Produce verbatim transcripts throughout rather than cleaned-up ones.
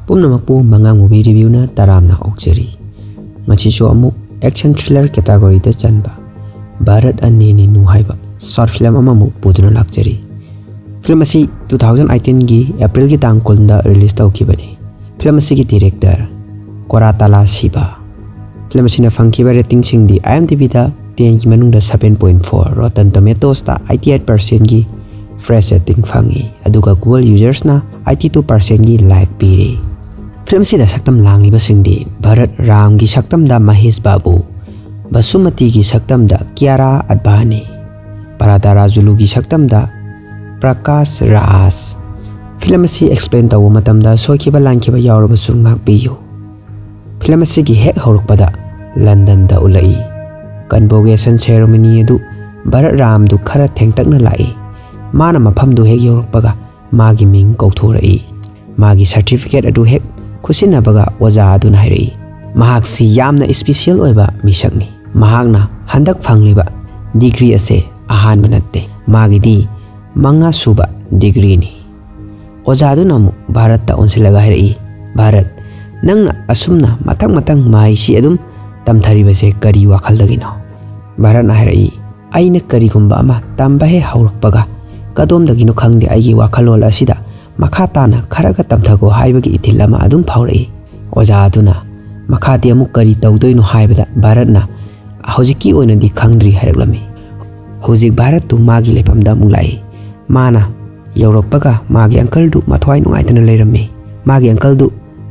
ꯄꯨꯝꯅꯃꯛꯄꯨ ꯃꯉꯥꯡ ꯃꯨꯚꯤ ꯔꯤꯚꯤꯌꯨꯅ ꯇꯔꯥꯝꯅ ꯑꯣꯛꯆꯔꯤ꯫ ꯉꯁꯤꯁꯨ ꯑꯃꯨꯛ action thriller category ꯗ ꯆꯟꯕ ꯚꯥꯔꯠ ꯑꯅꯦ ꯅꯤꯅꯨ ꯍꯥꯏꯕ short film ꯑꯃꯃꯨꯛ ꯄꯨꯗꯨꯅ ꯂꯥꯛꯆꯔꯤ꯫ Film ꯑꯁꯤ two thousand eighteen ꯒꯤ April ꯒꯤ ꯇꯥꯡ ꯀꯨꯟꯗ release ꯇꯧꯈꯤꯕꯅꯤ꯫ Film ꯑꯁꯤꯒꯤ director ꯀꯣꯔꯥꯇꯥꯂꯥ ꯁꯤꯕꯥ꯫ Film ꯑꯁꯤꯅ ꯐꯪꯈꯤꯕ rating ꯁꯤꯡꯗꯤ IMDb ꯗ ten ꯒꯤ ꯃꯅꯨꯡꯗ seven point four, Rotten Tomatoes ꯇ eighty eight percent ꯒꯤ fresh rating ꯐꯪꯉꯤ, ꯑꯗꯨꯒ Google users ꯅ eighty two percent ꯒꯤ like ꯄꯤꯔꯤ꯫ Film ꯑꯁꯤꯗ ꯁꯛꯇꯝ ꯂꯥꯡꯂꯤꯕꯁꯤꯡꯗꯤ ꯚꯥꯔꯠ ꯔꯥꯝꯒꯤ ꯁꯛꯇꯝꯗ ꯃꯍꯦꯁ ꯕꯥꯕꯨ, ꯕꯁꯨꯃꯇꯤꯒꯤ ꯁꯛꯇꯝꯗ ꯀꯤꯌꯥꯔꯥ ꯑꯗꯚꯥꯅꯤ, ꯄꯔꯥꯗꯥꯔꯥꯖꯨꯂꯨꯒꯤ ꯁꯛꯇꯝꯗ ꯄ꯭ꯔꯀꯥꯁ ꯔꯥꯖ꯫ Film ꯑꯁꯤ explain ꯇꯧꯕ ꯃꯇꯝꯗ ꯁꯣꯏꯈꯤꯕ ꯂꯥꯟꯈꯤꯕ ꯌꯥꯎꯔꯕꯁꯨ ꯉꯥꯛꯄꯤꯌꯨ꯫ Film ꯑꯁꯤꯒꯤ ꯍꯦꯛ ꯍꯧꯔꯛꯄꯗ ꯂꯟꯗꯟꯗ ꯎꯠꯂꯛꯏ꯫ Convocation ceremony ꯑꯗꯨ ꯚꯥꯔꯠ ꯔꯥꯝꯗꯨ ꯈꯔ ꯊꯦꯡꯇꯛꯅ ꯂꯥꯛꯏ꯫ ꯃꯥꯅ ꯃꯐꯝꯗꯨ ꯍꯦꯛ ꯌꯧꯔꯛꯄꯒ ꯃꯥꯒꯤ ꯃꯤꯡ ꯀꯧꯊꯣꯔꯛꯏ꯫ ꯃꯥꯒꯤ certificate ꯑꯗꯨ ꯍꯦꯛ ꯈꯨꯠꯁꯤꯟꯅꯕꯒ ꯑꯣꯖꯥ ꯑꯗꯨꯅ ꯍꯥꯏꯔꯛꯏ, "ꯃꯍꯥꯛꯁꯤ ꯌꯥꯝꯅ special ꯑꯣꯏꯕ ꯃꯤꯁꯛꯅꯤ꯫ ꯃꯍꯥꯛꯅ ꯍꯟꯗꯛ ꯐꯪꯂꯤꯕ degree ꯑꯁꯦ ꯑꯍꯥꯟꯕ ꯅꯠꯇꯦ꯫ ꯃꯥꯒꯤꯗꯤ ꯃꯉꯥ ꯁꯨꯕ degree ꯅꯤ꯫" ꯑꯣꯖꯥꯗꯨꯅ ꯑꯃꯨꯛ ꯚꯥꯔꯠꯇ ꯑꯣꯟꯁꯤꯜꯂꯒ ꯍꯥꯏꯔꯛꯏ, "ꯚꯥꯔꯠ, ꯅꯪꯅ ꯑꯁꯨꯝꯅ ꯃꯊꯪ ꯃꯊꯪ ꯃꯍꯩꯁꯤ ꯑꯗꯨꯝ ꯇꯝꯊꯔꯤꯕꯁꯦ ꯀꯔꯤ ꯋꯥꯈꯜꯗꯒꯤꯅꯣ?" ꯚꯥꯔꯠꯅ ꯍꯥꯏꯔꯛꯏ, "ꯑꯩꯅ ꯀꯔꯤꯒꯨꯝꯕ ꯑꯃ ꯇꯝꯕ ꯍꯦꯛ ꯍꯧꯔꯛꯄꯒ ꯀꯗꯣꯝꯗꯒꯤꯅꯣ ꯈꯪꯗꯦ, ꯑꯩꯒꯤ ꯋꯥꯈꯜꯂꯣꯟ ꯑꯁꯤꯗ ꯃꯈꯥ ꯇꯥꯅ ꯈꯔꯒ ꯇꯝꯊꯈꯣ ꯍꯥꯏꯕꯒꯤ ꯏꯊꯤꯜ ꯑꯃ ꯑꯗꯨꯝ ꯐꯥꯎꯔꯛꯏ꯫" ꯑꯣꯖꯥ ꯑꯗꯨꯅ ꯃꯈꯥꯗꯤ ꯑꯃꯨꯛ ꯀꯔꯤ ꯇꯧꯗꯣꯏꯅꯣ ꯍꯥꯏꯕꯗ ꯚꯥꯔꯠꯅ "ꯍꯧꯖꯤꯛꯀꯤ ꯑꯣꯏꯅꯗꯤ ꯈꯪꯗ꯭ꯔꯤ" ꯍꯥꯏꯔꯛꯂꯝꯃꯤ꯫ ꯍꯧꯖꯤꯛ ꯚꯥꯔꯠꯇꯨ ꯃꯥꯒꯤ ꯂꯩꯐꯝꯗ ꯑꯃꯨꯛ ꯂꯥꯛꯏ꯫ ꯃꯥꯅ ꯌꯧꯔꯛꯄꯒ ꯃꯥꯒꯤ uncleꯗꯨ ꯃꯊ꯭ꯋꯥꯏ ꯅꯨꯡꯉꯥꯏꯇꯅ ꯂꯩꯔꯝꯃꯤ꯫ ꯃꯥꯒꯤ uncleꯗꯨ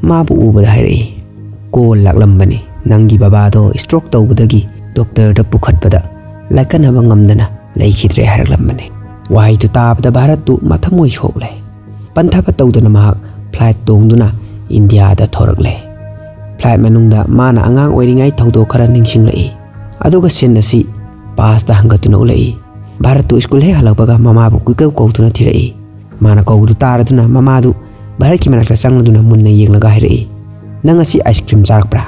ꯃꯥꯕꯨ ꯎꯕꯗ ꯍꯥꯏꯔꯛꯏ, "Call ꯂꯥꯛꯂꯝꯕꯅꯤ, ꯅꯪꯒꯤ ꯕꯕꯥꯗꯣ stroke ꯇꯧꯕꯗꯒꯤ doctorꯗ ꯄꯨꯈꯠꯄꯗ ꯂꯥꯏꯀꯠꯅꯕ ꯉꯝꯗꯅ ꯂꯩꯈꯤꯗ꯭ꯔꯦ" ꯍꯥꯏꯔꯛꯂꯝꯕꯅꯤ꯫ ꯋꯥꯍꯩꯗꯨ ꯇꯥꯕꯗ ꯚꯥꯔꯠꯇꯨ ꯃꯊꯃꯣꯏ ꯁꯣꯛꯂꯦ꯫ ꯄꯟꯊꯕ ꯇꯧꯗꯅ ꯃꯍꯥꯛ flight ꯇꯣꯡꯗꯨꯅ ꯏꯟꯗꯤꯌꯥꯗ ꯊꯣꯔꯛꯂꯦ꯫ Flight ꯃꯅꯨꯡꯗ ꯃꯥꯅ ꯑꯉꯥꯡ ꯑꯣꯏꯔꯤꯉꯩ ꯊꯧꯗꯣꯛ ꯈꯔ ꯅꯤꯡꯁꯤꯡꯂꯛꯏ꯫ ꯑꯗꯨꯒ scene ꯑꯁꯤ pastꯇ ꯍꯟꯒꯠꯇꯨꯅ ꯎꯠꯂꯛꯏ꯫ ꯚꯥꯔꯠꯇꯨ ꯁ꯭ꯀꯨꯜ ꯍꯦꯛ ꯍꯜꯂꯛꯄꯒ ꯃꯃꯥꯕꯨ ꯀꯣꯏꯀꯧ ꯀꯧꯗꯨꯅ ꯊꯤꯔꯛꯏ꯫ ꯃꯥꯅ ꯀꯧꯕꯗꯨ ꯇꯥꯔꯗꯨꯅ ꯃꯃꯥꯗꯨ ꯚꯥꯔꯠꯀꯤ ꯃꯅꯥꯛꯇ ꯆꯪꯂꯗꯨꯅ ꯃꯨꯟꯅ ꯌꯦꯡꯂꯒ ꯍꯥꯏꯔꯛꯏ, "ꯅꯪ ꯉꯁꯤ ice cream ꯆꯥꯔꯛꯄ꯭ꯔꯥ?"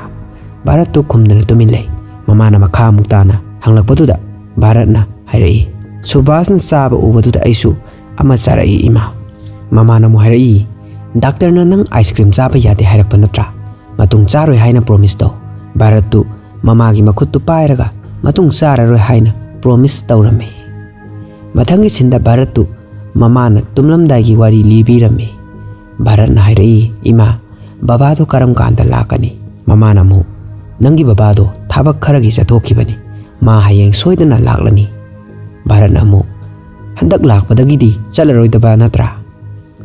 ꯚꯥꯔꯠꯇꯨ ꯈꯨꯝꯗꯅ ꯇꯨꯃꯤꯟ ꯂꯩ꯫ ꯃꯃꯥꯅ ꯃꯈꯥ ꯑꯃꯨꯛ ꯇꯥꯅ ꯍꯪꯂꯛꯄꯗꯨꯗ ꯚꯥꯔꯠꯅ ꯍꯥꯏꯔꯛꯏ, "ꯁꯨꯕꯥꯁꯅ ꯆꯥꯕ ꯎꯕꯗꯨꯗ ꯑꯩꯁꯨ ꯑꯃ ꯆꯥꯔꯛꯏ, ꯏꯃꯥ꯫" ꯃꯃꯥꯅ ꯑꯃꯨꯛ ꯍꯥꯏꯔꯛꯏ, "ꯗꯥꯛꯇꯔꯅ ꯅꯪ ꯑꯥꯏꯁ ꯀ꯭ꯔꯤꯝ ꯆꯥꯕ ꯌꯥꯗꯦ ꯍꯥꯏꯔꯛꯄ ꯅꯠꯇ꯭ꯔꯥ? ꯃꯇꯨꯡ ꯆꯥꯔꯣꯏ ꯍꯥꯏꯅ ꯄ꯭ꯔꯣꯃꯤꯁ ꯇꯧ꯫" ꯚꯥꯔꯠꯇꯨ ꯃꯃꯥꯒꯤ ꯃꯈꯨꯠꯇꯨ ꯄꯥꯏꯔꯒ ꯃꯇꯨꯡ ꯆꯥꯔꯔꯣꯏ ꯍꯥꯏꯅ ꯄ꯭ꯔꯣꯃꯤꯁ ꯇꯧꯔꯝꯃꯤ꯫ ꯃꯊꯪꯒꯤ ꯁꯤꯟꯗ ꯚꯥꯔꯠꯇꯨ ꯃꯃꯥꯅ ꯇꯨꯝꯂꯝꯗꯥꯏꯒꯤ ꯋꯥꯔꯤ ꯂꯤꯕꯤꯔꯝꯃꯤ꯫ ꯚꯥꯔꯠꯅ ꯍꯥꯏꯔꯛꯏ, "ꯏꯃꯥ, ꯕꯕꯥꯗꯣ ꯀꯔꯝ ꯀꯥꯟꯗ ꯂꯥꯛꯀꯅꯤ?" ꯃꯃꯥꯅ ꯑꯃꯨꯛ, "ꯅꯪꯒꯤ ꯕꯕꯥꯗꯣ ꯊꯕꯛ ꯈꯔꯒꯤ ꯆꯠꯊꯣꯛꯈꯤꯕꯅꯤ꯫ ꯃꯥ ꯍꯌꯦꯡ ꯁꯣꯏꯗꯅ ꯂꯥꯛꯂꯅꯤ꯫" ꯚꯥꯔꯠꯅ ꯑꯃꯨꯛ, "ꯍꯟꯗꯛ ꯂꯥꯛꯄꯗꯒꯤꯗꯤ ꯆꯠꯂꯔꯣꯏꯗꯕ ꯅꯠꯇ꯭ꯔꯥ?"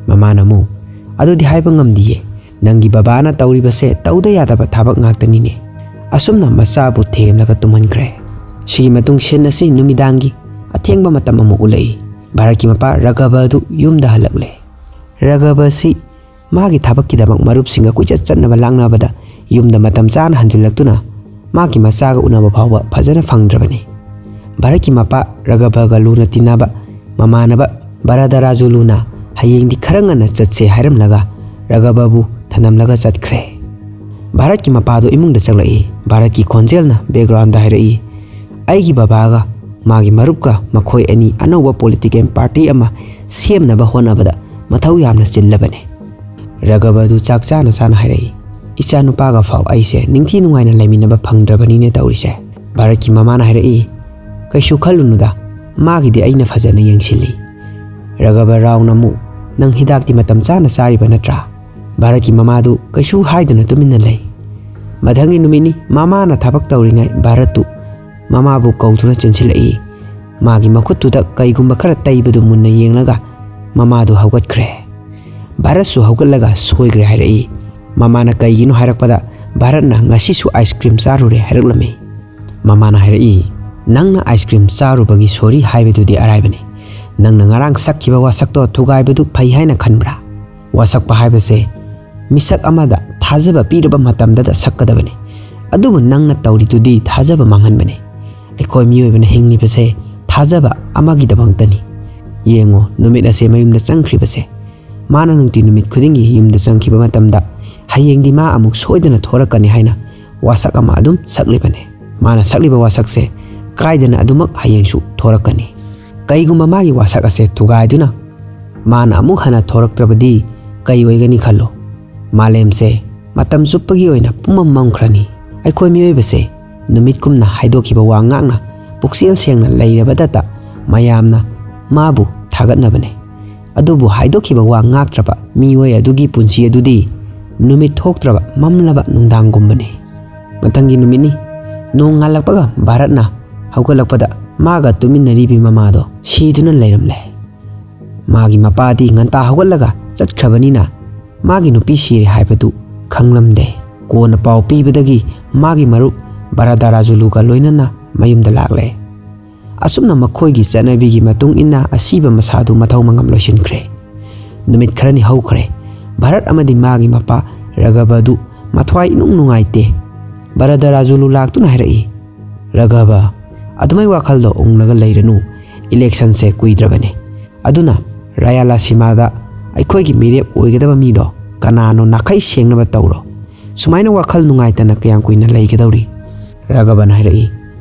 ꯃꯃꯥꯅ ꯑꯃꯨꯛ, "ꯑꯗꯨꯗꯤ ꯍꯥꯏꯕ ꯉꯝꯗꯤꯌꯦ꯫ ꯅꯪꯒꯤ ꯕꯕꯥꯅ ꯇꯧꯔꯤꯕꯁꯦ ꯇꯧꯗ ꯌꯥꯗꯕ ꯊꯕꯛ ꯉꯥꯛꯇꯅꯤꯅꯦ꯫" ꯑꯁꯨꯝꯅ ꯃꯆꯥꯕꯨ ꯊꯦꯝꯂꯒ ꯇꯨꯝꯍꯟꯈ꯭ꯔꯦ꯫ ꯁꯤꯒꯤ ꯃꯇꯨꯡ ꯁꯤꯟ ꯑꯁꯤ ꯅꯨꯃꯤꯗꯥꯡꯒꯤ ꯑꯊꯦꯡꯕ ꯃꯇꯝ ꯑꯃ ꯎꯠꯂꯛꯏ꯫ ꯚꯥꯔꯠꯀꯤ ꯃꯄꯥ ꯔꯒꯕ ꯑꯗꯨ ꯌꯨꯝꯗ ꯍꯜꯂꯛꯂꯦ꯫ ꯔꯒꯕ ꯑꯁꯤ ꯃꯥꯒꯤ ꯊꯕꯛꯀꯤꯗꯃꯛ ꯃꯔꯨꯞꯁꯤꯡꯒ ꯀꯣꯏꯆꯠ ꯆꯠꯅꯕ ꯂꯥꯛꯅꯕꯗ ꯌꯨꯝꯗ ꯃꯇꯝ ꯆꯥꯅ ꯍꯟꯖꯤꯜꯂꯛꯇꯨꯅ ꯃꯥꯒꯤ ꯃꯆꯥꯒ ꯎꯅꯕ ꯐꯥꯎꯕ ꯐꯖꯅ ꯐꯪꯗ꯭ꯔꯕꯅꯤ꯫ ꯚꯥꯔꯠꯀꯤ ꯃꯄꯥ ꯔꯒꯕꯒ ꯂꯨꯅ ꯇꯤꯟꯅꯕ ꯃꯃꯥꯟꯅꯕ ꯚꯥꯔꯗꯔꯥꯖꯨꯂꯨꯅ ꯍꯌꯦꯡꯗꯤ ꯈꯔ ꯉꯟꯅ ꯆꯠꯁꯦ ꯍꯥꯏꯔꯝꯂꯒ ꯔꯒꯕꯕꯨ ꯊꯅꯝꯂꯒ ꯆꯠꯈ꯭ꯔꯦ꯫ ꯚꯥꯔꯠꯀꯤ ꯃꯄꯥꯗꯣ ꯏꯃꯨꯡꯗ ꯆꯪꯂꯛꯏ꯫ ꯚꯥꯔꯠꯀꯤ ꯈꯣꯟꯖꯦꯜꯅ ꯕꯦꯛꯒ꯭ꯔꯥꯎꯟꯗ ꯍꯥꯏꯔꯛꯏ, "ꯑꯩꯒꯤ ꯕꯕꯥꯒ ꯃꯥꯒꯤ ꯃꯔꯨꯞꯀ ꯃꯈꯣꯏ ꯑꯅꯤ ꯑꯅꯧꯕ ꯄꯣꯂꯤꯇꯤꯀꯦꯜ ꯄꯥꯔꯇꯤ ꯑꯃ ꯁꯦꯝꯅꯕ ꯍꯣꯠꯅꯕꯗ ꯃꯊꯧ ꯌꯥꯝꯅ ꯆꯤꯜꯂꯕꯅꯤ꯫" ꯔꯒꯕ ꯑꯗꯨ ꯆꯥꯛ ꯆꯥꯅ ꯆꯥꯅ ꯍꯥꯏꯔꯛꯏ, "ꯏꯆꯥꯅꯨꯄꯥꯒ ꯐꯥꯎ ꯑꯩꯁꯦ ꯅꯤꯡꯊꯤ ꯅꯨꯡꯉꯥꯏꯅ ꯂꯩꯃꯤꯟꯅꯕ ꯐꯪꯗ꯭ꯔꯕꯅꯤꯅꯦ ꯇꯧꯔꯤꯁꯦ꯫" ꯚꯥꯔꯠꯀꯤ ꯃꯃꯥꯅ ꯍꯥꯏꯔꯛꯏ, "ꯀꯩꯁꯨ ꯈꯜꯂꯨꯅꯨꯗ, ꯃꯥꯒꯤꯗꯤ ꯑꯩꯅ ꯐꯖꯅ ꯌꯦꯡꯁꯤꯜꯂꯤ꯫" ꯔꯒꯕ ꯔꯥꯎꯅ ꯑꯃꯨꯛ, "ꯅꯪ ꯍꯤꯗꯥꯛꯇꯤ ꯃꯇꯝ ꯆꯥꯅ ꯆꯥꯔꯤꯕ ꯅꯠꯇ꯭ꯔꯥ?" ꯚꯥꯔꯠꯀꯤ ꯃꯃꯥꯗꯨ ꯀꯩꯁꯨ ꯍꯥꯏꯗꯅ ꯇꯨꯃꯤꯟꯅ ꯂꯩ꯫ ꯃꯊꯪꯒꯤ ꯅꯨꯃꯤꯠꯅꯤ, ꯃꯃꯥꯅ ꯊꯕꯛ ꯇꯧꯔꯤꯉꯩ ꯚꯥꯔꯠꯇꯨ ꯃꯃꯥꯕꯨ ꯀꯧꯗꯨꯅ ꯆꯦꯟꯁꯤꯜꯂꯛꯏ꯫ ꯃꯥꯒꯤ ꯃꯈꯨꯠꯇꯨꯗ ꯀꯩꯒꯨꯝꯕ ꯈꯔ ꯇꯩꯕꯗꯨ ꯃꯨꯟꯅ ꯌꯦꯡꯂꯒ ꯃꯃꯥꯗꯨ ꯍꯧꯒꯠꯈ꯭ꯔꯦ꯫ ꯚꯥꯔꯠꯁꯨ ꯍꯧꯒꯠꯂꯒ ꯁꯣꯏꯈ꯭ꯔꯦ ꯍꯥꯏꯔꯛꯏ꯫ ꯃꯃꯥꯅ ꯀꯩꯒꯤꯅꯣ ꯍꯥꯏꯔꯛꯄꯗ ꯚꯥꯔꯠꯅ "ꯉꯁꯤꯁꯨ ꯑꯥꯏꯁ ꯀ꯭ꯔꯤꯝ ꯆꯥꯔꯨꯔꯦ" ꯍꯥꯏꯔꯛꯂꯝꯃꯤ꯫ ꯃꯃꯥꯅ ꯍꯥꯏꯔꯛꯏ, "ꯅꯪꯅ ꯑꯥꯏꯁ ꯀ꯭ꯔꯤꯝ ꯆꯥꯔꯨꯕꯒꯤ ꯁꯣꯔꯤ ꯍꯥꯏꯕꯗꯨꯗꯤ ꯑꯔꯥꯏꯕꯅꯤ꯫ ꯅꯪꯅ ꯉꯔꯥꯡ ꯁꯛꯈꯤꯕ ꯋꯥꯁꯛꯇꯣ ꯊꯨꯒꯥꯏꯕꯗꯨ ꯐꯩ ꯍꯥꯏꯅ ꯈꯟꯕ꯭ꯔꯥ? ꯋꯥꯁꯛꯄ ꯍꯥꯏꯕꯁꯦ ꯃꯤꯁꯛ ꯑꯃꯗ ꯊꯥꯖꯕ ꯄꯤꯔꯕ ꯃꯇꯝꯗꯗ ꯁꯛꯀꯗꯕꯅꯤ꯫ ꯑꯗꯨꯕꯨ ꯅꯪꯅ ꯇꯧꯔꯤꯗꯨꯗꯤ ꯊꯥꯖꯕ ꯃꯥꯡꯍꯟꯕꯅꯤ꯫ ꯑꯩꯈꯣꯏ ꯃꯤꯑꯣꯏꯕꯅ ꯍꯤꯡꯂꯤꯕꯁꯦ ꯊꯥꯖꯕ ꯑꯃꯒꯤꯗꯃꯛꯇꯅꯤ꯫ ꯌꯦꯡꯉꯣ, ꯅꯨꯃꯤꯠ ꯑꯁꯦ ꯃꯌꯨꯝꯗ ꯆꯪꯈ꯭ꯔꯤꯕꯁꯦ꯫ ꯃꯥꯅ ꯅꯨꯡꯇꯤ ꯅꯨꯃꯤꯠ ꯈꯨꯗꯤꯡꯒꯤ ꯌꯨꯝꯗ ꯆꯪꯈꯤꯕ ꯃꯇꯝꯗ ꯍꯌꯦꯡꯗꯤ ꯃꯥ ꯑꯃꯨꯛ ꯁꯣꯏꯗꯅ ꯊꯣꯔꯛꯀꯅꯤ ꯍꯥꯏꯅ ꯋꯥꯁꯛ ꯑꯃ ꯑꯗꯨꯝ ꯁꯛꯂꯤꯕꯅꯤ꯫ ꯃꯥꯅ ꯁꯛꯂꯤꯕ ꯋꯥꯁꯛꯁꯦ ꯀꯥꯏꯗꯅ ꯑꯗꯨꯃꯛ ꯍꯌꯦꯡꯁꯨ ꯊꯣꯔꯛꯀꯅꯤ꯫ ꯀꯩꯒꯨꯝꯕ ꯃꯥꯒꯤ ꯋꯥꯁꯛ ꯑꯁꯦ ꯊꯨꯒꯥꯏꯗꯨꯅ ꯃꯥꯅ ꯑꯃꯨꯛ ꯍꯟꯅ ꯊꯣꯔꯛꯇ꯭ꯔꯕꯗꯤ ꯀꯩ ꯑꯣꯏꯒꯅꯤ ꯈꯜꯂꯨ꯫ ꯃꯥꯂꯦꯝꯁꯦ ꯃꯇꯝ ꯆꯨꯞꯄꯒꯤ ꯑꯣꯏꯅ ꯄꯨꯝꯃꯝ ꯃꯝꯈ꯭ꯔꯅꯤ꯫ ꯑꯩꯈꯣꯏ ꯃꯤꯑꯣꯏꯕꯁꯦ ꯅꯨꯃꯤꯠꯀꯨꯝꯅ ꯍꯥꯏꯗꯣꯛꯈꯤꯕ ꯋꯥ ꯉꯥꯛꯅ ꯄꯨꯛꯆꯦꯜ ꯁꯦꯡꯅ ꯂꯩꯔꯕꯗꯇ ꯃꯌꯥꯝꯅ ꯃꯥꯕꯨ ꯊꯥꯒꯠꯅꯕꯅꯦ꯫ ꯑꯗꯨꯕꯨ ꯍꯥꯏꯗꯣꯛꯈꯤꯕ ꯋꯥ ꯉꯥꯛꯇ꯭ꯔꯕ ꯃꯤꯑꯣꯏ ꯑꯗꯨꯒꯤ ꯄꯨꯟꯁꯤ ꯑꯗꯨꯗꯤ ꯅꯨꯃꯤꯠ ꯊꯣꯛꯇ꯭ꯔꯕ ꯃꯝꯂꯕ ꯅꯨꯡꯗꯥꯡꯒꯨꯝꯕꯅꯤ꯫ ꯃꯊꯪꯒꯤ ꯅꯨꯃꯤꯠꯅꯤ꯫ ꯅꯣꯡ ꯉꯥꯜꯂꯛꯄꯒ ꯚꯥꯔꯠꯅ ꯍꯧꯒꯠꯂꯛꯄꯗ ꯃꯥꯒ ꯇꯨꯃꯤꯟꯅꯔꯤꯕꯤ ꯃꯃꯥꯗꯣ ꯁꯤꯗꯨꯅ ꯂꯩꯔꯝꯂꯦ꯫ ꯃꯥꯒꯤ ꯃꯄꯥꯗꯤ ꯉꯟꯇꯥ ꯍꯧꯒꯠꯂꯒ ꯆꯠꯈ꯭ꯔꯕꯅꯤꯅ ꯃꯥꯒꯤ ꯅꯨꯄꯤ ꯁꯤꯔꯦ ꯍꯥꯏꯕꯗꯨ ꯈꯪꯂꯝꯗꯦ꯫ ꯀꯣꯟꯅ ꯄꯥꯎ ꯄꯤꯕꯗꯒꯤ ꯃꯥꯒꯤ ꯃꯔꯨꯞ ꯚꯥꯔꯥꯗꯥꯔꯥꯖꯨꯂꯨꯒ ꯂꯣꯏꯅꯅ ꯃꯌꯨꯝꯗ ꯂꯥꯛꯂꯦ꯫ ꯑꯁꯨꯝꯅ ꯃꯈꯣꯏꯒꯤ ꯆꯠꯅꯕꯤꯒꯤ ꯃꯇꯨꯡ ꯏꯟꯅ ꯑꯁꯤꯕ ꯃꯁꯥꯗꯨ ꯃꯊꯧ ꯃꯉꯝ ꯂꯣꯏꯁꯤꯟꯈ꯭ꯔꯦ꯫ ꯅꯨꯃꯤꯠ ꯈꯔꯅꯤ ꯍꯧꯈ꯭ꯔꯦ꯫ ꯚꯥꯔꯠ ꯑꯃꯗꯤ ꯃꯥꯒꯤ ꯃꯄꯥ ꯔꯒꯕꯗꯨ ꯃꯊ꯭ꯋꯥꯏ ꯏꯅꯨꯡ ꯅꯨꯡꯉꯥꯏꯇꯦ꯫ ꯚꯥꯔꯥꯗꯥꯔꯥꯖꯨꯂꯨ ꯂꯥꯛꯇꯨꯅ ꯍꯥꯏꯔꯛꯏ, "ꯔꯒꯕ, ꯑꯗꯨꯃꯥꯏ ꯋꯥꯈꯜꯗꯣ ꯎꯪꯂꯒ ꯂꯩꯔꯅꯨ꯫ ꯏꯂꯦꯛꯁꯟꯁꯦ ꯀꯨꯏꯗ꯭ꯔꯕꯅꯤ꯫ ꯑꯗꯨꯅ ꯔꯥꯌꯥꯂꯥꯁꯤꯃꯥꯗ ꯑꯩꯈꯣꯏꯒꯤ ꯃꯤꯔꯦꯞ ꯑꯣꯏꯒꯗꯕ ꯃꯤꯗꯣ ꯀꯅꯥꯅꯣ ꯅꯥꯈꯩ ꯁꯦꯡꯅꯕ ꯇꯧꯔꯣ꯫ ꯁꯨꯃꯥꯏꯅ ꯋꯥꯈꯜ ꯅꯨꯡꯉꯥꯏꯇꯅ ꯀꯌꯥꯝ ꯀꯨꯏꯅ ꯂꯩꯒꯗꯧꯔꯤ?" ꯔꯒꯕꯅ ꯍꯥꯏꯔꯛꯏ,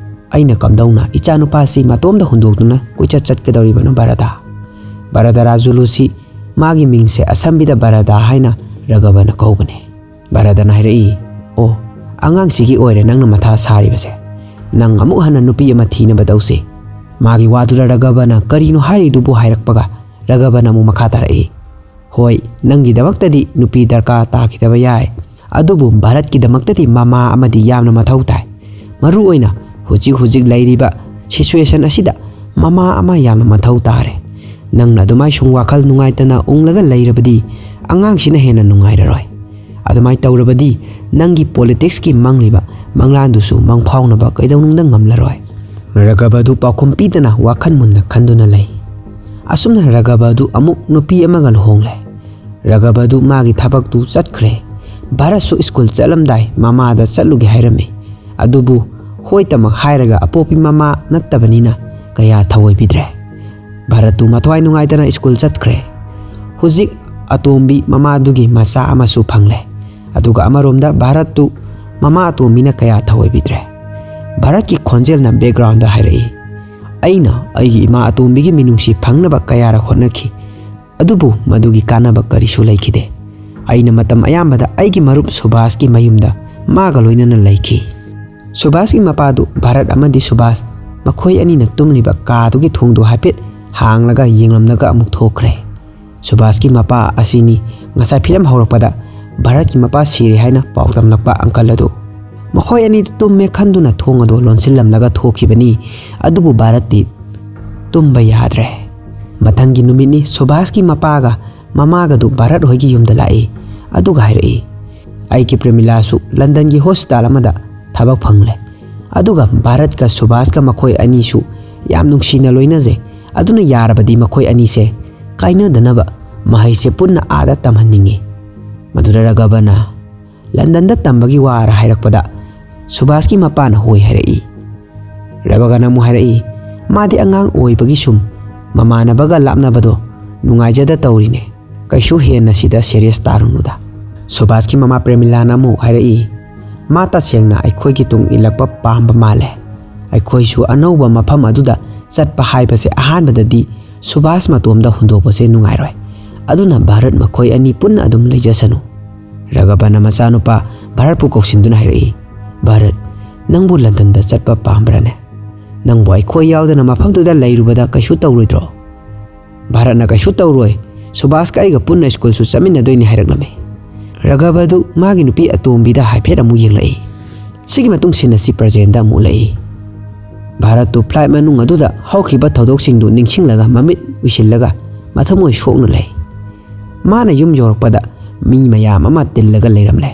"ꯑꯩꯅ ꯀꯝꯗꯧꯅ ꯏꯆꯥꯅꯨꯄꯥꯁꯤ ꯃꯇꯣꯝꯗ ꯍꯨꯟꯗꯣꯛꯇꯨꯅ ꯀꯣꯏꯆꯠ ꯆꯠꯀꯗꯧꯔꯤꯕꯅꯣ ꯚꯥꯔꯥꯗꯥ?" ꯚꯥꯔꯥꯗꯥꯔꯥꯖꯨꯂꯨꯁꯤ ꯃꯥꯒꯤ ꯃꯤꯡꯁꯦ ꯑꯁꯝꯕꯤꯗ ꯚꯥꯔꯥꯗꯥ ꯍꯥꯏꯅ ꯔꯒꯕꯅ ꯀꯧꯕꯅꯦ꯫ ꯚꯥꯔꯥꯗꯥꯅ ꯍꯥꯏꯔꯛꯏ, "ꯑꯣ, ꯑꯉꯥꯡꯁꯤꯒꯤ ꯑꯣꯏꯔꯦ ꯅꯪꯅ ꯃꯊꯥ ꯁꯥꯔꯤꯕꯁꯦ꯫ ꯅꯪ ꯑꯃꯨꯛ ꯍꯟꯅ ꯅꯨꯄꯤ ꯑꯃ ꯊꯤꯅꯕ ꯇꯧꯁꯤ꯫" ꯃꯥꯒꯤ ꯋꯥꯗꯨꯗ ꯔꯒꯕꯅ ꯀꯔꯤꯅꯣ ꯍꯥꯏꯔꯤꯗꯨꯕꯨ ꯍꯥꯏꯔꯛꯄꯒ ꯔꯒꯕꯅ ꯑꯃꯨꯛ ꯃꯈꯥ ꯇꯥꯔꯛꯏ, "ꯍꯣꯏ, ꯅꯪꯒꯤꯗꯃꯛꯇꯗꯤ ꯅꯨꯄꯤ ꯗꯔꯀꯥꯔ ꯇꯥꯈꯤꯗꯕ ꯌꯥꯏ, ꯑꯗꯨꯕꯨ ꯚꯥꯔꯠꯀꯤꯗꯃꯛꯇꯗꯤ ꯃꯃꯥ ꯑꯃꯗꯤ ꯌꯥꯝꯅ ꯃꯊꯧ ꯇꯥꯏ꯫ ꯃꯔꯨ ꯑꯣꯏꯅ ꯍꯧꯖꯤꯛ ꯍꯧꯖꯤꯛ ꯂꯩꯔꯤꯕ situation ꯑꯁꯤꯗ ꯃꯃꯥ ꯑꯃ ꯌꯥꯝꯅ ꯃꯊꯧ ꯇꯥꯔꯦ꯫ ꯅꯪꯅ ꯑꯗꯨꯃꯥꯏ ꯁꯨꯝ ꯋꯥꯈꯜ ꯅꯨꯡꯉꯥꯏꯇꯅ ꯎꯪꯂꯒ ꯂꯩꯔꯕꯗꯤ ꯑꯉꯥꯡꯁꯤꯅ ꯍꯦꯟꯅ ꯅꯨꯡꯉꯥꯏꯔꯔꯣꯏ꯫ ꯑꯗꯨꯃꯥꯏ ꯇꯧꯔꯕꯗꯤ ꯅꯪꯒꯤ politicsꯀꯤ ꯃꯪꯂꯤꯕ ꯃꯪꯂꯥꯟꯗꯨꯁꯨ ꯃꯪꯐꯥꯎꯅꯕ ꯀꯩꯗꯧꯅꯨꯡꯗ ꯉꯝꯂꯔꯣꯏ꯫" ꯔꯒꯕꯗꯨ ꯄꯥꯎꯈꯨꯝ ꯄꯤꯗꯅ ꯋꯥꯈꯜ ꯃꯨꯟꯅ ꯈꯟꯗꯨꯅ ꯂꯩ꯫ ꯑꯁꯨꯝꯅ ꯔꯒꯕꯗꯨ ꯑꯃꯨꯛ ꯅꯨꯄꯤ ꯑꯃꯒ ꯂꯨꯍꯣꯡꯂꯦ꯫ ꯔꯒꯕꯗꯨ ꯃꯥꯒꯤ ꯊꯕꯛꯇꯨ ꯆꯠꯈ꯭ꯔꯦ꯫ ꯚꯥꯔꯠꯁꯨ ꯁ꯭ꯀꯨꯜ ꯆꯠꯂꯝꯗꯥꯏ ꯃꯃꯥꯗ ꯆꯠꯂꯨꯒꯦ ꯍꯥꯏꯔꯝꯃꯤ꯫ ꯑꯗꯨꯕꯨ ꯍꯣꯏꯇꯃꯛ ꯍꯥꯏꯔꯒ ꯑꯄꯣꯛꯄꯤ ꯃꯃꯥ ꯅꯠꯇꯕꯅꯤꯅ ꯀꯌꯥ ꯊꯧꯑꯣꯏꯕꯤꯗ꯭ꯔꯦ꯫ ꯚꯥꯔꯠꯇꯨ ꯃꯊ꯭ꯋꯥꯏ ꯅꯨꯡꯉꯥꯏꯇꯅ ꯁ꯭ꯀꯨꯜ ꯆꯠꯈ꯭ꯔꯦ꯫ ꯍꯧꯖꯤꯛ ꯑꯇꯣꯝꯕꯤ ꯃꯃꯥꯗꯨꯒꯤ ꯃꯆꯥ ꯑꯃꯁꯨ ꯐꯪꯂꯦ꯫ ꯑꯗꯨꯒ ꯑꯃꯔꯣꯝꯗ ꯚꯥꯔꯠꯇꯨ ꯃꯃꯥ ꯑꯇꯣꯝꯕꯤꯅ ꯀꯌꯥ ꯊꯧꯑꯣꯏꯕꯤꯗ꯭ꯔꯦ꯫ ꯚꯥꯔꯠꯀꯤ ꯈꯣꯟꯖꯦꯜꯅ backgroundꯗ ꯍꯥꯏꯔꯛꯏ, "ꯑꯩꯅ ꯑꯩꯒꯤ ꯏꯃꯥ ꯑꯇꯣꯝꯕꯤꯒꯤ ꯃꯤꯅꯨꯡꯁꯤ ꯐꯪꯅꯕ ꯀꯌꯥꯔꯛ ꯍꯣꯠꯅꯈꯤ꯫ ꯑꯗꯨꯕꯨ ꯃꯗꯨꯒꯤ ꯀꯥꯟꯅꯕ ꯀꯔꯤꯁꯨ ꯂꯩꯈꯤꯗꯦ꯫ ꯑꯩꯅ ꯃꯇꯝ ꯑꯌꯥꯝꯕꯗ ꯑꯩꯒꯤ ꯃꯔꯨꯞ ꯁꯨꯕꯥꯁꯀꯤ ꯃꯌꯨꯝꯗ ꯃꯥꯒ ꯂꯣꯏꯅꯅ ꯂꯩꯈꯤ꯫ ꯁꯨꯕꯥꯁꯀꯤ ꯃꯄꯥꯗꯨ ꯚꯥꯔꯠ ꯑꯃꯗꯤ ꯁꯨꯕꯥꯁ ꯃꯈꯣꯏ ꯑꯅꯤꯅ ꯇꯨꯝꯂꯤꯕ ꯀꯥꯗꯨꯒꯤ ꯊꯣꯡꯗꯨ ꯍꯥꯏꯐꯦꯠ ꯍꯥꯡꯂꯒ ꯌꯦꯡꯂꯝꯂꯒ ꯑꯃꯨꯛ ꯊꯣꯛꯈ꯭ꯔꯦ꯫ ꯁꯨꯕꯥꯁꯀꯤ ꯃꯄꯥ ꯑꯁꯤꯅꯤ ꯉꯁꯥꯏ ꯐꯤꯂꯝ ꯍꯧꯔꯛꯄꯗ ꯚꯥꯔꯠꯀꯤ ꯃꯄꯥ ꯁꯤꯔꯦ ꯍꯥꯏꯅ ꯄꯥꯎ ꯇꯝꯂꯛꯄ ꯑꯪꯀꯜ ꯑꯗꯨ꯫ ꯃꯈꯣꯏ ꯑꯅꯤꯗꯨ ꯇꯨꯝꯃꯦ ꯈꯟꯗꯨꯅ ꯊꯣꯡ ꯑꯗꯨ ꯂꯣꯟꯁꯤꯜꯂꯝꯂꯒ ꯊꯣꯛꯈꯤꯕꯅꯤ꯫ ꯑꯗꯨꯕꯨ ꯚꯥꯔꯠꯇꯤ ꯇꯨꯝꯕ ꯌꯥꯗ꯭ꯔꯦ꯫ ꯃꯊꯪꯒꯤ ꯅꯨꯃꯤꯠꯅꯤ ꯁꯨꯕꯥꯁꯀꯤ ꯃꯄꯥꯒ ꯃꯃꯥꯒꯗꯨ ꯚꯥꯔꯠ ꯍꯣꯏꯒꯤ ꯌꯨꯝꯗ ꯂꯥꯛꯏ꯫ ꯑꯗꯨꯒ ꯍꯥꯏꯔꯛꯏ, "ꯑꯩꯒꯤ ꯄ꯭ꯔꯦꯃꯤꯂꯥꯁꯨ ꯂꯟꯗꯟꯒꯤ ꯍꯣꯁꯄꯤꯇꯥꯜ ꯑꯃꯗ ꯊꯕꯛ ꯐꯪꯂꯦ꯫ ꯑꯗꯨꯒ ꯚꯥꯔꯠꯀ ꯁꯨꯕꯥꯁꯀ ꯃꯈꯣꯏ ꯑꯅꯤꯁꯨ ꯌꯥꯝ ꯅꯨꯡꯁꯤꯅ ꯂꯣꯏꯅꯖꯩ꯫ ꯑꯗꯨꯅ ꯌꯥꯔꯕꯗꯤ ꯃꯈꯣꯏ ꯑꯅꯤꯁꯦ ꯀꯥꯏꯅꯗꯅꯕ ꯃꯍꯩꯁꯦ ꯄꯨꯟꯅ ꯑꯥꯗ ꯇꯝꯍꯟꯅꯤꯡꯉꯤ꯫" ꯃꯗꯨꯗ ꯔꯒꯕꯅ ꯂꯟꯗꯟꯗ ꯇꯝꯕꯒꯤ ꯋꯥꯔ ꯍꯥꯏꯔꯛꯄꯗ ꯁꯨꯕꯥꯁꯀꯤ ꯃꯄꯥꯅ ꯍꯣꯏ ꯍꯥꯏꯔꯛꯏ꯫ ꯔꯒꯕꯅ ꯑꯃꯨꯛ ꯍꯥꯏꯔꯛꯏ, "ꯃꯥꯗꯤ ꯑꯉꯥꯡ ꯑꯣꯏꯕꯒꯤ ꯁꯨꯝ ꯃꯃꯥꯟꯅꯕꯒ ꯂꯥꯞꯅꯕꯗꯣ ꯅꯨꯡꯉꯥꯏꯖꯗ ꯇꯧꯔꯤꯅꯦ꯫ ꯀꯩꯁꯨ ꯍꯦꯟꯅ ꯁꯤꯗ ꯁꯦꯔꯤꯌꯁ ꯇꯥꯔꯨꯅꯨꯗ꯫" ꯁꯨꯕꯥꯁꯀꯤ ꯃꯃꯥ ꯄ꯭ꯔꯦꯃꯤꯂꯥꯅ ꯑꯃꯨꯛ ꯍꯥꯏꯔꯛꯏ, "ꯃꯥ ꯇꯁꯦꯡꯅ ꯑꯩꯈꯣꯏꯒꯤ ꯇꯨꯡ ꯏꯜꯂꯛꯄ ꯄꯥꯝꯕ ꯃꯥꯜꯂꯦ꯫ ꯑꯩꯈꯣꯏꯁꯨ ꯑꯅꯧꯕ ꯃꯐꯝ ꯑꯗꯨꯗ ꯆꯠꯄ ꯍꯥꯏꯕꯁꯦ ꯑꯍꯥꯟꯕꯗꯗꯤ ꯁꯨꯕꯥꯁ ꯃꯇꯣꯝꯗ ꯍꯨꯟꯗꯣꯛꯄꯁꯦ ꯅꯨꯡꯉꯥꯏꯔꯣꯏ꯫ ꯑꯗꯨꯅ ꯚꯥꯔꯠ ꯃꯈꯣꯏ ꯑꯅꯤ ꯄꯨꯟꯅ ꯑꯗꯨꯝ ꯂꯩꯖꯁꯅꯨ꯫" ꯔꯒꯕꯅ ꯃꯆꯥꯅꯨꯄꯥ ꯚꯥꯔꯠꯄꯨ ꯀꯧꯁꯤꯟꯗꯨꯅ ꯍꯥꯏꯔꯛꯏ, "ꯚꯥꯔꯠ, ꯅꯪꯕꯨ ꯂꯟꯗꯟꯗ ꯆꯠꯄ ꯄꯥꯝꯕ꯭ꯔꯥꯅꯦ? ꯅꯪꯕꯨ ꯑꯩꯈꯣꯏ ꯌꯥꯎꯗꯅ ꯃꯐꯝꯗꯨꯗ ꯂꯩꯔꯨꯕꯗ ꯀꯩꯁꯨ ꯇꯧꯔꯣꯏꯗ꯭ꯔꯣ?" ꯚꯥꯔꯠꯅ ꯀꯩꯁꯨ ꯇꯧꯔꯣꯏ, ꯁꯨꯕꯥꯁꯀ ꯑꯩꯒ ꯄꯨꯟꯅ ꯁ꯭ꯀꯨꯜꯁꯨ ꯆꯠꯃꯤꯟꯅꯗꯣꯏꯅꯤ ꯍꯥꯏꯔꯛꯂꯝꯃꯤ꯫ ꯔꯒꯕꯗꯨ ꯃꯥꯒꯤ ꯅꯨꯄꯤ ꯑꯇꯣꯝꯕꯤꯗ ꯍꯥꯏꯐꯦꯠ ꯑꯃꯨꯛ ꯌꯦꯡꯂꯛꯏ꯫ ꯁꯤꯒꯤ ꯃꯇꯨꯡ ꯁꯤꯟ ꯑꯁꯤ ꯄ꯭ꯔꯖꯦꯟꯗ ꯑꯃꯨꯛ ꯎꯠꯂꯛꯏ꯫ ꯚꯥꯔꯠꯇꯨ ꯐ꯭ꯂꯥꯏꯠ ꯃꯅꯨꯡ ꯑꯗꯨꯗ ꯍꯧꯈꯤꯕ ꯊꯧꯗꯣꯛꯁꯤꯡꯗꯨ ꯅꯤꯡꯁꯤꯡꯂꯒ ꯃꯃꯤꯠ ꯎꯏꯁꯤꯜꯂꯒ ꯃꯊꯃꯣꯏ ꯁꯣꯛꯅ ꯂꯩ꯫ ꯃꯥꯅ ꯌꯨꯝ ꯌꯧꯔꯛꯄꯗ ꯃꯤ ꯃꯌꯥꯝ ꯑꯃ ꯇꯤꯜꯂꯒ ꯂꯩꯔꯝꯂꯦ꯫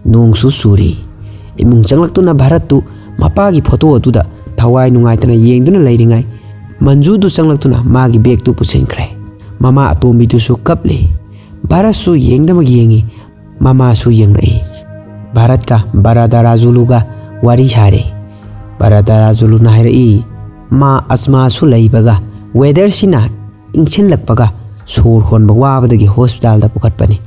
ꯅꯣꯡꯁꯨ ꯆꯨꯔꯤ꯫ ꯏꯃꯨꯡ ꯆꯪꯂꯛꯇꯨꯅ ꯚꯥꯔꯠꯇꯨ ꯃꯄꯥꯒꯤ ꯐꯣꯇꯣ ꯑꯗꯨꯗ ꯊꯋꯥꯏ ꯅꯨꯡꯉꯥꯏꯇꯅ ꯌꯦꯡꯗꯨꯅ ꯂꯩꯔꯤꯉꯩ, ꯃꯟꯖꯨꯗꯨ ꯆꯪꯂꯛꯇꯨꯅ ꯃꯥꯒꯤ ꯕꯦꯒꯇꯨ ꯄꯨꯁꯤꯟꯈ꯭ꯔꯦ꯫ ꯃꯃꯥ ꯑꯇꯣꯝꯕꯤꯗꯨꯁꯨ ꯀꯞꯂꯤ꯫ ꯚꯥꯔꯠꯁꯨ ꯌꯦꯡꯗꯃꯛ ꯌꯦꯡꯉꯤ, ꯃꯃꯥꯁꯨ ꯌꯦꯡꯂꯛꯏ꯫ ꯚꯥꯔꯠꯀ ꯕꯔꯥꯗꯥ ꯔꯥꯖꯨꯂꯨꯒ ꯋꯥꯔꯤ ꯁꯥꯔꯦ꯫ ꯕꯔꯥꯗꯥ ꯔꯥꯖꯨꯂꯨꯅ ꯍꯥꯏꯔꯛꯏ, "ꯃꯥ ꯑꯁꯃꯥꯁꯨ ꯂꯩꯕꯒ ꯋꯦꯗꯔꯁꯤꯅ ꯏꯪꯁꯤꯜꯂꯛꯄꯒ ꯁꯣꯔ ꯍꯣꯟꯕ ꯋꯥꯕꯗꯒꯤ ꯍꯣꯁꯄꯤꯇꯥꯜꯗ ꯄꯨꯈꯠꯄꯅꯤ꯫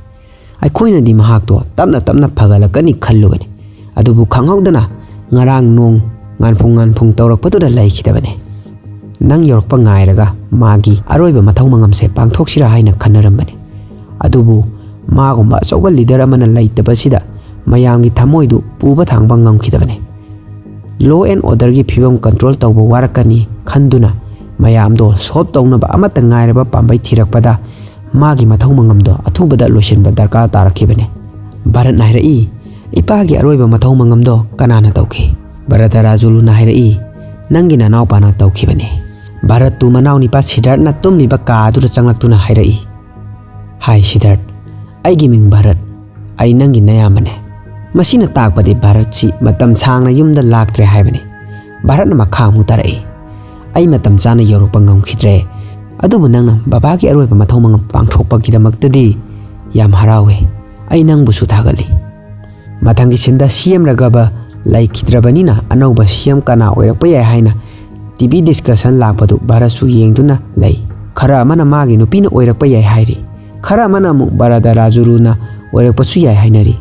ꯑꯩꯈꯣꯏꯅꯗꯤ ꯃꯍꯥꯛꯇꯣ ꯇꯞꯅ ꯇꯞꯅ ꯐꯒꯠꯂꯛꯀꯅꯤ ꯈꯜꯂꯨꯕꯅꯤ, ꯑꯗꯨꯕꯨ ꯈꯪꯍꯧꯗꯅ ꯉꯔꯥꯡ ꯅꯣꯡ ꯉꯥꯟꯐꯨꯡ ꯉꯥꯟꯐꯨꯡ ꯇꯧꯔꯛꯄꯗꯨꯗ ꯂꯩꯈꯤꯗꯕꯅꯤ꯫" ꯅꯪ ꯌꯧꯔꯛꯄ ꯉꯥꯏꯔꯒ ꯃꯥꯒꯤ ꯑꯔꯣꯏꯕ ꯃꯊꯧ ꯃꯉꯝꯁꯦ ꯄꯥꯡꯊꯣꯛꯁꯤꯔꯥ ꯍꯥꯏꯅ ꯈꯟꯅꯔꯝꯕꯅꯤ꯫ ꯑꯗꯨꯕꯨ ꯃꯥꯒꯨꯝꯕ ꯑꯆꯧꯕ ꯂꯤꯗꯔ ꯑꯃꯅ ꯂꯩꯇꯕꯁꯤꯗ ꯃꯌꯥꯝꯒꯤ ꯊꯃꯣꯏꯗꯨ ꯄꯨꯕ ꯊꯥꯡꯕ ꯉꯝꯈꯤꯗꯕꯅꯤ꯫ Law and orderꯒꯤ ꯐꯤꯕꯝ ꯀꯟꯇ꯭ꯔꯣꯜ ꯇꯧꯕ ꯋꯥꯔꯛꯀꯅꯤ ꯈꯟꯗꯨꯅ ꯃꯌꯥꯝꯗꯣ ꯁꯣꯞ ꯇꯧꯅꯕ ꯑꯃꯠꯇ ꯉꯥꯏꯔꯕ ꯄꯥꯝꯕꯩ ꯊꯤꯔꯛꯄꯗ ꯃꯥꯒꯤ ꯃꯊꯧ ꯃꯉꯝꯗꯣ ꯑꯊꯨꯕꯗ ꯂꯣꯏꯁꯤꯟꯕ ꯗꯔꯀꯥꯔ ꯇꯥꯔꯛꯈꯤꯕꯅꯤ꯫ ꯚꯥꯔꯠꯅ ꯍꯥꯏꯔꯛꯏ, "ꯏꯄꯥꯒꯤ ꯑꯔꯣꯏꯕ ꯃꯊꯧ ꯃꯉꯝꯗꯣ ꯀꯅꯥꯅ ꯇꯧꯈꯤ?" ꯚꯥꯔꯠꯇ ꯔꯥꯖꯨꯂꯨꯅ ꯍꯥꯏꯔꯛꯏ, "ꯅꯪꯒꯤ ꯅꯅꯥꯎꯄꯥꯅ ꯇꯧꯈꯤꯕꯅꯤ꯫" ꯚꯥꯔꯠꯇꯨ ꯃꯅꯥꯎ ꯅꯤꯄꯥ ꯁꯤꯗꯥꯔꯠꯅ ꯇꯨꯝꯂꯤꯕ ꯀꯥ ꯑꯗꯨꯗ ꯆꯪꯂꯛꯇꯨꯅ ꯍꯥꯏꯔꯛꯏ, "ꯍꯥꯏ ꯁꯤꯗꯥꯔꯠ, ꯑꯩꯒꯤ ꯃꯤꯡ ꯚꯥꯔꯠ, ꯑꯩ ꯅꯪꯒꯤ ꯅꯌꯥꯝꯕꯅꯦ꯫" ꯃꯁꯤꯅ ꯇꯥꯛꯄꯗꯤ ꯚꯥꯔꯠꯁꯤ ꯃꯇꯝ ꯁꯥꯡꯅ ꯌꯨꯝꯗ ꯂꯥꯛꯇ꯭ꯔꯦ ꯍꯥꯏꯕꯅꯤ꯫ ꯚꯥꯔꯠꯅ ꯃꯈꯥ ꯑꯃꯨꯛ ꯇꯥꯔꯛꯏ, "ꯑꯩ ꯃꯇꯝ ꯆꯥꯅ ꯌꯧꯔꯛꯄ ꯉꯝꯈꯤꯗ꯭ꯔꯦ, ꯑꯗꯨꯕꯨ ꯅꯪꯅ ꯕꯕꯥꯒꯤ ꯑꯔꯣꯏꯕ ꯃꯊꯧ ꯃꯉꯝ ꯄꯥꯡꯊꯣꯛꯄꯒꯤꯗꯃꯛꯇꯗꯤ ꯌꯥꯝ ꯍꯔꯥꯎꯋꯦ꯫ ꯑꯩ ꯅꯪꯕꯨꯁꯨ ꯊꯥꯒꯠꯂꯤ꯫" ꯃꯊꯪꯒꯤ ꯁꯤꯟꯗ ꯁꯤ ꯑꯦꯝ ꯔꯥꯘꯕ ꯂꯩꯈꯤꯗ꯭ꯔꯕꯅꯤꯅ ꯑꯅꯧꯕ ꯁꯤ ꯑꯦꯝ ꯀꯅꯥ ꯑꯣꯏꯔꯛꯄ ꯌꯥꯏ ꯍꯥꯏꯅ ꯇꯤ ꯚꯤ ꯗꯤꯁꯀꯁꯟ ꯂꯥꯛꯄꯗꯨ ꯚꯥꯔꯠꯁꯨ ꯌꯦꯡꯗꯨꯅ ꯂꯩ꯫ ꯈꯔ ꯑꯃꯅ ꯃꯥꯒꯤ ꯅꯨꯄꯤꯅ ꯑꯣꯏꯔꯛꯄ ꯌꯥꯏ ꯍꯥꯏꯔꯤ, ꯈꯔ ꯑꯃꯅ ꯑꯃꯨꯛ ꯚꯥꯔꯠꯇ ꯔꯥꯖꯨꯔꯨꯅ ꯑꯣꯏꯔꯛꯄꯁꯨ ꯌꯥꯏ ꯍꯥꯏꯅꯔꯤ꯫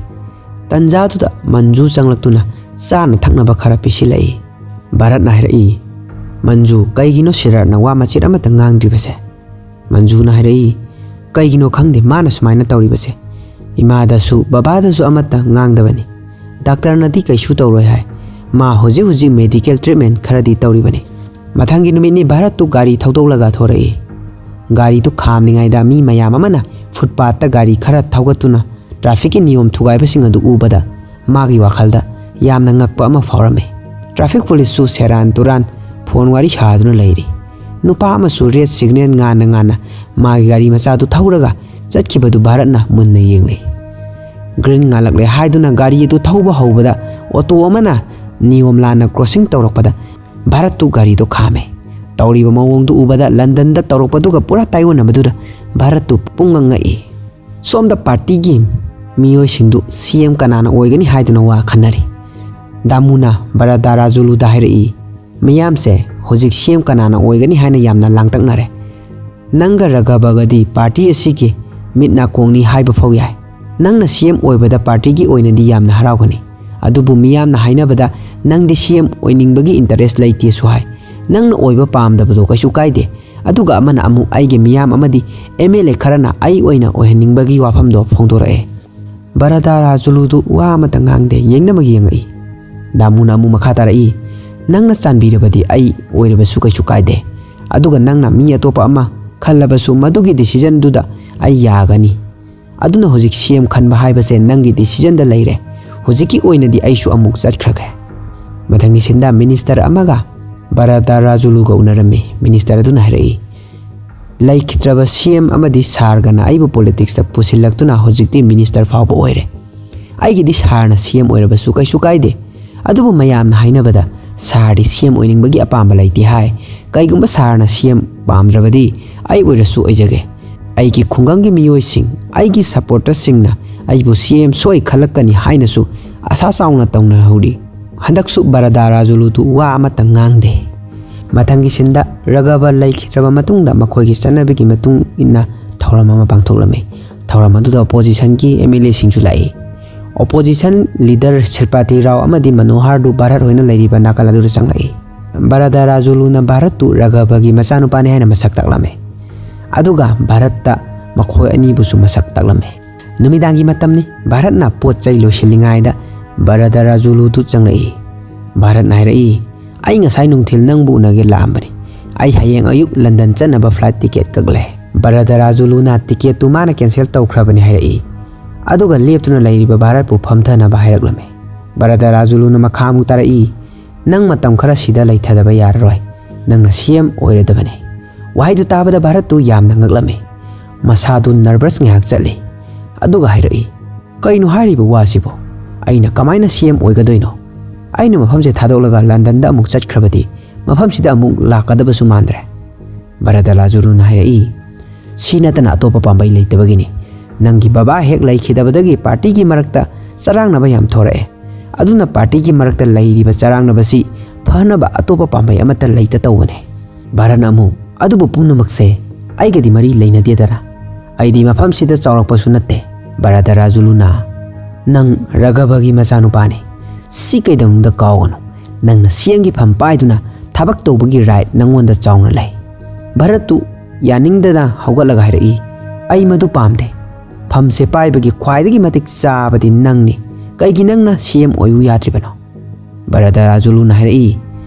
ꯇꯟꯖꯥꯗꯨꯗ ꯃꯟꯖꯨ ꯆꯪꯂꯛꯇꯨꯅ ꯆꯥꯅ ꯊꯛꯅꯕ ꯈꯔ ꯄꯤꯁꯤꯜꯂꯛꯏ꯫ ꯚꯥꯔꯠꯅ ꯍꯥꯏꯔꯛꯏ, "ꯃꯟꯖꯨ, ꯀꯩꯒꯤꯅꯣ ꯁꯤꯗꯥꯔꯠꯅ ꯋꯥ ꯃꯆꯦꯠ ꯑꯃꯠꯇ ꯉꯥꯡꯗ꯭ꯔꯤꯕꯁꯦ?" ꯃꯟꯖꯨꯅ ꯍꯥꯏꯔꯛꯏ, "ꯀꯩꯒꯤꯅꯣ ꯈꯪꯗꯦ ꯃꯥꯅ ꯁꯨꯃꯥꯏꯅ ꯇꯧꯔꯤꯕꯁꯦ꯫ ꯏꯃꯥꯗꯁꯨ ꯕꯕꯥꯗꯁꯨ ꯑꯃꯠꯇ ꯉꯥꯡꯗꯕꯅꯤ꯫ ꯗꯥꯛꯇꯔꯅꯗꯤ ꯀꯩꯁꯨ ꯇꯧꯔꯣꯏ ꯍꯥꯏ꯫ ꯃꯥ ꯍꯧꯖꯤꯛ ꯍꯧꯖꯤꯛ ꯃꯦꯗꯤꯀꯦꯜ ꯇ꯭ꯔꯤꯠꯃꯦꯟ ꯈꯔꯗꯤ ꯇꯧꯔꯤꯕꯅꯤ꯫" ꯃꯊꯪꯒꯤ ꯅꯨꯃꯤꯠꯅꯤ ꯚꯥꯔꯠꯇꯨ ꯒꯥꯔꯤ ꯊꯧꯗꯣꯛꯂꯒ ꯊꯣꯔꯛꯏ꯫ ꯒꯥꯔꯤꯗꯨ ꯈꯥꯝꯂꯤꯉꯩꯗ ꯃꯤ ꯃꯌꯥꯝ ꯑꯃꯅ ꯐꯨꯠꯄꯥꯠꯇ ꯒꯥꯔꯤ ꯈꯔ ꯊꯧꯒꯠꯇꯨꯅ ꯇ꯭ꯔꯥꯐꯤꯛꯀꯤ ꯅꯤꯌꯣꯝ ꯊꯨꯒꯥꯏꯕꯁꯤꯡ ꯑꯗꯨ ꯎꯕꯗ ꯃꯥꯒꯤ ꯋꯥꯈꯜꯗ ꯌꯥꯝꯅ ꯉꯛꯄ ꯑꯃ ꯐꯥꯎꯔꯝꯃꯤ꯫ ꯇ꯭ꯔꯥꯐꯤꯛ ꯄꯨꯂꯤꯁꯁꯨ ꯁꯦꯔꯥꯟ ꯇꯨꯔꯥꯟ ꯐꯣꯟ ꯋꯥꯔꯤ ꯁꯥꯗꯨꯅ ꯂꯩꯔꯤ꯫ ꯅꯨꯄꯥ ꯑꯃꯁꯨ ꯔꯦꯗ ꯁꯤꯒꯅꯦꯜ ꯉꯥꯟꯅ ꯉꯥꯟꯅ ꯃꯥꯒꯤ ꯒꯥꯔꯤ ꯃꯆꯥꯗꯨ ꯊꯧꯔꯒ ꯆꯠꯈꯤꯕꯗꯨ ꯚꯥꯔꯠꯅ ꯃꯨꯟꯅ ꯌꯦꯡꯂꯤ꯫ ꯒ꯭ꯔꯤꯟ ꯉꯥꯜꯂꯛꯂꯦ ꯍꯥꯏꯗꯨꯅ ꯒꯥꯔꯤ ꯑꯗꯨ ꯊꯧꯕ ꯍꯧꯕꯗ ꯑꯣꯇꯣ ꯑꯃꯅ ꯅꯤꯌꯣꯝ ꯂꯥꯟꯅ ꯀ꯭ꯔꯣꯁꯤꯡ ꯇꯧꯔꯛꯄꯗ ꯚꯥꯔꯠꯇꯨ ꯒꯥꯔꯤꯗꯨ ꯈꯥꯝꯃꯦ꯫ ꯇꯧꯔꯤꯕ ꯃꯑꯣꯡꯗꯨ ꯎꯕꯗ ꯂꯟꯗꯟꯗ ꯇꯧꯔꯛꯄꯗꯨꯒ ꯄꯨꯔꯥ ꯇꯥꯏꯑꯣꯟꯅꯕꯗꯨꯗ ꯚꯥꯔꯠꯇꯨ ꯄꯨꯡꯉꯛ ꯉꯛꯏ꯫ ꯁꯣꯝꯗ ꯄꯥꯔꯇꯤꯒꯤ ꯃꯤꯑꯣꯏꯁꯤꯡꯗꯨ ꯁꯤ ꯑꯦꯝ ꯀꯅꯥꯅ ꯑꯣꯏꯒꯅꯤ ꯍꯥꯏꯗꯨꯅ ꯋꯥ ꯈꯟꯅꯔꯤ꯫ ꯗꯥꯃꯨꯅ ꯚꯥꯔꯠꯇ ꯔꯥꯖꯨꯂꯨꯗ ꯍꯥꯏꯔꯛꯏ, "ꯃꯤꯌꯥꯝꯁꯦ ꯍꯧꯖꯤꯛ ꯁꯤ ꯑꯦꯝ ꯀꯅꯥꯅ ꯑꯣꯏꯒꯅꯤ ꯍꯥꯏꯅ ꯌꯥꯝꯅ ꯂꯥꯡꯇꯛꯅꯔꯦ꯫ ꯅꯪꯒ ꯔꯥꯘꯕꯒꯗꯤ ꯄꯥꯔꯇꯤ ꯑꯁꯤꯒꯤ ꯃꯤꯠ ꯅꯥꯀꯣꯡꯅꯤ ꯍꯥꯏꯕ ꯐꯥꯎ ꯌꯥꯏ꯫ ꯅꯪꯅ ꯁꯤ ꯑꯦꯝ ꯑꯣꯏꯕꯗ ꯄꯥꯔꯇꯤꯒꯤ ꯑꯣꯏꯅꯗꯤ ꯌꯥꯝꯅ ꯍꯔꯥꯎꯒꯅꯤ꯫ ꯑꯗꯨꯕꯨ ꯃꯤꯌꯥꯝꯅ ꯍꯥꯏꯅꯕꯗ ꯅꯪꯗꯤ ꯁꯤ ꯑꯦꯝ ꯑꯣꯏꯅꯤꯡꯕꯒꯤ ꯏꯟꯇꯔꯦꯁ ꯂꯩꯇꯦꯁꯨ ꯍꯥꯏ꯫ ꯅꯪꯅ ꯑꯣꯏꯕ ꯄꯥꯝꯗꯕꯗꯣ ꯀꯩꯁꯨ ꯀꯥꯏꯗꯦ꯫ ꯑꯗꯨꯒ ꯑꯃꯅ ꯑꯃꯨꯛ ꯑꯩꯒꯤ ꯃꯤꯌꯥꯝ ꯑꯃꯗꯤ ꯑꯦꯝ ꯑꯦꯜ ꯑꯦ ꯈꯔꯅ ꯑꯩ ꯑꯣꯏꯅ ꯑꯣꯏꯍꯟꯅꯤꯡꯕꯒꯤ ꯋꯥꯐꯝꯗꯣ ꯐꯣꯡꯗꯣꯔꯛꯑꯦ꯫ ꯕꯔꯗꯥ ꯔꯥꯖꯨꯂꯨꯗꯨ ꯋꯥ ꯑꯃꯇ ꯉꯥꯡꯗꯦ, ꯌꯦꯡꯅꯃꯛ ꯌꯦꯡꯉꯛꯏ꯫ ꯗꯥꯃꯨꯅ ꯑꯃꯨꯛ ꯃꯈꯥ ꯇꯥꯔꯛꯏ, "ꯅꯪꯅ ꯆꯥꯟꯕꯤꯔꯕꯗꯤ ꯑꯩ ꯑꯣꯏꯔꯕꯁꯨ ꯀꯩꯁꯨ ꯀꯥꯏꯗꯦ꯫ ꯑꯗꯨꯒ ꯅꯪꯅ ꯃꯤ ꯑꯇꯣꯞꯄ ꯑꯃ ꯈꯜꯂꯕꯁꯨ ꯃꯗꯨꯒꯤ ꯗꯤꯁꯤꯖꯟꯗꯨꯗ ꯑꯩ ꯌꯥꯒꯅꯤ꯫ ꯑꯗꯨꯅ ꯍꯧꯖꯤꯛ ꯁꯤ ꯑꯦꯝ ꯈꯟꯕ ꯍꯥꯏꯕꯁꯦ ꯅꯪꯒꯤ ꯗꯤꯁꯤꯖꯟꯗ ꯂꯩꯔꯦ꯫ ꯍꯧꯖꯤꯛꯀꯤ ꯑꯣꯏꯅꯗꯤ ꯑꯩꯁꯨ ꯑꯃꯨꯛ ꯆꯠꯈ꯭ꯔꯒꯦ꯫" ꯃꯊꯪꯒꯤ ꯁꯤꯟꯗ ꯃꯤꯅꯤꯁꯇꯔ ꯑꯃꯒ ꯕꯔꯗꯥ ꯔꯥꯖꯨꯂꯨꯒ ꯎꯅꯔꯝꯃꯤ꯫ ꯃꯤꯅꯤꯁꯇꯔ ꯑꯗꯨꯅ ꯍꯥꯏꯔꯛꯏ, "ꯂꯩꯈꯤꯗ꯭ꯔꯕ ꯁꯤ ꯑꯦꯝ ꯑꯃꯗꯤ ꯁꯥꯔꯒꯅ ꯑꯩꯕꯨ ꯄꯣꯂꯤꯇꯤꯛꯁꯇ ꯄꯨꯁꯤꯜꯂꯛꯇꯨꯅ ꯍꯧꯖꯤꯛꯇꯤ ꯃꯤꯅꯤꯁꯇꯔ ꯐꯥꯎꯕ ꯑꯣꯏꯔꯦ꯫ ꯑꯩꯒꯤꯗꯤ ꯁꯥꯔꯅ ꯁꯤ ꯑꯦꯝ ꯑꯣꯏꯔꯕꯁꯨ ꯀꯩꯁꯨ ꯀꯥꯏꯗꯦ꯫ ꯑꯗꯨꯕꯨ ꯃꯌꯥꯝꯅ ꯍꯥꯏꯅꯕꯗ ꯁꯥꯔꯗꯤ ꯁꯤ ꯑꯦꯝ ꯑꯣꯏꯅꯤꯡꯕꯒꯤ ꯑꯄꯥꯝꯕ ꯂꯩꯇꯦ ꯍꯥꯏ꯫ ꯀꯩꯒꯨꯝꯕ ꯁꯥꯔꯅ ꯁꯤ ꯑꯦꯝ ꯄꯥꯝꯗ꯭ꯔꯕꯗꯤ ꯑꯩ ꯑꯣꯏꯔꯁꯨ ꯑꯣꯏꯖꯒꯦ꯫ ꯑꯩꯒꯤ ꯈꯨꯡꯒꯪꯒꯤ ꯃꯤꯑꯣꯏꯁꯤꯡ, ꯑꯩꯒꯤ ꯁꯄꯣꯔꯇꯔꯁꯤꯡꯅ ꯑꯩꯕꯨ ꯁꯤ ꯑꯦꯝ ꯁꯣꯏ ꯈꯜꯂꯛꯀꯅꯤ ꯍꯥꯏꯅꯁꯨ ꯑꯁꯥ ꯆꯥꯎꯅ ꯇꯧꯅꯍꯧꯔꯤ꯫" ꯍꯟꯗꯛꯁꯨ ꯕꯔꯗꯥ ꯔꯥꯖꯨꯂꯨꯗꯨ ꯋꯥ ꯑꯃꯠꯇ ꯉꯥꯡꯗꯦ꯫ ꯃꯊꯪꯒꯤ ꯁꯤꯟꯗ ꯔꯒꯕ ꯂꯩꯈꯤꯗ꯭ꯔꯕ ꯃꯇꯨꯡꯗ ꯃꯈꯣꯏꯒꯤ ꯆꯠꯅꯕꯤꯒꯤ ꯃꯇꯨꯡ ꯏꯟꯅ ꯊꯧꯔꯝ ꯑꯃ ꯄꯥꯡꯊꯣꯛꯂꯝꯃꯤ꯫ ꯊꯧꯔꯝ ꯑꯗꯨꯗ ꯑꯣꯄꯣꯖꯤꯁꯟꯒꯤ ꯑꯦꯝ ꯑꯦꯜ ꯑꯦꯁꯤꯡꯁꯨ ꯂꯥꯛꯏ꯫ ꯑꯣꯄꯣꯖꯤꯁꯟ ꯂꯤꯗꯔ ꯁꯤꯔꯄꯥꯇꯤ ꯔꯥꯎ ꯑꯃꯗꯤ ꯃꯅꯣꯍꯥꯔꯗꯨ ꯚꯥꯔꯠ ꯍꯣꯏꯅ ꯂꯩꯔꯤꯕ ꯅꯥꯀꯜ ꯑꯗꯨꯗ ꯆꯪꯂꯛꯏ꯫ ꯕꯔꯗꯥ ꯔꯥꯖꯨꯂꯨꯅ ꯚꯥꯔꯠꯇꯨ ꯔꯒꯕꯒꯤ ꯃꯆꯥꯅꯨꯄꯥꯅꯤ ꯍꯥꯏꯅ ꯃꯁꯛ ꯇꯥꯛꯂꯝꯃꯤ꯫ ꯑꯗꯨꯒ ꯚꯥꯔꯠꯇ ꯃꯈꯣꯏ ꯑꯅꯤꯕꯨꯁꯨ ꯃꯁꯛ ꯇꯥꯛꯂꯝꯃꯤ꯫ ꯅꯨꯃꯤꯗꯥꯡꯒꯤ ꯃꯇꯝꯅꯤ꯫ ꯚꯥꯔꯠꯅ ꯄꯣꯠ ꯆꯩ ꯂꯣꯏꯁꯤꯜꯂꯤꯉꯩꯗ ꯕꯔꯗꯥ ꯔꯥꯖꯨꯂꯨꯗꯨ ꯆꯪꯂꯛꯏ꯫ ꯚꯥꯔꯠꯅ ꯍꯥꯏꯔꯛꯏ, "ꯑꯩ ꯉꯁꯥꯏ ꯅꯨꯡꯊꯤꯜ ꯅꯪꯕꯨ ꯎꯅꯒꯦ ꯂꯥꯛꯑꯝꯕꯅꯤ꯫ ꯑꯩ ꯍꯌꯦꯡ ꯑꯌꯨꯛ ꯂꯟꯗꯟ ꯆꯠꯅꯕ ꯐ꯭ꯂꯥꯏꯠ ꯇꯤꯀꯦꯠ ꯀꯛꯂꯦ꯫" ꯕꯔꯗꯥ ꯔꯥꯖꯨꯂꯨꯅ ꯇꯤꯀꯦꯠꯇꯨ ꯃꯥꯅ ꯀꯦꯟꯁꯦꯜ ꯇꯧꯈ꯭ꯔꯕꯅꯤ ꯍꯥꯏꯔꯛꯏ꯫ ꯑꯗꯨꯒ ꯂꯦꯞꯇꯨꯅ ꯂꯩꯔꯤꯕ ꯚꯥꯔꯠꯄꯨ ꯐꯝꯊꯅꯕ ꯍꯥꯏꯔꯛꯂꯝꯃꯤ꯫ ꯕꯔꯗꯥ ꯔꯥꯖꯨꯂꯨꯅ ꯃꯈꯥ ꯑꯃꯨꯛ ꯇꯥꯔꯛꯏ, "ꯅꯪ ꯃꯇꯝ ꯈꯔ ꯁꯤꯗ ꯂꯩꯊꯗꯕ ꯌꯥꯔꯔꯣꯏ꯫ ꯅꯪꯅ ꯁꯤ ꯑꯦꯝ ꯑꯣꯏꯔꯗꯕꯅꯤ꯫" ꯋꯥꯍꯩꯗꯨ ꯇꯥꯕꯗ ꯚꯥꯔꯠꯇꯨ ꯌꯥꯝꯅ ꯉꯛꯂꯝꯃꯤ꯫ ꯃꯁꯥꯗꯨ ꯅꯔꯚꯁ ꯉꯥꯏꯍꯥꯛ ꯆꯠꯂꯤ꯫ ꯑꯗꯨꯒ ꯍꯥꯏꯔꯛꯏ, "ꯀꯩꯅꯣ ꯍꯥꯏꯔꯤꯕ ꯋꯥꯁꯤꯕꯣ? ꯑꯩꯅ ꯀꯃꯥꯏꯅ ꯁꯤ ꯑꯦꯝ ꯑꯣꯏꯒꯗꯣꯏꯅꯣ? ꯑꯩꯅ ꯃꯐꯝꯁꯦ ꯊꯥꯗꯣꯛꯂꯒ ꯂꯟꯗꯟꯗ ꯑꯃꯨꯛ ꯆꯠꯈ꯭ꯔꯕꯗꯤ ꯃꯐꯝꯁꯤꯗ ꯑꯃꯨꯛ ꯂꯥꯛꯀꯗꯕꯁꯨ ꯃꯥꯟꯗ꯭ꯔꯦ꯫" ꯕꯔꯗꯥ ꯔꯥꯖꯨꯂꯨꯅ ꯍꯥꯏꯔꯛꯏ, "ꯁꯤ ꯅꯠꯇꯅ ꯑꯇꯣꯞꯄ ꯄꯥꯝꯕꯩ ꯂꯩꯇꯕꯒꯤꯅꯤ꯫ ꯅꯪꯒꯤ ꯕꯕꯥ ꯍꯦꯛ ꯂꯩꯈꯤꯗꯕꯗꯒꯤ ꯄꯥꯔꯇꯤꯒꯤ ꯃꯔꯛꯇ ꯆꯔꯥꯡꯅꯕ ꯌꯥꯝ ꯊꯣꯔꯛꯑꯦ꯫ ꯑꯗꯨꯅ ꯄꯥꯔꯇꯤꯒꯤ ꯃꯔꯛꯇ ꯂꯩꯔꯤꯕ ꯆꯔꯥꯡꯅꯕꯁꯤ ꯐꯅꯕ ꯑꯇꯣꯞꯄ ꯄꯥꯝꯕꯩ ꯑꯃꯠꯇ ꯂꯩꯇ ꯇꯧꯕꯅꯦ꯫" ꯚꯥꯔꯠꯅ ꯑꯃꯨꯛ, "ꯑꯗꯨꯕꯨ ꯄꯨꯝꯅꯃꯛꯁꯦ ꯑꯩꯒꯗꯤ ꯃꯔꯤ ꯂꯩꯅꯗꯦꯗꯅ꯫ ꯑꯩꯗꯤ ꯃꯐꯝꯁꯤꯗ ꯆꯥꯎꯔꯛꯄꯁꯨ ꯅꯠꯇꯦ꯫" ꯕꯔꯗꯥ ꯔꯥꯖꯨꯂꯨꯅ, "ꯅꯪ ꯔꯒꯕꯒꯤ ꯃꯆꯥꯅꯨꯄꯥꯅꯤ꯫ ꯁꯤ ꯀꯩꯗꯧꯅꯨꯡꯗ ꯀꯥꯎꯒꯅꯨ꯫ ꯅꯪꯅ ꯁꯤ ꯑꯦꯝꯒꯤ ꯐꯝ ꯄꯥꯏꯗꯨꯅ ꯊꯕꯛ ꯇꯧꯕꯒꯤ ꯔꯥꯏꯠ ꯅꯪꯉꯣꯟꯗ ꯆꯥꯎꯅ ꯂꯩ꯫ ꯚꯥꯔꯠꯇꯨ ꯌꯥꯅꯤꯡꯗꯅ ꯍꯧꯒꯠꯂꯒ ꯍꯥꯏꯔꯛꯏ, "ꯑꯩ ꯃꯗꯨ ꯄꯥꯝꯗꯦ꯫ ꯐꯝꯁꯦ ꯄꯥꯏꯕꯒꯤ ꯈ꯭ꯋꯥꯏꯗꯒꯤ ꯃꯇꯤꯛ ꯆꯥꯕꯗꯤ ꯅꯪꯅꯤ꯫ ꯀꯩꯒꯤ ꯅꯪꯅ ꯁꯤ ꯑꯦꯝ ꯑꯣꯏꯌꯨ ꯌꯥꯗ꯭ꯔꯤꯕꯅꯣ?" ꯚꯥꯔꯗꯔꯥꯖꯨꯂꯨꯅ ꯍꯥꯏꯔꯛꯏ,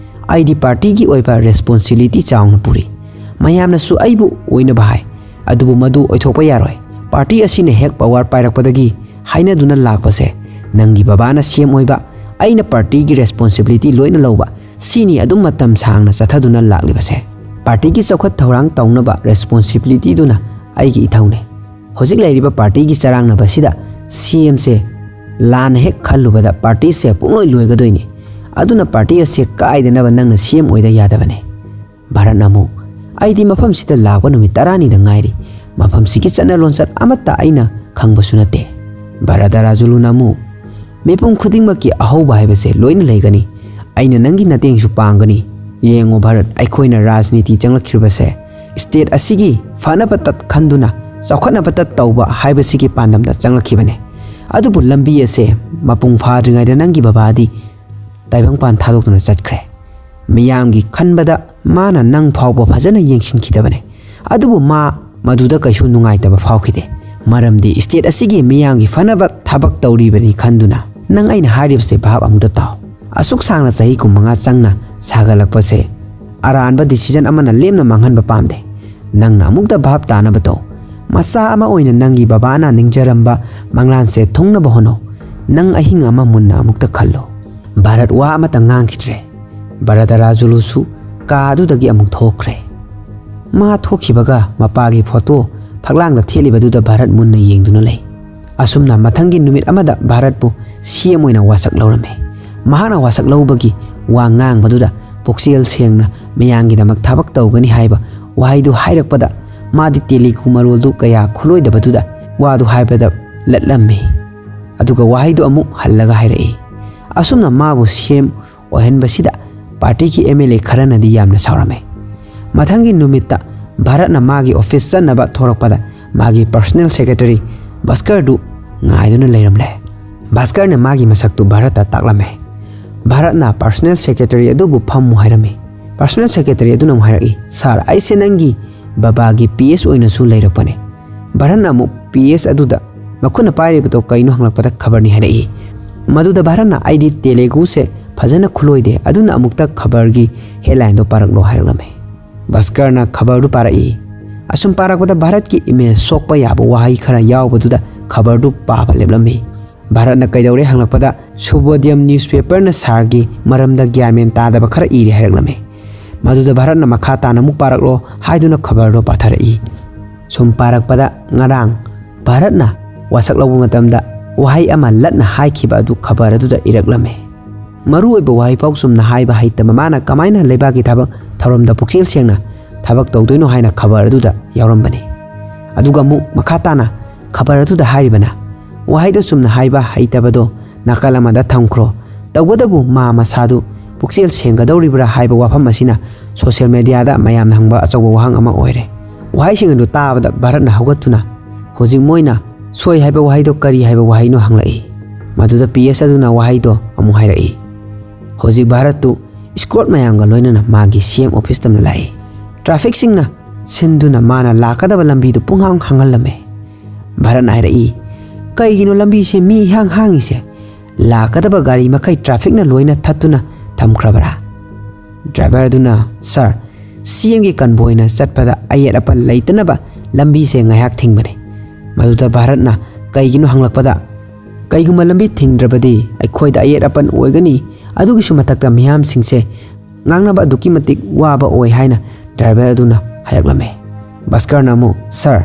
"ꯑꯩꯗꯤ ꯄꯥꯔꯇꯤꯒꯤ ꯑꯣꯏꯕ ꯔꯦꯁꯄꯣꯟꯁꯤꯕꯤꯂꯤꯇꯤ ꯆꯥꯎꯅ ꯄꯨꯔꯤ꯫ ꯃꯌꯥꯝꯅꯁꯨ ꯑꯩꯕꯨ ꯑꯣꯏꯅꯕ ꯍꯥꯏ, ꯑꯗꯨꯕꯨ ꯃꯗꯨ ꯑꯣꯏꯊꯣꯛꯄ ꯌꯥꯔꯣꯏ꯫ ꯄꯥꯔꯇꯤ ꯑꯁꯤꯅ ꯍꯦꯛ ꯄꯋꯥꯔ ꯄꯥꯏꯔꯛꯄꯗꯒꯤ ꯍꯥꯏꯅꯗꯨꯅ ꯂꯥꯛꯄꯁꯦ, ꯅꯪꯒꯤ ꯕꯕꯥꯅ ꯁꯤ ꯑꯦꯝ ꯑꯣꯏꯕ, ꯑꯩꯅ ꯄꯥꯔꯇꯤꯒꯤ ꯔꯦꯁꯄꯣꯟꯁꯤꯕꯤꯂꯤꯇꯤ ꯂꯣꯏꯅ ꯂꯧꯕ, ꯁꯤꯅꯤ ꯑꯗꯨꯝ ꯃꯇꯝ ꯁꯥꯡꯅ ꯆꯠꯊꯗꯨꯅ ꯂꯥꯛꯂꯤꯕꯁꯦ꯫ ꯄꯥꯔꯇꯤꯒꯤ ꯆꯥꯎꯈꯠ ꯊꯧꯔꯥꯡ ꯇꯧꯅꯕ ꯔꯦꯁꯄꯣꯟꯁꯤꯕꯤꯂꯤꯇꯤꯗꯨꯅ ꯑꯩꯒꯤ ꯏꯊꯧꯅꯦ꯫ ꯍꯧꯖꯤꯛ ꯂꯩꯔꯤꯕ ꯄꯥꯔꯇꯤꯒꯤ ꯆꯔꯥꯡꯅꯕꯁꯤꯗ ꯁꯤ ꯑꯦꯝꯁꯦ ꯂꯥꯟꯅ ꯍꯦꯛ ꯈꯜꯂꯨꯕꯗ ꯄꯥꯔꯇꯤꯁꯦ ꯄꯨꯡꯂꯣꯏ ꯂꯣꯏꯒꯗꯣꯏꯅꯤ꯫ ꯑꯗꯨꯅ ꯄꯥꯔꯇꯤ ꯑꯁꯦ ꯀꯥꯏꯗꯅꯕ ꯅꯪꯅ ꯁꯤ ꯑꯦꯝ ꯑꯣꯏꯗ ꯌꯥꯗꯕꯅꯦ꯫" ꯚꯥꯔꯠꯅ ꯑꯃꯨꯛ, "ꯑꯩꯗꯤ ꯃꯐꯝꯁꯤꯗ ꯂꯥꯛꯄ ꯅꯨꯃꯤꯠ ꯇꯔꯥꯅꯤꯗ ꯉꯥꯏꯔꯤ꯫ ꯃꯐꯝꯁꯤꯒꯤ ꯆꯠꯅ ꯂꯣꯟꯆꯠ ꯑꯃꯠꯇ ꯑꯩꯅ ꯈꯪꯕꯁꯨ ꯅꯠꯇꯦ꯫" ꯚꯥꯔꯗꯔꯥꯖꯨꯂꯨꯅ ꯑꯃꯨꯛ, "ꯃꯤꯄꯨꯝ ꯈꯨꯗꯤꯡꯃꯛꯀꯤ ꯑꯍꯧꯕ ꯍꯥꯏꯕꯁꯦ ꯂꯣꯏꯅ ꯂꯩꯒꯅꯤ꯫ ꯑꯩꯅ ꯅꯪꯒꯤ ꯃꯇꯦꯡꯁꯨ ꯄꯥꯡꯒꯅꯤ꯫ ꯌꯦꯡꯉꯨ ꯚꯥꯔꯠ, ꯑꯩꯈꯣꯏꯅ ꯔꯥꯖꯅꯤꯇꯤ ꯆꯪꯂꯛꯈꯤꯕꯁꯦ ꯁ꯭ꯇꯦꯠ ꯑꯁꯤꯒꯤ ꯐꯅꯕꯇ ꯈꯟꯗꯨꯅ ꯆꯥꯎꯈꯠꯅꯕꯇ ꯇꯧꯕ ꯍꯥꯏꯕꯁꯤꯒꯤ ꯄꯥꯟꯗꯝꯗ ꯆꯪꯂꯛꯈꯤꯕꯅꯦ꯫ ꯑꯗꯨꯕꯨ ꯂꯝꯕꯤ ꯑꯁꯦ ꯃꯄꯨꯡ ꯐꯥꯗ꯭ꯔꯤꯉꯩꯗ ꯅꯪꯒꯤ ꯕꯕꯥꯗꯤ ꯇꯥꯏꯕꯪꯄꯥꯟ ꯊꯥꯗꯣꯛꯇꯨꯅ ꯆꯠꯈ꯭ꯔꯦ꯫ ꯃꯤꯌꯥꯝꯒꯤ ꯈꯟꯕꯗ ꯃꯥꯅ ꯅꯪ ꯐꯥꯎꯕ ꯐꯖꯅ ꯌꯦꯡꯁꯤꯟꯈꯤꯗꯕꯅꯦ꯫ ꯑꯗꯨꯕꯨ ꯃꯥ ꯃꯗꯨꯗ ꯀꯩꯁꯨ ꯅꯨꯡꯉꯥꯏꯇꯕ ꯐꯥꯎꯈꯤꯗꯦ, ꯃꯔꯝꯗꯤ ꯁ꯭ꯇꯦꯠ ꯑꯁꯤꯒꯤ ꯃꯤꯌꯥꯝꯒꯤ ꯐꯅꯕ ꯊꯕꯛ ꯇꯧꯔꯤꯕꯅꯤ ꯈꯟꯗꯨꯅ꯫ ꯅꯪ ꯑꯩꯅ ꯍꯥꯏꯔꯤꯕꯁꯦ ꯚꯥꯞ ꯑꯃꯨꯛꯇ ꯇꯥꯎ꯫ ꯑꯁꯨꯛ ꯁꯥꯡꯅ ꯆꯍꯤ ꯀꯨꯟꯃꯉꯥ ꯆꯪꯅ ꯁꯥꯒꯠꯂꯛꯄꯁꯦ ꯑꯔꯥꯟꯕ ꯗꯤꯁꯤꯖꯟ ꯑꯃꯅ ꯂꯦꯝꯅ ꯃꯥꯡꯍꯟꯕ ꯄꯥꯝꯗꯦ꯫ ꯅꯪꯅ ꯑꯃꯨꯛꯇ ꯚꯥꯞ ꯇꯥꯅꯕ ꯇꯧ꯫ ꯃꯆꯥ ꯑꯃ ꯑꯣꯏꯅ ꯅꯪꯒꯤ ꯕꯕꯥꯅ ꯅꯤꯡꯖꯔꯝꯕ ꯃꯪꯂꯥꯟꯁꯦ ꯊꯨꯡꯅꯕ ꯍꯣꯠꯅꯧ꯫ ꯅꯪ ꯑꯍꯤꯡ ꯑꯃ ꯃꯨꯟꯅ ꯑꯃꯨꯛꯇ ꯈꯜꯂꯨ꯫" ꯚꯥꯔꯠ ꯋꯥ ꯑꯃꯠꯇ ꯉꯥꯡꯈꯤꯗ꯭ꯔꯦ꯫ ꯚꯥꯔꯗꯔꯥꯖꯨꯂꯨꯁꯨ ꯀꯥ ꯑꯗꯨꯗꯒꯤ ꯑꯃꯨꯛ ꯊꯣꯛꯈ꯭ꯔꯦ꯫ ꯃꯥ ꯊꯣꯛꯈꯤꯕꯒ ꯃꯄꯥꯒꯤ ꯐꯣꯇꯣ ꯐꯛꯂꯥꯡꯗ ꯊꯦꯠꯂꯤꯕꯗꯨꯗ ꯚꯥꯔꯠ ꯃꯨꯟꯅ ꯌꯦꯡꯗꯨꯅ ꯂꯩ꯫ ꯑꯁꯨꯝꯅ ꯃꯊꯪꯒꯤ ꯅꯨꯃꯤꯠ ꯑꯃꯗ ꯚꯥꯔꯠꯄꯨ ꯁꯤ ꯑꯦꯝ ꯑꯣꯏꯅ ꯋꯥꯁꯛ ꯂꯧꯔꯝꯃꯤ꯫ ꯃꯍꯥꯛꯅ ꯋꯥꯁꯛ ꯂꯧꯕꯒꯤ ꯋꯥ ꯉꯥꯡꯕꯗꯨꯗ ꯄꯨꯛꯆꯦꯜ ꯁꯦꯡꯅ ꯃꯤꯌꯥꯝꯒꯤꯗꯃꯛ ꯊꯕꯛ ꯇꯧꯒꯅꯤ ꯍꯥꯏꯕ ꯋꯥꯍꯩꯗꯨ ꯍꯥꯏꯔꯛꯄꯗ ꯃꯥꯗꯤ ꯇꯦꯂꯤꯒꯨ ꯃꯔꯣꯜꯗꯨ ꯀꯌꯥ ꯈꯨꯂꯣꯏꯗꯕꯗꯨꯗ ꯋꯥꯗꯨ ꯍꯥꯏꯕꯗ ꯂꯠꯂꯝꯃꯤ꯫ ꯑꯗꯨꯒ ꯋꯥꯍꯩꯗꯨ ꯑꯃꯨꯛ ꯍꯜꯂꯒ ꯍꯥꯏꯔꯛꯏ꯫ ꯑꯁꯨꯝꯅ ꯃꯥꯕꯨ ꯁꯤ ꯑꯦꯝ ꯑꯣꯏꯍꯟꯕꯁꯤꯗ ꯄꯥꯔꯇꯤꯒꯤ ꯑꯦꯝ ꯑꯦꯜ ꯑꯦ ꯈꯔꯅꯗꯤ ꯌꯥꯝꯅ ꯁꯥꯎꯔꯝꯃꯤ꯫ ꯃꯊꯪꯒꯤ ꯅꯨꯃꯤꯠꯇ ꯚꯥꯔꯠꯅ ꯃꯥꯒꯤ ꯑꯣꯐꯤꯁ ꯆꯠꯅꯕ ꯊꯣꯔꯛꯄꯗ ꯃꯥꯒꯤ ꯄꯔꯁꯣꯅꯦꯜ ꯁꯦꯀ꯭ꯔꯦꯇꯔꯤ ꯚꯥꯁꯀꯔꯗꯨ ꯉꯥꯏꯗꯨꯅ ꯂꯩꯔꯝꯂꯦ꯫ ꯚꯥꯁꯀꯔꯅ ꯃꯥꯒꯤ ꯃꯁꯛꯇꯨ ꯚꯥꯔꯠꯇ ꯇꯥꯛꯂꯝꯃꯦ꯫ ꯚꯥꯔꯠꯅ ꯄꯔꯁꯣꯅꯦꯜ ꯁꯦꯀ꯭ꯔꯦꯇꯔꯤ ꯑꯗꯨꯕꯨ ꯐꯝꯃꯨ ꯍꯥꯏꯔꯝꯃꯤ꯫ ꯄꯔꯁꯣꯅꯦꯜ ꯁꯦꯀ꯭ꯔꯦꯇꯔꯤ ꯑꯗꯨꯅ ꯑꯃꯨꯛ ꯍꯥꯏꯔꯛꯏ, "ꯁꯥꯔ, ꯑꯩꯁꯦ ꯅꯪꯒꯤ ꯕꯕꯥꯒꯤ ꯄꯤ ꯑꯦꯁ ꯑꯣꯏꯅꯁꯨ ꯂꯩꯔꯛꯄꯅꯦ"꯫ ꯚꯥꯔꯠꯅ ꯑꯃꯨꯛ ꯄꯤ ꯑꯦꯁ ꯑꯗꯨꯗ ꯃꯈꯨꯠꯅ ꯄꯥꯏꯔꯤꯕꯗꯣ ꯀꯩꯅꯣ ꯍꯪꯂꯛꯄꯗ ꯈꯕꯔꯅꯤ ꯍꯥꯏꯔꯛꯏ꯫ ꯃꯗꯨꯗ ꯚꯥꯔꯠꯅ, "ꯑꯩꯗꯤ ꯇꯦꯂꯦꯒꯨꯁꯦ ꯐꯖꯅ ꯈꯨꯂꯣꯏꯗꯦ, ꯑꯗꯨꯅ ꯑꯃꯨꯛꯇ ꯈꯕꯔꯒꯤ ꯍꯦꯗꯂꯥꯏꯟꯗꯣ ꯄꯥꯔꯛꯂꯣ" ꯍꯥꯏꯔꯛꯂꯝꯃꯤ꯫ ꯚꯥꯁꯀꯔꯅ ꯈꯕꯔꯗꯨ ꯄꯥꯔꯛꯏ꯫ ꯑꯁꯨꯝ ꯄꯥꯔꯛꯄꯗ ꯚꯥꯔꯠꯀꯤ ꯏꯃꯦꯖ ꯁꯣꯛꯄ ꯌꯥꯕ ꯋꯥꯍꯩ ꯈꯔ ꯌꯥꯎꯕꯗꯨꯗ ꯈꯕꯔꯗꯨ ꯄꯥꯕ ꯂꯦꯞꯂꯝꯃꯤ꯫ ꯚꯥꯔꯠꯅ ꯀꯩꯗꯧꯔꯦ ꯍꯪꯂꯛꯄꯗ, "ꯁꯨꯕꯣꯙꯤꯌꯝ ꯅ꯭ꯌꯨꯁꯄꯦꯄꯔꯅ ꯁꯥꯔꯒꯤ ꯃꯔꯝꯗ ꯒ꯭ꯌꯥꯟ ꯃꯦꯟ ꯇꯥꯗꯕ ꯈꯔ ꯏꯔꯦ" ꯍꯥꯏꯔꯛꯂꯝꯃꯤ꯫ ꯃꯗꯨꯗ ꯚꯥꯔꯠꯅ "ꯃꯈꯥ ꯇꯥꯅ ꯑꯃꯨꯛ ꯄꯥꯔꯛꯂꯣ" ꯍꯥꯏꯗꯨꯅ ꯈꯕꯔꯗꯣ ꯄꯥꯊꯔꯛꯏ꯫ ꯁꯨꯝ ꯄꯥꯔꯛꯄꯗ ꯉꯔꯥꯡ ꯚꯥꯔꯠꯅ ꯋꯥꯁꯛ ꯂꯧꯕ ꯃꯇꯝꯗ ꯋꯥꯍꯩ ꯑꯃ ꯂꯠꯅ ꯍꯥꯏꯈꯤꯕ ꯑꯗꯨ ꯈꯕꯔ ꯑꯗꯨꯗ ꯏꯔꯛꯂꯝꯃꯤ꯫ ꯃꯔꯨꯑꯣꯏꯕ ꯋꯥꯍꯩ ꯐꯥꯎ ꯆꯨꯝꯅ ꯍꯥꯏꯕ ꯍꯩꯇꯕ ꯃꯥꯅ ꯀꯃꯥꯏꯅ ꯂꯩꯕꯥꯛꯀꯤ ꯊꯕꯛ ꯊꯧꯔꯝꯗ ꯄꯨꯛꯆꯦꯜ ꯁꯦꯡꯅ ꯊꯕꯛ ꯇꯧꯗꯣꯏꯅꯣ ꯍꯥꯏꯅ ꯈꯕꯔ ꯑꯗꯨꯗ ꯌꯥꯎꯔꯝꯕꯅꯤ꯫ ꯑꯗꯨꯒ ꯑꯃꯨꯛ ꯃꯈꯥ ꯇꯥꯅ ꯈꯕꯔ ꯑꯗꯨꯗ ꯍꯥꯏꯔꯤꯕꯅ, "ꯋꯥꯍꯩꯗꯣ ꯆꯨꯝꯅ ꯍꯥꯏꯕ ꯍꯩꯇꯕꯗꯣ ꯅꯥꯀꯜ ꯑꯃꯗ ꯊꯝꯈ꯭ꯔꯣ, ꯇꯧꯕꯇꯕꯨ ꯃꯥ ꯃꯁꯥꯗꯨ ꯄꯨꯛꯆꯦꯜ ꯁꯦꯡꯒꯗꯧꯔꯤꯕ꯭ꯔꯥ ꯍꯥꯏꯕ ꯋꯥꯐꯝ ꯑꯁꯤꯅ ꯁꯣꯁꯤꯌꯦꯜ ꯃꯦꯗꯤꯌꯥꯗ ꯃꯌꯥꯝꯅ ꯍꯪꯕ ꯑꯆꯧꯕ ꯋꯥꯍꯪ ꯑꯃ ꯑꯣꯏꯔꯦ"꯫ ꯋꯥꯍꯩꯁꯤꯡ ꯑꯗꯨ ꯇꯥꯕꯗ ꯚꯥꯔꯠꯅ ꯍꯧꯒꯠꯇꯨꯅ, "ꯍꯧꯖꯤꯛ ꯃꯣꯏꯅ ꯁꯣꯏ ꯍꯥꯏꯕ ꯋꯥꯍꯩꯗꯣ ꯀꯔꯤ ꯍꯥꯏꯕ ꯋꯥꯍꯩꯅꯣ?" ꯍꯪꯂꯛꯏ꯫ ꯃꯗꯨꯗ ꯄꯤ ꯑꯦꯁ ꯑꯗꯨꯅ ꯋꯥꯍꯩꯗꯣ ꯑꯃꯨꯛ ꯍꯥꯏꯔꯛꯏ, "ꯍꯧꯖꯤꯛ ꯚꯥꯔꯠꯇꯨ ꯏꯁꯀꯣꯔꯠ ꯃꯌꯥꯝꯒ ꯂꯣꯏꯅꯅ ꯃꯥꯒꯤ ꯁꯤ ꯑꯦꯝ ꯑꯣꯐꯤꯁ ꯇꯝꯅ ꯂꯥꯛꯏ꯫ ꯇ꯭ꯔꯥꯐꯤꯛꯁꯤꯡꯅ ꯁꯤꯟꯗꯨꯅ ꯃꯥꯅ ꯂꯥꯛꯀꯗꯕ ꯂꯝꯕꯤꯗꯨ ꯄꯨꯡꯍꯥꯡ ꯍꯥꯡꯍꯜꯂꯝꯃꯦ"꯫ ꯚꯥꯔꯠꯅ ꯍꯥꯏꯔꯛꯏ, "ꯀꯩꯒꯤꯅꯣ ꯂꯝꯕꯤꯁꯦ ꯃꯤ ꯏꯍꯥꯡ ꯍꯥꯡꯉꯤꯁꯦ? ꯂꯥꯛꯀꯗꯕ ꯒꯥꯔꯤ ꯃꯈꯩ ꯇ꯭ꯔꯥꯐꯤꯛꯅ ꯂꯣꯏꯅ ꯊꯠꯇꯨꯅ ꯊꯝꯈ꯭ꯔꯕ꯭ꯔꯥ?" ꯗ꯭ꯔꯥꯏꯚꯔ ꯑꯗꯨꯅ, "ꯁꯥꯔ, ꯁꯤ ꯑꯦꯝꯒꯤ ꯀꯟꯚꯣꯏꯅ ꯆꯠꯄꯗ ꯑꯌꯦꯠ ꯑꯄꯟ ꯂꯩꯇꯅꯕ ꯂꯝꯕꯤꯁꯦ ꯉꯥꯏꯍꯥꯛ ꯊꯤꯡꯕꯅꯤ"꯫ ꯃꯗꯨꯗ ꯚꯥꯔꯠꯅ ꯀꯩꯒꯤꯅꯣ ꯍꯪꯂꯛꯄꯗ, "ꯀꯩꯒꯨꯝꯕ ꯂꯝꯕꯤ ꯊꯤꯡꯗ꯭ꯔꯕꯗꯤ ꯑꯩꯈꯣꯏꯗ ꯑꯌꯦꯠ ꯑꯄꯟ ꯑꯣꯏꯒꯅꯤ, ꯑꯗꯨꯒꯤꯁꯨ ꯃꯊꯛꯇ ꯃꯤꯌꯥꯝꯁꯤꯡꯁꯦ ꯉꯥꯡꯅꯕ ꯑꯗꯨꯛꯀꯤ ꯃꯇꯤꯛ ꯋꯥꯕ ꯑꯣꯏ" ꯍꯥꯏꯅ ꯗ꯭ꯔꯥꯏꯚꯔ ꯑꯗꯨꯅ ꯍꯥꯏꯔꯛꯂꯝꯃꯦ꯫ ꯚꯥꯁꯀꯔꯅ ꯑꯃꯨꯛ, "ꯁꯥꯔ,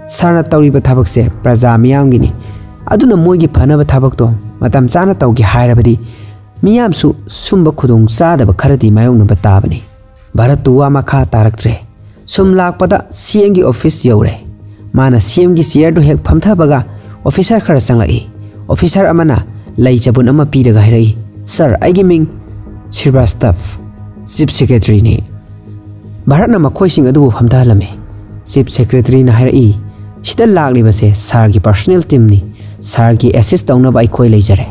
ꯁꯥꯔꯅ ꯇꯧꯔꯤꯕ ꯊꯕꯛꯁꯦ ꯄ꯭ꯔꯖꯥ ꯃꯤꯌꯥꯝꯒꯤꯅꯤ, ꯑꯗꯨꯅ ꯃꯣꯏꯒꯤ ꯐꯅꯕ ꯊꯕꯛꯇꯣ ꯃꯇꯝ ꯆꯥꯅ ꯇꯧꯒꯦ ꯍꯥꯏꯔꯕꯗꯤ ꯃꯤꯌꯥꯝꯁꯨ ꯁꯨꯝꯕ ꯈꯨꯗꯣꯡ ꯆꯥꯗꯕ ꯈꯔꯗꯤ ꯃꯥꯌꯣꯛꯅꯕ ꯇꯥꯕꯅꯤ"꯫ ꯚꯥꯔꯠꯇꯨ ꯋꯥ ꯃꯈꯥ ꯇꯥꯔꯛꯇ꯭ꯔꯦ꯫ ꯁꯨꯝ ꯂꯥꯛꯄꯗ ꯁꯤ ꯑꯦꯝꯒꯤ ꯑꯣꯐꯤꯁ ꯌꯧꯔꯦ꯫ ꯃꯥꯅ ꯁꯤ ꯑꯦꯝꯒꯤ ꯆꯤꯌꯔꯗꯨ ꯍꯦꯛ ꯐꯝꯊꯕꯒ ꯑꯣꯐꯤꯁꯥꯔ ꯈꯔ ꯆꯪꯂꯛꯏ꯫ ꯑꯣꯐꯤꯁꯥꯔ ꯑꯃꯅ ꯂꯩ ꯆꯕꯨꯟ ꯑꯃ ꯄꯤꯔꯒ ꯍꯥꯏꯔꯛꯏ, "ꯁꯥꯔ, ꯑꯩꯒꯤ ꯃꯤꯡ ꯁ꯭ꯔꯤꯕꯥꯁꯇꯕ, ꯆꯤꯐ ꯁꯦꯀ꯭ꯔꯦꯇꯔꯤꯅꯤ"꯫ ꯚꯥꯔꯠꯅ ꯃꯈꯣꯏꯁꯤꯡ ꯑꯗꯨꯕꯨ ꯐꯝꯊꯍꯜꯂꯝꯃꯤ꯫ ꯆꯤꯐ ꯁꯦꯀ꯭ꯔꯦꯇꯔꯤꯅ ꯍꯥꯏꯔꯛꯏ, "ꯁꯤꯗ ꯂꯥꯛꯂꯤꯕꯁꯦ ꯁꯥꯔꯒꯤ ꯄꯔꯁꯣꯅꯦꯜ ꯇꯤꯝꯅꯤ꯫ ꯁꯥꯔꯒꯤ ꯑꯦꯁꯤꯁ ꯇꯧꯅꯕ ꯑꯩꯈꯣꯏ ꯂꯩꯖꯔꯦ"꯫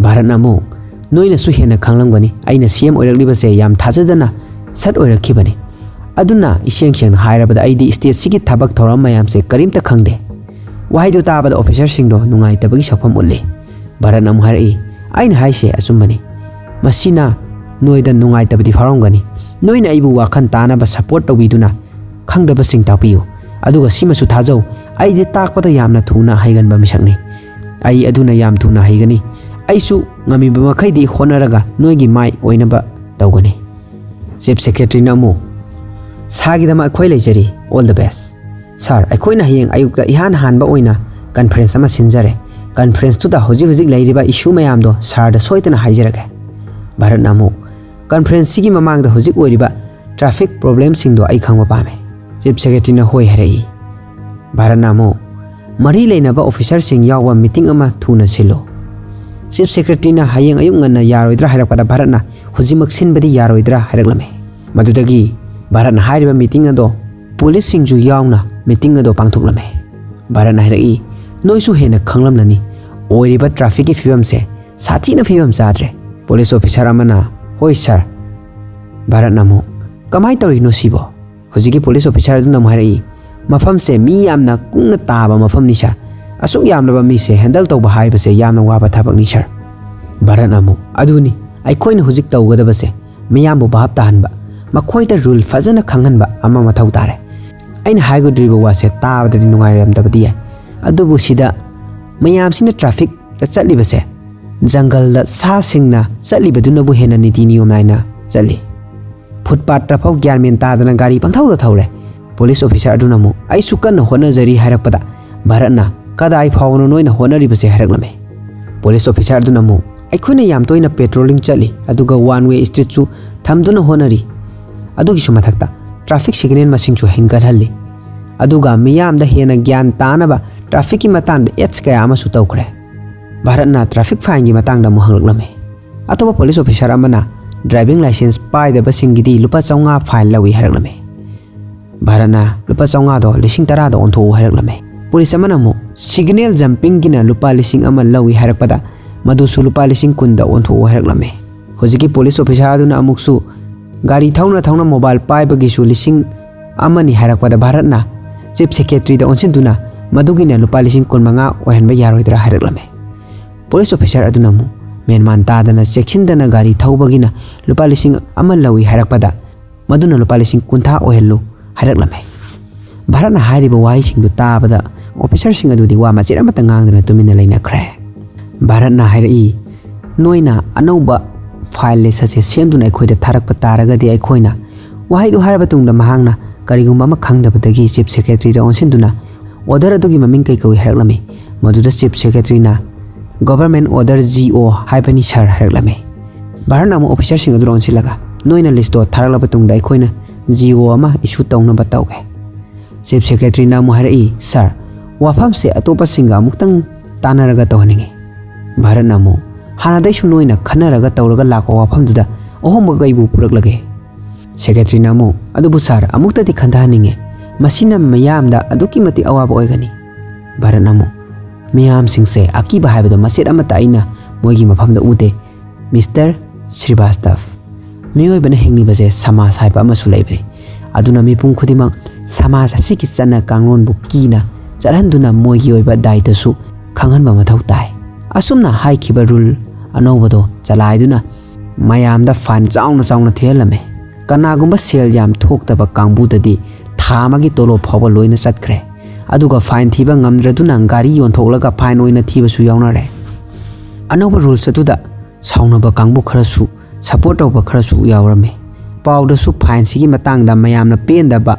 ꯚꯥꯔꯠꯅ ꯑꯃꯨꯛ, "ꯅꯣꯏꯅꯁꯨ ꯍꯦꯟꯅ ꯈꯪꯂꯝꯒꯅꯤ, ꯑꯩꯅ ꯁꯤ ꯑꯦꯝ ꯑꯣꯏꯔꯛꯂꯤꯕꯁꯦ ꯌꯥꯝ ꯊꯥꯖꯗꯅ ꯁꯠ ꯑꯣꯏꯔꯛꯈꯤꯕꯅꯤ꯫ ꯑꯗꯨꯅ ꯏꯁꯦꯡ ꯁꯦꯡꯅ ꯍꯥꯏꯔꯕꯗ ꯑꯩꯗꯤ ꯁ꯭ꯇꯦꯠꯁꯤꯒꯤ ꯊꯕꯛ ꯊꯧꯔꯝ ꯃꯌꯥꯝꯁꯦ ꯀꯔꯤꯝꯇ ꯈꯪꯗꯦ꯫ ꯋꯥꯍꯩꯗꯨ ꯇꯥꯕꯗ ꯑꯣꯐꯤꯁꯔꯁꯤꯡꯗꯣ ꯅꯨꯡꯉꯥꯏꯇꯕꯒꯤ ꯁꯛꯐꯝ ꯎꯠꯂꯤ꯫ ꯚꯥꯔꯠꯅ ꯑꯃꯨꯛ ꯍꯥꯏꯔꯛꯏ, "ꯑꯩꯅ ꯍꯥꯏꯁꯦ ꯑꯆꯨꯝꯕꯅꯤ꯫ ꯃꯁꯤꯅ ꯅꯣꯏꯗ ꯅꯨꯡꯉꯥꯏꯇꯕꯗꯤ ꯐꯥꯎꯔꯝꯒꯅꯤ꯫ ꯅꯣꯏꯅ ꯑꯩꯕꯨ ꯋꯥꯈꯜ ꯇꯥꯅꯕ ꯁꯄꯣꯔꯠ ꯇꯧꯕꯤꯗꯨꯅ ꯈꯪꯗꯕꯁꯤꯡ ꯇꯥꯛꯄꯤꯌꯨ꯫ ꯑꯗꯨꯒ ꯁꯤꯃꯁꯨ ꯊꯥꯖꯧ, ꯑꯩꯗꯤ ꯇꯥꯛꯄꯗ ꯌꯥꯝꯅ ꯊꯨꯅ ꯍꯩꯒꯟꯕ ꯃꯤꯁꯛꯅꯤ꯫ ꯑꯩ ꯑꯗꯨꯅ ꯌꯥꯝ ꯊꯨꯅ ꯍꯩꯒꯅꯤ꯫ ꯑꯩꯁꯨ ꯉꯝꯃꯤꯕ ꯃꯈꯩꯗꯤ ꯍꯣꯠꯅꯔꯒ ꯅꯣꯏꯒꯤ ꯃꯥꯏ ꯑꯣꯏꯅꯕ ꯇꯧꯒꯅꯤ꯫" ꯆꯤꯐ ꯁꯦꯀ꯭ꯔꯦꯇꯔꯤꯅ ꯑꯃꯨꯛ, "ꯁꯥꯔꯒꯤꯗꯃꯛ ꯑꯩꯈꯣꯏ ꯂꯩꯖꯔꯤ, all the best꯫ ꯁꯥꯔ, ꯑꯩꯈꯣꯏꯅ ꯍꯌꯦꯡ ꯑꯌꯨꯛꯇ ꯏꯍꯥꯟ ꯍꯥꯟꯕ ꯑꯣꯏꯅ ꯀꯟꯐ꯭ꯔꯦꯟꯁ ꯑꯃ ꯁꯤꯟꯖꯔꯦ꯫ ꯀꯟꯐ꯭ꯔꯦꯟꯁꯇꯨꯗ ꯍꯧꯖꯤꯛ ꯍꯧꯖꯤꯛ ꯂꯩꯔꯤꯕ ꯏꯁꯨ ꯃꯌꯥꯝꯗꯣ ꯁꯥꯔꯗ ꯁꯣꯏꯗꯅ ꯍꯥꯏꯖꯔꯒꯦ꯫" ꯚꯥꯔꯠꯅ ꯑꯃꯨꯛ, "ꯀꯟꯐ꯭ꯔꯦꯟꯁꯁꯤꯒꯤ ꯃꯃꯥꯡꯗ ꯍꯧꯖꯤꯛ ꯑꯣꯏꯔꯤꯕ ꯇ꯭ꯔꯥꯐꯤꯛ ꯄ꯭ꯔꯣꯕ꯭ꯂꯦꯝꯁꯤꯡꯗꯣ ꯑꯩ ꯈꯪꯕ ꯄꯥꯝꯃꯦ꯫" ꯆꯤꯐ ꯁꯦꯀ꯭ꯔꯦꯇꯔꯤꯅ ꯍꯣꯏ ꯍꯥꯏꯔꯛꯏ꯫ ꯚꯥꯔꯠꯅ ꯑꯃꯨꯛ, "ꯃꯔꯤ ꯂꯩꯅꯕ ꯑꯣꯐꯤꯁꯔꯁꯤꯡ ꯌꯥꯎꯕ ꯃꯤꯇꯤꯡ ꯑꯃ ꯊꯨꯅ ꯁꯤꯜꯂꯨ꯫" ꯆꯤꯐ ꯁꯦꯀ꯭ꯔꯦꯇꯔꯤꯅ ꯍꯌꯦꯡ ꯑꯌꯨꯛ ꯉꯟꯅ ꯌꯥꯔꯣꯏꯗ꯭ꯔꯥ ꯍꯥꯏꯔꯛꯄꯗ ꯚꯥꯔꯠꯅ ꯍꯧꯖꯤꯛꯃꯛ ꯁꯤꯟꯕꯗꯤ ꯌꯥꯔꯣꯏꯗ꯭ꯔꯥ ꯍꯥꯏꯔꯛꯂꯝꯃꯤ꯫ ꯃꯗꯨꯗꯒꯤ ꯚꯥꯔꯠꯅ ꯍꯥꯏꯔꯤꯕ ꯃꯤꯇꯤꯡ ꯑꯗꯣ ꯄꯨꯂꯤꯁꯁꯤꯡꯁꯨ ꯌꯥꯎꯅ ꯃꯤꯇꯤꯡ ꯑꯗꯣ ꯄꯥꯡꯊꯣꯛꯂꯝꯃꯤ꯫ ꯚꯥꯔꯠꯅ ꯍꯥꯏꯔꯛꯏ, "ꯅꯣꯏꯁꯨ ꯍꯦꯟꯅ ꯈꯪꯂꯝꯂꯅꯤ ꯑꯣꯏꯔꯤꯕ ꯇ꯭ꯔꯥꯐꯤꯛꯀꯤ ꯐꯤꯕꯝꯁꯦ ꯁꯥꯊꯤꯅ ꯐꯤꯕꯝ ꯆꯥꯗ꯭ꯔꯦ꯫" ꯄꯨꯂꯤꯁ ꯑꯣꯐꯤꯁꯥꯔ ꯑꯃꯅ, "ꯍꯣꯏ ꯁꯥꯔ꯫" ꯚꯥꯔꯠꯅ ꯑꯃꯨꯛ, "ꯀꯃꯥꯏꯅ ꯇꯧꯔꯤꯅꯣ ꯁꯤꯕꯣ?" ꯍꯧꯖꯤꯛꯀꯤ ꯄꯨꯂꯤꯁ ꯑꯣꯐꯤꯁꯥꯔ ꯑꯗꯨꯅ ꯑꯃꯨꯛ ꯍꯥꯏꯔꯛꯏ, "ꯃꯐꯝꯁꯦ ꯃꯤ ꯌꯥꯝꯅ ꯀꯨꯡꯅ ꯇꯥꯕ ꯃꯐꯝꯅꯤ ꯁꯥꯔ꯫ ꯑꯁꯨꯛ ꯌꯥꯝꯂꯕ ꯃꯤꯁꯦ ꯍꯦꯟꯗꯜ ꯇꯧꯕ ꯍꯥꯏꯕꯁꯦ ꯌꯥꯝꯅ ꯋꯥꯕ ꯊꯕꯛꯅꯤ ꯁꯥꯔ꯫" ꯚꯥꯔꯠꯅ ꯑꯃꯨꯛ, "ꯑꯗꯨꯅꯤ ꯑꯩꯈꯣꯏꯅ ꯍꯧꯖꯤꯛ ꯇꯧꯒꯗꯕꯁꯦ, ꯃꯤꯌꯥꯝꯕꯨ ꯚꯥꯞ ꯇꯥꯍꯟꯕ, ꯃꯈꯣꯏꯗ ꯔꯨꯜ ꯐꯖꯅ ꯈꯪꯍꯟꯕ ꯑꯃ ꯃꯊꯧ ꯇꯥꯔꯦ꯫ ꯑꯩꯅ ꯍꯥꯏꯒꯗꯧꯔꯤꯕ ꯋꯥꯁꯦ ꯇꯥꯕꯗꯗꯤ ꯅꯨꯡꯉꯥꯏꯔꯝꯗꯕꯗꯤ ꯌꯥꯏ, ꯑꯗꯨꯕꯨ ꯁꯤꯗ ꯃꯌꯥꯝꯁꯤꯅ ꯇ꯭ꯔꯥꯐꯤꯛꯇ ꯆꯠꯂꯤꯕꯁꯦ ꯖꯪꯒꯜꯗ ꯁꯥꯁꯤꯡꯅ ꯆꯠꯂꯤꯕꯗꯨꯅꯕꯨ ꯍꯦꯟꯅ ꯅꯤꯇꯤ ꯅꯤꯌꯣꯝ ꯅꯥꯏꯅ ꯆꯠꯂꯤ꯫ ꯐꯨꯠꯄꯥꯠꯇ ꯐꯥꯎ ꯒ꯭ꯌꯥꯟ ꯃꯦꯟ ꯇꯥꯗꯅ ꯒꯥꯔꯤ ꯄꯪꯊꯧꯗ ꯊꯧꯔꯦ꯫" ꯄꯨꯂꯤꯁ ꯑꯣꯐꯤꯁꯥꯔ ꯑꯗꯨꯅ ꯑꯃꯨꯛ, "ꯑꯩꯁꯨ ꯀꯟꯅ ꯍꯣꯠꯅꯖꯔꯤ" ꯍꯥꯏꯔꯛꯄꯗ ꯚꯥꯔꯠꯅ, "ꯀꯗꯥꯏ ꯐꯥꯎꯕꯅꯣ ꯅꯣꯏꯅ ꯍꯣꯠꯅꯔꯤꯕꯁꯦ?" ꯍꯥꯏꯔꯛꯂꯝꯃꯤ꯫ ꯄꯨꯂꯤꯁ ꯑꯣꯐꯤꯁꯥꯔ ꯑꯗꯨꯅ ꯑꯃꯨꯛ, "ꯑꯩꯈꯣꯏꯅ ꯌꯥꯝ ꯇꯣꯏꯅ ꯄꯦꯇ꯭ꯔꯣꯂꯤꯡ ꯆꯠꯂꯤ, ꯑꯗꯨꯒ ꯋꯥꯟ ꯋꯦ ꯁ꯭ꯇ꯭ꯔꯤꯠꯁꯨ ꯊꯝꯗꯨꯅ ꯍꯣꯠꯅꯔꯤ꯫ ꯑꯗꯨꯒꯤꯁꯨ ꯃꯊꯛꯇ ꯇ꯭ꯔꯥꯐꯤꯛ ꯁꯤꯒꯅꯦꯜ ꯃꯁꯤꯡꯁꯨ ꯍꯦꯟꯒꯠꯍꯜꯂꯤ꯫ ꯑꯗꯨꯒ ꯃꯤꯌꯥꯝꯗ ꯍꯦꯟꯅ ꯒ꯭ꯌꯥꯟ ꯇꯥꯅꯕ ꯇ꯭ꯔꯥꯐꯤꯛꯀꯤ ꯃꯇꯥꯡꯗ ꯑꯦꯗꯁ ꯀꯌꯥ ꯑꯃꯁꯨ ꯇꯧꯈ꯭ꯔꯦ꯫" ꯚꯥꯔꯠꯅ ꯇ꯭ꯔꯥꯐꯤꯛ ꯐꯥꯏꯟꯒꯤ ꯃꯇꯥꯡꯗ ꯑꯃꯨꯛ ꯍꯪꯂꯛꯂꯝꯃꯤ꯫ ꯑꯇꯣꯞꯄ ꯄꯨꯂꯤꯁ ꯑꯣꯐꯤꯁꯥꯔ ꯑꯃꯅ ꯗ꯭ꯔꯥꯏꯚꯤꯡ ꯂꯥꯏꯁꯦꯟꯁ ꯄꯥꯏꯗꯕꯁꯤꯡꯒꯤꯗꯤ ꯂꯨꯄꯥ ꯆꯥꯝꯃꯉꯥ ꯐꯥꯏꯟ ꯂꯧꯏ ꯍꯥꯏꯔꯛꯂꯝꯃꯤ꯫ ꯚꯥꯔꯠꯅ ꯂꯨꯄꯥ ꯆꯥꯝꯃꯉꯥꯗꯣ ꯂꯤꯁꯤꯡ ꯇꯔꯥꯗ ꯑꯣꯟꯊꯣꯛꯎ ꯍꯥꯏꯔꯛꯂꯝꯃꯤ꯫ ꯄꯨꯂꯤꯁ ꯑꯃꯅ ꯑꯃꯨꯛ ꯁꯤꯒꯅꯦꯜ ꯖꯝꯄꯤꯡꯒꯤꯅ ꯂꯨꯄꯥ ꯂꯤꯁꯤꯡ ꯑꯃ ꯂꯧꯏ ꯍꯥꯏꯔꯛꯄꯗ ꯃꯗꯨꯁꯨ ꯂꯨꯄꯥ ꯂꯤꯁꯤꯡ ꯀꯨꯟꯗ ꯑꯣꯟꯊꯣꯛꯎ ꯍꯥꯏꯔꯛꯂꯝꯃꯤ꯫ ꯍꯧꯖꯤꯛꯀꯤ ꯄꯨꯂꯤꯁ ꯑꯣꯐꯤꯁꯥꯔ ꯑꯗꯨꯅ ꯑꯃꯨꯛꯁꯨ ꯒꯥꯔꯤ ꯊꯧꯅ ꯊꯧꯅ ꯃꯣꯕꯥꯏꯜ ꯄꯥꯏꯕꯒꯤꯁꯨ ꯂꯤꯁꯤꯡ ꯑꯃꯅꯤ ꯍꯥꯏꯔꯛꯄꯗ ꯚꯥꯔꯠꯅ ꯆꯤꯐ ꯁꯦꯀ꯭ꯔꯦꯇꯔꯤꯗ ꯑꯣꯟꯁꯤꯟꯗꯨꯅ ꯃꯗꯨꯒꯤꯅ ꯂꯨꯄꯥ ꯂꯤꯁꯤꯡ ꯀꯨꯟ ꯃꯉꯥ ꯑꯣꯏꯍꯟꯕ ꯌꯥꯔꯣꯏꯗ꯭ꯔꯥ ꯍꯥꯏꯔꯛꯂꯝꯃꯤ꯫ ꯄꯨꯂꯤꯁ ꯑꯣꯐꯤꯁꯥꯔ ꯑꯗꯨꯅ ꯑꯃꯨꯛ ꯃꯦꯟꯃꯥꯟ ꯇꯥꯗꯅ ꯆꯦꯛꯁꯤꯟꯗꯅ ꯒꯥꯔꯤ ꯊꯧꯕꯒꯤꯅ ꯂꯨꯄꯥ ꯂꯤꯁꯤꯡ ꯑꯃ ꯂꯧꯏ ꯍꯥꯏꯔꯛꯄꯗ ꯃꯗꯨꯅ ꯂꯨꯄꯥ ꯂꯤꯁꯤꯡ ꯀꯨꯟꯊ꯭ꯔꯥ ꯑꯣꯏꯍꯜꯂꯨ ꯍꯥꯏꯔꯛꯂꯝꯃꯤ꯫ ꯚꯥꯔꯠꯅ ꯍꯥꯏꯔꯤꯕ ꯋꯥꯍꯩꯁꯤꯡꯗꯨ ꯇꯥꯕꯗ ꯑꯣꯐꯤꯁꯥꯔꯁꯤꯡ ꯑꯗꯨꯗꯤ ꯋꯥ ꯃꯆꯦꯠ ꯑꯃꯠꯇ ꯉꯥꯡꯗꯅ ꯇꯨꯃꯤꯟꯅ ꯂꯩꯅꯈ꯭ꯔꯦ꯫ ꯚꯥꯔꯠꯅ ꯍꯥꯏꯔꯛꯏ, "ꯅꯣꯏꯅ ꯑꯅꯧꯕ ꯐꯥꯏꯜ ꯂꯤꯁ ꯑꯁꯦ ꯁꯦꯝꯗꯨꯅ ꯑꯩꯈꯣꯏꯗ ꯊꯥꯔꯛꯄ ꯇꯥꯔꯒꯗꯤ ꯑꯩꯈꯣꯏꯅ," ꯋꯥꯍꯩꯗꯨ ꯍꯥꯏꯔꯕ ꯇꯨꯡꯗ ꯃꯍꯥꯛꯅ ꯀꯔꯤꯒꯨꯝꯕ ꯑꯃ ꯈꯪꯗꯕꯗꯒꯤ ꯆꯤꯐ ꯁꯦꯀ꯭ꯔꯦꯇꯔꯤꯗ ꯑꯣꯟꯁꯤꯟꯗꯨꯅ, "ꯑꯣꯔꯗꯔ ꯑꯗꯨꯒꯤ ꯃꯃꯤꯡ ꯀꯩ ꯀꯧꯏ?" ꯍꯥꯏꯔꯛꯂꯝꯃꯤ꯫ ꯃꯗꯨꯗ chief ꯁꯦꯀ꯭ꯔꯦꯇꯔꯤꯅ, "government order G O ꯍꯥꯏꯕꯅꯤ ꯁꯥꯔ" ꯍꯥꯏꯔꯛꯂꯝꯃꯤ꯫ ꯚꯥꯔꯠꯅ ꯑꯃꯨꯛ ꯑꯣꯐꯤꯁꯥꯔꯁꯤꯡ ꯑꯗꯨꯗ ꯑꯣꯟꯁꯤꯜꯂꯒ, "ꯅꯣꯏꯅ ꯂꯤꯁꯇꯣ ꯊꯥꯔꯛꯂꯕ ꯇꯨꯡꯗ ꯑꯩꯈꯣꯏꯅ ꯖꯤ ꯑꯣ ꯑꯃ ꯏꯁꯨ ꯇꯧꯅꯕ ꯇꯧꯒꯦ"꯫ ꯆꯤꯐ ꯁꯦꯀ꯭ꯔꯦꯇꯔꯤꯅ ꯑꯃꯨꯛ ꯍꯥꯏꯔꯛꯏ, "ꯁꯥꯔ, ꯋꯥꯐꯝꯁꯦ ꯑꯇꯣꯞꯄꯁꯤꯡꯒ ꯑꯃꯨꯛꯇꯪ ꯇꯥꯟꯅꯔꯒ ꯇꯧꯍꯟꯅꯤꯡꯉꯤ"꯫ ꯚꯥꯔꯠꯅ ꯑꯃꯨꯛ, "ꯍꯥꯟꯅꯗꯩꯁꯨ ꯅꯣꯏꯅ ꯈꯟꯅꯔꯒ ꯇꯧꯔꯒ ꯂꯥꯛꯄ ꯋꯥꯐꯝꯗꯨꯗ ꯑꯍꯣꯡꯕ ꯀꯩꯕꯨ ꯄꯨꯔꯛꯂꯒꯦ?" ꯁꯦꯀ꯭ꯔꯦꯇꯔꯤꯅ ꯑꯃꯨꯛ, "ꯑꯗꯨꯕꯨ ꯁꯥꯔ, ꯑꯃꯨꯛꯇꯗꯤ ꯈꯟꯊꯍꯟꯅꯤꯡꯉꯦ, ꯃꯁꯤꯅ ꯃꯤꯌꯥꯝꯗ ꯑꯗꯨꯛꯀꯤ ꯃꯇꯤꯛ ꯑꯋꯥꯕ ꯑꯣꯏꯒꯅꯤ"꯫ ꯚꯥꯔꯠꯅ ꯑꯃꯨꯛ, "ꯃꯤꯌꯥꯝꯁꯤꯡꯁꯦ ꯑꯀꯤꯕ ꯍꯥꯏꯕꯗꯣ ꯃꯆꯦꯠ ꯑꯃꯠꯇ ꯑꯩꯅ ꯃꯣꯏꯒꯤ ꯃꯐꯝꯗ ꯎꯗꯦ, ꯃꯤꯁꯇꯔ ꯁ꯭ꯔꯤꯕꯥꯁꯇꯚ꯫ ꯃꯤꯑꯣꯏꯕꯅ ꯍꯤꯡꯂꯤꯕꯁꯦ ꯁꯃꯥꯖ ꯍꯥꯏꯕ ꯑꯃꯁꯨ ꯂꯩꯕꯅꯤ꯫ ꯑꯗꯨꯅ ꯃꯤꯄꯨꯝ ꯈꯨꯗꯤꯡꯃꯛ ꯁꯃꯥꯖ ꯑꯁꯤꯒꯤ ꯆꯠꯅ ꯀꯥꯡꯂꯣꯟꯕꯨ ꯀꯤꯅ ꯆꯠꯍꯟꯗꯨꯅ ꯃꯣꯏꯒꯤ ꯑꯣꯏꯕ ꯗꯥꯏꯇꯁꯨ ꯈꯪꯍꯟꯕ ꯃꯊꯧ ꯇꯥꯏ"꯫ ꯑꯁꯨꯝꯅ ꯍꯥꯏꯈꯤꯕ ꯔꯨꯜ ꯑꯅꯧꯕꯗꯣ ꯆꯂꯥꯏꯗꯨꯅ ꯃꯌꯥꯝꯗ ꯐꯥꯏꯟ ꯆꯥꯎꯅ ꯆꯥꯎꯅ ꯊꯤꯍꯜꯂꯝꯃꯦ꯫ ꯀꯅꯥꯒꯨꯝꯕ ꯁꯦꯜ ꯌꯥꯝ ꯊꯣꯛꯇꯕ ꯀꯥꯡꯕꯨꯗꯗꯤ ꯊꯥ ꯑꯃꯒꯤ ꯇꯣꯂꯣꯞ ꯐꯥꯎꯕ ꯂꯣꯏꯅ ꯆꯠꯈ꯭ꯔꯦ꯫ ꯑꯗꯨꯒ ꯐꯥꯏꯟ ꯊꯤꯕ ꯉꯝꯗ꯭ꯔꯗꯨꯅ ꯒꯥꯔꯤ ꯌꯣꯟꯊꯣꯛꯂꯒ ꯐꯥꯏꯟ ꯑꯣꯏꯅ ꯊꯤꯕꯁꯨ ꯌꯥꯎꯅꯔꯦ꯫ ꯑꯅꯧꯕ ꯔꯨꯜꯁ ꯑꯗꯨꯗ ꯁꯥꯎꯅꯕ ꯀꯥꯡꯕꯨ ꯈꯔꯁꯨ, ꯁꯄꯣꯔꯠ ꯇꯧꯕ ꯈꯔꯁꯨ ꯌꯥꯎꯔꯝꯃꯤ꯫ ꯄꯥꯎꯗꯁꯨ ꯐꯥꯏꯟꯁꯤꯒꯤ ꯃꯇꯥꯡꯗ ꯃꯌꯥꯝꯅ ꯄꯦꯟꯗꯕ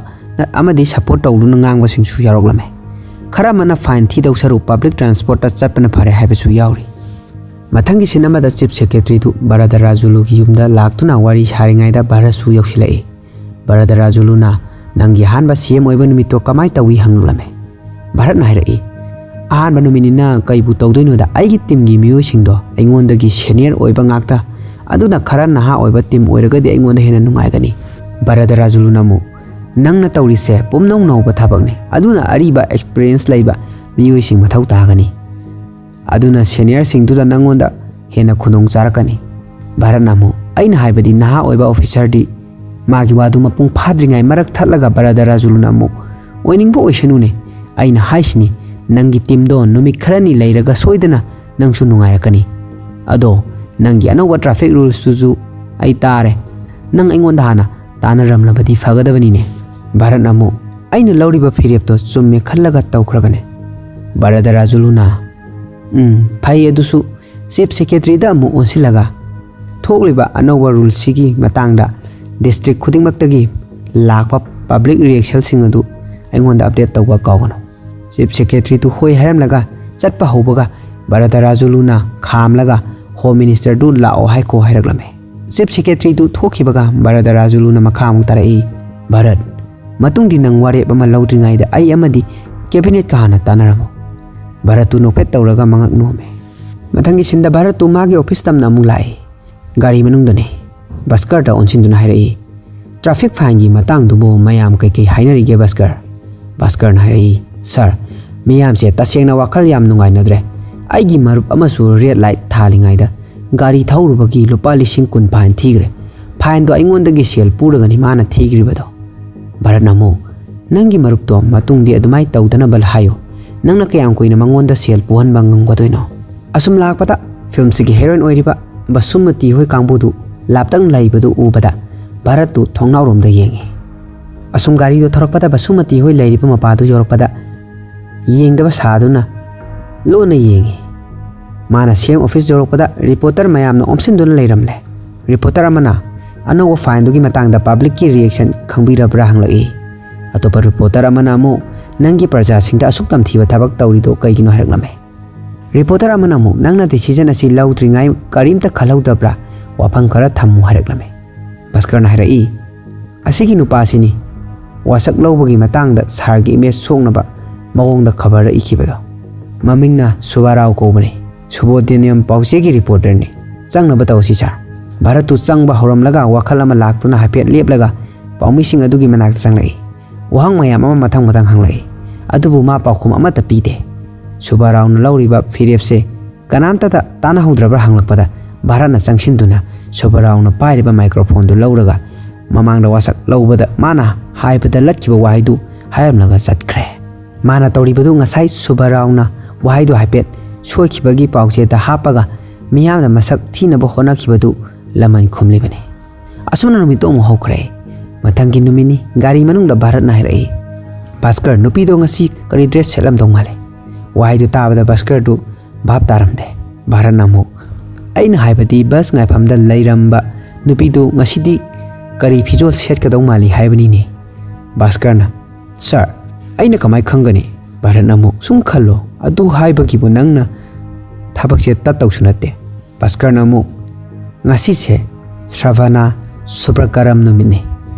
ꯑꯃꯗꯤ ꯁꯄꯣꯔꯠ ꯇꯧꯗꯨꯅ ꯉꯥꯡꯕꯁꯤꯡꯁꯨ ꯌꯥꯎꯔꯛꯂꯝꯃꯤ꯫ ꯈꯔ ꯑꯃꯅ ꯐꯥꯏꯟ ꯊꯤꯗꯧ ꯁꯔꯨꯛ ꯄꯕ꯭ꯂꯤꯛ ꯇ꯭ꯔꯥꯟꯁꯄꯣꯔꯠꯇ ꯆꯠꯄꯅ ꯐꯔꯦ ꯍꯥꯏꯕꯁꯨ ꯌꯥꯎꯔꯤ꯫ ꯃꯊꯪꯒꯤ ꯁꯤꯟ ꯑꯃꯗ ꯆꯤꯐ ꯁꯦꯀ꯭ꯔꯦꯇꯔꯤꯗꯨ ꯕꯔꯗꯔꯥꯖꯨꯂꯨꯒꯤ ꯌꯨꯝꯗ ꯂꯥꯛꯇꯨꯅ ꯋꯥꯔꯤ ꯁꯥꯔꯤꯉꯩꯗ ꯚꯥꯔꯠꯁꯨ ꯌꯧꯁꯤꯜꯂꯛꯏ꯫ ꯕꯔꯗꯔꯥꯖꯨꯂꯨꯅ, "ꯅꯪꯒꯤ ꯑꯍꯥꯟꯕ ꯁꯤ ꯑꯦꯝ ꯑꯣꯏꯕ ꯅꯨꯃꯤꯠꯇꯣ ꯀꯃꯥꯏ ꯇꯧꯏ?" ꯍꯪꯂꯛꯂꯝꯃꯤ꯫ ꯚꯥꯔꯠꯅ ꯍꯥꯏꯔꯛꯏ, "ꯑꯍꯥꯟꯕ ꯅꯨꯃꯤꯠꯅꯤꯅ ꯀꯩꯕꯨ ꯇꯧꯗꯣꯏꯅꯣꯗ, ꯑꯩꯒꯤ ꯇꯤꯝꯒꯤ ꯃꯤꯑꯣꯏꯁꯤꯡꯗꯣ ꯑꯩꯉꯣꯟꯗꯒꯤ ꯁꯦꯅꯤꯌꯔ ꯑꯣꯏꯕ ꯉꯥꯛꯇ, ꯑꯗꯨꯅ ꯈꯔ ꯅꯍꯥ ꯑꯣꯏꯕ ꯇꯤꯝ ꯑꯣꯏꯔꯒꯗꯤ ꯑꯩꯉꯣꯟꯗ ꯍꯦꯟꯅ ꯅꯨꯡꯉꯥꯏꯒꯅꯤ"꯫ ꯕꯔꯗꯔꯥꯖꯨꯂꯨꯅ ꯑꯃꯨꯛ, "ꯅꯪꯅ ꯇꯧꯔꯤꯁꯦ ꯄꯨꯝꯅꯧ ꯅꯧꯕ ꯊꯕꯛꯅꯤ, ꯑꯗꯨꯅ ꯑꯔꯤꯕ ꯑꯦꯛꯁꯄꯤꯔꯤꯌꯦꯟꯁ ꯂꯩꯕ ꯃꯤꯑꯣꯏꯁꯤꯡ ꯃꯊꯧ ꯇꯥꯒꯅꯤ꯫ ꯑꯗꯨꯅ ꯁꯦꯅꯤꯌꯔꯁꯤꯡꯗꯨꯗ ꯅꯪꯉꯣꯟꯗ ꯍꯦꯟꯅ ꯈꯨꯗꯣꯡ ꯆꯥꯔꯛꯀꯅꯤ"꯫ ꯚꯥꯔꯠꯅ ꯑꯃꯨꯛ, ꯑꯩꯅ ꯍꯥꯏꯕꯗꯤ ꯅꯍꯥ ꯑꯣꯏꯕ ꯑꯣꯐꯤꯁꯥꯔꯗꯤ ꯃꯥꯒꯤ ꯋꯥꯗꯨ ꯃꯄꯨꯡ ꯐꯥꯗ꯭ꯔꯤꯉꯩ ꯃꯔꯛ ꯊꯠꯂꯒ ꯕꯔꯗꯔ ꯔꯥꯖꯨꯂꯨꯅ ꯑꯃꯨꯛ, "ꯑꯣꯏꯅꯤꯡꯕ ꯑꯣꯏꯁꯅꯨꯅꯦ, ꯑꯩꯅ ꯍꯥꯏꯁꯤꯅꯤ, ꯅꯪꯒꯤ ꯇꯤꯝꯗꯣ ꯅꯨꯃꯤꯠ ꯈꯔꯅꯤ ꯂꯩꯔꯒ ꯁꯣꯏꯗꯅ ꯅꯪꯁꯨ ꯅꯨꯡꯉꯥꯏꯔꯛꯀꯅꯤ꯫ ꯑꯗꯣ ꯅꯪꯒꯤ ꯑꯅꯧꯕ ꯇ꯭ꯔꯥꯐꯤꯛ ꯔꯨꯜꯁꯇꯨꯁꯨ ꯑꯩ ꯇꯥꯔꯦ, ꯅꯪ ꯑꯩꯉꯣꯟꯗ ꯍꯥꯟꯅ ꯇꯥꯟꯅꯔꯝꯂꯕꯗꯤ ꯐꯒꯗꯕꯅꯤꯅꯦ꯫" ꯚꯥꯔꯠꯅ ꯑꯃꯨꯛ, "ꯑꯩꯅ ꯂꯧꯔꯤꯕ ꯐꯤꯔꯦꯞꯇꯣ ꯆꯨꯝꯃꯦ ꯈꯜꯂꯒ ꯇꯧꯈ꯭ꯔꯕꯅꯦ ꯕꯔꯗꯔ ꯔꯥꯖꯨꯂꯨꯅ꯫" "ꯎꯝ, ꯐꯩ, ꯑꯗꯨꯁꯨ ꯆꯤꯐ ꯁꯦꯀ꯭ꯔꯦꯇꯔꯤꯗ ꯑꯃꯨꯛ ꯑꯣꯟꯁꯤꯜꯂꯒ ꯊꯣꯛꯂꯤꯕ ꯑꯅꯧꯕ ꯔꯨꯜꯁꯤꯒꯤ ꯃꯇꯥꯡꯗ ꯗꯤꯁꯇ꯭ꯔꯤꯛ ꯈꯨꯗꯤꯡꯃꯛꯇꯒꯤ ꯂꯥꯛꯄ ꯄꯕ꯭ꯂꯤꯛ ꯔꯤꯌꯦꯛꯁꯟꯁꯤꯡ ꯑꯗꯨ ꯑꯩꯉꯣꯟꯗ ꯑꯞꯗꯦꯠ ꯇꯧꯕ ꯀꯥꯎꯒꯅꯨ꯫" ꯆꯤꯐ ꯁꯦꯀ꯭ꯔꯦꯇꯔꯤꯗꯨ ꯍꯣꯏ ꯍꯥꯏꯔꯝꯂꯒ ꯆꯠꯄ ꯍꯧꯕꯒ ꯕꯔꯗꯔ ꯔꯥꯖꯨꯂꯨꯅ ꯈꯥꯝꯂꯒ ꯍꯣꯝ ꯃꯤꯅꯤꯁꯇꯔꯗꯨ ꯂꯥꯛꯑꯣ ꯍꯥꯏꯈꯣ ꯍꯥꯏꯔꯛꯂꯝꯃꯤ꯫ ꯆꯤꯐ ꯁꯦꯀ꯭ꯔꯦꯇꯔꯤꯗꯨ ꯊꯣꯛꯈꯤꯕꯒ ꯕꯔꯗꯔ ꯔꯥꯖꯨꯂꯨꯅ ꯃꯈꯥ ꯑꯃꯨꯛ ꯇꯥꯔꯛꯏ, "ꯚꯥꯔꯠ, ꯃꯇꯨꯡꯗꯤ ꯅꯪ ꯋꯥꯔꯦꯞ ꯑꯃ ꯂꯧꯗ꯭ꯔꯤꯉꯩꯗ ꯑꯩ ꯑꯃꯗꯤ ꯀꯦꯕꯤꯅꯦꯠꯀ ꯍꯥꯟꯅ ꯇꯥꯟꯅꯔꯝꯃꯨ꯫" ꯚꯥꯔꯠꯇꯨ ꯅꯣꯛꯐꯦꯠ ꯇꯧꯔꯒ ꯃꯉꯛ ꯅꯣꯝꯃꯤ꯫ ꯃꯊꯪꯒꯤ ꯁꯤꯟꯗ ꯚꯥꯔꯠꯇꯨ ꯃꯥꯒꯤ ꯑꯣꯐꯤꯁ ꯇꯝꯅ ꯑꯃꯨꯛ ꯂꯥꯛꯏ꯫ ꯒꯥꯔꯤ ꯃꯅꯨꯡꯗꯅꯤ꯫ ꯚꯥꯁꯀꯔꯗ ꯑꯣꯟꯁꯤꯟꯗꯨꯅ ꯍꯥꯏꯔꯛꯏ, "ꯇ꯭ꯔꯥꯐꯤꯛ ꯐꯥꯏꯟꯒꯤ ꯃꯇꯥꯡꯗꯨꯕꯨ ꯃꯌꯥꯝ ꯀꯩꯀꯩ ꯍꯥꯏꯅꯔꯤꯒꯦ ꯚꯥꯁꯀꯔ?" ꯚꯥꯁꯀꯔꯅ ꯍꯥꯏꯔꯛꯏ, "ꯁꯥꯔ, ꯃꯤꯌꯥꯝꯁꯦ ꯇꯁꯦꯡꯅ ꯋꯥꯈꯜ ꯌꯥꯝ ꯅꯨꯡꯉꯥꯏꯅꯗ꯭ꯔꯦ꯫ ꯑꯩꯒꯤ ꯃꯔꯨꯞ ꯑꯃꯁꯨ ꯔꯦꯗ ꯂꯥꯏꯠ ꯊꯥꯜꯂꯤꯉꯩꯗ ꯒꯥꯔꯤ ꯊꯧꯔꯨꯕꯒꯤ ꯂꯨꯄꯥ ꯂꯤꯁꯤꯡ ꯀꯨꯟ ꯐꯥꯏꯟ ꯊꯤꯈ꯭ꯔꯦ꯫ ꯐꯥꯏꯟꯗꯣ ꯑꯩꯉꯣꯟꯗꯒꯤ ꯁꯦꯜ ꯄꯨꯔꯒꯅꯤ ꯃꯥꯅ ꯊꯤꯈ꯭ꯔꯤꯕꯗꯣ꯫" ꯚꯥꯔꯠꯅ ꯑꯃꯨꯛ, "ꯅꯪꯒꯤ ꯃꯔꯨꯞꯇꯣ ꯃꯇꯨꯡꯗꯤ ꯑꯗꯨꯃꯥꯏꯅ ꯇꯧꯗꯅꯕ ꯍꯥꯏꯌꯨ꯫ ꯅꯪꯅ ꯀꯌꯥꯝ ꯀꯨꯏꯅ ꯃꯉꯣꯟꯗ ꯁꯦꯜ ꯄꯨꯍꯟꯕ ꯉꯝꯒꯗꯣꯏꯅꯣ?" ꯑꯁꯨꯝ ꯂꯥꯛꯄꯗ ꯐꯤꯂꯝꯁꯤꯒꯤ ꯍꯦꯔꯣꯏꯟ ꯑꯣꯏꯔꯤꯕ ꯕꯁꯨꯃꯇꯤ ꯍꯣꯏ ꯀꯥꯡꯕꯨꯗꯨ ꯂꯥꯞꯇꯛꯅ ꯂꯩꯕꯗꯨ ꯎꯕꯗ ꯚꯥꯔꯠꯇꯨ ꯊꯣꯡꯅꯥꯎꯔꯣꯝꯗ ꯌꯦꯡꯉꯤ꯫ ꯑꯁꯨꯝ ꯒꯥꯔꯤꯗꯨ ꯊꯧꯔꯛꯄꯗ ꯕꯁꯨꯃꯇꯤ ꯍꯣꯏ ꯂꯩꯔꯤꯕ ꯃꯄꯥꯗꯨ ꯌꯧꯔꯛꯄꯗ ꯌꯦꯡꯗꯕ ꯁꯥꯗꯨꯅ ꯂꯣꯟꯅ ꯌꯦꯡꯉꯤ꯫ ꯃꯥꯅ ꯁꯤ ꯑꯦꯝ ꯑꯣꯐꯤꯁ ꯌꯧꯔꯛꯄꯗ ꯔꯤꯄꯣꯔꯇꯔ ꯃꯌꯥꯝꯅ ꯑꯣꯝꯁꯤꯟꯗꯨꯅ ꯂꯩꯔꯝꯂꯦ꯫ ꯔꯤꯄꯣꯔꯇꯔ ꯑꯃꯅ ꯑꯅꯧꯕ ꯐꯥꯏꯟꯗꯨꯒꯤ ꯃꯇꯥꯡꯗ ꯄꯕ꯭ꯂꯤꯛꯀꯤ ꯔꯤꯌꯦꯛꯁꯟ ꯈꯪꯕꯤꯔꯕ꯭ꯔꯥ ꯍꯪꯂꯛꯏ꯫ ꯑꯇꯣꯞꯄ ꯔꯤꯄꯣꯔꯇꯔ ꯑꯃꯅ ꯑꯃꯨꯛ, "ꯅꯪꯒꯤ ꯄ꯭ꯔꯖꯥꯁꯤꯡꯗ ꯑꯁꯨꯛ ꯇꯝꯊꯤꯕ ꯊꯕꯛ ꯇꯧꯔꯤꯗꯣ ꯀꯩꯒꯤꯅꯣ?" ꯍꯥꯏꯔꯛꯂꯝꯃꯦ꯫ ꯔꯤꯄꯣꯔꯇꯔ ꯑꯃꯅ ꯑꯃꯨꯛ, "ꯅꯪꯅ ꯗꯤꯁꯤꯖꯟ ꯑꯁꯤ ꯂꯧꯗ꯭ꯔꯤꯉꯩ ꯀꯔꯤꯝꯇ ꯈꯜꯍꯧꯗꯕ꯭ꯔꯥ? ꯋꯥꯐꯝ ꯈꯔ ꯊꯝꯃꯨ" ꯍꯥꯏꯔꯛꯂꯝꯃꯤ꯫ ꯚꯥꯁꯀꯔꯅ ꯍꯥꯏꯔꯛꯏ, "ꯑꯁꯤꯒꯤ ꯅꯨꯄꯥꯁꯤꯅꯤ ꯋꯥꯁꯛ ꯂꯧꯕꯒꯤ ꯃꯇꯥꯡꯗ ꯁꯥꯔꯒꯤ ꯏꯃꯦꯖ ꯁꯣꯛꯅꯕ ꯃꯑꯣꯡꯗ ꯈꯕꯔꯗ ꯏꯈꯤꯕꯗꯣ꯫ ꯃꯃꯤꯡꯅ ꯁꯨꯕꯥꯔꯥꯎ ꯀꯧꯕꯅꯤ꯫ ꯁꯨꯕꯣꯙꯤꯅꯤꯌꯝ ꯄꯥꯎꯆꯦꯒꯤ ꯔꯤꯄꯣꯔꯇꯔꯅꯤ꯫ ꯆꯪꯅꯕ ꯇꯧꯁꯤ ꯁꯥꯔ꯫" ꯚꯥꯔꯠꯇꯨ ꯆꯪꯕ ꯍꯧꯔꯝꯂꯒ ꯋꯥꯈꯜ ꯑꯃ ꯂꯥꯛꯇꯨꯅ ꯍꯥꯏꯐꯦꯠ ꯂꯦꯞꯂꯒ ꯄꯥꯎꯃꯤꯁꯤꯡ ꯑꯗꯨꯒꯤ ꯃꯅꯥꯛꯇ ꯆꯪꯂꯛꯏ꯫ ꯋꯥꯍꯪ ꯃꯌꯥꯝ ꯑꯃ ꯃꯊꯪ ꯃꯊꯪ ꯍꯪꯂꯛꯏ꯫ ꯑꯗꯨꯕꯨ ꯃꯥ ꯄꯥꯎꯈꯨꯝ ꯑꯃꯠꯇ ꯄꯤꯗꯦ꯫ ꯁꯨꯕꯥꯔꯥꯎꯅ ꯂꯧꯔꯤꯕ ꯐꯤꯔꯦꯞꯁꯦ ꯀꯅꯥꯝꯇꯗ ꯇꯥꯟꯅꯍꯧꯗ꯭ꯔꯕ꯭ꯔꯥ ꯍꯪꯂꯛꯄꯗ ꯚꯥꯔꯠꯅ ꯆꯪꯁꯤꯟꯗꯨꯅ ꯁꯨꯕꯔꯥꯎꯅ ꯄꯥꯏꯔꯤꯕ ꯃꯥꯏꯀ꯭ꯔꯣꯐꯣꯟꯗꯨ ꯂꯧꯔꯒ ꯃꯃꯥꯡꯗ ꯋꯥꯁꯛ ꯂꯧꯕꯗ ꯃꯥꯅ ꯍꯥꯏꯕꯗ ꯂꯠꯈꯤꯕ ꯋꯥꯍꯩꯗꯨ ꯍꯥꯏꯔꯝꯂꯒ ꯆꯠꯈ꯭ꯔꯦ꯫ ꯃꯥꯅ ꯇꯧꯔꯤꯕꯗꯨ ꯉꯁꯥꯏ ꯁꯨꯕꯔꯥꯎꯅ ꯋꯥꯍꯩꯗꯨ ꯍꯥꯏꯐꯦꯠ ꯁꯣꯏꯈꯤꯕꯒꯤ ꯄꯥꯎꯆꯦꯗ ꯍꯥꯞꯄꯒ ꯃꯤꯌꯥꯝꯅ ꯃꯁꯛ ꯊꯤꯅꯕ ꯍꯣꯠꯅꯈꯤꯕꯗꯨ ꯂꯃꯟ ꯈꯨꯝꯂꯤꯕꯅꯤ꯫ ꯑꯁꯨꯝꯅ ꯅꯨꯃꯤꯠꯇꯨ ꯑꯃꯨꯛ ꯍꯧꯈ꯭ꯔꯦ꯫ ꯃꯊꯪꯒꯤ ꯅꯨꯃꯤꯠꯅꯤ꯫ ꯒꯥꯔꯤ ꯃꯅꯨꯡꯗ ꯚꯥꯔꯠꯅ ꯍꯥꯏꯔꯛꯏ, "ꯚꯥꯁꯀꯔ, ꯅꯨꯄꯤꯗꯣ ꯉꯁꯤ ꯀꯔꯤ ꯗ꯭ꯔꯦꯁ ꯁꯦꯠꯂꯝꯗꯧ ꯃꯥꯜꯂꯦ?" ꯋꯥꯍꯩꯗꯨ ꯇꯥꯕꯗ ꯚꯥꯁꯀꯔꯗꯨ ꯚꯥꯞ ꯇꯥꯔꯝꯗꯦ꯫ ꯚꯥꯔꯠꯅ ꯑꯃꯨꯛ, "ꯑꯩꯅ ꯍꯥꯏꯕꯗꯤ ꯕꯁ ꯉꯥꯏꯐꯝꯗ ꯂꯩꯔꯝꯕ ꯅꯨꯄꯤꯗꯨ ꯉꯁꯤꯗꯤ ꯀꯔꯤ ꯐꯤꯖꯣꯜ ꯁꯦꯠꯀꯗꯧ ꯃꯥꯜꯂꯤ ꯍꯥꯏꯕꯅꯤꯅꯦ?" ꯚꯥꯁꯀꯔꯅ, "ꯁꯥꯔ, ꯑꯩꯅ ꯀꯃꯥꯏ ꯈꯪꯒꯅꯤ?" ꯚꯥꯔꯠꯅ ꯑꯃꯨꯛ, "ꯁꯨꯝ ꯈꯜꯂꯣ, ꯑꯗꯨ ꯍꯥꯏꯕꯒꯤꯕꯨ ꯅꯪꯅ ꯊꯕꯛꯁꯦ ꯇꯠꯇꯧꯁꯨ ꯅꯠꯇꯦ꯫" ꯚꯥꯁꯀꯔꯅ ꯑꯃꯨꯛ, "ꯉꯁꯤꯁꯦ ꯁ꯭ꯔꯚꯅꯥ ꯁꯨꯕ꯭ꯔꯀꯔꯝ ꯅꯨꯃꯤꯠꯅꯤ꯫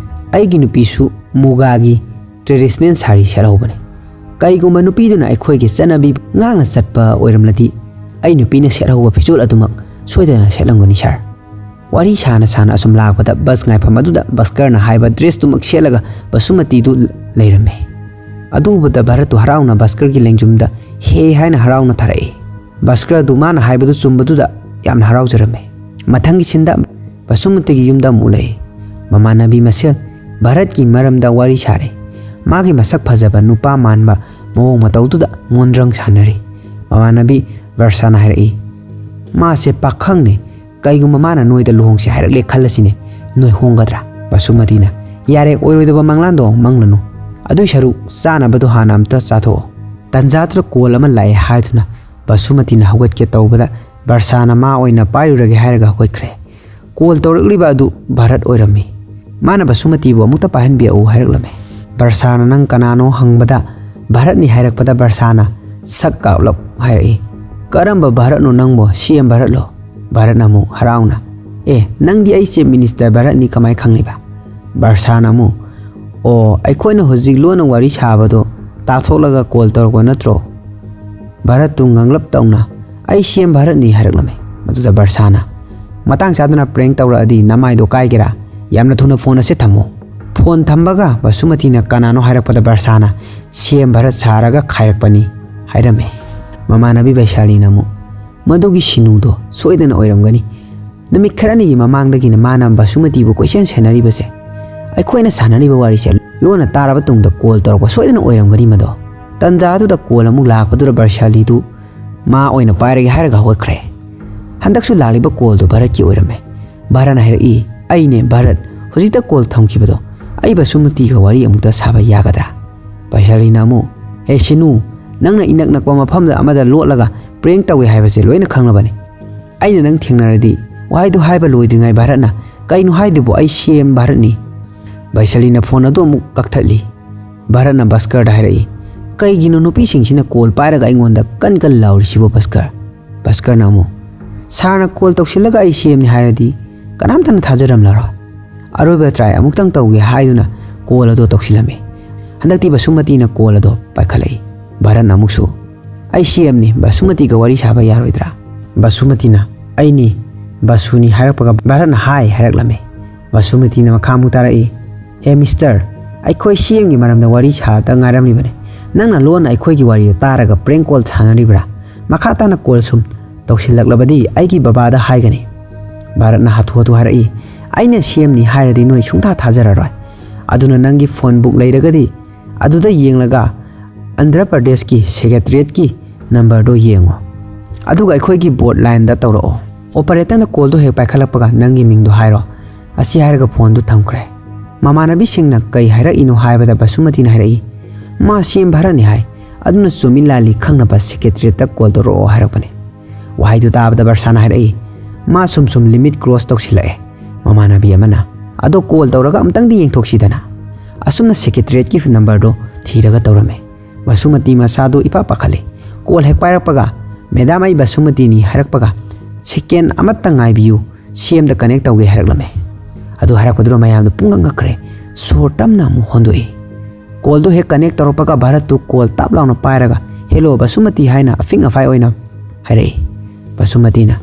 ꯑꯩꯒꯤ ꯅꯨꯄꯤꯁꯨ ꯃꯨꯒꯥꯒꯤ ꯇ꯭ꯔꯦꯗꯤꯁꯅꯦꯜ ꯁꯥꯔꯤ ꯁꯦꯠꯍꯧꯕꯅꯤ꯫ ꯀꯩꯒꯨꯝꯕ ꯅꯨꯄꯤꯗꯨꯅ ꯑꯩꯈꯣꯏꯒꯤ ꯆꯠꯅꯕꯤ ꯉꯥꯛꯅ ꯆꯠꯄ ꯑꯣꯏꯔꯝꯂꯗꯤ ꯑꯩ ꯅꯨꯄꯤꯅ ꯁꯦꯠꯍꯧꯕ ꯐꯤꯖꯣꯜ ꯑꯗꯨꯃꯛ ꯁꯣꯏꯗꯅ ꯁꯦꯠꯂꯝꯒꯅꯤ ꯁꯥꯔ꯫" ꯋꯥꯔꯤ ꯁꯥꯅ ꯁꯥꯅ ꯑꯁꯨꯝ ꯂꯥꯛꯄꯗ ꯕꯁ ꯉꯥꯏꯐꯝ ꯑꯗꯨꯗ ꯚꯥꯁꯀꯔꯅ ꯍꯥꯏꯕ ꯗ꯭ꯔꯦꯁꯇꯨꯃꯛ ꯁꯦꯠꯂꯒ ꯕꯁꯨꯃꯇꯤꯗꯨ ꯂꯩꯔꯝꯃꯦ꯫ ꯑꯗꯨ ꯎꯕꯗ ꯚꯥꯔꯠꯇꯨ ꯍꯔꯥꯎꯅ ꯚꯥꯁꯀꯔꯒꯤ ꯂꯦꯡꯖꯨꯝꯗ "ꯍꯦ" ꯍꯥꯏꯅ ꯍꯔꯥꯎꯅ ꯊꯥꯔꯛꯏ꯫ ꯚꯥꯁꯀꯔ ꯑꯗꯨ ꯃꯥꯅ ꯍꯥꯏꯕꯗꯨ ꯆꯨꯝꯕꯗꯨꯗ ꯌꯥꯝꯅ ꯍꯔꯥꯎꯖꯔꯝꯃꯦ꯫ ꯃꯊꯪꯒꯤ ꯁꯤꯟꯗ ꯕꯁꯨꯃꯇꯤꯒꯤ ꯌꯨꯝꯗ ꯑꯃꯨꯛ ꯎꯠꯂꯛꯏ꯫ ꯃꯃꯥꯟꯅꯕꯤ ꯃꯁꯦꯜ ꯚꯥꯔꯠꯀꯤ ꯃꯔꯝꯗ ꯋꯥꯔꯤ ꯁꯥꯔꯤ꯫ ꯃꯥꯒꯤ ꯃꯁꯛ ꯐꯖꯕ, ꯅꯨꯄꯥ ꯃꯥꯟꯕ ꯃꯑꯣꯡ ꯃꯇꯧꯗꯨꯗ ꯃꯣꯟꯗ꯭ꯔꯪ ꯁꯥꯟꯅꯔꯤ꯫ ꯃꯃꯥꯟꯅꯕꯤ ꯚꯔꯁꯥꯅ ꯍꯥꯏꯔꯛꯏ, "ꯃꯥꯁꯦ ꯄꯥꯈꯪꯅꯦ꯫ ꯀꯩꯒꯨꯝꯕ ꯃꯥꯅ ꯅꯣꯏꯗ ꯂꯨꯍꯣꯡꯁꯦ ꯍꯥꯏꯔꯛꯂꯦ ꯈꯜꯂꯁꯤꯅꯦ, ꯅꯣꯏ ꯍꯣꯡꯒꯗ꯭ꯔꯥ?" ꯕꯁꯨꯃꯇꯤꯅ, "ꯌꯥꯔꯦ, ꯑꯣꯏꯔꯣꯏꯗꯕ ꯃꯪꯂꯥꯟꯗꯣ ꯃꯪꯂꯅꯨ꯫ ꯑꯗꯨꯏ ꯁꯔꯨꯛ ꯆꯥꯅꯕꯗꯣ ꯍꯥꯟꯅ ꯑꯝꯇ ꯆꯥꯊꯣꯛꯑꯣ꯫" ꯇꯟꯖꯥꯗꯨꯗ ꯀꯣꯜ ꯑꯃ ꯂꯥꯛꯑꯦ ꯍꯥꯏꯗꯨꯅ ꯕꯁꯨꯃꯇꯤꯅ ꯍꯧꯒꯠꯀꯦ ꯇꯧꯕꯗ ꯚꯔꯁꯥꯅ ꯃꯥ ꯑꯣꯏꯅ ꯄꯥꯏꯔꯨꯔꯒꯦ ꯍꯥꯏꯔꯒ ꯍꯧꯒꯠꯈ꯭ꯔꯦ꯫ ꯀꯣꯜ ꯇꯧꯔꯛꯂꯤꯕ ꯑꯗꯨ ꯚꯥꯔꯠ ꯑꯣꯏꯔꯝꯃꯤ꯫ ꯃꯥꯅ ꯕꯁꯨꯃꯇꯤꯕꯨ ꯑꯃꯨꯛꯇ ꯄꯥꯏꯍꯟꯕꯤꯔꯛꯎ ꯍꯥꯏꯔꯛꯂꯝꯃꯤ꯫ ꯚꯔꯁꯥꯅ "ꯅꯪ ꯀꯅꯥꯅꯣ?" ꯍꯪꯕꯗ ꯚꯥꯔꯠꯅꯤ ꯍꯥꯏꯔꯛꯄꯗ ꯚꯔꯁꯥꯅ ꯁꯛ ꯀꯥꯞꯂꯞ ꯍꯥꯏꯔꯛꯏ, "ꯀꯔꯝꯕ ꯚꯥꯔꯠꯅꯣ ꯅꯪꯕꯣ? ꯁꯤ ꯑꯦꯝ ꯚꯥꯔꯠꯂꯣ?" ꯚꯥꯔꯠꯅ ꯑꯃꯨꯛ ꯍꯔꯥꯎꯅ, "ꯑꯦ, ꯅꯪꯗꯤ ꯑꯩ ꯆꯤꯐ ꯃꯤꯅꯤꯁꯇꯔ ꯚꯥꯔꯠꯅꯤ ꯀꯃꯥꯏ ꯈꯪꯂꯤꯕ?" ꯚꯔꯁꯥꯅ ꯑꯃꯨꯛ, "ꯑꯣ, ꯑꯩꯈꯣꯏꯅ ꯍꯧꯖꯤꯛ ꯂꯣꯟꯅ ꯋꯥꯔꯤ ꯁꯥꯕꯗꯣ ꯇꯥꯊꯣꯛꯂꯒ ꯀꯣꯜ ꯇꯧꯔꯛꯄ ꯅꯠꯇ꯭ꯔꯣ?" ꯚꯥꯔꯠꯇꯨ ꯉꯥꯡꯂꯞ ꯇꯧꯅ, "ꯑꯩ ꯁꯤ ꯑꯦꯝ ꯚꯥꯔꯠꯅꯤ" ꯍꯥꯏꯔꯛꯂꯝꯃꯤ꯫ ꯃꯗꯨꯗ ꯚꯔꯁꯥꯅ, "ꯃꯇꯥꯡ ꯆꯥꯗꯅ ꯄ꯭ꯔꯦꯡ ꯇꯧꯔꯛꯑꯗꯤ ꯅꯃꯥꯏꯗꯣ ꯀꯥꯏꯒꯦꯔꯥ? ꯌꯥꯝꯅ ꯊꯨꯅ ꯐꯣꯟ ꯑꯁꯦ ꯊꯝꯃꯨ꯫" ꯐꯣꯟ ꯊꯝꯕꯒ ꯕꯁꯨꯃꯇꯤꯅ ꯀꯅꯥꯅꯣ ꯍꯥꯏꯔꯛꯄꯗ ꯚꯔꯁꯥꯅ, "ꯁꯤ ꯑꯦꯝ ꯚꯥꯔꯠ ꯁꯥꯔꯒ ꯈꯥꯏꯔꯛꯄꯅꯤ" ꯍꯥꯏꯔꯝꯃꯤ꯫ ꯃꯃꯥꯟꯅꯕꯤ ꯕꯩꯁꯥꯂꯤꯅ ꯑꯃꯨꯛ, ꯃꯗꯨꯒꯤ ꯁꯤꯅꯨꯗꯣ ꯁꯣꯏꯗꯅ ꯑꯣꯏꯔꯝꯒꯅꯤ꯫ ꯅꯨꯃꯤꯠ ꯈꯔꯅꯤꯒꯤ ꯃꯃꯥꯡꯗꯒꯤꯅ ꯃꯥꯅ ꯕꯁꯨꯃꯇꯤꯕꯨ ꯀꯣꯏꯁꯦꯟ ꯁꯦꯟꯅꯔꯤꯕꯁꯦ, ꯑꯩꯈꯣꯏꯅ ꯁꯥꯟꯅꯔꯤꯕ ꯋꯥꯔꯤꯁꯦ ꯂꯣꯟꯅ ꯇꯥꯔꯕ ꯇꯨꯡꯗ ꯀꯣꯜ ꯇꯧꯔꯛꯄ ꯁꯣꯏꯗꯅ ꯑꯣꯏꯔꯝꯒꯅꯤ ꯃꯗꯣ꯫ ꯇꯟꯖꯥꯗꯨꯗ ꯀꯣꯜ ꯑꯃꯨꯛ ꯂꯥꯛꯄꯗꯨꯗ ꯕꯔꯁꯥꯂꯤꯗꯨ ꯃꯥ ꯑꯣꯏꯅ ꯄꯥꯏꯔꯒꯦ ꯍꯥꯏꯔꯒ ꯍꯧꯒꯠꯈ꯭ꯔꯦ꯫ ꯍꯟꯗꯛꯁꯨ ꯂꯥꯛꯂꯤꯕ ꯀꯣꯜꯗꯨ ꯚꯥꯔꯠꯀꯤ ꯑꯣꯏꯔꯝꯃꯦ꯫ ꯚꯥꯔꯠꯅ ꯍꯥꯏꯔꯛꯏ, "ꯑꯩꯅꯦ ꯚꯥꯔꯠ, ꯍꯧꯖꯤꯛꯇ ꯀꯣꯜ ꯊꯝꯈꯤꯕꯗꯣ, ꯑꯩ ꯕꯁꯨꯃꯇꯤꯒ ꯋꯥꯔꯤ ꯑꯃꯨꯛꯇ ꯁꯥꯕ ꯌꯥꯒꯗ꯭ꯔꯥ?" ꯕꯩꯁꯥꯂꯤꯅ ꯑꯃꯨꯛ, "ꯍꯦ ꯁꯤꯅꯨ, ꯅꯪꯅ ꯏꯅꯛ ꯅꯛꯄ ꯃꯐꯝꯗ ꯑꯃꯗ ꯂꯣꯠꯂꯒ ꯄ꯭ꯔꯦꯡ ꯇꯧꯏ ꯍꯥꯏꯕꯁꯦ ꯂꯣꯏꯅ ꯈꯪꯂꯕꯅꯤ꯫ ꯑꯩꯅ ꯅꯪ ꯊꯦꯡꯅꯔꯗꯤ," ꯋꯥꯍꯩꯗꯨ ꯍꯥꯏꯕ ꯂꯣꯏꯗ꯭ꯔꯤꯉꯩ ꯚꯥꯔꯠꯅ, "ꯀꯩꯅꯣ ꯍꯥꯏꯗꯨꯕꯨ? ꯑꯩ ꯁꯤ ꯑꯦꯝ ꯚꯥꯔꯠꯅꯤ!" ꯕꯩꯁꯥꯂꯤꯅ ꯐꯣꯟ ꯑꯗꯨ ꯑꯃꯨꯛ ꯀꯛꯊꯠꯂꯤ꯫ ꯚꯥꯔꯠꯅ ꯚꯥꯁꯀꯔꯗ ꯍꯥꯏꯔꯛꯏ, "ꯀꯩꯒꯤꯅꯣ ꯅꯨꯄꯤꯁꯤꯡꯁꯤꯅ ꯀꯣꯜ ꯄꯥꯏꯔꯒ ꯑꯩꯉꯣꯟꯗ ꯀꯟ ꯀꯟ ꯂꯥꯎꯔꯤꯁꯤꯕꯣ ꯚꯥꯁꯀꯔ?" ꯚꯥꯁꯀꯔꯅ ꯑꯃꯨꯛ, "ꯁꯥꯔꯅ ꯀꯣꯜ ꯇꯧꯁꯤꯜꯂꯒ ꯑꯩ ꯁꯤ ꯑꯦꯝꯅꯤ ꯍꯥꯏꯔꯗꯤ ꯀꯅꯥꯝꯇꯅ ꯊꯥꯖꯔꯝꯂꯔꯣꯏ꯫ ꯑꯔꯣꯏꯕ ꯇ꯭ꯔꯥꯏ ꯑꯃꯨꯛꯇꯪ ꯇꯧꯒꯦ" ꯍꯥꯏꯗꯨꯅ ꯀꯣꯜ ꯑꯗꯣ ꯇꯧꯁꯤꯜꯂꯝꯃꯤ꯫ ꯍꯟꯗꯛꯇꯤ ꯕꯁꯨꯃꯇꯤꯅ ꯀꯣꯜ ꯑꯗꯣ ꯄꯥꯏꯈꯠꯂꯛꯏ꯫ ꯚꯥꯔꯠꯅ ꯑꯃꯨꯛꯁꯨ, "ꯑꯩ ꯁꯤ ꯑꯦꯝꯅꯤ, ꯕꯁꯨꯃꯇꯤꯒ ꯋꯥꯔꯤ ꯁꯥꯕ ꯌꯥꯔꯣꯏꯗ꯭ꯔꯥ?" ꯕꯁꯨꯃꯇꯤꯅ, "ꯑꯩꯅꯤ, ꯕꯁꯨꯅꯤ" ꯍꯥꯏꯔꯛꯄꯒ ꯚꯥꯔꯠꯅ "ꯍꯥꯏ" ꯍꯥꯏꯔꯛꯂꯝꯃꯤ꯫ ꯕꯁꯨꯃꯇꯤꯅ ꯃꯈꯥ ꯑꯃꯨꯛ ꯇꯥꯔꯛꯏ, "ꯍꯦ ꯃꯤꯁꯇꯔ, ꯑꯩꯈꯣꯏ ꯁꯤ ꯑꯦꯝꯒꯤ ꯃꯔꯝꯗ ꯋꯥꯔꯤ ꯁꯥꯗ ꯉꯥꯏꯔꯝꯂꯤꯕꯅꯤ꯫ ꯅꯪꯅ ꯂꯣꯟꯅ ꯑꯩꯈꯣꯏꯒꯤ ꯋꯥꯔꯤꯗꯨ ꯇꯥꯔꯒ ꯄ꯭ꯔꯦꯡ ꯀꯣꯜ ꯁꯥꯟꯅꯔꯤꯕ꯭ꯔꯥ? ꯃꯈꯥ ꯇꯥꯅ ꯀꯣꯜ ꯁꯨꯝ ꯇꯧꯁꯤꯜꯂꯛꯂꯕꯗꯤ ꯑꯩꯒꯤ ꯕꯕꯥꯗ ꯍꯥꯏꯒꯅꯤ꯫" ꯚꯥꯔꯠꯅ ꯍꯥꯊꯨ ꯍꯥꯊꯨ ꯍꯥꯏꯔꯛꯏ, "ꯑꯩꯅ ꯁꯤ ꯑꯦꯝꯅꯤ ꯍꯥꯏꯔꯗꯤ ꯅꯣꯏ ꯁꯨꯡꯊꯥ ꯊꯥꯖꯔꯔꯣꯏ꯫ ꯑꯗꯨꯅ ꯅꯪꯒꯤ ꯐꯣꯟ ꯕꯨꯛ ꯂꯩꯔꯒꯗꯤ ꯑꯗꯨꯗ ꯌꯦꯡꯂꯒ ꯑꯟꯙ꯭ꯔ ꯄ꯭ꯔꯗꯦꯁꯀꯤ ꯁꯦꯀ꯭ꯔꯦꯇꯔꯤꯌꯦꯠꯀꯤ ꯅꯝꯕꯔꯗꯣ ꯌꯦꯡꯉꯣ꯫ ꯑꯗꯨꯒ ꯑꯩꯈꯣꯏꯒꯤ ꯕꯣꯔꯗ ꯂꯥꯏꯟꯗ ꯇꯧꯔꯛꯑꯣ꯫ ꯑꯣꯄꯔꯦꯇꯔꯅ ꯀꯣꯜꯗꯣ ꯍꯦꯛ ꯄꯥꯏꯈꯠꯂꯛꯄꯒ ꯅꯪꯒꯤ ꯃꯤꯡꯗꯣ ꯍꯥꯏꯔꯣ꯫" ꯑꯁꯤ ꯍꯥꯏꯔꯒ ꯐꯣꯟꯗꯨ ꯊꯝꯈ꯭ꯔꯦ꯫ ꯃꯃꯥꯟꯅꯕꯤꯁꯤꯡꯅ ꯀꯩ ꯍꯥꯏꯔꯛꯏꯅꯣ ꯍꯥꯏꯕꯗ ꯕꯁꯨꯃꯇꯤꯅ ꯍꯥꯏꯔꯛꯏ, "ꯃꯥ ꯁꯤ ꯑꯦꯝ ꯚꯥꯔꯠꯅꯤ ꯍꯥꯏ, ꯑꯗꯨꯅ ꯆꯨꯝꯃꯤ ꯂꯥꯜꯂꯤ ꯈꯪꯅꯕ ꯁꯦꯀ꯭ꯔꯦꯇꯔꯤꯌꯦꯠꯇ ꯀꯣꯜ ꯇꯧꯔꯛꯑꯣ" ꯍꯥꯏꯔꯛꯄꯅꯤ꯫ ꯋꯥꯍꯩꯗꯨ ꯇꯥꯕꯗ ꯕꯔꯁꯥꯅ ꯍꯥꯏꯔꯛꯏ, "ꯃꯥ ꯁꯨꯝ ꯁꯨꯝ ꯂꯤꯃꯤꯠ ꯀ꯭ꯔꯣꯁ ꯇꯧꯁꯤꯜꯂꯛꯑꯦ꯫" ꯃꯃꯥꯟꯅꯕꯤ ꯑꯃꯅ, "ꯑꯗꯣ ꯀꯣꯜ ꯇꯧꯔꯒ ꯑꯃꯨꯛꯇꯪꯗꯤ ꯌꯦꯡꯊꯣꯛꯁꯤꯗꯅ꯫" ꯑꯁꯨꯝꯅ ꯁꯦꯀ꯭ꯔꯦꯇꯔꯤꯌꯦꯠꯀꯤ ꯅꯝꯕꯔꯗꯨ ꯊꯤꯔꯒ ꯇꯧꯔꯝꯃꯤ꯫ ꯕꯁꯨꯃꯇꯤ ꯃꯁꯥꯗꯨ ꯏꯄꯥ ꯄꯥꯈꯠꯂꯤ꯫ ꯀꯣꯜ ꯍꯦꯛ ꯄꯥꯏꯔꯛꯄꯒ, "ꯃꯦꯗꯥꯝ, ꯑꯩ ꯕꯁꯨꯃꯇꯤꯅꯤ" ꯍꯥꯏꯔꯛꯄꯒ, "ꯁꯦꯀꯦꯟ ꯑꯃꯠꯇ ꯉꯥꯏꯕꯤꯌꯨ, ꯁꯤ ꯑꯦꯝꯗ ꯀꯅꯦꯛ ꯇꯧꯒꯦ" ꯍꯥꯏꯔꯛꯂꯝꯃꯤ꯫ ꯑꯗꯨ ꯍꯥꯏꯔꯛꯄꯗꯨꯗ ꯃꯌꯥꯝꯗꯨ ꯄꯨꯡꯉꯛ ꯉꯛꯈ꯭ꯔꯦ꯫ ꯁꯣꯔ ꯇꯞꯅ ꯑꯃꯨꯛ ꯍꯣꯟꯗꯣꯛꯏ꯫ ꯀꯣꯜꯗꯨ ꯍꯦꯛ ꯀꯅꯦꯛ ꯇꯧꯔꯛꯄꯒ ꯚꯥꯔꯠꯇꯨ ꯀꯣꯜ ꯇꯞ ꯂꯥꯎꯅ ꯄꯥꯏꯔꯒ, "ꯍꯦꯂꯣ ꯕꯁꯨꯃꯇꯤ" ꯍꯥꯏꯅ ꯑꯐꯤꯡ ꯑꯐꯥꯏ ꯑꯣꯏꯅ ꯍꯥꯏꯔꯛꯏ꯫ ꯕꯁꯨꯃꯇꯤꯅ,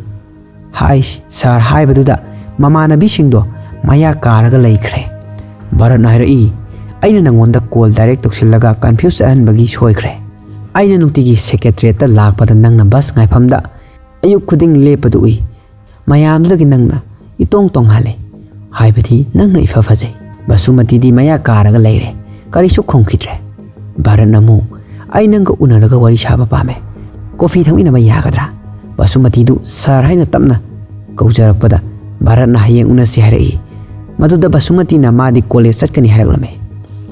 "ꯍꯥꯏ ꯁꯥꯔ" ꯍꯥꯏꯕꯗꯨꯗ ꯃꯃꯥꯟꯅꯕꯤꯁꯤꯡꯗꯣ ꯃꯌꯥ ꯀꯥꯔꯒ ꯂꯩꯈ꯭ꯔꯦ꯫ ꯚꯥꯔꯠꯅ ꯍꯥꯏꯔꯛꯏ, "ꯑꯩꯅ ꯅꯪꯉꯣꯟꯗ ꯀꯣꯜ ꯗꯥꯏꯔꯦꯛ ꯇꯧꯁꯤꯜꯂꯒ ꯀꯟꯐ꯭ꯌꯨꯁ ꯆꯠꯍꯟꯕꯒꯤ ꯁꯣꯏꯈ꯭ꯔꯦ꯫ ꯑꯩꯅ ꯅꯨꯡꯇꯤꯒꯤ ꯁꯦꯀ꯭ꯔꯦꯇꯔꯤꯌꯦꯠꯇ ꯂꯥꯛꯄꯗ ꯅꯪꯅ ꯕꯁ ꯉꯥꯏꯐꯝꯗ ꯑꯌꯨꯛ ꯈꯨꯗꯤꯡ ꯂꯦꯞꯄꯗꯨ ꯎꯏ꯫ ꯃꯌꯥꯝꯗꯨꯗꯒꯤ ꯅꯪꯅ ꯏꯇꯣꯡ ꯇꯣꯡꯍꯜꯂꯦ꯫ ꯍꯥꯏꯕꯗꯤ ꯅꯪꯅ ꯏꯐ ꯐꯖꯩ꯫ ꯕꯁꯨꯃꯇꯤꯗꯤ ꯃꯌꯥ ꯀꯥꯔꯒ ꯂꯩꯔꯦ꯫ ꯀꯔꯤꯁꯨ ꯈꯨꯝꯈꯤꯗ꯭ꯔꯦ꯫ ꯚꯥꯔꯠꯅ ꯑꯃꯨꯛ, "ꯑꯩ ꯅꯪꯒ ꯎꯅꯔꯒ ꯋꯥꯔꯤ ꯁꯥꯕ ꯄꯥꯝꯃꯦ꯫ ꯀꯣꯐꯤ ꯊꯛꯃꯤꯟꯅꯕ ꯌꯥꯒꯗ꯭ꯔꯥ?" ꯕꯁꯨꯃꯇꯤꯗꯨ "ꯁꯥꯔ" ꯍꯥꯏꯅ ꯇꯞꯅ ꯀꯧꯖꯔꯛꯄꯗ ꯚꯥꯔꯠꯅ "ꯍꯌꯦꯡ ꯎꯅꯁꯤ" ꯍꯥꯏꯔꯛꯏ꯫ ꯃꯗꯨꯗ ꯕꯁꯨꯃꯇꯤꯅ ꯃꯥꯗꯤ ꯀꯣꯂꯦꯖ ꯆꯠꯀꯅꯤ ꯍꯥꯏꯔꯛꯂꯝꯃꯤ꯫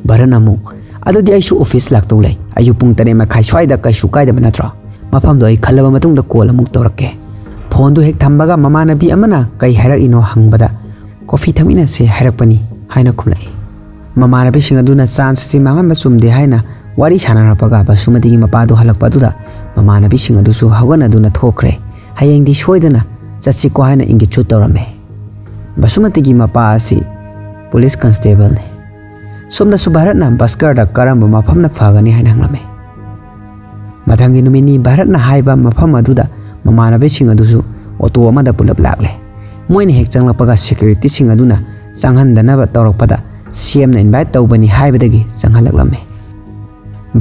ꯚꯥꯔꯠꯅ ꯑꯃꯨꯛ, "ꯑꯗꯨꯗꯤ ꯑꯩꯁꯨ ꯑꯣꯐꯤꯁ ꯂꯥꯛꯇꯧ ꯂꯩ꯫ ꯑꯌꯨꯛ ꯄꯨꯡ ꯇꯔꯦꯠ ꯃꯈꯥꯏ ꯁ꯭ꯋꯥꯏꯗ ꯀꯩꯁꯨ ꯀꯥꯏꯗꯕ ꯅꯠꯇ꯭ꯔꯣ? ꯃꯐꯝꯗꯣ ꯑꯩ ꯈꯜꯂꯕ ꯃꯇꯨꯡꯗ ꯀꯣꯜ ꯑꯃꯨꯛ ꯇꯧꯔꯛꯀꯦ"꯫ ꯐꯣꯟꯗꯨ ꯍꯦꯛ ꯊꯝꯕꯒ ꯃꯃꯥꯟꯅꯕꯤ ꯑꯃꯅ ꯀꯩ ꯍꯥꯏꯔꯛꯏꯅꯣ ꯍꯪꯕꯗ, "ꯀꯣꯐꯤ ꯊꯛꯃꯤꯟꯅꯁꯦ ꯍꯥꯏꯔꯛꯄꯅꯤ" ꯍꯥꯏꯅ ꯈꯨꯝꯂꯛꯏ꯫ ꯃꯃꯥꯟꯅꯕꯤꯁꯤꯡ ꯑꯗꯨꯅ ꯆꯥꯟꯁ ꯑꯁꯤ ꯃꯥꯡꯍꯟꯕ ꯆꯨꯝꯗꯦ ꯍꯥꯏꯅ ꯋꯥꯔꯤ ꯁꯥꯟꯅꯔꯛꯄꯒ ꯕꯁꯨꯃꯇꯤꯒꯤ ꯃꯄꯥꯗꯨ ꯍꯜꯂꯛꯄ ꯑꯗꯨꯗ ꯃꯃꯥꯟꯅꯕꯤꯁꯤꯡ ꯑꯗꯨꯁꯨ ꯍꯧꯒꯠꯅꯗꯨꯅ ꯊꯣꯛꯈ꯭ꯔꯦ꯫ "ꯍꯌꯦꯡꯗꯤ ꯁꯣꯏꯗꯅ ꯆꯠꯁꯤꯀꯣ" ꯍꯥꯏꯅ ꯏꯪꯒꯤꯠꯁꯨ ꯇꯧꯔꯝꯃꯦ꯫ ꯕꯁꯨꯃꯇꯤꯒꯤ ꯃꯄꯥ ꯑꯁꯤ ꯄꯨꯂꯤꯁ ꯀꯟꯁꯇꯦꯕꯜꯅꯤ꯫ ꯁꯣꯝꯗꯁꯨ ꯚꯥꯔꯠꯅ ꯕꯁꯀꯔꯗ ꯀꯔꯝꯕ ꯃꯐꯝꯅ ꯐꯒꯅꯤ ꯍꯥꯏꯅ ꯍꯪꯂꯝꯃꯤ꯫ ꯃꯊꯪꯒꯤ ꯅꯨꯃꯤꯠꯅꯤ ꯚꯥꯔꯠꯅ ꯍꯥꯏꯕ ꯃꯐꯝ ꯑꯗꯨꯗ ꯃꯃꯥꯟꯅꯕꯤꯁꯤꯡ ꯑꯗꯨꯁꯨ ꯑꯣꯇꯣ ꯑꯃꯗ ꯄꯨꯂꯞ ꯂꯥꯛꯂꯦ꯫ ꯃꯣꯏꯅ ꯍꯦꯛ ꯆꯪꯂꯛꯄꯒ ꯁꯦꯀ꯭ꯌꯨꯔꯤꯇꯤꯁꯤꯡ ꯑꯗꯨꯅ ꯆꯪꯍꯟꯗꯅꯕ ꯇꯧꯔꯛꯄꯗ ꯁꯤ ꯑꯦꯝꯅ ꯏꯟꯚꯥꯏꯠ ꯇꯧꯕꯅꯤ ꯍꯥꯏꯕꯗꯒꯤ ꯆꯪꯍꯜꯂꯛꯂꯝꯃꯤ꯫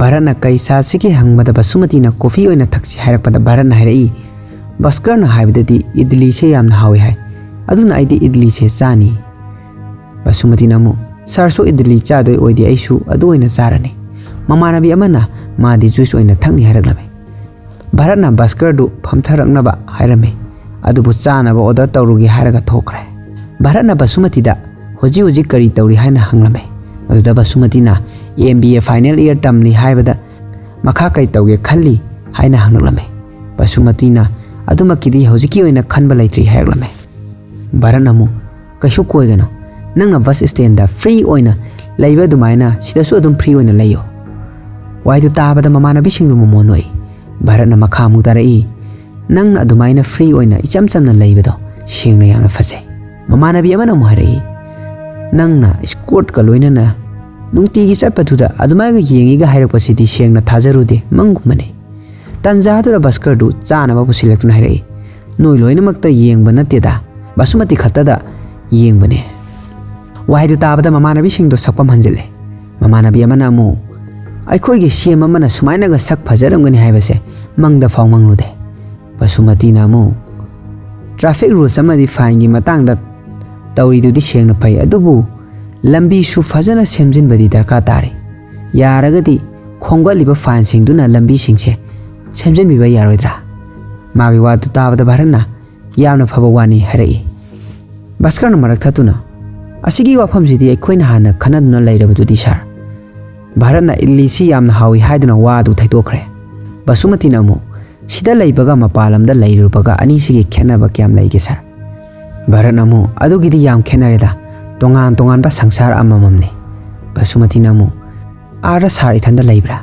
ꯚꯥꯔꯠꯅ "ꯀꯩ ꯆꯥꯁꯤꯒꯦ?" ꯍꯪꯕꯗ ꯕꯁꯨꯃꯇꯤꯅ "ꯀꯣꯐꯤ ꯑꯣꯏꯅ ꯊꯛꯁꯤ" ꯍꯥꯏꯔꯛꯄꯗ ꯚꯥꯔꯠꯅ ꯍꯥꯏꯔꯛꯏ, "ꯕꯁꯀꯔꯅ ꯍꯥꯏꯕꯗꯗꯤ ꯏꯗꯂꯤꯁꯦ ꯌꯥꯝꯅ ꯍꯥꯎꯏ ꯍꯥꯏ, ꯑꯗꯨꯅ ꯑꯩꯗꯤ ꯏꯗꯂꯤꯁꯦ ꯆꯥꯅꯤ"꯫ ꯕꯁꯨꯃꯇꯤꯅ ꯑꯃꯨꯛ, "ꯁꯥꯔꯁꯨ ꯏꯗꯂꯤ ꯆꯥꯗꯣꯏ ꯑꯣꯏꯗꯤ ꯑꯩꯁꯨ ꯑꯗꯨ ꯑꯣꯏꯅ ꯆꯥꯔꯅꯤ"꯫ ꯃꯃꯥꯟꯅꯕꯤ ꯑꯃꯅ ꯃꯥꯗꯤ ꯖꯨꯏꯁ ꯑꯣꯏꯅ ꯊꯛꯅꯤ ꯍꯥꯏꯔꯛꯂꯝꯃꯤ꯫ ꯚꯥꯔꯠꯅ ꯕꯁꯀꯔꯗꯨ ꯐꯝꯊꯔꯛꯅꯕ ꯍꯥꯏꯔꯝꯃꯤ, ꯑꯗꯨꯕꯨ ꯆꯥꯅꯕ ꯑꯣꯔꯗꯔ ꯇꯧꯔꯨꯒꯦ ꯍꯥꯏꯔꯒ ꯊꯣꯛꯈ꯭ꯔꯦ꯫ ꯚꯥꯔꯠꯅ ꯕꯁꯨꯃꯇꯤꯗ "ꯍꯧꯖꯤꯛ ꯍꯧꯖꯤꯛ ꯀꯔꯤ ꯇꯧꯔꯤ?" ꯍꯥꯏꯅ ꯍꯪꯂꯝꯃꯤ꯫ ꯃꯗꯨꯗ ꯕꯁꯨꯃꯇꯤꯅ "M B A final year ꯇꯝꯂꯤ" ꯍꯥꯏꯕꯗ "ꯃꯈꯥ ꯀꯔꯤ ꯇꯧꯒꯦ ꯈꯜꯂꯤ?" ꯍꯥꯏꯅ ꯍꯪꯂꯛꯂꯝꯃꯤ꯫ ꯕꯁꯨꯃꯇꯤꯅ "ꯑꯗꯨꯃꯛꯀꯤꯗꯤ ꯍꯧꯖꯤꯛꯀꯤ ꯑꯣꯏꯅ ꯈꯟꯕ ꯂꯩꯇ꯭ꯔꯤ" ꯍꯥꯏꯔꯛꯂꯝꯃꯤ꯫ ꯚꯥꯔꯠꯅ ꯑꯃꯨꯛ, "ꯀꯩꯁꯨ ꯀꯣꯏꯒꯅꯨ, ꯅꯪꯅ ꯕꯁ ꯁ꯭ꯇꯦꯟꯗ ꯐ꯭ꯔꯤ ꯑꯣꯏꯅ ꯂꯩꯕ ꯑꯗꯨꯃꯥꯏꯅ ꯁꯤꯗꯁꯨ ꯑꯗꯨꯝ ꯐ꯭ꯔꯤ ꯑꯣꯏꯅ ꯂꯩꯌꯣ"꯫ ꯋꯥꯍꯩꯗꯨ ꯇꯥꯕꯗ ꯃꯃꯥꯟꯅꯕꯤꯁꯤꯡꯗꯨ ꯃꯃꯣꯟ ꯅꯣꯛꯏ꯫ ꯚꯥꯔꯠꯅ ꯃꯈꯥ ꯑꯃꯨꯛ ꯇꯥꯔꯛꯏ, "ꯅꯪꯅ ꯑꯗꯨꯃꯥꯏꯅ ꯐ꯭ꯔꯤ ꯑꯣꯏꯅ ꯏꯆꯝ ꯆꯝꯅ ꯂꯩꯕꯗꯣ ꯁꯦꯡꯅ ꯌꯥꯝꯅ ꯐꯖꯩ"꯫ ꯃꯃꯥꯟꯅꯕꯤ ꯑꯃꯅ ꯑꯃꯨꯛ ꯍꯥꯏꯔꯛꯏ, "ꯅꯪꯅ ꯏꯁꯀꯣꯔꯠꯀ ꯂꯣꯏꯅꯅ ꯅꯨꯡꯇꯤꯒꯤ ꯆꯠꯄꯗꯨꯗ ꯑꯗꯨꯃꯥꯏꯅ ꯌꯦꯡꯉꯤꯒ ꯍꯥꯏꯔꯛꯄꯁꯤꯗꯤ ꯁꯦꯡꯅ ꯊꯥꯖꯔꯨꯗꯦ, ꯃꯪꯒꯨꯝꯕꯅꯤ"꯫ ꯇꯟꯖꯥꯗꯨꯗ ꯕꯁꯀꯔꯗꯨ ꯆꯥꯅꯕ ꯄꯨꯁꯤꯜꯂꯛꯇꯨꯅ ꯍꯥꯏꯔꯛꯏ, "ꯅꯣꯏ ꯂꯣꯏꯅꯃꯛꯇ ꯌꯦꯡꯕ ꯅꯠꯇꯦꯗ, ꯕꯁꯨꯃꯇꯤ ꯈꯛꯇꯗ ꯌꯦꯡꯕꯅꯦ"꯫ ꯋꯥꯍꯩꯗꯨ ꯇꯥꯕꯗ ꯃꯃꯥꯟꯅꯕꯤꯁꯤꯡꯗꯣ ꯁꯛꯐꯝ ꯍꯟꯖꯤꯜꯂꯦ꯫ ꯃꯃꯥꯟꯅꯕꯤ ꯑꯃꯅ ꯑꯃꯨꯛ, "ꯑꯩꯈꯣꯏꯒꯤ ꯁꯤ ꯑꯦꯝ ꯑꯃꯅ ꯁꯨꯃꯥꯏꯅꯒ ꯁꯛ ꯐꯖꯔꯝꯒꯅꯤ ꯍꯥꯏꯕꯁꯦ ꯃꯪꯗ ꯐꯥꯎ ꯃꯪꯂꯨꯗꯦ"꯫ ꯕꯁꯨꯃꯇꯤꯅ ꯑꯃꯨꯛ, "Traffic rules ꯑꯃꯗꯤ fineꯒꯤ ꯃꯇꯥꯡꯗ ꯇꯧꯔꯤꯗꯨꯗꯤ ꯁꯦꯡꯅ ꯐꯩ, ꯑꯗꯨꯕꯨ ꯂꯝꯕꯤꯁꯨ ꯐꯖꯅ ꯁꯦꯝꯖꯤꯟꯕꯗꯤ ꯗꯔꯀꯥꯔ ꯇꯥꯔꯤ꯫ ꯌꯥꯔꯒꯗꯤ ꯈꯣꯝꯒꯠꯂꯤꯕ fineꯁꯤꯡꯗꯨꯅ ꯂꯝꯕꯤꯁꯤꯡꯁꯦ ꯁꯦꯝꯖꯤꯟꯕꯤꯕ ꯌꯥꯔꯣꯏꯗ꯭ꯔꯥ?" ꯃꯥꯒꯤ ꯋꯥꯗꯨ ꯇꯥꯕꯗ ꯚꯥꯔꯠꯅ, "ꯌꯥꯝꯅ ꯐꯕ ꯋꯥꯅꯤ" ꯍꯥꯏꯔꯛꯏ꯫ ꯚꯥꯁꯀꯔꯅ ꯃꯔꯛ ꯊꯠꯇꯨꯅ, "ꯑꯁꯤꯒꯤ ꯋꯥꯐꯝꯁꯤꯗꯤ ꯑꯩꯈꯣꯏꯅ ꯍꯥꯟꯅ ꯈꯟꯅꯗꯨꯅ ꯂꯩꯔꯕꯗꯨꯗꯤ ꯁꯥꯔ꯫ ꯚꯥꯔꯠꯅ ꯏꯗꯂꯤꯁꯤ ꯌꯥꯝꯅ ꯍꯥꯎꯏ" ꯍꯥꯏꯗꯨꯅ ꯋꯥ ꯑꯗꯨ ꯊꯩꯗꯣꯛꯈ꯭ꯔꯦ꯫ ꯕꯁꯨꯃꯇꯤꯅ ꯑꯃꯨꯛ, "ꯁꯤꯗ ꯂꯩꯕꯒ ꯃꯄꯥꯟ ꯂꯝꯗ ꯂꯩꯔꯨꯕꯒ ꯑꯅꯤꯁꯤꯒꯤ ꯈꯦꯠꯅꯕ ꯀꯌꯥꯝ ꯂꯩꯒꯦ ꯁꯥꯔ?" ꯚꯥꯔꯠꯅ ꯑꯃꯨꯛ, "ꯑꯗꯨꯒꯤꯗꯤ ꯌꯥꯝ ꯈꯦꯠꯅꯔꯦꯗ, ꯇꯣꯉꯥꯟ ꯇꯣꯉꯥꯟꯕ ꯁꯪꯁꯥꯔ ꯑꯃꯃꯝꯅꯤ"꯫ ꯕꯁꯨꯃꯇꯤꯅ ꯑꯃꯨꯛ, "ꯑꯥꯗ ꯁꯥꯔ ꯏꯊꯟꯗ ꯂꯩꯕ꯭ꯔꯥ?"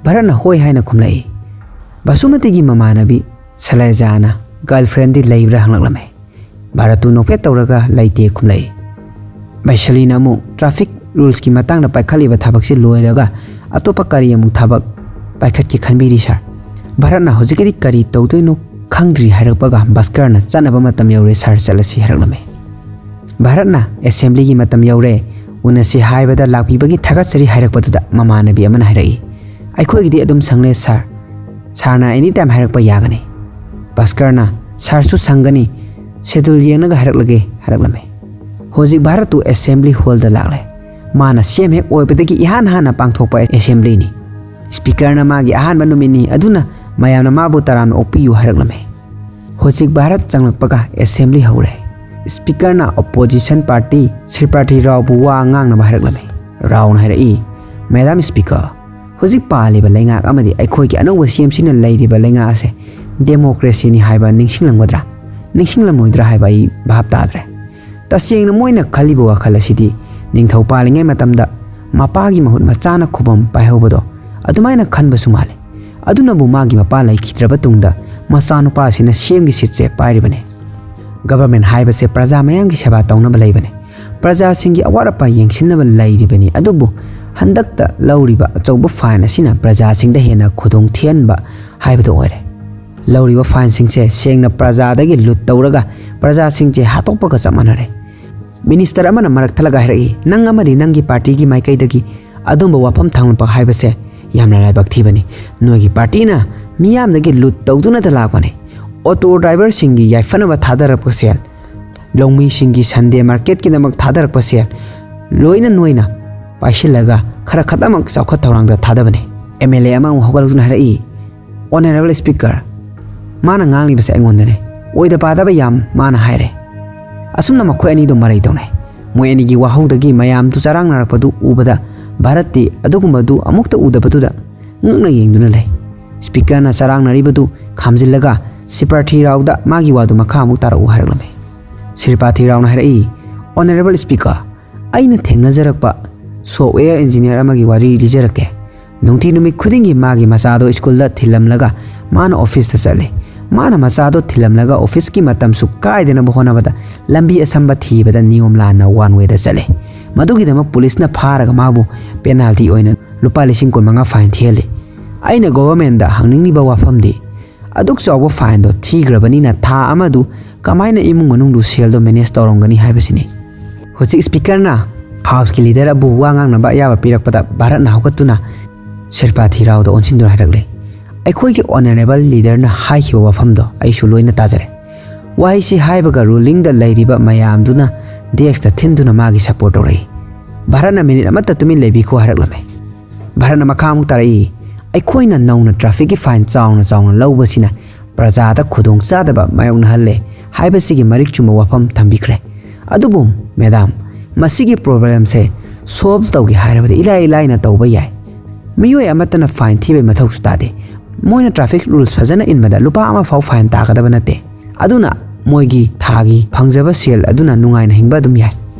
ꯚꯥꯔꯠꯅ ꯍꯣꯏ ꯍꯥꯏꯅ ꯈꯨꯝꯂꯛꯏ꯫ ꯕꯁꯨꯃꯇꯤꯒꯤ ꯃꯃꯥꯟꯅꯕꯤ ꯁꯂꯦꯖꯥꯅ, "Girlfriendꯗꯤ ꯂꯩꯕ꯭ꯔꯥ?" ꯍꯪꯂꯛꯂꯝꯃꯤ꯫ ꯚꯥꯔꯠꯇꯨ ꯅꯣꯛꯐꯦꯠ ꯇꯧꯔꯒ ꯂꯩꯇꯦ ꯈꯨꯝꯂꯛꯏ꯫ ꯕꯩꯁꯥꯂꯤꯅ ꯑꯃꯨꯛ, "Traffic rulesꯀꯤ ꯃꯇꯥꯡꯗ ꯄꯥꯏꯈꯠꯂꯤꯕ ꯊꯕꯛꯁꯤ ꯂꯣꯏꯔꯒ ꯑꯇꯣꯞꯄ ꯀꯔꯤ ꯑꯃꯨꯛ ꯊꯕꯛ ꯄꯥꯏꯈꯠꯀꯦ ꯈꯟꯕꯤꯔꯤ ꯁꯥꯔ?" ꯚꯥꯔꯠꯅ ꯍꯧꯖꯤꯛꯀꯤꯗꯤ ꯀꯔꯤ ꯇꯧꯗꯣꯏꯅꯣ ꯈꯪꯗ꯭ꯔꯤ ꯍꯥꯏꯔꯛꯄꯒ ꯚꯥꯁꯀꯔꯅ, "ꯆꯠꯅꯕ ꯃꯇꯝ ꯌꯧꯔꯦ ꯁꯥꯔ, ꯆꯠꯂꯁꯤ" ꯍꯥꯏꯔꯛꯂꯝꯃꯤ꯫ ꯚꯥꯔꯠꯅ, "Assemblyꯒꯤ ꯃꯇꯝ ꯌꯧꯔꯦ, ꯎꯅꯁꯤ ꯍꯥꯏꯕꯗ ꯂꯥꯛꯄꯤꯕꯒꯤ ꯊꯥꯒꯠꯆꯔꯤ" ꯍꯥꯏꯔꯛꯄꯗꯨꯗ ꯃꯃꯥꯟꯅꯕꯤ ꯑꯃꯅ ꯍꯥꯏꯔꯛꯏ, "ꯑꯩꯈꯣꯏꯒꯤꯗꯤ ꯑꯗꯨꯝ ꯁꯪꯂꯦ ꯁꯥꯔ, ꯁꯥꯔꯅ anytime ꯍꯥꯏꯔꯛꯄ ꯌꯥꯒꯅꯤ"꯫ ꯚꯥꯁꯀꯔꯅ, "ꯁꯥꯔꯁꯨ ꯁꯪꯒꯅꯤ, schedule ꯌꯦꯡꯂꯒ ꯍꯥꯏꯔꯛꯂꯒꯦ" ꯍꯥꯏꯔꯛꯂꯝꯃꯤ꯫ ꯍꯧꯖꯤꯛ ꯚꯥꯔꯠꯇꯨ Assembly hallꯗ ꯂꯥꯛꯂꯦ꯫ ꯃꯥꯅ CM ꯍꯦꯛ ꯑꯣꯏꯕꯗꯒꯤ ꯏꯍꯥꯟ ꯍꯥꯟꯅ ꯄꯥꯡꯊꯣꯛꯄ Assemblyꯅꯤ꯫ Speakerꯅ ꯃꯥꯒꯤ ꯑꯍꯥꯟꯕ ꯅꯨꯃꯤꯠꯅꯤ, ꯑꯗꯨꯅ ꯃꯌꯥꯝꯅ ꯃꯥꯕꯨ ꯇꯔꯥꯝꯅ ꯑꯣꯛꯄꯤꯌꯨ ꯍꯥꯏꯔꯛꯂꯝꯃꯤ꯫ ꯍꯧꯖꯤꯛ ꯚꯥꯔꯠ ꯆꯪꯂꯛꯄꯒ Assembly ꯍꯧꯔꯦ꯫ Speakerꯅ opposition party ꯁ꯭ꯔꯤꯄꯥꯊꯤ ꯔꯥꯎꯕꯨ ꯋꯥ ꯉꯥꯡꯅꯕ ꯍꯥꯏꯔꯛꯂꯝꯃꯤ꯫ ꯔꯥꯎꯅ ꯍꯥꯏꯔꯛꯏ, "Madam Speaker, ꯍꯧꯖꯤꯛ ꯄꯥꯜꯂꯤꯕ ꯂꯩꯉꯥꯛ ꯑꯃꯗꯤ ꯑꯩꯈꯣꯏꯒꯤ ꯑꯅꯧꯕ CMꯁꯤꯅ ꯂꯩꯔꯤꯕ ꯂꯩꯉꯥꯛ ꯑꯁꯦ democracyꯅꯤ ꯍꯥꯏꯕ ꯅꯤꯡꯁꯤꯡꯂꯝꯒꯗ꯭ꯔꯥ, ꯅꯤꯡꯁꯤꯡꯂꯝꯃꯣꯏꯗ꯭ꯔꯥ ꯍꯥꯏꯕ ꯑꯩ ꯚꯥꯞ ꯇꯥꯗ꯭ꯔꯦ꯫ ꯇꯁꯦꯡꯅ ꯃꯣꯏꯅ ꯈꯜꯂꯤꯕ ꯋꯥꯈꯜ ꯑꯁꯤꯗꯤ ꯅꯤꯡꯊꯧ ꯄꯥꯜꯂꯤꯉꯩ ꯃꯇꯝꯗ ꯃꯄꯥꯒꯤ ꯃꯍꯨꯠ ꯃꯆꯥꯅ ꯈꯨꯕꯝ ꯄꯥꯏꯍꯧꯕꯗꯣ ꯑꯗꯨꯃꯥꯏꯅ ꯈꯟꯕꯁꯨ ꯃꯥꯜꯂꯤ꯫ ꯑꯗꯨꯅꯕꯨ ꯃꯥꯒꯤ ꯃꯄꯥ ꯂꯩꯈꯤꯗ꯭ꯔꯕ ꯇꯨꯡꯗ ꯃꯆꯥꯅꯨꯄꯥꯁꯤꯅ CMꯒꯤ seatꯁꯦ ꯄꯥꯏꯔꯤꯕꯅꯤ꯫ Government ꯍꯥꯏꯕꯁꯦ ꯄ꯭ꯔꯖꯥ ꯃꯌꯥꯝꯒꯤ ꯁꯦꯕꯥ ꯇꯧꯅꯕ ꯂꯩꯕꯅꯤ, ꯄ꯭ꯔꯖꯥꯁꯤꯡꯒꯤ ꯑꯋꯥꯠ ꯑꯄꯥ ꯌꯦꯡꯁꯤꯟꯅꯕ ꯂꯩꯔꯤꯕꯅꯤ꯫ ꯑꯗꯨꯕꯨ ꯍꯟꯗꯛꯇ ꯂꯧꯔꯤꯕ ꯑꯆꯧꯕ fine ꯑꯁꯤꯅ ꯄ꯭ꯔꯖꯥꯁꯤꯡꯗ ꯍꯦꯟꯅ ꯈꯨꯗꯣꯡ ꯊꯤꯍꯟꯕ ꯍꯥꯏꯕꯗꯨ ꯑꯣꯏꯔꯦ꯫ ꯂꯧꯔꯤꯕ fineꯁꯤꯡꯁꯦ ꯁꯦꯡꯅ ꯄ꯭ꯔꯖꯥꯗꯒꯤ ꯂꯨꯠ ꯇꯧꯔꯒ ꯄ꯭ꯔꯖꯥꯁꯤꯡꯁꯦ ꯍꯥꯠꯇꯣꯛꯄꯒ ꯆꯞ ꯃꯥꯟꯅꯔꯦ꯫ Minister ꯑꯃꯅ ꯃꯔꯛ ꯊꯠꯂꯒ ꯍꯥꯏꯔꯛꯏ, "ꯅꯪ ꯑꯃꯗꯤ ꯅꯪꯒꯤ partyꯒꯤ ꯃꯥꯏꯀꯩꯗꯒꯤ ꯑꯗꯨꯝꯕ ꯋꯥꯐꯝ ꯊꯝꯂꯛꯄ ꯍꯥꯏꯕꯁꯦ ꯌꯥꯝꯅ ꯂꯥꯏꯕꯛ ꯊꯤꯕꯅꯤ꯫ ꯅꯣꯏꯒꯤ partyꯅ ꯃꯤꯌꯥꯝꯗꯒꯤ ꯂꯨꯠ ꯇꯧꯗꯨꯅꯇ ꯂꯥꯛꯄꯅꯤ꯫ ꯑꯣꯇꯣ ꯗ꯭ꯔꯥꯏꯚꯔꯁꯤꯡꯒꯤ ꯌꯥꯏꯐꯅꯕ ꯊꯥꯗꯔꯛꯄ ꯁꯦꯜ, ꯂꯧꯃꯤꯁꯤꯡꯒꯤ ꯁꯟꯗꯦ ꯃꯥꯔꯀꯦꯠꯀꯤꯗꯃꯛ ꯊꯥꯗꯔꯛꯄ ꯁꯦꯜ, ꯂꯣꯏꯅ ꯅꯣꯏꯅ ꯄꯥꯏꯁꯤꯜꯂꯒ ꯈꯔ ꯈꯛꯇꯃꯛ ꯆꯥꯎꯈꯠ ꯊꯧꯔꯥꯡꯗ ꯊꯥꯗꯕꯅꯤ꯫ ꯑꯦꯝ ꯑꯦꯜ ꯑꯦ ꯑꯃ ꯑꯃꯨꯛ ꯍꯧꯒꯠꯂꯛꯇꯨꯅ ꯍꯥꯏꯔꯛꯏ, "ꯑꯣꯅꯔꯦꯕꯜ ꯁ꯭ꯄꯤꯀꯔ, ꯃꯥꯅ ꯉꯥꯡꯂꯤꯕꯁꯦ ꯑꯩꯉꯣꯟꯗꯅꯦ꯫ ꯑꯣꯏꯗ ꯄꯥꯗꯕ ꯌꯥꯝ ꯃꯥꯅ ꯍꯥꯏꯔꯦ꯫ ꯑꯁꯨꯝꯅ ꯃꯈꯣꯏ ꯑꯅꯤꯗꯣ ꯃꯔꯩ ꯇꯧꯅꯩ꯫ ꯃꯣꯏ ꯑꯅꯤꯒꯤ ꯋꯥꯍꯧꯗꯒꯤ ꯃꯌꯥꯝꯗꯨ ꯆꯔꯥꯡꯅꯔꯛꯄꯗꯨ ꯎꯕꯗ ꯚꯥꯔꯠꯇꯤ ꯑꯗꯨꯒꯨꯝꯕꯗꯨ ꯑꯃꯨꯛꯇ ꯎꯗꯕꯗꯨꯗ ꯉꯛꯅ ꯌꯦꯡꯗꯨꯅ ꯂꯩ꯫ ꯁ꯭ꯄꯤꯀꯔꯅ ꯆꯔꯥꯡꯅꯔꯤꯕꯗꯨ ꯈꯥꯝꯖꯤꯜꯂꯒ ꯁ꯭ꯔꯤꯄꯥꯊꯤ ꯔꯥꯎꯗ ꯃꯥꯒꯤ ꯋꯥꯗꯨ ꯃꯈꯥ ꯑꯃꯨꯛ ꯇꯥꯔꯛꯎ ꯍꯥꯏꯔꯛꯂꯝꯃꯤ꯫ ꯁ꯭ꯔꯤꯄꯥꯊꯤ ꯔꯥꯎꯅ ꯍꯥꯏꯔꯛꯏ, "ꯑꯣꯅꯔꯦꯕꯜ ꯁ꯭ꯄꯤꯀꯔ, ꯑꯩꯅ ꯊꯦꯡꯅꯖꯔꯛꯄ ꯁꯣꯐꯋꯦꯌꯔ ꯏꯟꯖꯤꯅꯤꯌꯔ ꯑꯃꯒꯤ ꯋꯥꯔꯤ ꯂꯤꯖꯔꯛꯀꯦ꯫ ꯅꯨꯡꯇꯤ ꯅꯨꯃꯤꯠ ꯈꯨꯗꯤꯡꯒꯤ ꯃꯥꯒꯤ ꯃꯆꯥꯗꯣ ꯁ꯭ꯀꯨꯜꯗ ꯊꯤꯜꯂꯝꯂꯒ ꯃꯥꯅ ꯑꯣꯐꯤꯁꯇ ꯆꯠꯂꯤ꯫ ꯃꯥꯅ ꯃꯆꯥꯗꯣ ꯊꯤꯜꯂꯝꯂꯒ ꯑꯣꯐꯤꯁꯀꯤ ꯃꯇꯝꯁꯨ ꯀꯥꯏꯗꯅꯕ ꯍꯣꯠꯅꯕꯗ ꯂꯝꯕꯤ ꯑꯁꯝꯕ ꯊꯤꯕꯗ ꯅꯤꯌꯣꯝ ꯂꯥꯟꯅ ꯋꯥꯟ ꯋꯦꯗ ꯆꯠꯂꯤ꯫ ꯃꯗꯨꯒꯤꯗꯃꯛ ꯄꯨꯂꯤꯁꯅ ꯐꯥꯔꯒ ꯃꯥꯕꯨ ꯄꯦꯅꯥꯜꯇꯤ ꯑꯣꯏꯅ ꯂꯨꯄꯥ ꯂꯤꯁꯤꯡ ꯀꯨꯟ ꯃꯉꯥ ꯐꯥꯏꯟ ꯊꯤꯍꯜꯂꯤ꯫ ꯑꯩꯅ ꯒꯣꯚꯔꯟꯃꯦꯟꯗ ꯍꯪꯅꯤꯡꯂꯤꯕ ꯋꯥꯐꯝꯗꯤ, ꯑꯗꯨꯛ ꯆꯥꯎꯕ ꯐꯥꯏꯟꯗꯣ ꯊꯤꯈ꯭ꯔꯕꯅꯤꯅ ꯊꯥ ꯑꯃꯗꯨ ꯀꯃꯥꯏꯅ ꯏꯃꯨꯡ ꯃꯅꯨꯡꯗꯨ ꯁꯦꯜꯗꯣ ꯃꯦꯅꯦꯖ ꯇꯧꯔꯝꯒꯅꯤ ꯍꯥꯏꯕꯁꯤꯅꯤ?" ꯍꯧꯖꯤꯛ ꯁ꯭ꯄꯤꯀꯔꯅ ꯍꯥꯎꯁꯀꯤ ꯂꯤꯗꯔ ꯑꯕꯨ ꯋꯥ ꯉꯥꯡꯅꯕ ꯑꯌꯥꯕ ꯄꯤꯔꯛꯄꯗ ꯚꯥꯔꯠꯅ ꯍꯧꯒꯠꯇꯨꯅ ꯁ꯭ꯔꯤꯄꯥꯊꯤ ꯔꯥꯎꯗ ꯑꯣꯟꯁꯤꯟꯗꯨꯅ ꯍꯥꯏꯔꯛꯂꯦ, "ꯑꯩꯈꯣꯏꯒꯤ ꯑꯣꯅꯔꯦꯕꯜ ꯂꯤꯗꯔꯅ ꯍꯥꯏꯈꯤꯕ ꯋꯥꯐꯝꯗꯣ ꯑꯩꯁꯨ ꯂꯣꯏꯅ ꯇꯥꯖꯔꯦ꯫ ꯋꯥꯍꯩꯁꯤ ꯍꯥꯏꯕꯒ ꯔꯨꯂꯤꯡꯗ ꯂꯩꯔꯤꯕ ꯃꯌꯥꯝꯗꯨꯅ ꯗꯦꯁ꯭ꯛꯇ ꯊꯤꯟꯗꯨꯅ ꯃꯥꯒꯤ ꯁꯄꯣꯔꯠ ꯇꯧꯔꯛꯏ꯫ ꯚꯥꯔꯠꯅ ꯃꯤꯅꯤꯠ ꯑꯃꯠꯇ ꯇꯨꯃꯤꯟ ꯂꯩꯕꯤꯈꯣ" ꯍꯥꯏꯔꯛꯂꯝꯃꯦ꯫ ꯚꯥꯔꯠꯅ ꯃꯈꯥ ꯑꯃꯨꯛ ꯇꯥꯔꯛꯏ, "ꯑꯩꯈꯣꯏꯅ ꯅꯧꯅ ꯇ꯭ꯔꯥꯐꯤꯛꯀꯤ ꯐꯥꯏꯟ ꯆꯥꯎꯅ ꯆꯥꯎꯅ ꯂꯧꯕꯁꯤꯅ ꯄ꯭ꯔꯖꯥꯗ ꯈꯨꯗꯣꯡꯆꯥꯗꯕ ꯃꯥꯌꯣꯛꯅꯍꯜꯂꯦ ꯍꯥꯏꯕꯁꯤꯒꯤ ꯃꯔꯤꯛ ꯆꯨꯝꯕ ꯋꯥꯐꯝ ꯊꯝꯕꯤꯈ꯭ꯔꯦ꯫ ꯑꯗꯨꯕꯨ ꯃꯦꯗꯥꯝ, ꯃꯁꯤꯒꯤ ꯄ꯭ꯔꯣꯕ꯭ꯂꯦꯝꯁꯦ ꯁꯣꯜꯚ ꯇꯧꯒꯦ ꯍꯥꯏꯔꯕꯗꯤ ꯏꯂꯥꯏ ꯂꯥꯏꯅ ꯇꯧꯕ ꯌꯥꯏ꯫ ꯃꯤꯑꯣꯏ ꯑꯃꯠꯇꯅ ꯐꯥꯏꯟ ꯊꯤꯕꯒꯤ ꯃꯊꯧꯁꯨ ꯇꯥꯗꯦ꯫ ꯃꯣꯏꯅ ꯇ꯭ꯔꯥꯐꯤꯛ ꯔꯨꯜꯁ ꯐꯖꯅ ꯏꯟꯕꯗ ꯂꯨꯄꯥ ꯑꯃ ꯐꯥꯎ ꯐꯥꯏꯟ ꯇꯥꯒꯗꯕ ꯅꯠꯇꯦ꯫ ꯑꯗꯨꯅ ꯃꯣꯏꯒꯤ ꯊꯥꯒꯤ ꯐꯪꯖꯕ ꯁꯦꯜ ꯑꯗꯨꯅ ꯅꯨꯡꯉꯥꯏꯅ ꯍꯤꯡꯕ ꯑꯗꯨꯝ ꯌꯥꯏ"꯫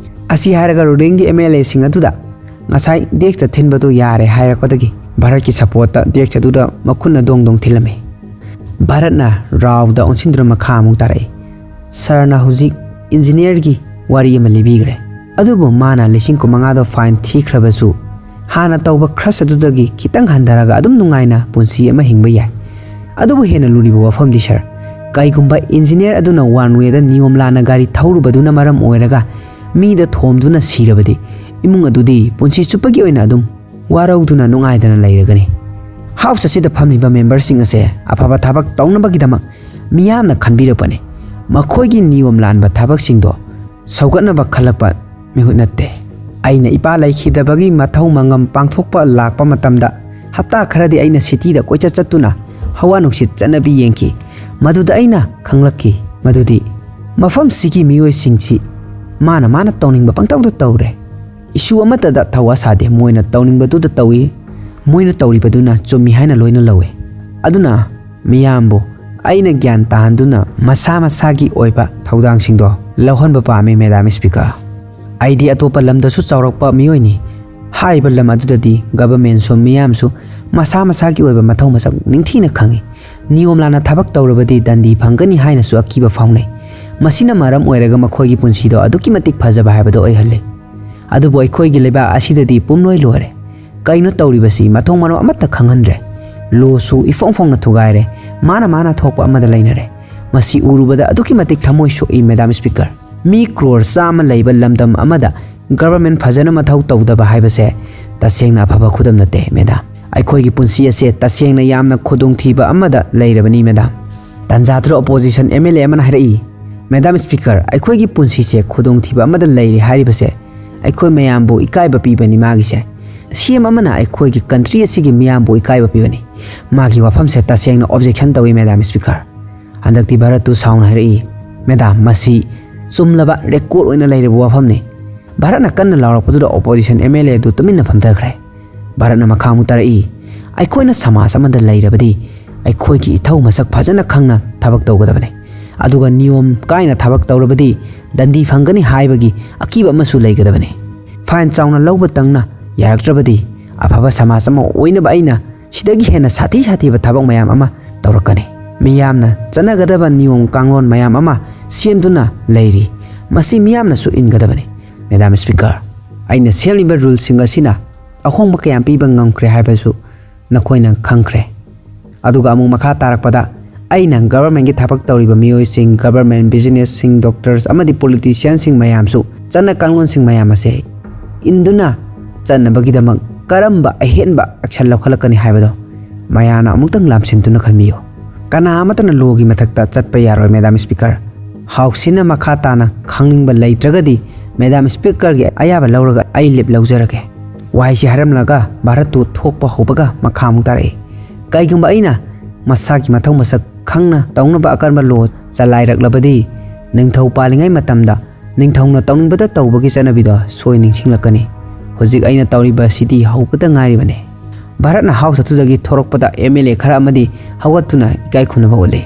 ꯑꯁꯤ ꯍꯥꯏꯔꯒ ꯔꯨꯂꯤꯡꯒꯤ ꯑꯦꯝ ꯑꯦꯜ ꯑꯦꯁꯤꯡ ꯑꯗꯨꯗ ꯉꯁꯥꯏ ꯗꯦꯁ꯭ꯛꯇ ꯊꯤꯟꯕꯗꯨ ꯌꯥꯔꯦ ꯍꯥꯏꯔꯛꯄꯗꯒꯤ ꯚꯥꯔꯠꯀꯤ ꯁꯄꯣꯔꯠꯇ ꯗꯦꯁ꯭ꯛ ꯑꯗꯨꯗ ꯃꯈꯨꯠꯅ ꯗꯣꯡ ꯗꯣꯡ ꯊꯤꯜꯂꯝꯃꯤ꯫ ꯚꯥꯔꯠꯅ ꯔꯥꯎꯗ ꯑꯣꯟꯁꯤꯟꯗꯨꯅ ꯃꯈꯥ ꯑꯃꯨꯛ ꯇꯥꯔꯛꯏ, "ꯁꯥꯔꯅ ꯍꯧꯖꯤꯛ ꯏꯟꯖꯤꯅꯤꯌꯔꯒꯤ ꯋꯥꯔꯤ ꯑꯃ ꯂꯤꯕꯤꯈ꯭ꯔꯦ꯫ ꯑꯗꯨꯕꯨ ꯃꯥꯅ ꯂꯤꯁꯤꯡ ꯀꯨꯟꯃꯉꯥꯗꯣ ꯐꯥꯏꯟ ꯊꯤꯈ꯭ꯔꯕꯁꯨ ꯍꯥꯟꯅ ꯇꯧꯕ ꯈ꯭ꯔꯁ ꯑꯗꯨꯗꯒꯤ ꯈꯤꯇꯪ ꯍꯟꯊꯔꯒ ꯑꯗꯨꯝ ꯅꯨꯡꯉꯥꯏꯅ ꯄꯨꯟꯁꯤ ꯑꯃ ꯍꯤꯡꯕ ꯌꯥꯏ꯫ ꯑꯗꯨꯕꯨ ꯍꯦꯟꯅ ꯂꯨꯔꯤꯕ ꯋꯥꯐꯝꯗꯤ ꯁꯥꯔ, ꯀꯩꯒꯨꯝꯕ ꯏꯟꯖꯤꯅꯤꯌꯔ ꯑꯗꯨꯅ ꯋꯥꯟ ꯋꯦꯗ ꯅꯤꯌꯣꯝ ꯂꯥꯟꯅ ꯒꯥꯔꯤ ꯊꯧꯔꯨꯕꯗꯨꯅ ꯃꯔꯝ ꯑꯣꯏꯔꯒ ꯃꯤꯗ ꯊꯣꯝꯗꯨꯅ ꯁꯤꯔꯕꯗꯤ ꯏꯃꯨꯡ ꯑꯗꯨꯗꯤ ꯄꯨꯟꯁꯤ ꯆꯨꯞꯄꯒꯤ ꯑꯣꯏꯅ ꯑꯗꯨꯝ ꯋꯥꯔꯧꯗꯨꯅ ꯅꯨꯡꯉꯥꯏꯗꯅ ꯂꯩꯔꯒꯅꯤ"꯫ ꯍꯥꯎꯁ ꯑꯁꯤꯗ ꯐꯝꯂꯤꯕ ꯃꯦꯝꯕꯔꯁꯤꯡ ꯑꯁꯦ ꯑꯐꯕ ꯊꯕꯛ ꯇꯧꯅꯕꯒꯤꯗꯃꯛ ꯃꯤꯌꯥꯝꯅ ꯈꯟꯕꯤꯔꯛꯄꯅꯤ꯫ ꯃꯈꯣꯏꯒꯤ ꯅꯤꯌꯣꯝ ꯂꯥꯟꯕ ꯊꯕꯛꯁꯤꯡꯗꯣ ꯁꯧꯒꯠꯅꯕ ꯈꯜꯂꯛꯄ ꯃꯤꯍꯨꯠ ꯅꯠꯇꯦ꯫ ꯑꯩꯅ ꯏꯄꯥ ꯂꯩꯈꯤꯗꯕꯒꯤ ꯃꯊꯧ ꯃꯉꯝ ꯄꯥꯡꯊꯣꯛꯄ ꯂꯥꯛꯄ ꯃꯇꯝꯗ, ꯍꯞꯇꯥ ꯈꯔꯗꯤ ꯑꯩꯅ ꯁꯤꯇꯤꯗ ꯀꯣꯏꯆꯠ ꯆꯠꯇꯨꯅ ꯍꯋꯥ ꯅꯨꯡꯁꯤꯠ ꯆꯠꯅꯕꯤ ꯌꯦꯡꯈꯤ꯫ ꯃꯗꯨꯗ ꯑꯩꯅ ꯈꯪꯂꯛꯈꯤ ꯃꯗꯨꯗꯤ ꯃꯐꯝꯁꯤꯒꯤ ꯃꯤꯑꯣꯏꯁꯤꯡꯁꯤ ꯃꯥꯅ ꯃꯥꯅ ꯇꯧꯅꯤꯡꯕ ꯄꯪꯇꯧꯗ ꯇꯧꯔꯦ꯫ ꯏꯁꯨ ꯑꯃꯠꯇꯗ ꯊꯧꯋꯥ ꯁꯥꯗꯦ꯫ ꯃꯣꯏꯅ ꯇꯧꯅꯤꯡꯕꯗꯨꯗ ꯇꯧꯏ꯫ ꯃꯣꯏꯅ ꯇꯧꯔꯤꯕꯗꯨꯅ ꯆꯨꯝꯃꯤ ꯍꯥꯏꯅ ꯂꯣꯏꯅ ꯂꯧꯏ꯫ ꯑꯗꯨꯅ ꯃꯤꯌꯥꯝꯕꯨ ꯑꯩꯅ ꯒ꯭ꯌꯥꯟ ꯇꯥꯍꯟꯗꯨꯅ ꯃꯁꯥ ꯃꯁꯥꯒꯤ ꯑꯣꯏꯕ ꯊꯧꯗꯥꯡꯁꯤꯡꯗꯣ ꯂꯧꯍꯟꯕ ꯄꯥꯝꯃꯤ, ꯃꯦꯗꯥꯝ ꯁ꯭ꯄꯤꯀꯔ꯫ ꯑꯩꯗꯤ ꯑꯇꯣꯞꯄ ꯂꯝꯗꯁꯨ ꯆꯥꯎꯔꯛꯄ ꯃꯤꯑꯣꯏꯅꯤ꯫ ꯍꯥꯏꯔꯤꯕ ꯂꯝ ꯑꯗꯨꯗꯗꯤ ꯒꯚꯔꯟꯃꯦꯟꯠꯁꯨ ꯃꯤꯌꯥꯝꯁꯨ ꯃꯁꯥ ꯃꯁꯥꯒꯤ ꯑꯣꯏꯕ ꯃꯊꯧ ꯃꯁꯛ ꯅꯤꯡꯊꯤꯅ ꯈꯪꯏ꯫ ꯅꯤꯌꯣꯝ ꯂꯥꯟꯅ ꯊꯕꯛ ꯇꯧꯔꯕꯗꯤ ꯗꯟꯗꯤ ꯐꯪꯒꯅꯤ ꯍꯥꯏꯅꯁꯨ ꯑꯀꯤꯕ ꯐꯥꯎꯅꯩ꯫ ꯃꯁꯤꯅ ꯃꯔꯝ ꯑꯣꯏꯔꯒ ꯃꯈꯣꯏꯒꯤ ꯄꯨꯟꯁꯤꯗꯣ ꯑꯗꯨꯛꯀꯤ ꯃꯇꯤꯛ ꯐꯖꯕ ꯍꯥꯏꯕꯗꯣ ꯑꯣꯏꯍꯜꯂꯤ꯫ ꯑꯗꯨꯕꯨ ꯑꯩꯈꯣꯏꯒꯤ ꯂꯩꯕꯥꯛ ꯑꯁꯤꯗꯗꯤ ꯄꯨꯝꯂꯣꯏ ꯂꯣꯏꯔꯦ꯫ ꯀꯩꯅꯣ ꯇꯧꯔꯤꯕꯁꯤ? ꯃꯊꯣꯡ ꯃꯔꯝ ꯑꯃꯠꯇ ꯈꯪꯍꯟꯗ꯭ꯔꯦ꯫ ꯂꯣꯁꯨ ꯏꯐꯣꯡ ꯐꯣꯡꯅ ꯊꯨꯒꯥꯏꯔꯦ꯫ ꯃꯥꯅ ꯃꯥꯅ ꯊꯣꯛꯄ ꯑꯃꯗ ꯂꯩꯅꯔꯦ꯫ ꯃꯁꯤ ꯎꯔꯨꯕꯗ ꯑꯗꯨꯛꯀꯤ ꯃꯇꯤꯛ ꯊꯃꯣꯏ ꯁꯣꯛꯏ, ꯃꯦꯗꯥꯝ ꯁ꯭ꯄꯤꯀꯔ꯫ ꯃꯤ ꯀ꯭ꯔꯣꯔ ꯆꯥꯝꯃ ꯂꯩꯕ ꯂꯝꯗꯝ ꯑꯃꯗ ꯒꯚꯔꯟꯃꯦꯟꯠ ꯐꯖꯅ ꯃꯊꯧ ꯇꯧꯗꯕ ꯍꯥꯏꯕꯁꯦ ꯇꯁꯦꯡꯅ ꯑꯐꯕ ꯈꯨꯗꯝ ꯅꯠꯇꯦ, ꯃꯦꯗꯥꯝ꯫ ꯑꯩꯈꯣꯏꯒꯤ ꯄꯨꯟꯁꯤ ꯑꯁꯦ ꯇꯁꯦꯡꯅ ꯌꯥꯝꯅ ꯈꯨꯗꯣꯡꯊꯤꯕ ꯑꯃꯗ ꯂꯩꯔꯕꯅꯤ, ꯃꯦꯗꯥꯝ꯫ ꯇꯟꯖꯥꯗꯨꯗ ꯑꯣꯄꯣꯖꯤꯁꯟ ꯑꯦꯝ ꯑꯦꯜ ꯑꯦ ꯑꯃꯅ ꯍꯥꯏꯔꯛꯏ, "ꯃꯦꯗꯥꯝ ꯁ꯭ꯄꯤꯀꯔ, ꯑꯩꯈꯣꯏꯒꯤ ꯄꯨꯟꯁꯤꯁꯦ ꯈꯨꯗꯣꯡꯊꯤꯕ ꯑꯃꯗ ꯂꯩꯔꯦ ꯍꯥꯏꯔꯤꯕꯁꯦ ꯑꯩꯈꯣꯏ ꯃꯌꯥꯝꯕꯨ ꯏꯀꯥꯏꯕ ꯄꯤꯕꯅꯤ ꯃꯥꯒꯤꯁꯦ꯫ ꯁꯤ ꯑꯦꯝ ꯑꯃꯅ ꯑꯩꯈꯣꯏꯒꯤ ꯀꯟꯇ꯭ꯔꯤ ꯑꯁꯤꯒꯤ ꯃꯤꯌꯥꯝꯕꯨ ꯏꯀꯥꯏꯕ ꯄꯤꯕꯅꯤ꯫ ꯃꯥꯒꯤ ꯋꯥꯐꯝꯁꯦ ꯇꯁꯦꯡꯅ ꯑꯣꯕꯖꯦꯛꯁꯟ ꯇꯧꯏ, ꯃꯦꯗꯥꯝ ꯁ꯭ꯄꯤꯀꯔ"꯫ ꯍꯟꯗꯛꯇꯤ ꯚꯥꯔꯠꯇꯨ ꯁꯥꯎꯅ ꯍꯥꯏꯔꯛꯏ, "ꯃꯦꯗꯥꯝ, ꯃꯁꯤ ꯆꯨꯝꯂꯕ ꯔꯦꯀꯣꯔꯗ ꯑꯣꯏꯅ ꯂꯩꯔꯕ ꯋꯥꯐꯝꯅꯤ꯫ ꯚꯥꯔꯠꯅ ꯀꯟꯅ ꯂꯥꯎꯔꯛꯄꯗꯨꯗ ꯑꯣꯄꯣꯖꯤꯁꯟ ꯑꯦꯝ ꯑꯦꯜ ꯑꯦ ꯑꯗꯨ ꯇꯨꯃꯤꯟꯅ ꯐꯝꯊꯈ꯭ꯔꯦ"꯫ ꯚꯥꯔꯠꯅ ꯃꯈꯥ ꯑꯃꯨꯛ ꯇꯥꯔꯛꯏ, "ꯑꯩꯈꯣꯏꯅ ꯁꯃꯥꯖ ꯑꯃꯗ ꯂꯩꯔꯕꯗꯤ ꯑꯩꯈꯣꯏꯒꯤ ꯏꯊꯧ ꯃꯁꯛ ꯐꯖꯅ ꯈꯪꯅ ꯊꯕꯛ ꯇꯧꯒꯗꯕꯅꯤ꯫ ꯑꯗꯨꯒ ꯅꯤꯌꯣꯝ ꯀꯥꯏꯅ ꯊꯕꯛ ꯇꯧꯔꯕꯗꯤ ꯗꯟꯗꯤ ꯐꯪꯒꯅꯤ ꯍꯥꯏꯕꯒꯤ ꯑꯀꯤꯕ ꯑꯃꯁꯨ ꯂꯩꯒꯗꯕꯅꯤ꯫ ꯐꯥꯏꯟ ꯆꯥꯎꯅ ꯂꯧꯕꯇꯪꯅ ꯌꯥꯔꯛꯇ꯭ꯔꯕꯗꯤ ꯑꯐꯕ ꯁꯃꯥꯖ ꯑꯃ ꯑꯣꯏꯅꯕ ꯑꯩꯅ ꯁꯤꯗꯒꯤ ꯍꯦꯟꯅ ꯁꯥꯊꯤ ꯁꯥꯊꯤꯕ ꯊꯕꯛ ꯃꯌꯥꯝ ꯑꯃ ꯇꯧꯔꯛꯀꯅꯤ꯫ ꯃꯤꯌꯥꯝꯅ ꯆꯠꯅꯒꯗꯕ ꯅꯤꯌꯣꯝ ꯀꯥꯡꯂꯣꯟ ꯃꯌꯥꯝ ꯑꯃ ꯁꯦꯝꯗꯨꯅ ꯂꯩꯔꯤ꯫ ꯃꯁꯤ ꯃꯤꯌꯥꯝꯅꯁꯨ ꯏꯟꯒꯗꯕꯅꯤ"꯫ ꯃꯦꯗꯥꯝ ꯁ꯭ꯄꯤꯀꯔ, ꯑꯩꯅ ꯁꯦꯝꯂꯤꯕ ꯔꯨꯜꯁꯤꯡ ꯑꯁꯤꯅ ꯑꯍꯣꯡꯕ ꯀꯌꯥꯝ ꯄꯤꯕ ꯉꯝꯈ꯭ꯔꯦ ꯍꯥꯏꯕꯁꯨ ꯅꯈꯣꯏꯅ ꯈꯪꯈ꯭ꯔꯦ꯫ ꯑꯗꯨꯒ ꯑꯃꯨꯛ ꯃꯈꯥ ꯇꯥꯔꯛꯄꯗ, ꯑꯩꯅ ꯒꯚꯔꯟꯃꯦꯟꯠꯀꯤ ꯊꯕꯛ ꯇꯧꯔꯤꯕ ꯃꯤꯑꯣꯏꯁꯤꯡ, ꯒꯚꯔꯟꯃꯦꯟꯠ, ꯕꯤꯖꯤꯅꯦꯁꯁꯤꯡ, ꯗꯣꯛꯇꯔꯁ ꯑꯃꯗꯤ ꯄꯣꯂꯤꯇꯤꯁꯤꯌꯥꯟꯁꯤꯡ ꯃꯌꯥꯝꯁꯨ ꯆꯠꯅ ꯀꯥꯡꯂꯣꯟꯁꯤꯡ ꯃꯌꯥꯝ ꯑꯁꯦ ꯏꯟꯗꯨꯅ ꯆꯠꯅꯕꯒꯤꯗꯃꯛ ꯀꯔꯝꯕ ꯑꯍꯦꯟꯕ ꯑꯦꯛꯁꯟ ꯂꯧꯈꯠꯂꯛꯀꯅꯤ ꯍꯥꯏꯕꯗꯣ ꯃꯌꯥꯝꯅ ꯑꯃꯨꯛꯇꯪ ꯂꯥꯝꯁꯤꯟꯗꯨꯅ ꯈꯟꯕꯤꯌꯨ꯫ ꯀꯅꯥ ꯑꯃꯠꯇꯅ ꯂꯣꯒꯤ ꯃꯊꯛꯇ ꯆꯠꯄ ꯌꯥꯔꯣꯏ, ꯃꯦꯗꯥꯝ ꯁ꯭ꯄꯤꯀꯔ꯫ ꯍꯥꯎꯁꯤꯅ ꯃꯈꯥ ꯇꯥꯅ ꯈꯪꯅꯤꯡꯕ ꯂꯩꯇ꯭ꯔꯒꯗꯤ ꯃꯦꯗꯥꯝ ꯁ꯭ꯄꯤꯀꯔꯒꯤ ꯑꯌꯥꯕ ꯂꯧꯔꯒ ꯑꯩ ꯂꯤꯞ ꯂꯧꯖꯔꯒꯦ꯫ ꯋꯥꯍꯩꯁꯤ ꯍꯥꯏꯔꯝꯂꯒ ꯚꯥꯔꯠꯇꯨ ꯊꯣꯛꯄ ꯍꯧꯕꯒ ꯃꯈꯥ ꯑꯃꯨꯛ ꯇꯥꯔꯛꯏ꯫ ꯀꯩꯒꯨꯝꯕ ꯑꯩꯅ ꯃꯁꯥꯒꯤ ꯃꯊꯧ ꯃꯁꯛ ꯈꯪꯅ ꯇꯧꯅꯕ ꯑꯀꯟꯕ ꯂꯣ ꯆꯂꯥꯏꯔꯛꯂꯕꯗꯤ, ꯅꯤꯡꯊꯧ ꯄꯥꯜꯂꯤꯉꯩ ꯃꯇꯝꯗ ꯅꯤꯡꯊꯧꯅ ꯇꯧꯅꯤꯡꯕꯇ ꯇꯧꯕꯒꯤ ꯆꯠꯅꯕꯤꯗꯣ ꯁꯣꯏ ꯅꯤꯡꯁꯤꯡꯂꯛꯀꯅꯤ꯫ ꯍꯧꯖꯤꯛ ꯑꯩꯅ ꯇꯧꯔꯤꯕ ꯑꯁꯤꯗꯤ ꯍꯧꯕꯇ ꯉꯥꯏꯔꯤꯕꯅꯤ꯫ ꯚꯥꯔꯠꯅ ꯍꯥꯎꯁ ꯑꯗꯨꯗꯒꯤ ꯊꯣꯔꯛꯄꯗ ꯑꯦꯝ ꯑꯦꯜ ꯑꯦ ꯈꯔ ꯑꯃꯗꯤ ꯍꯧꯒꯠꯇꯨꯅ ꯏꯀꯥꯏ ꯈꯨꯝꯅꯕ ꯎꯠꯂꯤ꯫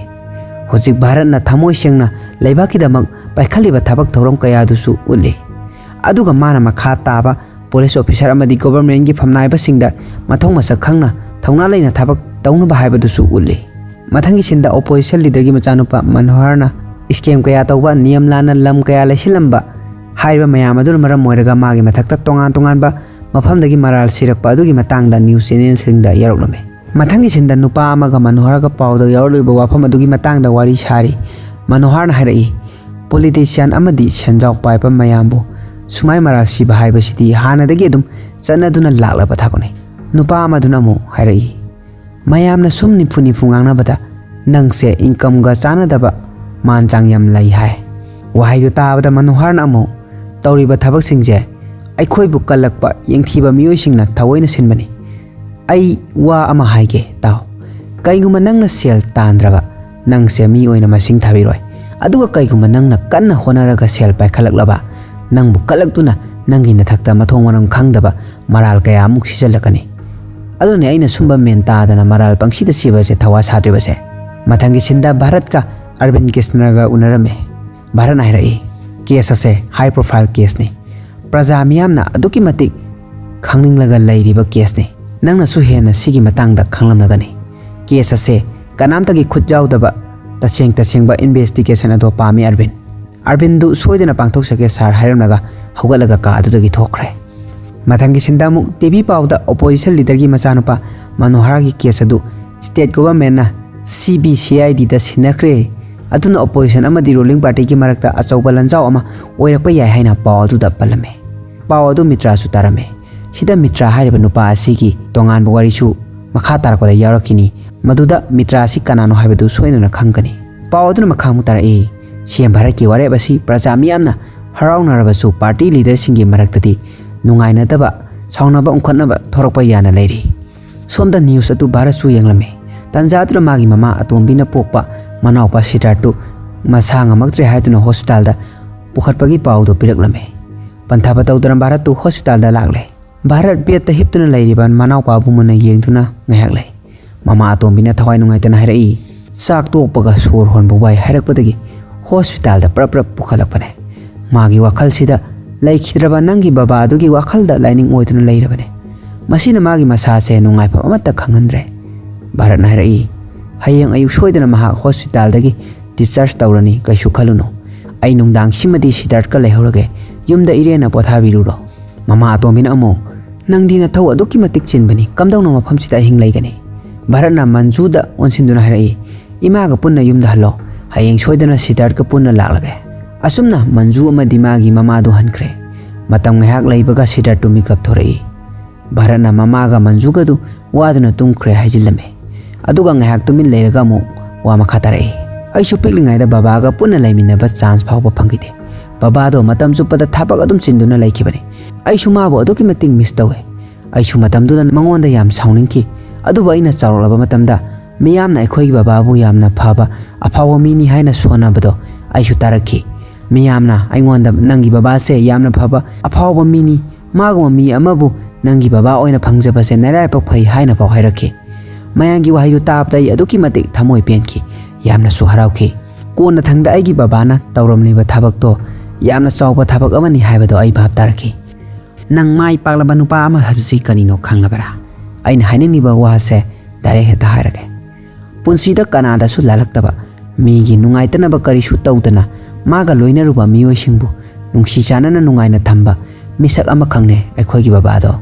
ꯍꯧꯖꯤꯛ ꯚꯥꯔꯠꯅ ꯊꯃꯣꯏ ꯁꯦꯡꯅ ꯂꯩꯕꯥꯛꯀꯤꯗꯃꯛ ꯄꯥꯏꯈꯠꯂꯤꯕ ꯊꯕꯛ ꯊꯧꯔꯝ ꯀꯌꯥꯗꯨꯁꯨ ꯎꯠꯂꯤ꯫ ꯑꯗꯨꯒ ꯃꯥꯅ ꯃꯈꯥ ꯇꯥꯕ ꯄꯨꯂꯤꯁ ꯑꯣꯐꯤꯁꯥꯔ ꯑꯃꯗꯤ ꯒꯣꯚꯔꯟꯃꯦꯟꯒꯤ ꯐꯝꯅꯥꯏꯕꯁꯤꯡꯗ ꯃꯊꯧ ꯃꯁꯛ ꯈꯪꯅ ꯊꯧꯅꯥ ꯂꯩꯅ ꯊꯕꯛ ꯇꯧꯅꯕ ꯍꯥꯏꯕꯗꯨꯁꯨ ꯎꯠꯂꯤ꯫ ꯃꯊꯪꯒꯤ ꯁꯤꯟꯗ ꯑꯣꯄꯣꯖꯤꯁꯟ ꯂꯤꯗꯔꯒꯤ ꯃꯆꯥꯅꯨꯄꯥ ꯃꯅꯣꯍꯔꯅ ꯁ꯭ꯀꯦꯝ ꯀꯌꯥ ꯇꯧꯕ, ꯅꯤꯌꯝ ꯂꯥꯟꯅ ꯂꯝ ꯀꯌꯥ ꯂꯩꯁꯤꯜꯂꯝꯕ ꯍꯥꯏꯔꯤꯕ ꯃꯌꯥꯝ ꯑꯗꯨꯅ ꯃꯔꯝ ꯑꯣꯏꯔꯒ ꯃꯥꯒꯤ ꯃꯊꯛꯇ ꯇꯣꯉꯥꯟ ꯇꯣꯉꯥꯟꯕ ꯃꯐꯝꯗꯒꯤ ꯃꯔꯥꯜ ꯁꯤꯔꯛꯄ ꯑꯗꯨꯒꯤ ꯃꯇꯥꯡꯗ ꯅ꯭ꯌꯨꯁ ꯆꯦꯅꯦꯜꯁꯤꯡꯗ ꯌꯥꯎꯔꯛꯂꯝꯃꯤ꯫ ꯃꯊꯪꯒꯤ ꯁꯤꯟꯗ ꯅꯨꯄꯥ ꯑꯃꯒ ꯃꯅꯣꯍꯔꯒ ꯄꯥꯎꯗ ꯌꯥꯎꯔꯛꯂꯤꯕ ꯋꯥꯐꯝ ꯑꯗꯨꯒꯤ ꯃꯇꯥꯡꯗ ꯋꯥꯔꯤ ꯁꯥꯔꯤ꯫ ꯃꯅꯣꯍꯔꯅ ꯍꯥꯏꯔꯛꯏ, ꯄꯣꯂꯤꯇꯤꯁꯤꯌꯥꯟ ꯑꯃꯗꯤ ꯁꯦꯟꯖꯥꯎ ꯄꯥꯏꯕ ꯃꯌꯥꯝꯕꯨ ꯁꯨꯃꯥꯏ ꯃꯔꯥꯜ ꯁꯤꯕ ꯍꯥꯏꯕꯁꯤꯗꯤ ꯍꯥꯟꯅꯗꯒꯤ ꯑꯗꯨꯝ ꯆꯠꯅꯗꯨꯅ ꯂꯥꯛꯂꯕ ꯊꯕꯛꯅꯤ꯫ ꯅꯨꯄꯥ ꯑꯃꯗꯨꯅ ꯑꯃꯨꯛ ꯍꯥꯏꯔꯛꯏ, ꯃꯌꯥꯝꯅ ꯁꯨꯝ ꯅꯤꯐꯨ ꯅꯤꯐꯨ ꯉꯥꯡꯅꯕꯗ ꯅꯪꯁꯦ ꯏꯟꯀꯝꯒ ꯆꯥꯟꯅꯗꯕ ꯃꯥꯟ ꯆꯥꯡ ꯌꯥꯝ ꯂꯩ ꯍꯥꯏ꯫ ꯋꯥꯍꯩꯗꯨ ꯇꯥꯕꯗ ꯃꯅꯣꯍꯔꯅ ꯑꯃꯨꯛ, ꯇꯧꯔꯤꯕ ꯊꯕꯛꯁꯤꯡꯁꯦ ꯑꯩꯈꯣꯏꯕꯨ ꯀꯜꯂꯛꯄ ꯌꯦꯡꯊꯤꯕ ꯃꯤꯑꯣꯏꯁꯤꯡꯅ ꯊꯑꯣꯏꯅ ꯁꯤꯟꯕꯅꯤ꯫ ꯑꯩ ꯋꯥ ꯑꯃ ꯍꯥꯏꯒꯦ ꯇꯥꯎ꯫ ꯀꯩꯒꯨꯝꯕ ꯅꯪꯅ ꯁꯦꯜ ꯇꯥꯟꯗ꯭ꯔꯕ, ꯅꯪꯁꯦ ꯃꯤ ꯑꯣꯏꯅ ꯃꯁꯤꯡ ꯊꯥꯕꯤꯔꯣꯏ꯫ ꯑꯗꯨꯒ ꯀꯩꯒꯨꯝꯕ ꯅꯪꯅ ꯀꯟꯅ ꯍꯣꯠꯅꯔꯒ ꯁꯦꯜ ꯄꯥꯏꯈꯠꯂꯛꯂꯕ, ꯅꯪꯕꯨ ꯀꯜꯂꯛꯇꯨꯅ ꯅꯪꯒꯤ ꯅꯊꯛꯇ ꯃꯊꯣꯡ ꯃꯔꯝ ꯈꯪꯗꯕ ꯃꯔꯥꯜ ꯀꯌꯥ ꯑꯃꯨꯛ ꯁꯤꯖꯤꯜꯂꯛꯀꯅꯤ꯫ ꯑꯗꯨꯅꯤ ꯑꯩꯅ ꯁꯨꯝꯕ ꯃꯦꯟ ꯇꯥꯗꯅ ꯃꯔꯥꯜ ꯄꯪꯁꯤꯗ ꯁꯤꯕꯁꯦ ꯊꯋꯥ ꯁꯥꯗ꯭ꯔꯤꯕꯁꯦ꯫ ꯃꯊꯪꯒꯤ ꯁꯤꯟꯗ ꯚꯥꯔꯠꯀ ꯑꯔꯕꯤꯟ ꯀ꯭ꯔꯤꯁꯅꯒ ꯎꯅꯔꯝꯃꯤ꯫ ꯚꯥꯔꯠꯅ ꯍꯥꯏꯔꯛꯏ, ꯀꯦꯁ ꯑꯁꯦ ꯍꯥꯏ ꯄ꯭ꯔꯣꯐꯥꯏꯜ ꯀꯦꯁꯅꯤ꯫ ꯄ꯭ꯔꯖꯥ ꯃꯤꯌꯥꯝꯅ ꯑꯗꯨꯛꯀꯤ ꯃꯇꯤꯛ ꯈꯪꯅꯤꯡꯂꯒ ꯂꯩꯔꯤꯕ ꯀꯦꯁꯅꯤ꯫ ꯅꯪꯅꯁꯨ ꯍꯦꯟꯅ ꯁꯤꯒꯤ ꯃꯇꯥꯡꯗ ꯈꯪꯂꯝꯂꯒꯅꯤ꯫ ꯀꯦꯁ ꯑꯁꯦ ꯀꯅꯥꯝꯇꯒꯤ ꯈꯨꯠ ꯌꯥꯎꯗꯕ ꯇꯁꯦꯡ ꯇꯁꯦꯡꯕ ꯏꯟꯚꯦꯁꯇꯤꯒꯦꯁꯟ ꯑꯗꯣ ꯄꯥꯝꯃꯤ ꯑꯔꯕꯤꯟ꯫ ꯑꯔꯕꯤꯟꯗꯨ ꯁꯣꯏꯗꯅ ꯄꯥꯡꯊꯣꯛꯆꯒꯦ ꯁꯥꯔ ꯍꯥꯏꯔꯝꯂꯒ ꯍꯧꯒꯠꯂꯒ ꯀꯥ ꯑꯗꯨꯗꯒꯤ ꯊꯣꯛꯈ꯭ꯔꯦ꯫ ꯃꯊꯪꯒꯤ ꯁꯤꯟꯗ ꯑꯃꯨꯛ ꯇꯤ ꯚꯤ ꯄꯥꯎꯗ ꯑꯣꯄꯣꯖꯤꯁꯟ ꯂꯤꯗꯔꯒꯤ ꯃꯆꯥꯅꯨꯄꯥ ꯃꯅꯣꯍꯔꯒꯤ ꯀꯦꯁ ꯑꯗꯨ state ꯒꯣꯚꯔꯟꯃꯦꯟꯠꯅ C B C I ꯗꯤꯗ ꯁꯤꯟꯅꯈ꯭ꯔꯦ꯫ ꯑꯗꯨꯅ ꯑꯣꯄꯣꯖꯤꯁꯟ ꯑꯃꯗꯤ ꯔꯨꯂꯤꯡ ꯄꯥꯔꯇꯤꯒꯤ ꯃꯔꯛꯇ ꯑꯆꯧꯕ ꯂꯥꯟꯖꯥꯎ ꯑꯃ ꯑꯣꯏꯔꯛꯄ ꯌꯥꯏ ꯍꯥꯏꯅ ꯄꯥꯎ ꯑꯗꯨꯗ ꯄꯜꯂꯝꯃꯤ꯫ ꯄꯥꯎ ꯑꯗꯨ ꯃꯤꯇ꯭ꯔꯥꯁꯨ ꯇꯥꯔꯝꯃꯤ꯫ ꯁꯤꯗ ꯃꯤꯇ꯭ꯔꯥ ꯍꯥꯏꯔꯤꯕ ꯅꯨꯄꯥ ꯑꯁꯤꯒꯤ ꯇꯣꯉꯥꯟꯕ ꯋꯥꯔꯤꯁꯨ ꯃꯈꯥ ꯇꯥꯔꯛꯄꯗ ꯌꯥꯎꯔꯛꯈꯤꯅꯤ꯫ ꯃꯗꯨꯗ ꯃꯤꯇ꯭ꯔꯥ ꯑꯁꯤ ꯀꯅꯥꯅꯣ ꯍꯥꯏꯕꯗꯨ ꯁꯣꯏꯗꯅ ꯈꯪꯒꯅꯤ꯫ ꯄꯥꯎ ꯑꯗꯨꯅ ꯃꯈꯥ ꯑꯃꯨꯛ ꯇꯥꯔꯛꯏ, "ꯁꯤ ꯑꯦꯝ ꯚꯥꯔꯠꯀꯤ ꯋꯥꯔꯦꯞ ꯑꯁꯤ ꯄ꯭ꯔꯖꯥ ꯃꯤꯌꯥꯝꯅ ꯍꯔꯥꯎꯅꯔꯕꯁꯨ ꯄꯥꯔꯇꯤ ꯂꯤꯗꯔꯁꯤꯡꯒꯤ ꯃꯔꯛꯇꯗꯤ ꯅꯨꯡꯉꯥꯏꯅꯗꯕ, ꯁꯥꯎꯅꯕ ꯎꯪꯈꯠꯅꯕ ꯊꯣꯔꯛꯄ ꯌꯥꯅ ꯂꯩꯔꯤ"꯫ ꯁꯣꯝꯗ ꯅ꯭ꯌꯨꯁ ꯑꯗꯨ ꯚꯥꯔꯠꯁꯨ ꯌꯦꯡꯂꯝꯃꯤ꯫ ꯇꯟꯖꯥ ꯑꯗꯨꯗ ꯃꯥꯒꯤ ꯃꯃꯥ ꯑꯇꯣꯝꯕꯤꯅ ꯄꯣꯛꯄ ꯃꯅꯥꯎꯄꯥ ꯁꯤꯗꯥꯔꯠꯇꯨ ꯃꯁꯥ ꯉꯝꯃꯛꯇ꯭ꯔꯦ ꯍꯥꯏꯗꯨꯅ ꯍꯣꯁꯄꯤꯇꯥꯜꯗ ꯄꯨꯈꯠꯄꯒꯤ ꯄꯥꯎꯗꯨ ꯄꯤꯔꯛꯂꯝꯃꯤ꯫ ꯄꯟꯊꯥ ꯇꯧꯗꯅ ꯚꯥꯔꯠꯇꯨ ꯍꯣꯁꯄꯤꯇꯥꯜꯗ ꯂꯥꯛꯂꯦ꯫ ꯚꯥꯔꯠ ꯕꯦꯗꯇ ꯍꯤꯞꯇꯨꯅ ꯂꯩꯔꯤꯕ ꯃꯅꯥꯎꯄꯥꯕꯨ ꯃꯨꯟꯅ ꯌꯦꯡꯗꯨꯅ ꯉꯥꯏꯍꯥꯛ ꯂꯩ꯫ ꯃꯃꯥ ꯑꯇꯣꯝꯕꯤꯅ ꯊꯋꯥꯏ ꯅꯨꯡꯉꯥꯏꯇꯅ ꯍꯥꯏꯔꯛꯏ, "ꯆꯥꯛ ꯇꯣꯛꯄꯒ ꯁꯣꯔ ꯍꯣꯟꯕ ꯋꯥꯏ" ꯍꯥꯏꯔꯛꯄꯗꯒꯤ ꯍꯣꯁꯄꯤꯇꯥꯜꯗ ꯄ꯭ꯔꯞ ꯄ꯭ꯔꯞ ꯄꯨꯈꯠꯂꯛꯄꯅꯦ꯫ ꯃꯥꯒꯤ ꯋꯥꯈꯜꯁꯤꯗ ꯂꯩꯈꯤꯗ꯭ꯔꯕ ꯅꯪꯒꯤ ꯕꯕꯥ ꯑꯗꯨꯒꯤ ꯋꯥꯈꯜꯗ ꯂꯥꯏꯅꯤꯡ ꯑꯣꯏꯗꯨꯅ ꯂꯩꯔꯕꯅꯦ꯫ ꯃꯁꯤꯅ ꯃꯥꯒꯤ ꯃꯁꯥꯁꯦ ꯅꯨꯡꯉꯥꯏꯐꯝ ꯑꯃꯠꯇ ꯈꯪꯍꯟꯗ꯭ꯔꯦ꯫ ꯚꯥꯔꯠꯅ ꯍꯥꯏꯔꯛꯏ, "ꯍꯌꯦꯡ ꯑꯌꯨꯛ ꯁꯣꯏꯗꯅ ꯃꯍꯥꯛ ꯍꯣꯁꯄꯤꯇꯥꯜꯗꯒꯤ ꯗꯤꯁꯆꯥꯔꯖ ꯇꯧꯔꯅꯤ, ꯀꯩꯁꯨ ꯈꯜꯂꯨꯅꯨ꯫ ꯑꯩ ꯅꯨꯡꯗꯥꯡꯁꯤꯃꯗꯤ ꯁꯤꯗꯥꯔꯠꯀ ꯂꯩꯍꯧꯔꯒꯦ, ꯌꯨꯝꯗ ꯏꯔꯦꯟꯅ ꯄꯣꯊꯥꯕꯤꯔꯨꯔꯣ"꯫ ꯃꯃꯥ ꯑꯇꯣꯝꯕꯤꯅ ꯑꯃꯨꯛ, "ꯅꯪꯗꯤ ꯅꯊꯧ ꯑꯗꯨꯛꯀꯤ ꯃꯇꯤꯛ ꯆꯤꯟꯕꯅꯤ, ꯀꯝꯗꯧꯅ ꯃꯐꯝꯁꯤꯗ ꯑꯍꯤꯡ ꯂꯩꯒꯅꯤ?" ꯚꯥꯔꯠꯅ ꯃꯟꯖꯨꯗ ꯑꯣꯟꯁꯤꯟꯗꯨꯅ ꯍꯥꯏꯔꯛꯏ, "ꯏꯃꯥꯒ ꯄꯨꯟꯅ ꯌꯨꯝꯗ ꯍꯜꯂꯣ, ꯍꯌꯦꯡ ꯁꯣꯏꯗꯅ ꯁꯤꯗꯥꯔꯠꯀ ꯄꯨꯟꯅ ꯂꯥꯛꯂꯒꯦ"꯫ ꯑꯁꯨꯝꯅ ꯃꯟꯖꯨ ꯑꯃꯗꯤ ꯃꯥꯒꯤ ꯃꯃꯥꯗꯨ ꯍꯟꯈ꯭ꯔꯦ꯫ ꯃꯇꯝ ꯉꯥꯏꯍꯥꯛ ꯂꯩꯕꯒ ꯁꯤꯗꯥꯔꯠꯇꯨ ꯃꯤꯀꯞ ꯊꯣꯔꯛꯏ꯫ ꯚꯥꯔꯠꯅ ꯃꯃꯥꯒ ꯃꯟꯖꯨꯒꯗꯨ ꯋꯥꯗꯨꯅ ꯇꯨꯝꯈ꯭ꯔꯦ ꯍꯥꯏꯖꯤꯜꯂꯝꯃꯤ꯫ ꯑꯗꯨꯒ ꯉꯥꯏꯍꯥꯛ ꯇꯨꯃꯤꯟ ꯂꯩꯔꯒ ꯑꯃꯨꯛ ꯋꯥ ꯃꯈꯥ ꯇꯥꯔꯛꯏ, "ꯑꯩꯁꯨ ꯄꯤꯛꯂꯤꯉꯩꯗ ꯕꯕꯥꯒ ꯄꯨꯟꯅ ꯂꯩꯃꯤꯟꯅꯕ ꯆꯥꯟꯁ ꯐꯥꯎꯕ ꯐꯪꯈꯤꯗꯦ꯫ ꯕꯕꯥꯗꯣ ꯃꯇꯝ ꯆꯨꯞꯄꯗ ꯊꯕꯛ ꯑꯗꯨꯝ ꯆꯤꯟꯗꯨꯅ ꯂꯩꯈꯤꯕꯅꯤ꯫ ꯑꯩꯁꯨ ꯃꯥꯕꯨ ꯑꯗꯨꯛꯀꯤ ꯃꯇꯤꯛ ꯃꯤꯁ ꯇꯧꯋꯦ꯫ ꯑꯩꯁꯨ ꯃꯇꯝꯗꯨꯗ ꯃꯉꯣꯟꯗ ꯌꯥꯝ ꯁꯥꯎꯅꯤꯡꯈꯤ꯫ ꯑꯗꯨꯕꯨ ꯑꯩꯅ ꯆꯥꯎꯔꯛꯂꯕ ꯃꯇꯝꯗ ꯃꯤꯌꯥꯝꯅ ꯑꯩꯈꯣꯏꯒꯤ ꯕꯕꯥꯕꯨ ꯌꯥꯝꯅ ꯐꯕ, ꯑꯐꯥꯎꯕ ꯃꯤꯅꯤ ꯍꯥꯏꯅ ꯁꯣꯟꯅꯕꯗꯣ ꯑꯩꯁꯨ ꯇꯥꯔꯛꯈꯤ꯫ ꯃꯤꯌꯥꯝꯅ ꯑꯩꯉꯣꯟꯗ ꯅꯪꯒꯤ ꯕꯕꯥꯁꯦ ꯌꯥꯝꯅ ꯐꯕ, ꯑꯐꯥꯎꯕ ꯃꯤꯅꯤ, ꯃꯥꯒꯨꯝꯕ ꯃꯤ ꯑꯃꯕꯨ ꯅꯪꯒꯤ ꯕꯕꯥ ꯑꯣꯏꯅ ꯐꯪꯖꯕꯁꯦ ꯅꯔꯥꯏꯕꯛ ꯐꯩ" ꯍꯥꯏꯅ ꯐꯥꯎ ꯍꯥꯏꯔꯛꯈꯤ꯫ ꯃꯌꯥꯝꯒꯤ ꯋꯥꯍꯩꯗꯨ ꯇꯥꯕꯗ ꯑꯩ ꯑꯗꯨꯛꯀꯤ ꯃꯇꯤꯛ ꯊꯃꯣꯏ ꯄꯦꯟꯈꯤ, ꯌꯥꯝꯅꯁꯨ ꯍꯔꯥꯎꯈꯤ꯫ ꯀꯣꯟꯅꯊꯪꯗ ꯑꯩꯒꯤ ꯕꯕꯥꯅ ꯇꯧꯔꯝꯂꯤꯕ ꯊꯕꯛꯇꯣ ꯌꯥꯝꯅ ꯆꯥꯎꯕ ꯊꯕꯛ ꯑꯃꯅꯤ ꯍꯥꯏꯕꯗꯣ ꯑꯩ ꯚꯥꯞ ꯇꯥꯔꯛꯈꯤ꯫ "ꯅꯪ ꯃꯥꯏ ꯄꯥꯛꯂꯕ ꯅꯨꯄꯥ ꯑꯃ ꯍꯥꯏꯕꯁꯤ ꯀꯔꯤꯅꯣ ꯈꯪꯂꯕꯔꯥ?" ꯑꯩꯅ ꯍꯥꯏꯅꯤꯡꯂꯤꯕ ꯋꯥꯁꯦ ꯗꯥꯏꯔꯦꯛ ꯍꯦꯛꯇ ꯍꯥꯏꯔꯒꯦ꯫ ꯄꯨꯟꯁꯤꯗ ꯀꯅꯥꯗꯁꯨ ꯂꯥꯜꯂꯛꯇꯕ, ꯃꯤꯒꯤ ꯅꯨꯡꯉꯥꯏꯇꯅꯕ ꯀꯔꯤꯁꯨ ꯇꯧꯗꯅ ꯃꯥꯒ ꯂꯣꯏꯅꯔꯨꯕ ꯃꯤꯑꯣꯏꯁꯤꯡꯕꯨ ꯅꯨꯡꯁꯤ ꯆꯥꯟꯅꯅ ꯅꯨꯡꯉꯥꯏꯅ ꯊꯝꯕ ꯃꯤꯁꯛ ꯑꯃꯈꯛꯅꯦ ꯑꯩꯈꯣꯏꯒꯤ ꯕꯕꯥꯗꯣ꯫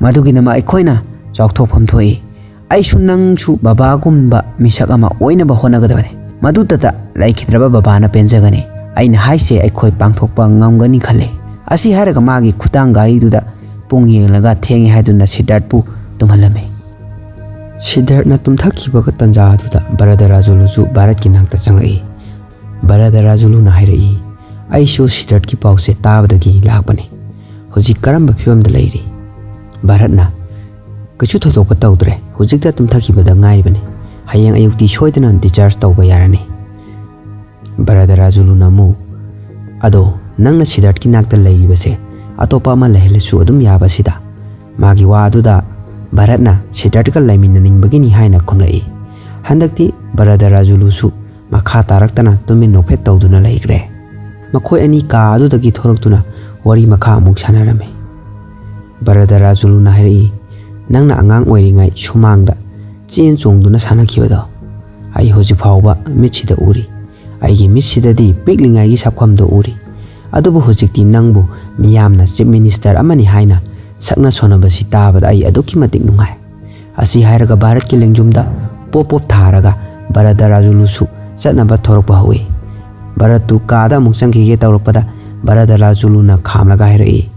ꯃꯗꯨꯒꯤꯗꯃꯛ ꯑꯩꯈꯣꯏꯅ ꯆꯥꯎꯊꯣꯛꯐꯝ ꯊꯣꯛꯏ꯫ ꯑꯩꯁꯨ ꯅꯪꯁꯨ ꯕꯕꯥꯒꯨꯝꯕ ꯃꯤꯁꯛ ꯑꯃ ꯑꯣꯏꯅꯕ ꯍꯣꯠꯅꯒꯗꯕꯅꯤ꯫ ꯃꯗꯨꯇꯗ ꯂꯩꯈꯤꯗ꯭ꯔꯕ ꯕꯕꯥꯅ ꯄꯦꯟꯖꯒꯅꯤ꯫ ꯑꯩꯅ ꯍꯥꯏꯁꯦ ꯑꯩꯈꯣꯏ ꯄꯥꯡꯊꯣꯛꯄ ꯉꯝꯒꯅꯤ ꯈꯜꯂꯤ꯫ ꯑꯁꯤ ꯍꯥꯏꯔꯒ ꯃꯥꯒꯤ ꯈꯨꯗꯥꯡ ꯘꯥꯔꯤꯗꯨꯗ ꯄꯨꯡ ꯌꯦꯡꯂꯒ ꯊꯦꯡꯉꯦ ꯍꯥꯏꯗꯨꯅ ꯁꯤꯗꯥꯔꯠꯄꯨ ꯇꯨꯝꯍꯜꯂꯝꯃꯤ꯫ ꯁꯤꯗꯥꯔꯠꯅ ꯇꯨꯝꯊꯈꯤꯕꯒ ꯇꯥꯟꯖꯥ ꯑꯗꯨꯗ ꯚꯔꯗꯔꯥꯖꯨꯂꯨꯁꯨ ꯚꯥꯔꯠꯀꯤ ꯅꯥꯛꯇ ꯆꯪꯂꯛꯏ꯫ ꯚꯔꯗꯔꯥꯖꯨꯂꯨꯅ ꯍꯥꯏꯔꯛꯏ, "ꯑꯩꯁꯨ ꯁꯤꯗꯥꯔꯠꯀꯤ ꯄꯥꯎꯁꯦ ꯇꯥꯕꯗꯒꯤ ꯂꯥꯛꯄꯅꯤ꯫ ꯍꯧꯖꯤꯛ ꯀꯔꯝꯕ ꯐꯤꯕꯝꯗ ꯂꯩꯔꯤ?" ꯚꯥꯔꯠꯅ, "ꯀꯩꯁꯨ ꯊꯣꯏꯗꯣꯛꯄ ꯇꯧꯗ꯭ꯔꯦ, ꯍꯧꯖꯤꯛꯇ ꯇꯨꯝꯊꯈꯤꯕꯗ ꯉꯥꯏꯔꯤꯕꯅꯤ꯫ ꯍꯌꯦꯡ ꯑꯌꯨꯛꯇꯤ ꯁꯣꯏꯗꯅ discharge ꯇꯧꯕ ꯌꯥꯔꯅꯤ"꯫ ꯚꯔꯗꯔꯥꯖꯨꯂꯨꯅ ꯑꯃꯨꯛ, "ꯑꯗꯣ, ꯅꯪꯅ ꯁꯤꯗꯥꯔꯠꯀꯤ ꯅꯥꯛꯇ ꯂꯩꯔꯤꯕꯁꯦ ꯑꯇꯣꯞꯄ ꯑꯃ ꯂꯩꯍꯜꯂꯁꯨ ꯑꯗꯨꯝ ꯌꯥꯕ ꯁꯤꯗ?" ꯃꯥꯒꯤ ꯋꯥ ꯑꯗꯨꯗ ꯚꯥꯔꯠꯅ ꯁꯤꯗꯥꯔꯠꯀ ꯂꯩꯃꯤꯟꯅꯅꯤꯡꯕꯒꯤꯅꯤ ꯍꯥꯏꯅ ꯈꯨꯝꯂꯛꯏ꯫ ꯍꯟꯗꯛꯇꯤ ꯚꯔꯗꯔꯥꯖꯨꯂꯨꯁꯨ ꯃꯈꯥ ꯇꯥꯔꯛꯇꯅ ꯇꯨꯃꯤꯟ ꯅꯣꯛꯐꯦꯠ ꯇꯧꯗꯨꯅ ꯂꯩꯈ꯭ꯔꯦ꯫ ꯃꯈꯣꯏ ꯑꯅꯤ ꯀꯥ ꯑꯗꯨꯗꯒꯤ ꯊꯣꯔꯛꯇꯨꯅ ꯋꯥꯔꯤ ꯃꯈꯥ ꯑꯃꯨꯛ ꯁꯥꯟꯅꯔꯝꯃꯤ꯫ ꯚꯔꯗꯔꯥꯖꯨꯂꯨꯅ ꯍꯥꯏꯔꯛꯏ, "ꯅꯪꯅ ꯑꯉꯥꯡ ꯑꯣꯏꯔꯤꯉꯩ ꯁꯨꯃꯥꯡꯗ ꯆꯦꯟ ꯆꯣꯡꯗꯨꯅ ꯁꯥꯟꯅꯈꯤꯕꯗꯣ ꯑꯩ ꯍꯧꯖꯤꯛ ꯐꯥꯎꯕ ꯃꯤꯠꯁꯤꯗ ꯎꯔꯤ꯫ ꯑꯩꯒꯤ ꯃꯤꯠꯁꯤꯗꯗꯤ ꯄꯤꯛꯂꯤꯉꯩꯒꯤ ꯁꯛꯐꯝꯗꯣ ꯎꯔꯤ꯫ ꯑꯗꯨꯕꯨ ꯍꯧꯖꯤꯛꯇꯤ ꯅꯪꯕꯨ ꯃꯤꯌꯥꯝꯅ Chief Minister ꯑꯃꯅꯤ ꯍꯥꯏꯅ ꯁꯛꯅ ꯁꯣꯟꯅꯕꯁꯤ ꯇꯥꯕꯗ ꯑꯩ ꯑꯗꯨꯛꯀꯤ ꯃꯇꯤꯛ ꯅꯨꯡꯉꯥꯏ"꯫ ꯑꯁꯤ ꯍꯥꯏꯔꯒ ꯚꯥꯔꯠꯀꯤ ꯂꯦꯡꯖꯨꯝꯗ ꯄꯣꯞ ꯄꯣꯞ ꯊꯥꯔꯒ ꯚꯔꯗꯔꯥꯖꯨꯂꯨꯁꯨ ꯆꯠꯅꯕ ꯊꯣꯔꯛꯄ ꯍꯧꯏ꯫ ꯚꯥꯔꯠꯇꯨ ꯀꯥꯗ ꯑꯃꯨꯛ ꯆꯪꯈꯤꯒꯦ ꯇꯧꯔꯛꯄꯗ ꯚꯔꯗꯔꯥꯖꯨꯂꯨꯅ ꯈꯥꯝꯂꯒ ꯍꯥꯏꯔꯛꯏ,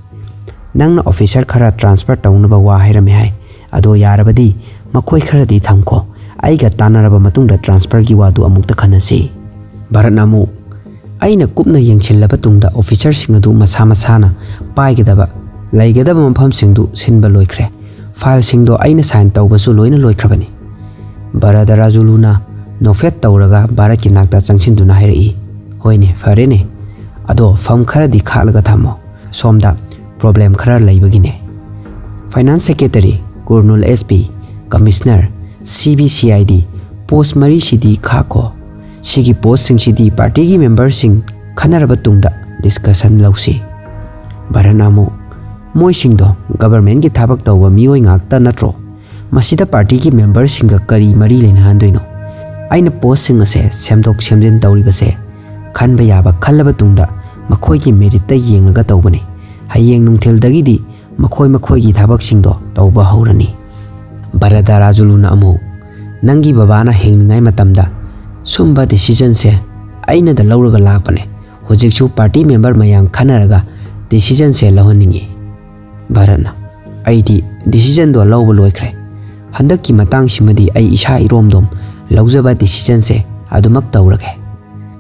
"ꯅꯪꯅ officer ꯈꯔ transfer ꯇꯧꯅꯕ ꯋꯥ ꯍꯥꯏꯔꯝꯃꯦ ꯍꯥꯏ꯫ ꯑꯗꯣ ꯌꯥꯔꯕꯗꯤ ꯃꯈꯣꯏ ꯈꯔꯗꯤ ꯊꯝꯈꯣ꯫ ꯑꯩꯒ ꯇꯥꯟꯅꯔꯕ ꯃꯇꯨꯡꯗ transferꯒꯤ ꯋꯥꯗꯨ ꯑꯃꯨꯛꯇ ꯈꯟꯅꯁꯤ"꯫ ꯚꯥꯔꯠꯅ ꯑꯃꯨꯛ, "ꯑꯩꯅ ꯀꯨꯞꯅ ꯌꯦꯡꯁꯤꯜꯂꯕ ꯇꯨꯡꯗ officerꯁꯤꯡ ꯑꯗꯨ ꯃꯁꯥ ꯃꯁꯥꯅ ꯄꯥꯏꯒꯗꯕ, ꯂꯩꯒꯗꯕ ꯃꯐꯝꯁꯤꯡꯗꯨ ꯁꯤꯟꯕ ꯂꯣꯏꯈ꯭ꯔꯦ꯫ Fileꯁꯤꯡꯗꯣ ꯑꯩꯅ sign ꯇꯧꯕꯁꯨ ꯂꯣꯏꯅ ꯂꯣꯏꯈ꯭ꯔꯕꯅꯤ"꯫ ꯚꯔꯗꯔꯥꯖꯨꯂꯨꯅ ꯅꯣꯛꯐꯦꯠ ꯇꯧꯔꯒ ꯚꯥꯔꯠꯀꯤ ꯅꯥꯛꯇ ꯆꯪꯁꯤꯟꯗꯨꯅ ꯍꯥꯏꯔꯛꯏ, "ꯍꯣꯏꯅꯦ, ꯐꯔꯦꯅꯦ꯫ ꯑꯗꯣ ꯐꯝ ꯈꯔꯗꯤ ꯈꯥꯛꯂꯒ ꯊꯝꯃꯣ꯫ ꯁꯣꯝꯗ problem ꯈꯔ ꯂꯩꯕꯒꯤꯅꯦ꯫ Finance Secretary, Kurnool S P, Commissioner, C B C I D, post ꯃꯔꯤꯁꯤꯗꯤ ꯈꯥꯛꯈꯣ꯫ ꯁꯤꯒꯤ postꯁꯤꯡꯁꯤꯗꯤ partyꯒꯤ memberꯁꯤꯡ ꯈꯟꯅꯔꯕ ꯇꯨꯡꯗ discussion ꯂꯧꯁꯤ"꯫ ꯚꯥꯔꯠꯅ ꯑꯃꯨꯛ, "ꯃꯣꯏꯁꯤꯡꯗꯣ governmentꯀꯤ ꯊꯕꯛ ꯇꯧꯕ ꯃꯤꯑꯣꯏ ꯉꯥꯛꯇ ꯅꯠꯇ꯭ꯔꯣ? ꯃꯁꯤꯗ partyꯒꯤ memberꯁꯤꯡꯒ ꯀꯔꯤ ꯃꯔꯤ ꯂꯩꯅꯍꯟꯗꯣꯏꯅꯣ? ꯑꯩꯅ postꯁꯤꯡ ꯑꯁꯦ ꯁꯦꯝꯗꯣꯛ ꯁꯦꯝꯖꯤꯟ ꯇꯧꯔꯤꯕꯁꯦ ꯈꯟꯕ ꯌꯥꯕ ꯈꯜꯂꯕ ꯇꯨꯡꯗ ꯃꯈꯣꯏꯒꯤ meritꯇ ꯌꯦꯡꯂꯒ ꯇꯧꯕꯅꯤ꯫ ꯍꯌꯦꯡ ꯅꯨꯡꯊꯤꯜꯗꯒꯤꯗꯤ ꯃꯈꯣꯏ ꯃꯈꯣꯏꯒꯤ ꯊꯕꯛꯁꯤꯡꯗꯣ ꯇꯧꯕ ꯍꯧꯔꯅꯤ"꯫ ꯚꯔꯗꯔꯥꯖꯨꯂꯨꯅ ꯑꯃꯨꯛ, "ꯅꯪꯒꯤ ꯕꯕꯥꯅ ꯍꯤꯡꯂꯤꯉꯩ ꯃꯇꯝꯗ ꯁꯨꯝꯕ decisionꯁꯦ ꯑꯩꯅꯗ ꯂꯧꯔꯒ ꯂꯥꯛꯄꯅꯦ꯫ ꯍꯧꯖꯤꯛꯁꯨ party member ꯃꯌꯥꯝ ꯈꯟꯅꯔꯒ decisionꯁꯦ ꯂꯧꯍꯟꯅꯤꯡꯉꯤ"꯫ ꯚꯥꯔꯠꯅ, "ꯑꯩꯗꯤ decisionꯗꯣ ꯂꯧꯕ ꯂꯣꯏꯈ꯭ꯔꯦ꯫ ꯍꯟꯗꯛꯀꯤ ꯃꯇꯥꯡꯁꯤꯃꯗꯤ ꯑꯩ ꯏꯁꯥ ꯏꯔꯣꯝꯗꯣꯝ ꯂꯧꯖꯕ decisionꯁꯦ ꯑꯗꯨꯃꯛ ꯇꯧꯔꯒꯦ꯫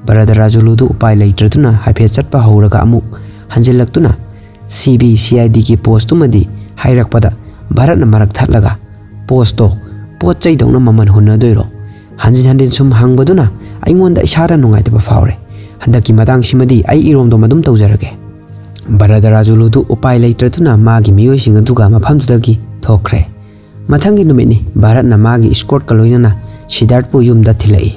ꯚꯔꯗꯔꯥꯖꯨꯂꯨꯗꯨ ꯎꯄꯥꯏ ꯂꯩꯇ꯭ꯔꯗꯨꯅ ꯍꯥꯏꯐꯦꯠ ꯆꯠꯄ ꯍꯧꯔꯒ ꯑꯃꯨꯛ ꯍꯟꯖꯤꯜꯂꯛꯇꯨꯅ CBCIDꯒꯤ postꯇꯨꯃꯗꯤ ꯍꯥꯏꯔꯛꯄꯗ ꯚꯥꯔꯠꯅ ꯃꯔꯛ ꯊꯠꯂꯒ, "Postꯇꯣ ꯄꯣꯠ ꯆꯩꯗꯧꯅ ꯃꯃꯜ ꯍꯨꯟꯅꯗꯣꯏꯔꯣ?" ꯍꯟꯖꯤꯟ ꯍꯟꯖꯤꯟ ꯁꯨꯝ ꯍꯪꯕꯗꯨꯅ ꯑꯩꯉꯣꯟꯗ ꯏꯁꯥꯗ ꯅꯨꯡꯉꯥꯏꯇꯕ ꯐꯥꯎꯔꯦ꯫ ꯍꯟꯗꯛꯀꯤ ꯃꯇꯥꯡꯁꯤꯃꯗꯤ ꯑꯩ ꯏꯔꯣꯝꯗꯣꯝ ꯑꯗꯨꯝ ꯇꯧꯖꯔꯒꯦ꯫ ꯚꯔꯗꯔꯥꯖꯨꯂꯨꯗꯨ ꯎꯄꯥꯏ ꯂꯩꯇ꯭ꯔꯗꯨꯅ ꯃꯥꯒꯤ ꯃꯤꯑꯣꯏꯁꯤꯡ ꯑꯗꯨꯒ ꯃꯐꯝꯗꯨꯗꯒꯤ ꯊꯣꯛꯈ꯭ꯔꯦ꯫ ꯃꯊꯪꯒꯤ ꯅꯨꯃꯤꯠꯅꯤ, ꯚꯥꯔꯠꯅ ꯃꯥꯒꯤ escortꯀ ꯂꯣꯏꯅꯅ ꯁꯤꯗꯥꯔꯠꯄꯨ ꯌꯨꯝꯗ ꯊꯤꯜꯂꯛꯏ꯫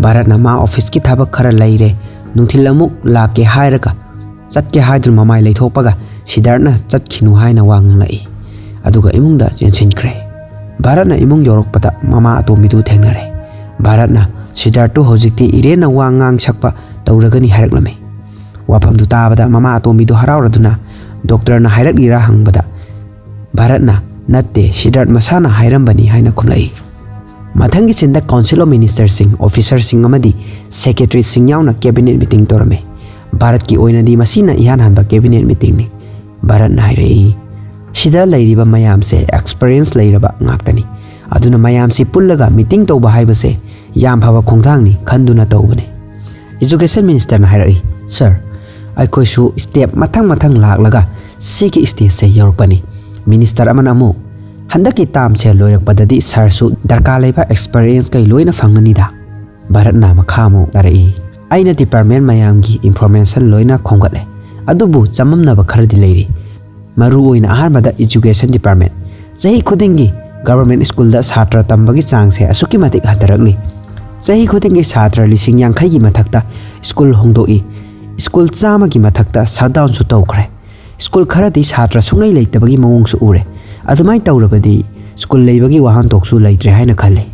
ꯚꯥꯔꯠꯅ ꯃꯥ officeꯀꯤ ꯊꯕꯛ ꯈꯔ ꯂꯩꯔꯦ, ꯅꯨꯡꯊꯤꯜ ꯑꯃꯨꯛ ꯂꯥꯛꯀꯦ ꯍꯥꯏꯔꯒ ꯆꯠꯀꯦ ꯍꯥꯏꯗꯨꯅ ꯃꯃꯥꯏ ꯂꯩꯊꯣꯛꯄꯒ ꯁꯤꯗꯥꯔꯠꯅ ꯆꯠꯈꯤꯅꯨ ꯍꯥꯏꯅ ꯋꯥ ꯉꯥꯡꯂꯛꯏ꯫ ꯑꯗꯨꯒ ꯏꯃꯨꯡꯗ ꯆꯦꯟꯁꯤꯟꯈ꯭ꯔꯦ꯫ ꯚꯥꯔꯠꯅ ꯏꯃꯨꯡ ꯌꯧꯔꯛꯄꯗ ꯃꯃꯥ ꯑꯇꯣꯝꯕꯤꯗꯨ ꯊꯦꯡꯅꯔꯦ꯫ ꯚꯥꯔꯠꯅ ꯁꯤꯗꯥꯔꯠꯇꯨ ꯍꯧꯖꯤꯛꯇꯤ ꯏꯔꯦꯟꯅ ꯋꯥ ꯉꯥꯡ ꯁꯛꯄ ꯇꯧꯔꯒꯅꯤ ꯍꯥꯏꯔꯛꯂꯝꯃꯤ꯫ ꯋꯥꯐꯝꯗꯨ ꯇꯥꯕꯗ ꯃꯃꯥ ꯑꯇꯣꯝꯕꯤꯗꯨ ꯍꯔꯥꯎꯔꯗꯨꯅ ꯗꯣꯛꯇꯔꯅ ꯍꯥꯏꯔꯛꯂꯤꯔꯥ ꯍꯪꯕꯗ, ꯚꯥꯔꯠꯅ, "ꯅꯠꯇꯦ, ꯁꯤꯗꯥꯔꯠ ꯃꯁꯥꯅ ꯍꯥꯏꯔꯝꯕꯅꯤ" ꯍꯥꯏꯅ ꯈꯨꯝꯂꯛꯏ꯫ ꯃꯊꯪꯒꯤ ꯁꯤꯟꯗ Council of Ministerꯁꯤꯡ, officerꯁꯤꯡ ꯑꯃꯗꯤ secretaryꯁꯤꯡ ꯌꯥꯎꯅ cabinet meeting ꯇꯧꯔꯝꯃꯤ꯫ ꯚꯥꯔꯠꯀꯤ ꯑꯣꯏꯅꯗꯤ ꯃꯁꯤꯅ ꯏꯍꯥꯟ ꯍꯥꯟꯕ cabinet meetingꯅꯤ꯫ ꯚꯥꯔꯠꯅ ꯍꯥꯏꯔꯛꯏ, "ꯁꯤꯗ ꯂꯩꯔꯤꯕ ꯃꯌꯥꯝꯁꯦ experience ꯂꯩꯔꯕ ꯉꯥꯛꯇꯅꯤ꯫ ꯑꯗꯨꯅ ꯃꯌꯥꯝꯁꯤ ꯄꯨꯜꯂꯒ meeting ꯇꯧꯕ ꯍꯥꯏꯕꯁꯦ ꯌꯥꯝ ꯐꯕ ꯈꯣꯡꯊꯥꯡꯅꯤ ꯈꯟꯗꯨꯅ ꯇꯧꯕꯅꯤ"꯫ Education ministerꯅ ꯍꯥꯏꯔꯛꯏ, "Sir, ꯑꯩꯈꯣꯏꯁꯨ step ꯃꯊꯪ ꯃꯊꯪ ꯂꯥꯛꯂꯒ ꯁꯤꯒꯤ stageꯁꯦ ꯌꯧꯔꯛꯄꯅꯤ꯫ Minister ꯑꯃꯅ ꯑꯃꯨꯛ, 'ꯍꯟꯗꯛꯀꯤ termꯁꯦ ꯂꯣꯏꯔꯛꯄꯗꯗꯤ sirꯁꯨ ꯗꯔꯀꯥꯔ ꯂꯩꯕ experience ꯀꯩ ꯂꯣꯏꯅ ꯐꯪꯒꯅꯤꯗ'"꯫ ꯚꯥꯔꯠꯅ ꯃꯈꯥ ꯑꯃꯨꯛ ꯇꯥꯔꯛꯏ, "ꯑꯩꯅ department ꯃꯌꯥꯝꯒꯤ information ꯂꯣꯏꯅ ꯈꯣꯝꯒꯠꯂꯦ, ꯑꯗꯨꯕꯨ ꯆꯃꯝꯅꯕ ꯈꯔꯗꯤ ꯂꯩꯔꯤ꯫ ꯃꯔꯨ ꯑꯣꯏꯅ ꯑꯍꯥꯟꯕꯗ education department꯫ ꯆꯍꯤ ꯈꯨꯗꯤꯡꯒꯤ government schoolꯗ ꯁꯥꯇ꯭ꯔ ꯇꯝꯕꯒꯤ ꯆꯥꯡꯁꯦ ꯑꯁꯨꯛꯀꯤ ꯃꯇꯤꯛ ꯍꯟꯊꯔꯛꯂꯤ꯫ ꯆꯍꯤ ꯈꯨꯗꯤꯡꯒꯤ ꯁꯥꯇ꯭ꯔ ꯂꯤꯁꯤꯡ ꯌꯥꯡꯈꯩꯒꯤ ꯃꯊꯛꯇ school ꯍꯣꯡꯗꯣꯛꯏ꯫ School ꯆꯥꯝꯃꯒꯤ ꯃꯊꯛꯇ shutdownꯁꯨ ꯇꯧꯈ꯭ꯔꯦ꯫ School ꯈꯔꯗꯤ ꯁꯥꯇ꯭ꯔ ꯁꯨꯡꯂꯩ ꯂꯩꯇꯕꯒꯤ ꯃꯑꯣꯡꯁꯨ ꯎꯔꯦ꯫ ꯑꯗꯨꯃꯥꯏꯅ ꯇꯧꯔꯕꯗꯤ school ꯂꯩꯕꯒꯤ ꯋꯥꯍꯟꯊꯣꯛꯁꯨ ꯂꯩꯇ꯭ꯔꯦ ꯍꯥꯏꯅ ꯈꯜꯂꯤ"꯫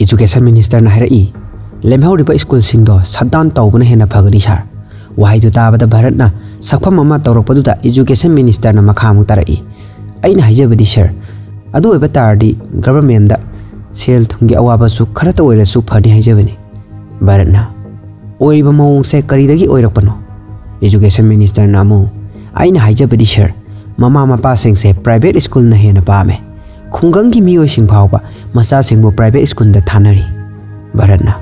Education ministerꯅ ꯍꯥꯏꯔꯛꯏ, "ꯂꯦꯝꯍꯧꯔꯤꯕ schoolꯁꯤꯡꯗꯣ shutdown ꯇꯧꯕꯅ ꯍꯦꯟꯅ ꯐꯒꯅꯤ sir"꯫ ꯋꯥꯍꯩꯗꯨ ꯇꯥꯕꯗ ꯚꯥꯔꯠꯅ ꯁꯛꯐꯝ ꯑꯃ ꯇꯧꯔꯛꯄꯗꯨꯗ education ministerꯅ ꯃꯈꯥ ꯑꯃꯨꯛ ꯇꯥꯔꯛꯏ, "ꯑꯩꯅ ꯍꯥꯏꯖꯕꯗꯤ sir, ꯑꯗꯨ ꯑꯣꯏꯕ ꯇꯥꯔꯗꯤ governmentꯗ ꯁꯦꯜ ꯊꯨꯝꯒꯤ ꯑꯋꯥꯕꯁꯨ ꯈꯔꯇ ꯑꯣꯏꯔꯁꯨ ꯐꯅꯤ ꯍꯥꯏꯖꯕꯅꯤ"꯫ ꯚꯥꯔꯠꯅ, "ꯑꯣꯏꯔꯤꯕ ꯃꯑꯣꯡꯁꯦ ꯀꯔꯤꯗꯒꯤ ꯑꯣꯏꯔꯛꯄꯅꯣ?" Education ministerꯅ ꯑꯃꯨꯛ, "ꯑꯩꯅ ꯍꯥꯏꯖꯕꯗꯤ sir, ꯃꯃꯥ ꯃꯄꯥꯁꯤꯡꯁꯦ private schoolꯅ ꯍꯦꯟꯅ ꯄꯥꯝꯃꯦ꯫ ꯈꯨꯡꯒꯪꯒꯤ ꯃꯤꯑꯣꯏꯁꯤꯡ ꯐꯥꯎꯕ ꯃꯆꯥꯁꯤꯡꯕꯨ private schoolꯗ ꯊꯥꯅꯔꯤ꯫ ꯚꯥꯔꯠꯅ,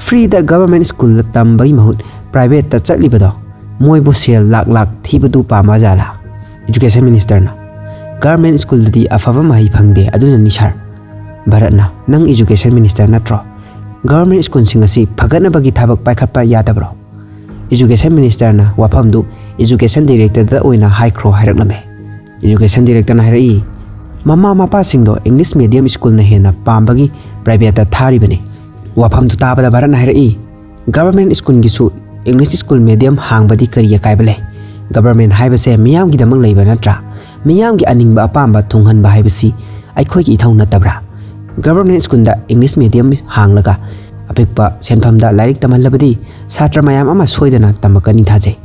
"Freeꯗ government schoolꯗ ꯇꯝꯕꯒꯤ ꯃꯍꯨꯠ privateꯇ ꯆꯠꯂꯤꯕꯗꯣ ꯃꯣꯏꯕꯨ ꯁꯦꯜ ꯂꯥꯛ ꯂꯥꯛ ꯊꯤꯕꯗꯨ ꯄꯥꯝꯕ ꯖꯥꯠꯂꯥ?" Education ministerꯅ, "Government schoolꯗꯗꯤ ꯑꯐꯕ ꯃꯍꯩ ꯐꯪꯗꯦ, ꯑꯗꯨꯅꯅꯤ sir." ꯚꯥꯔꯠꯅ, "ꯅꯪ education minister ꯅꯠꯇ꯭ꯔꯣ? Government schoolꯁꯤꯡ ꯑꯁꯤ ꯐꯒꯠꯅꯕꯒꯤ ꯊꯕꯛ ꯄꯥꯏꯈꯠꯄ ꯌꯥꯗꯕ꯭ꯔꯣ?" Education ministerꯅ ꯋꯥꯐꯝꯗꯨ education directorꯗ ꯑꯣꯏꯅ ꯍꯥꯏꯈ꯭ꯔꯣ ꯍꯥꯏꯔꯛꯂꯝꯃꯦ꯫ Education directorꯅ ꯍꯥꯏꯔꯛꯏ, "ꯃꯃꯥ ꯃꯄꯥꯁꯤꯡꯗꯣ English medium schoolꯅ ꯍꯦꯟꯅ ꯄꯥꯝꯕꯒꯤ privateꯇ ꯊꯥꯔꯤꯕꯅꯤ꯫" ꯋꯥꯐꯝꯗꯨ ꯇꯥꯕꯗ ꯚꯥꯔꯠꯅ ꯍꯥꯏꯔꯛꯏ, "Government schoolꯒꯤꯁꯨ English school medium ꯍꯥꯡꯕꯗꯤ ꯀꯔꯤ ꯑꯀꯥꯏꯕ ꯂꯩ? Government ꯍꯥꯏꯕꯁꯦ ꯃꯤꯌꯥꯝꯒꯤꯗꯃꯛ ꯂꯩꯕ ꯅꯠꯇ꯭ꯔꯥ? ꯃꯤꯌꯥꯝꯒꯤ ꯑꯅꯤꯡꯕ ꯑꯄꯥꯝꯕ ꯊꯨꯡꯍꯟꯕ ꯍꯥꯏꯕꯁꯤ ꯑꯩꯈꯣꯏꯒꯤ ꯏꯊꯧ ꯅꯠꯇꯕ꯭ꯔꯥ? Government schoolꯗ English medium ꯍꯥꯡꯂꯒ ꯑꯄꯤꯛꯄ ꯁꯦꯟꯐꯝꯗ ꯂꯥꯏꯔꯤꯛ ꯇꯝꯍꯜꯂꯕꯗꯤ ꯁꯥꯇ꯭ꯔ ꯃꯌꯥꯝ ꯑꯃ ꯁꯣꯏꯗꯅ ꯇꯝꯃꯛꯀꯅꯤ ꯊꯥꯖꯩ꯫"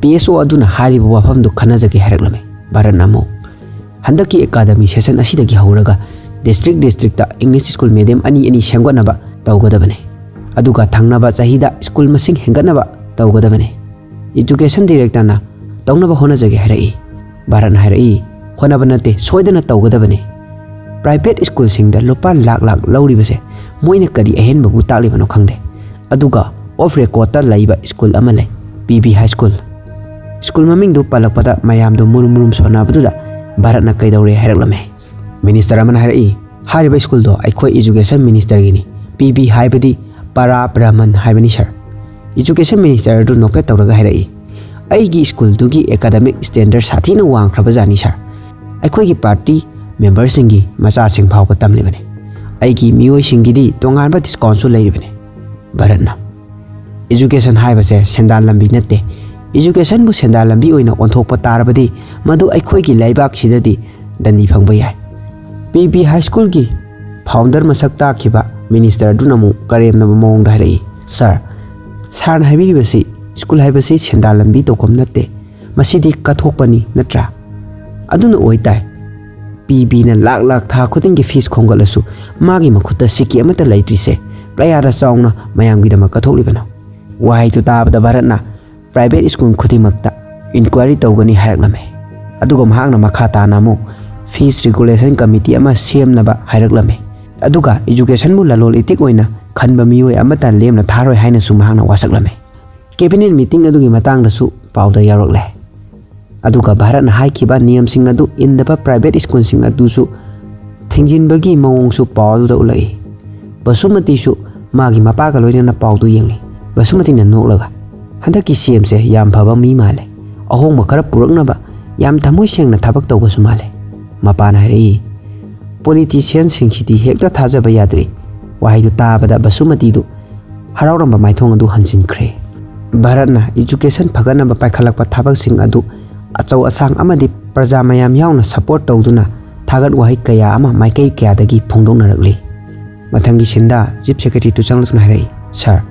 P S O ꯑꯗꯨꯅ ꯍꯥꯏꯔꯤꯕ ꯋꯥꯐꯝꯗꯨ ꯈꯟꯅꯖꯒꯦ ꯍꯥꯏꯔꯛꯂꯝꯃꯤ꯫ ꯚꯥꯔꯠꯅ ꯑꯃꯨꯛ, "ꯍꯟꯗꯛꯀꯤ academic session ꯑꯁꯤꯗꯒꯤ ꯍꯧꯔꯒ district districtꯇ English school medium ꯑꯅꯤ ꯑꯅꯤ ꯁꯦꯝꯒꯠꯅꯕ ꯇꯧꯒꯗꯕꯅꯤ꯫ ꯑꯗꯨꯒ ꯊꯪꯅꯕ ꯆꯍꯤꯗ school ꯃꯁꯤꯡ ꯍꯦꯟꯒꯠꯅꯕ ꯇꯧꯒꯗꯕꯅꯤ꯫" Education directorꯅ, "ꯇꯧꯅꯕ ꯍꯣꯠꯅꯖꯒꯦ" ꯍꯥꯏꯔꯛꯏ꯫ ꯚꯥꯔꯠꯅ ꯍꯥꯏꯔꯛꯏ, "ꯍꯣꯠꯅꯕ ꯅꯠꯇꯦ, ꯁꯣꯏꯗꯅ ꯇꯧꯒꯗꯕꯅꯤ꯫ Private schoolꯁꯤꯡꯗ ꯂꯨꯄꯥ ꯂꯥꯛ ꯂꯥꯛ ꯂꯧꯔꯤꯕꯁꯦ ꯃꯣꯏꯅ ꯀꯔꯤ ꯑꯍꯦꯟꯕꯕꯨ ꯇꯥꯛꯂꯤꯕꯅꯣ ꯈꯪꯗꯦ꯫" ꯑꯗꯨꯒ off recordꯇ ꯂꯩꯕ school ꯑꯃ ꯂꯩ, P B High School꯫ School ꯃꯃꯤꯡꯗꯨ ꯄꯜꯂꯛꯄꯗ ꯃꯌꯥꯝꯗꯨ ꯃꯨꯔꯨꯝ ꯃꯨꯔꯨꯝ ꯁꯣꯟꯅꯕꯗꯨꯗ ꯚꯥꯔꯠꯅ ꯀꯩꯗꯧꯔꯦ ꯍꯥꯏꯔꯛꯂꯝꯃꯦ꯫ Minister ꯑꯃꯅ ꯍꯥꯏꯔꯛꯏ, "ꯍꯥꯏꯔꯤꯕ schoolꯗꯣ ꯑꯩꯈꯣꯏ education ministerꯒꯤꯅꯤ꯫ P B ꯍꯥꯏꯕꯗꯤ ꯄꯔꯥ ꯕ꯭ꯔꯍꯃꯟ ꯍꯥꯏꯕꯅꯤ sir꯫" Education minister ꯑꯗꯨ ꯅꯣꯛꯐꯦꯠ ꯇꯧꯔꯒ ꯍꯥꯏꯔꯛꯏ, "ꯑꯩꯒꯤ schoolꯗꯨꯒꯤ academic standard ꯁꯥꯊꯤꯅ ꯋꯥꯡꯈ꯭ꯔꯕꯖꯥꯠꯅꯤ sir꯫ ꯑꯩꯈꯣꯏꯒꯤ party memberꯁꯤꯡꯒꯤ ꯃꯆꯥꯁꯤꯡ ꯐꯥꯎꯕ ꯇꯝꯂꯤꯕꯅꯤ꯫ ꯑꯩꯒꯤ ꯃꯤꯑꯣꯏꯁꯤꯡꯒꯤꯗꯤ ꯇꯣꯉꯥꯟꯕ discountꯁꯨ ꯂꯩꯔꯤꯕꯅꯤ꯫" ꯚꯥꯔꯠꯅ, "Education ꯍꯥꯏꯕꯁꯦ ꯁꯦꯟꯗꯥꯟ ꯂꯝꯕꯤ ꯅꯠꯇꯦ꯫ Educationꯕꯨ ꯁꯦꯟꯗꯥꯟ ꯂꯝꯕꯤ ꯑꯣꯏꯅ ꯑꯣꯟꯊꯣꯛꯄ ꯇꯥꯔꯕꯗꯤ ꯃꯗꯨ ꯑꯩꯈꯣꯏꯒꯤ ꯂꯩꯕꯥꯛꯁꯤꯗꯗꯤ ꯗꯟꯗꯤ ꯐꯪꯕ ꯌꯥꯏ꯫" P B High Schoolꯒꯤ founder ꯃꯁꯛ ꯇꯥꯛꯈꯤꯕ minister ꯑꯗꯨꯅ ꯑꯃꯨꯛ ꯀꯔꯦꯝꯅꯕ ꯃꯑꯣꯡꯗ ꯍꯥꯏꯔꯛꯏ, "Sir, sirꯅ ꯍꯥꯏꯕꯤꯔꯤꯕꯁꯤ school ꯍꯥꯏꯕꯁꯤ ꯁꯦꯟꯗꯥꯟ ꯂꯝꯕꯤ ꯇꯧꯐꯝ ꯅꯠꯇꯦ꯫ ꯃꯁꯤꯗꯤ ꯀꯠꯊꯣꯛꯄꯅꯤ ꯅꯠꯇ꯭ꯔꯥ? ꯑꯗꯨꯅ ꯑꯣꯏꯇꯥꯏ, P Bꯅ ꯂꯥꯛ ꯂꯥꯛ ꯊꯥ ꯈꯨꯗꯤꯡꯒꯤ fees ꯈꯣꯝꯒꯠꯂꯁꯨ ꯃꯥꯒꯤ ꯃꯈꯨꯠꯇ ꯁꯤꯀꯤ ꯑꯃꯠꯇ ꯂꯩꯇ꯭ꯔꯤꯁꯦ ꯀꯌꯥꯗ ꯆꯥꯎꯅ ꯃꯌꯥꯝꯒꯤꯗꯃꯛ ꯀꯠꯊꯣꯛꯂꯤꯕꯅꯣ?" ꯋꯥꯍꯩꯗꯨ ꯇꯥꯕꯗ ꯚꯥꯔꯠꯅ private school ꯈꯨꯗꯤꯡꯃꯛꯇ inquiry ꯇꯧꯒꯅꯤ ꯍꯥꯏꯔꯛꯂꯝꯃꯤ꯫ ꯑꯗꯨꯒ ꯃꯍꯥꯛꯅ ꯃꯈꯥ ꯇꯥꯅ ꯑꯃꯨꯛ ꯐꯤꯁ ꯔꯤꯒꯨꯂꯦꯁꯟ ꯀꯃꯤꯇꯤ ꯑꯃ ꯁꯦꯝꯅꯕ ꯍꯥꯏꯔꯛꯂꯝꯃꯤ꯫ ꯑꯗꯨꯒ ꯏꯖꯨꯀꯦꯁꯟꯕꯨ ꯂꯂꯣꯟ ꯏꯇꯤꯛ ꯑꯣꯏꯅ ꯈꯟꯕ ꯃꯤꯑꯣꯏ ꯑꯃꯠꯇ ꯂꯦꯝꯅ ꯊꯥꯔꯣꯏ ꯍꯥꯏꯅꯁꯨ ꯃꯍꯥꯛꯅ ꯋꯥꯁꯛꯂꯝꯃꯤ꯫ ꯀꯦꯕꯤꯅꯦꯠ ꯃꯤꯇꯤꯡ ꯑꯗꯨꯒꯤ ꯃꯇꯥꯡꯗꯁꯨ ꯄꯥꯎꯗ ꯌꯥꯎꯔꯛꯂꯦ꯫ ꯑꯗꯨꯒ ꯚꯥꯔꯠꯅ ꯍꯥꯏꯈꯤꯕ ꯅꯤꯌꯝꯁꯤꯡ ꯑꯗꯨ ꯏꯟꯗꯕ ꯄ꯭ꯔꯥꯏꯚꯦꯠ ꯁ꯭ꯀꯨꯜꯁꯤꯡ ꯑꯗꯨꯁꯨ ꯊꯤꯡꯖꯤꯟꯕꯒꯤ ꯃꯑꯣꯡꯁꯨ ꯄꯥꯎ ꯑꯗꯨꯗ ꯎꯠꯂꯛꯏ꯫ ꯕꯁꯨꯃꯇꯤꯁꯨ ꯃꯥꯒꯤ ꯃꯄꯥꯒ ꯂꯣꯏꯅꯅ ꯄꯥꯎꯗꯨ ꯌꯦꯡꯂꯤ꯫ ꯕꯁꯨꯃꯇꯤꯅ ꯅꯣꯛꯂꯒ, "ꯍꯟꯗꯛꯀꯤ ꯁꯤ ꯑꯦꯝꯁꯦ ꯌꯥꯝ ꯐꯕ ꯃꯤ ꯃꯥꯜꯂꯦ꯫ ꯑꯍꯣꯡꯕ ꯈꯔ ꯄꯨꯔꯛꯅꯕ ꯌꯥꯝ ꯊꯃꯣꯏ ꯁꯦꯡꯅ ꯊꯕꯛ ꯇꯧꯕꯁꯨ ꯃꯥꯜꯂꯦ꯫" ꯃꯄꯥꯅ ꯍꯥꯏꯔꯛꯏ, "ꯄꯣꯂꯤꯇꯤꯁꯤꯌꯟꯁꯤꯡꯁꯤꯗꯤ ꯍꯦꯛꯇ ꯊꯥꯖꯕ ꯌꯥꯗ꯭ꯔꯤ꯫" ꯋꯥꯍꯩꯗꯨ ꯇꯥꯕꯗ ꯕꯁꯨꯃꯇꯤꯗꯨ ꯍꯔꯥꯎꯔꯝꯕ ꯃꯥꯏꯊꯣꯡ ꯑꯗꯨ ꯍꯟꯖꯤꯟꯈ꯭ꯔꯦ꯫ ꯚꯥꯔꯠꯅ ꯏꯖꯨꯀꯦꯁꯟ ꯐꯒꯠꯅꯕ ꯄꯥꯏꯈꯠꯂꯛꯄ ꯊꯕꯛꯁꯤꯡ ꯑꯗꯨ ꯑꯆꯧ ꯑꯁꯥꯡ ꯑꯃꯗꯤ ꯄ꯭ꯔꯖꯥ ꯃꯌꯥꯝ ꯌꯥꯎꯅ ꯁꯄꯣꯔꯠ ꯇꯧꯗꯨꯅ ꯊꯥꯒꯠ ꯋꯥꯍꯩ ꯀꯌꯥ ꯑꯃ ꯃꯥꯏꯀꯩ ꯀꯌꯥꯗꯒꯤ ꯐꯣꯡꯗꯣꯛꯅꯔꯛꯂꯤ꯫ ꯃꯊꯪꯒꯤ ꯁꯤꯟꯗ ꯆꯤꯐ ꯁꯦꯀ꯭ꯔꯦꯇꯔꯤꯗꯨ ꯆꯪꯂꯛꯇꯨꯅ ꯍꯥꯏꯔꯛꯏ, "ꯁꯥꯔ,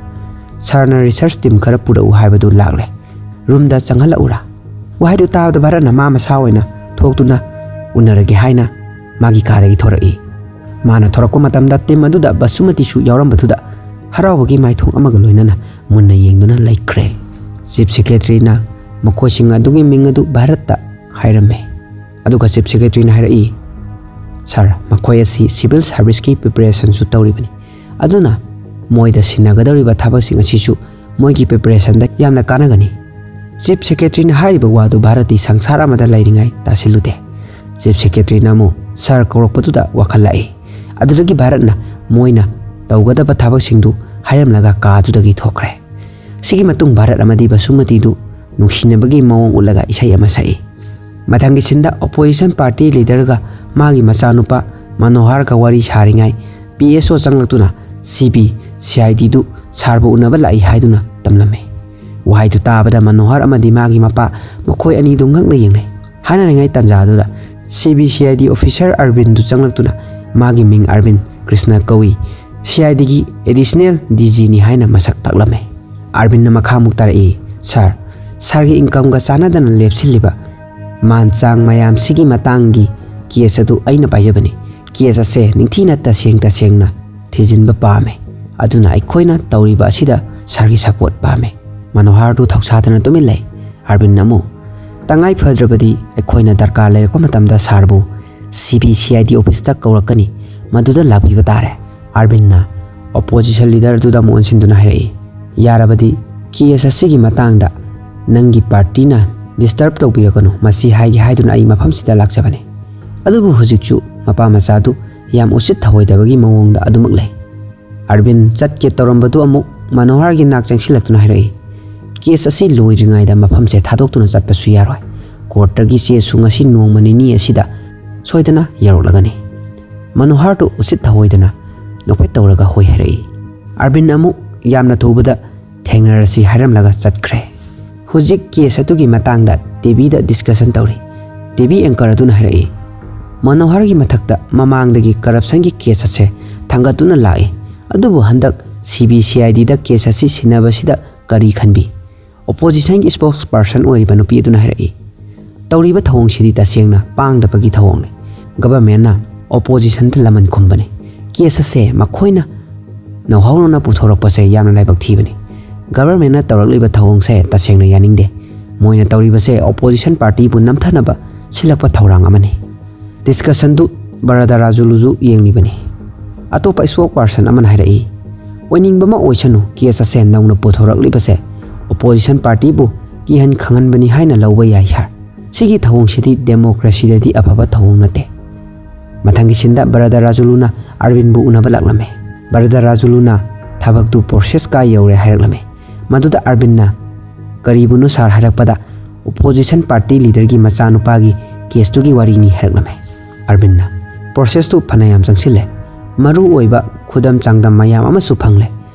ꯁꯥꯔꯅ ꯔꯤꯁꯔꯁ ꯇꯤꯝ ꯈꯔ ꯄꯨꯔꯛꯎ ꯍꯥꯏꯕꯗꯨ ꯂꯥꯛꯂꯦ꯫ ꯔꯨꯝꯗ ꯆꯪꯍꯜꯂꯛꯎꯔꯥ?" ꯋꯥꯍꯩꯗꯨ ꯇꯥꯕꯗ ꯚꯥꯔꯠꯅ ꯃꯥ ꯃꯁꯥ ꯑꯣꯏꯅ ꯊꯣꯛꯇꯨꯅ ꯎꯅꯔꯒꯦ ꯍꯥꯏꯅ ꯃꯥꯒꯤ ꯀꯥꯗꯒꯤ ꯊꯣꯔꯛꯏ꯫ ꯃꯥꯅ ꯊꯣꯔꯛꯄ ꯃꯇꯝꯗ ꯇꯤꯝ ꯑꯗꯨꯗ ꯕꯁꯨꯃꯇꯤꯁꯨ ꯌꯥꯎꯔꯝꯕꯗꯨꯗ ꯍꯔꯥꯎꯕꯒꯤ ꯃꯥꯏꯊꯣꯡ ꯑꯃꯒ ꯂꯣꯏꯅꯅ ꯃꯨꯟꯅ ꯌꯦꯡꯗꯨꯅ ꯂꯩꯈ꯭ꯔꯦ꯫ ꯆꯤꯐ ꯁꯦꯀ꯭ꯔꯦꯇꯔꯤꯅ ꯃꯈꯣꯏꯁꯤꯡ ꯑꯗꯨꯒꯤ ꯃꯤꯡ ꯑꯗꯨ ꯚꯥꯔꯠꯇ ꯍꯥꯏꯔꯝꯃꯦ꯫ ꯑꯗꯨꯒ ꯆꯤꯐ ꯁꯦꯀ꯭ꯔꯦꯇꯔꯤꯅ ꯍꯥꯏꯔꯛꯏ, "ꯁꯥꯔ, ꯃꯈꯣꯏ ꯑꯁꯤ ꯁꯤꯚꯤꯜ ꯁꯥꯔꯚꯤꯁꯀꯤ ꯄ꯭ꯔꯤꯄꯦꯔꯦꯁꯟꯁꯨ ꯇꯧꯔꯤꯕꯅꯤ꯫ ꯑꯗꯨꯅ ꯃꯣꯏꯗ ꯁꯤꯟꯅꯒꯗꯧꯔꯤꯕ ꯊꯕꯛꯁꯤꯡ ꯑꯁꯤꯁꯨ ꯃꯣꯏꯒꯤ ꯄ꯭ꯔꯤꯄꯦꯔꯦꯁꯟꯗ ꯌꯥꯝꯅ ꯀꯥꯟꯅꯒꯅꯤ꯫" ꯆꯤꯐ ꯁꯦꯀ꯭ꯔꯦꯇꯔꯤꯅ ꯍꯥꯏꯔꯤꯕ ꯋꯥꯗꯨ ꯚꯥꯔꯠꯇꯤ ꯁꯪꯁꯥꯔ ꯑꯃꯗ ꯂꯩꯔꯤꯉꯩ ꯇꯥꯁꯤꯜꯂꯨꯗꯦ꯫ ꯆꯤꯐ ꯁꯦꯀ꯭ꯔꯦꯇꯔꯤꯅ ꯑꯃꯨꯛ ꯁꯥꯔ ꯀꯧꯔꯛꯄꯗꯨꯗ ꯋꯥꯈꯜ ꯂꯥꯛꯏ꯫ ꯑꯗꯨꯗꯒꯤ ꯚꯥꯔꯠꯅ ꯃꯣꯏꯅ ꯇꯧꯒꯗꯕ ꯊꯕꯛꯁꯤꯡꯗꯨ ꯍꯥꯏꯔꯝꯂꯒ ꯀꯥꯗꯨꯗꯒꯤ ꯊꯣꯛꯈ꯭ꯔꯦ꯫ ꯁꯤꯒꯤ ꯃꯇꯨꯡ ꯚꯥꯔꯠ ꯑꯃꯗꯤ ꯕꯁꯨꯃꯇꯤꯗꯨ ꯅꯨꯡꯁꯤꯅꯕꯒꯤ ꯃꯑꯣꯡ ꯎꯠꯂꯒ ꯏꯁꯩ ꯑꯃ ꯁꯛꯏ꯫ ꯃꯊꯪꯒꯤ ꯁꯤꯟꯗ ꯑꯣꯄꯣꯖꯤꯁꯟ ꯄꯥꯔꯇꯤ ꯂꯤꯗꯔꯒ ꯃꯥꯒꯤ ꯃꯆꯥꯅꯨꯄꯥ ꯃꯅꯣꯍꯔꯒ ꯋꯥꯔꯤ ꯁꯥꯔꯤꯉꯩ ꯄꯤ ꯑꯦꯁ ꯑꯣ ꯆꯪꯂꯛꯇꯨꯅ ꯁꯤ ꯕꯤ ꯁꯤ ꯑꯥꯏ ꯗꯤꯗꯨ ꯁꯥꯔꯕꯨ ꯎꯅꯕ ꯂꯥꯛꯏ ꯍꯥꯏꯗꯨꯅ ꯇꯝꯂꯝꯃꯤ꯫ ꯋꯥꯍꯩꯗꯨ ꯇꯥꯕꯗ ꯃꯅꯣꯍꯔ ꯑꯃꯗꯤ ꯃꯥꯒꯤ ꯃꯄꯥ ꯃꯈꯣꯏ ꯑꯅꯤꯗꯨ ꯉꯛꯅ ꯌꯦꯡꯅꯩ꯫ ꯍꯥꯏꯅꯔꯤꯉꯩ ꯇꯥꯟꯖꯥꯗꯨꯗ C B C I D officer ꯑꯔꯕꯤꯟꯗꯨ ꯆꯪꯂꯛꯇꯨꯅ ꯃꯥꯒꯤ ꯃꯤꯡ ꯑꯔꯕꯤꯟ ꯀ꯭ꯔꯤꯁꯅ ꯀꯧꯏ, ꯁꯤ ꯑꯥꯏ ꯗꯤꯒꯤ ꯑꯦꯗꯤꯁꯅꯦꯜ ꯗꯤ ꯖꯤꯅꯤ ꯍꯥꯏꯅ ꯃꯁꯛ ꯇꯥꯛꯂꯝꯃꯤ꯫ ꯑꯔꯕꯤꯟꯅ ꯃꯈꯥ ꯑꯃꯨꯛ ꯇꯥꯔꯛꯏ, "ꯁꯥꯔ, ꯁꯥꯔꯒꯤ ꯏꯟꯀꯝꯒ ꯆꯥꯟꯅꯗꯅ ꯂꯦꯞꯁꯤꯜꯂꯤꯕ ꯃꯥꯟ ꯆꯥꯡ ꯃꯌꯥꯝꯁꯤꯒꯤ ꯃꯇꯥꯡꯒꯤ ꯀꯦꯁ ꯑꯗꯨ ꯑꯩꯅ ꯄꯥꯏꯖꯕꯅꯤ꯫ ꯀꯦꯁ ꯑꯁꯦ ꯅꯤꯡꯊꯤꯅ ꯇꯁꯦꯡ ꯇꯁꯦꯡꯅ ꯊꯤꯖꯤꯟꯕ ꯄꯥꯝꯃꯦ꯫ ꯑꯗꯨꯅ ꯑꯩꯈꯣꯏꯅ ꯇꯧꯔꯤꯕ ꯑꯁꯤꯗ ꯁꯥꯔꯒꯤ ꯁꯄꯣꯔꯠ ꯄꯥꯝꯃꯦ꯫" ꯃꯅꯣꯍꯔꯗꯨ ꯊꯧꯁꯥꯗꯅ ꯇꯨꯃꯤꯟ ꯂꯩ꯫ ꯑꯔꯕꯤꯟꯅ ꯑꯃꯨꯛ, "ꯇꯉꯥꯏ ꯐꯗ꯭ꯔꯕꯗꯤ ꯑꯩꯈꯣꯏꯅ ꯗꯔꯀꯥꯔ ꯂꯩꯔꯛꯄ ꯃꯇꯝꯗ ꯁꯥꯔꯕꯨ C B C I D ꯑꯣꯐꯤꯁꯇ ꯀꯧꯔꯛꯀꯅꯤ, ꯃꯗꯨꯗ ꯂꯥꯛꯄꯤꯕ ꯇꯥꯔꯦ꯫ ꯑꯔꯕꯤꯟꯅ ꯑꯣꯄꯣꯖꯤꯁꯟ ꯂꯤꯗꯔꯗꯨꯗ ꯑꯃꯨꯛ ꯑꯣꯟꯁꯤꯟꯗꯨꯅ ꯍꯥꯏꯔꯛꯏ, "ꯌꯥꯔꯕꯗꯤ ꯀꯦꯁ ꯑꯁꯤꯒꯤ ꯃꯇꯥꯡꯗ ꯅꯪꯒꯤ ꯄꯥꯔꯇꯤꯅ ꯗꯤꯁꯇꯔꯕ ꯇꯧꯕꯤꯔꯛꯀꯅꯨ, ꯃꯁꯤ ꯍꯥꯏꯒꯦ ꯍꯥꯏꯗꯨꯅ ꯑꯩ ꯃꯐꯝꯁꯤꯗ ꯂꯥꯛꯆꯕꯅꯤ꯫ ꯑꯗꯨꯕꯨ ꯍꯧꯖꯤꯛꯁꯨ ꯃꯄꯥ ꯃꯆꯥꯗꯨ ꯌꯥꯝ ꯎꯁꯤꯠ ꯊꯑꯣꯏꯗꯕꯒꯤ ꯃꯑꯣꯡꯗ ꯑꯗꯨꯃꯛ ꯂꯩ꯫" ꯑꯔꯕꯤꯟ ꯆꯠꯀꯦ ꯇꯧꯔꯝꯕꯗꯨ ꯑꯃꯨꯛ ꯃꯅꯣꯍꯔꯒꯤ ꯅꯥꯛ ꯆꯪꯁꯤꯜꯂꯛꯇꯨꯅ ꯍꯥꯏꯔꯛꯏ, "ꯀꯦꯁ ꯑꯁꯤ ꯂꯣꯏꯗ꯭ꯔꯤꯉꯩꯗ ꯃꯐꯝꯁꯦ ꯊꯥꯗꯣꯛꯇꯨꯅ ꯆꯠꯄꯁꯨ ꯌꯥꯔꯣꯏ꯫ ꯀꯣꯔꯠꯇꯒꯤ ꯆꯦꯁꯨ ꯉꯁꯤ ꯅꯣꯡꯃ ꯅꯤꯅꯤ ꯑꯁꯤꯗ ꯁꯣꯏꯗꯅ ꯌꯧꯔꯛꯂꯒꯅꯤ꯫" ꯃꯅꯣꯍꯔꯗꯨ ꯎꯁꯤꯠ ꯊꯑꯣꯏꯗꯅ ꯅꯣꯛꯐꯦꯠ ꯇꯧꯔꯒ ꯍꯣꯏ ꯍꯥꯏꯔꯛꯏ꯫ ꯑꯔꯕꯤꯟ ꯑꯃꯨꯛ ꯌꯥꯝꯅ ꯊꯨꯕꯗ "ꯊꯦꯡꯅꯔꯁꯤ" ꯍꯥꯏꯔꯝꯂꯒ ꯆꯠꯈ꯭ꯔꯦ꯫ ꯍꯧꯖꯤꯛ ꯀꯦꯁ ꯑꯗꯨꯒꯤ ꯃꯇꯥꯡꯗ ꯇꯤ ꯚꯤꯗ ꯗꯤꯁꯀꯁꯟ ꯇꯧꯔꯤ꯫ ꯇꯤ ꯚꯤ ꯑꯦꯡꯀꯔ ꯑꯗꯨꯅ ꯍꯥꯏꯔꯛꯏ, "ꯃꯅꯣꯍꯔꯒꯤ ꯃꯊꯛꯇ ꯃꯃꯥꯡꯗꯒꯤ ꯀꯔꯞꯁꯟꯒꯤ ꯀꯦꯁ ꯑꯁꯦ ꯊꯥꯡꯒꯠꯇꯨꯅ ꯂꯥꯛꯏ, ꯑꯗꯨꯕꯨ ꯍꯟꯗꯛ C B C I ꯗꯤꯗ case ꯑꯁꯤ ꯁꯤꯟꯅꯕꯁꯤꯗ ꯀꯔꯤ ꯈꯟꯕꯤ?" ꯑꯣꯄꯣꯖꯤꯁꯟꯒꯤ ꯁ꯭ꯄꯣꯛꯁ ꯄꯥꯔꯁꯟ ꯑꯣꯏꯔꯤꯕ ꯅꯨꯄꯤ ꯑꯗꯨꯅ ꯍꯥꯏꯔꯛꯏ, "ꯇꯧꯔꯤꯕ ꯊꯧꯑꯣꯡꯁꯤꯗꯤ ꯇꯁꯦꯡꯅ ꯄꯥꯡꯗꯕꯒꯤ ꯊꯧꯑꯣꯡꯅꯤ꯫ ꯒꯚꯔꯟꯃꯦꯟꯅ ꯑꯣꯄꯣꯖꯤꯁꯟꯗ ꯂꯃꯟ ꯈꯨꯝꯕꯅꯤ꯫ ꯀꯦꯁ ꯑꯁꯦ ꯃꯈꯣꯏꯅ ꯅꯧꯍꯧꯅꯅ ꯄꯨꯊꯣꯔꯛꯄꯁꯦ ꯌꯥꯝꯅ ꯂꯥꯏꯕꯛ ꯊꯤꯕꯅꯤ꯫ ꯒꯚꯔꯟꯃꯦꯟꯅ ꯇꯧꯔꯛꯂꯤꯕ ꯊꯧꯑꯣꯡꯁꯦ ꯇꯁꯦꯡꯅ ꯌꯥꯅꯤꯡꯗꯦ꯫ ꯃꯣꯏꯅ ꯇꯧꯔꯤꯕꯁꯦ ꯑꯣꯄꯣꯖꯤꯁꯟ ꯄꯥꯔꯇꯤꯕꯨ ꯅꯝꯊꯅꯕ ꯁꯤꯜꯂꯛꯄ ꯊꯧꯔꯥꯡ ꯑꯃꯅꯤ꯫" ꯗꯤꯁꯀꯁꯟꯗꯨ ꯕꯔꯥꯗꯥꯔꯥꯖꯨꯂꯨꯁꯨ ꯌꯦꯡꯂꯤꯕꯅꯤ꯫ ꯑꯇꯣꯞꯄ ꯁ꯭ꯄꯣꯛꯁ ꯄꯥꯔꯁꯟ ꯑꯃꯅ ꯍꯥꯏꯔꯛꯏ, "ꯑꯣꯏꯅꯤꯡꯕ ꯑꯃ ꯑꯣꯏꯁꯅꯨ, ꯀꯦꯁ ꯑꯁꯦ ꯅꯧꯅ ꯄꯨꯊꯣꯔꯛꯂꯤꯕꯁꯦ ꯑꯣꯄꯣꯖꯤꯁꯟ ꯄꯥꯔꯇꯤꯕꯨ ꯀꯤꯍꯟ ꯈꯪꯍꯟꯕꯅꯤ ꯍꯥꯏꯅ ꯂꯧꯕ ꯌꯥꯏ, ꯁꯥꯔ꯫ ꯁꯤꯒꯤ ꯊꯧꯑꯣꯡꯁꯤꯗꯤ ꯗꯦꯃꯣꯀ꯭ꯔꯦꯁꯤꯗꯗꯤ ꯑꯐꯕ ꯊꯧꯑꯣꯡ ꯅꯠꯇꯦ꯫" ꯃꯊꯪꯒꯤ ꯁꯤꯟꯗ ꯕꯔꯥꯗꯥꯔꯥꯖꯨꯂꯨꯅ ꯑꯔꯕꯤꯟꯕꯨ ꯎꯅꯕ ꯂꯥꯛꯂꯝꯃꯤ꯫ ꯕꯔꯥꯗꯥꯔꯥꯖꯨꯂꯨꯅ ꯊꯕꯛꯇꯨ ꯄ꯭ꯔꯣꯁꯦꯁ ꯀꯥꯏ ꯌꯧꯔꯦ ꯍꯥꯏꯔꯛꯂꯝꯃꯤ꯫ ꯃꯗꯨꯗ ꯑꯔꯕꯤꯟꯅ, "ꯀꯔꯤꯕꯨꯅꯣ ꯁꯥꯔ?" ꯍꯥꯏꯔꯛꯄꯗ, "ꯑꯣꯄꯣꯖꯤꯁꯟ ꯄꯥꯔꯇꯤ ꯂꯤꯗꯔꯒꯤ ꯃꯆꯥꯅꯨꯄꯥꯒꯤ ꯀꯦꯁꯇꯨꯒꯤ ꯋꯥꯔꯤꯅꯤ" ꯍꯥꯏꯔꯛꯂꯝꯃꯤ꯫ ꯑꯔꯕꯤꯟꯅ, "ꯄ꯭ꯔꯣꯁꯦꯁꯇꯨ ꯐꯅꯌꯥꯝ ꯆꯪꯁꯤꯜꯂꯦ, ꯃꯔꯨ ꯑꯣꯏꯕ ꯈꯨꯗꯝ ꯆꯥꯡꯗꯝ ꯃꯌꯥꯝ ꯑꯃꯁꯨ ꯐꯪꯂꯦ꯫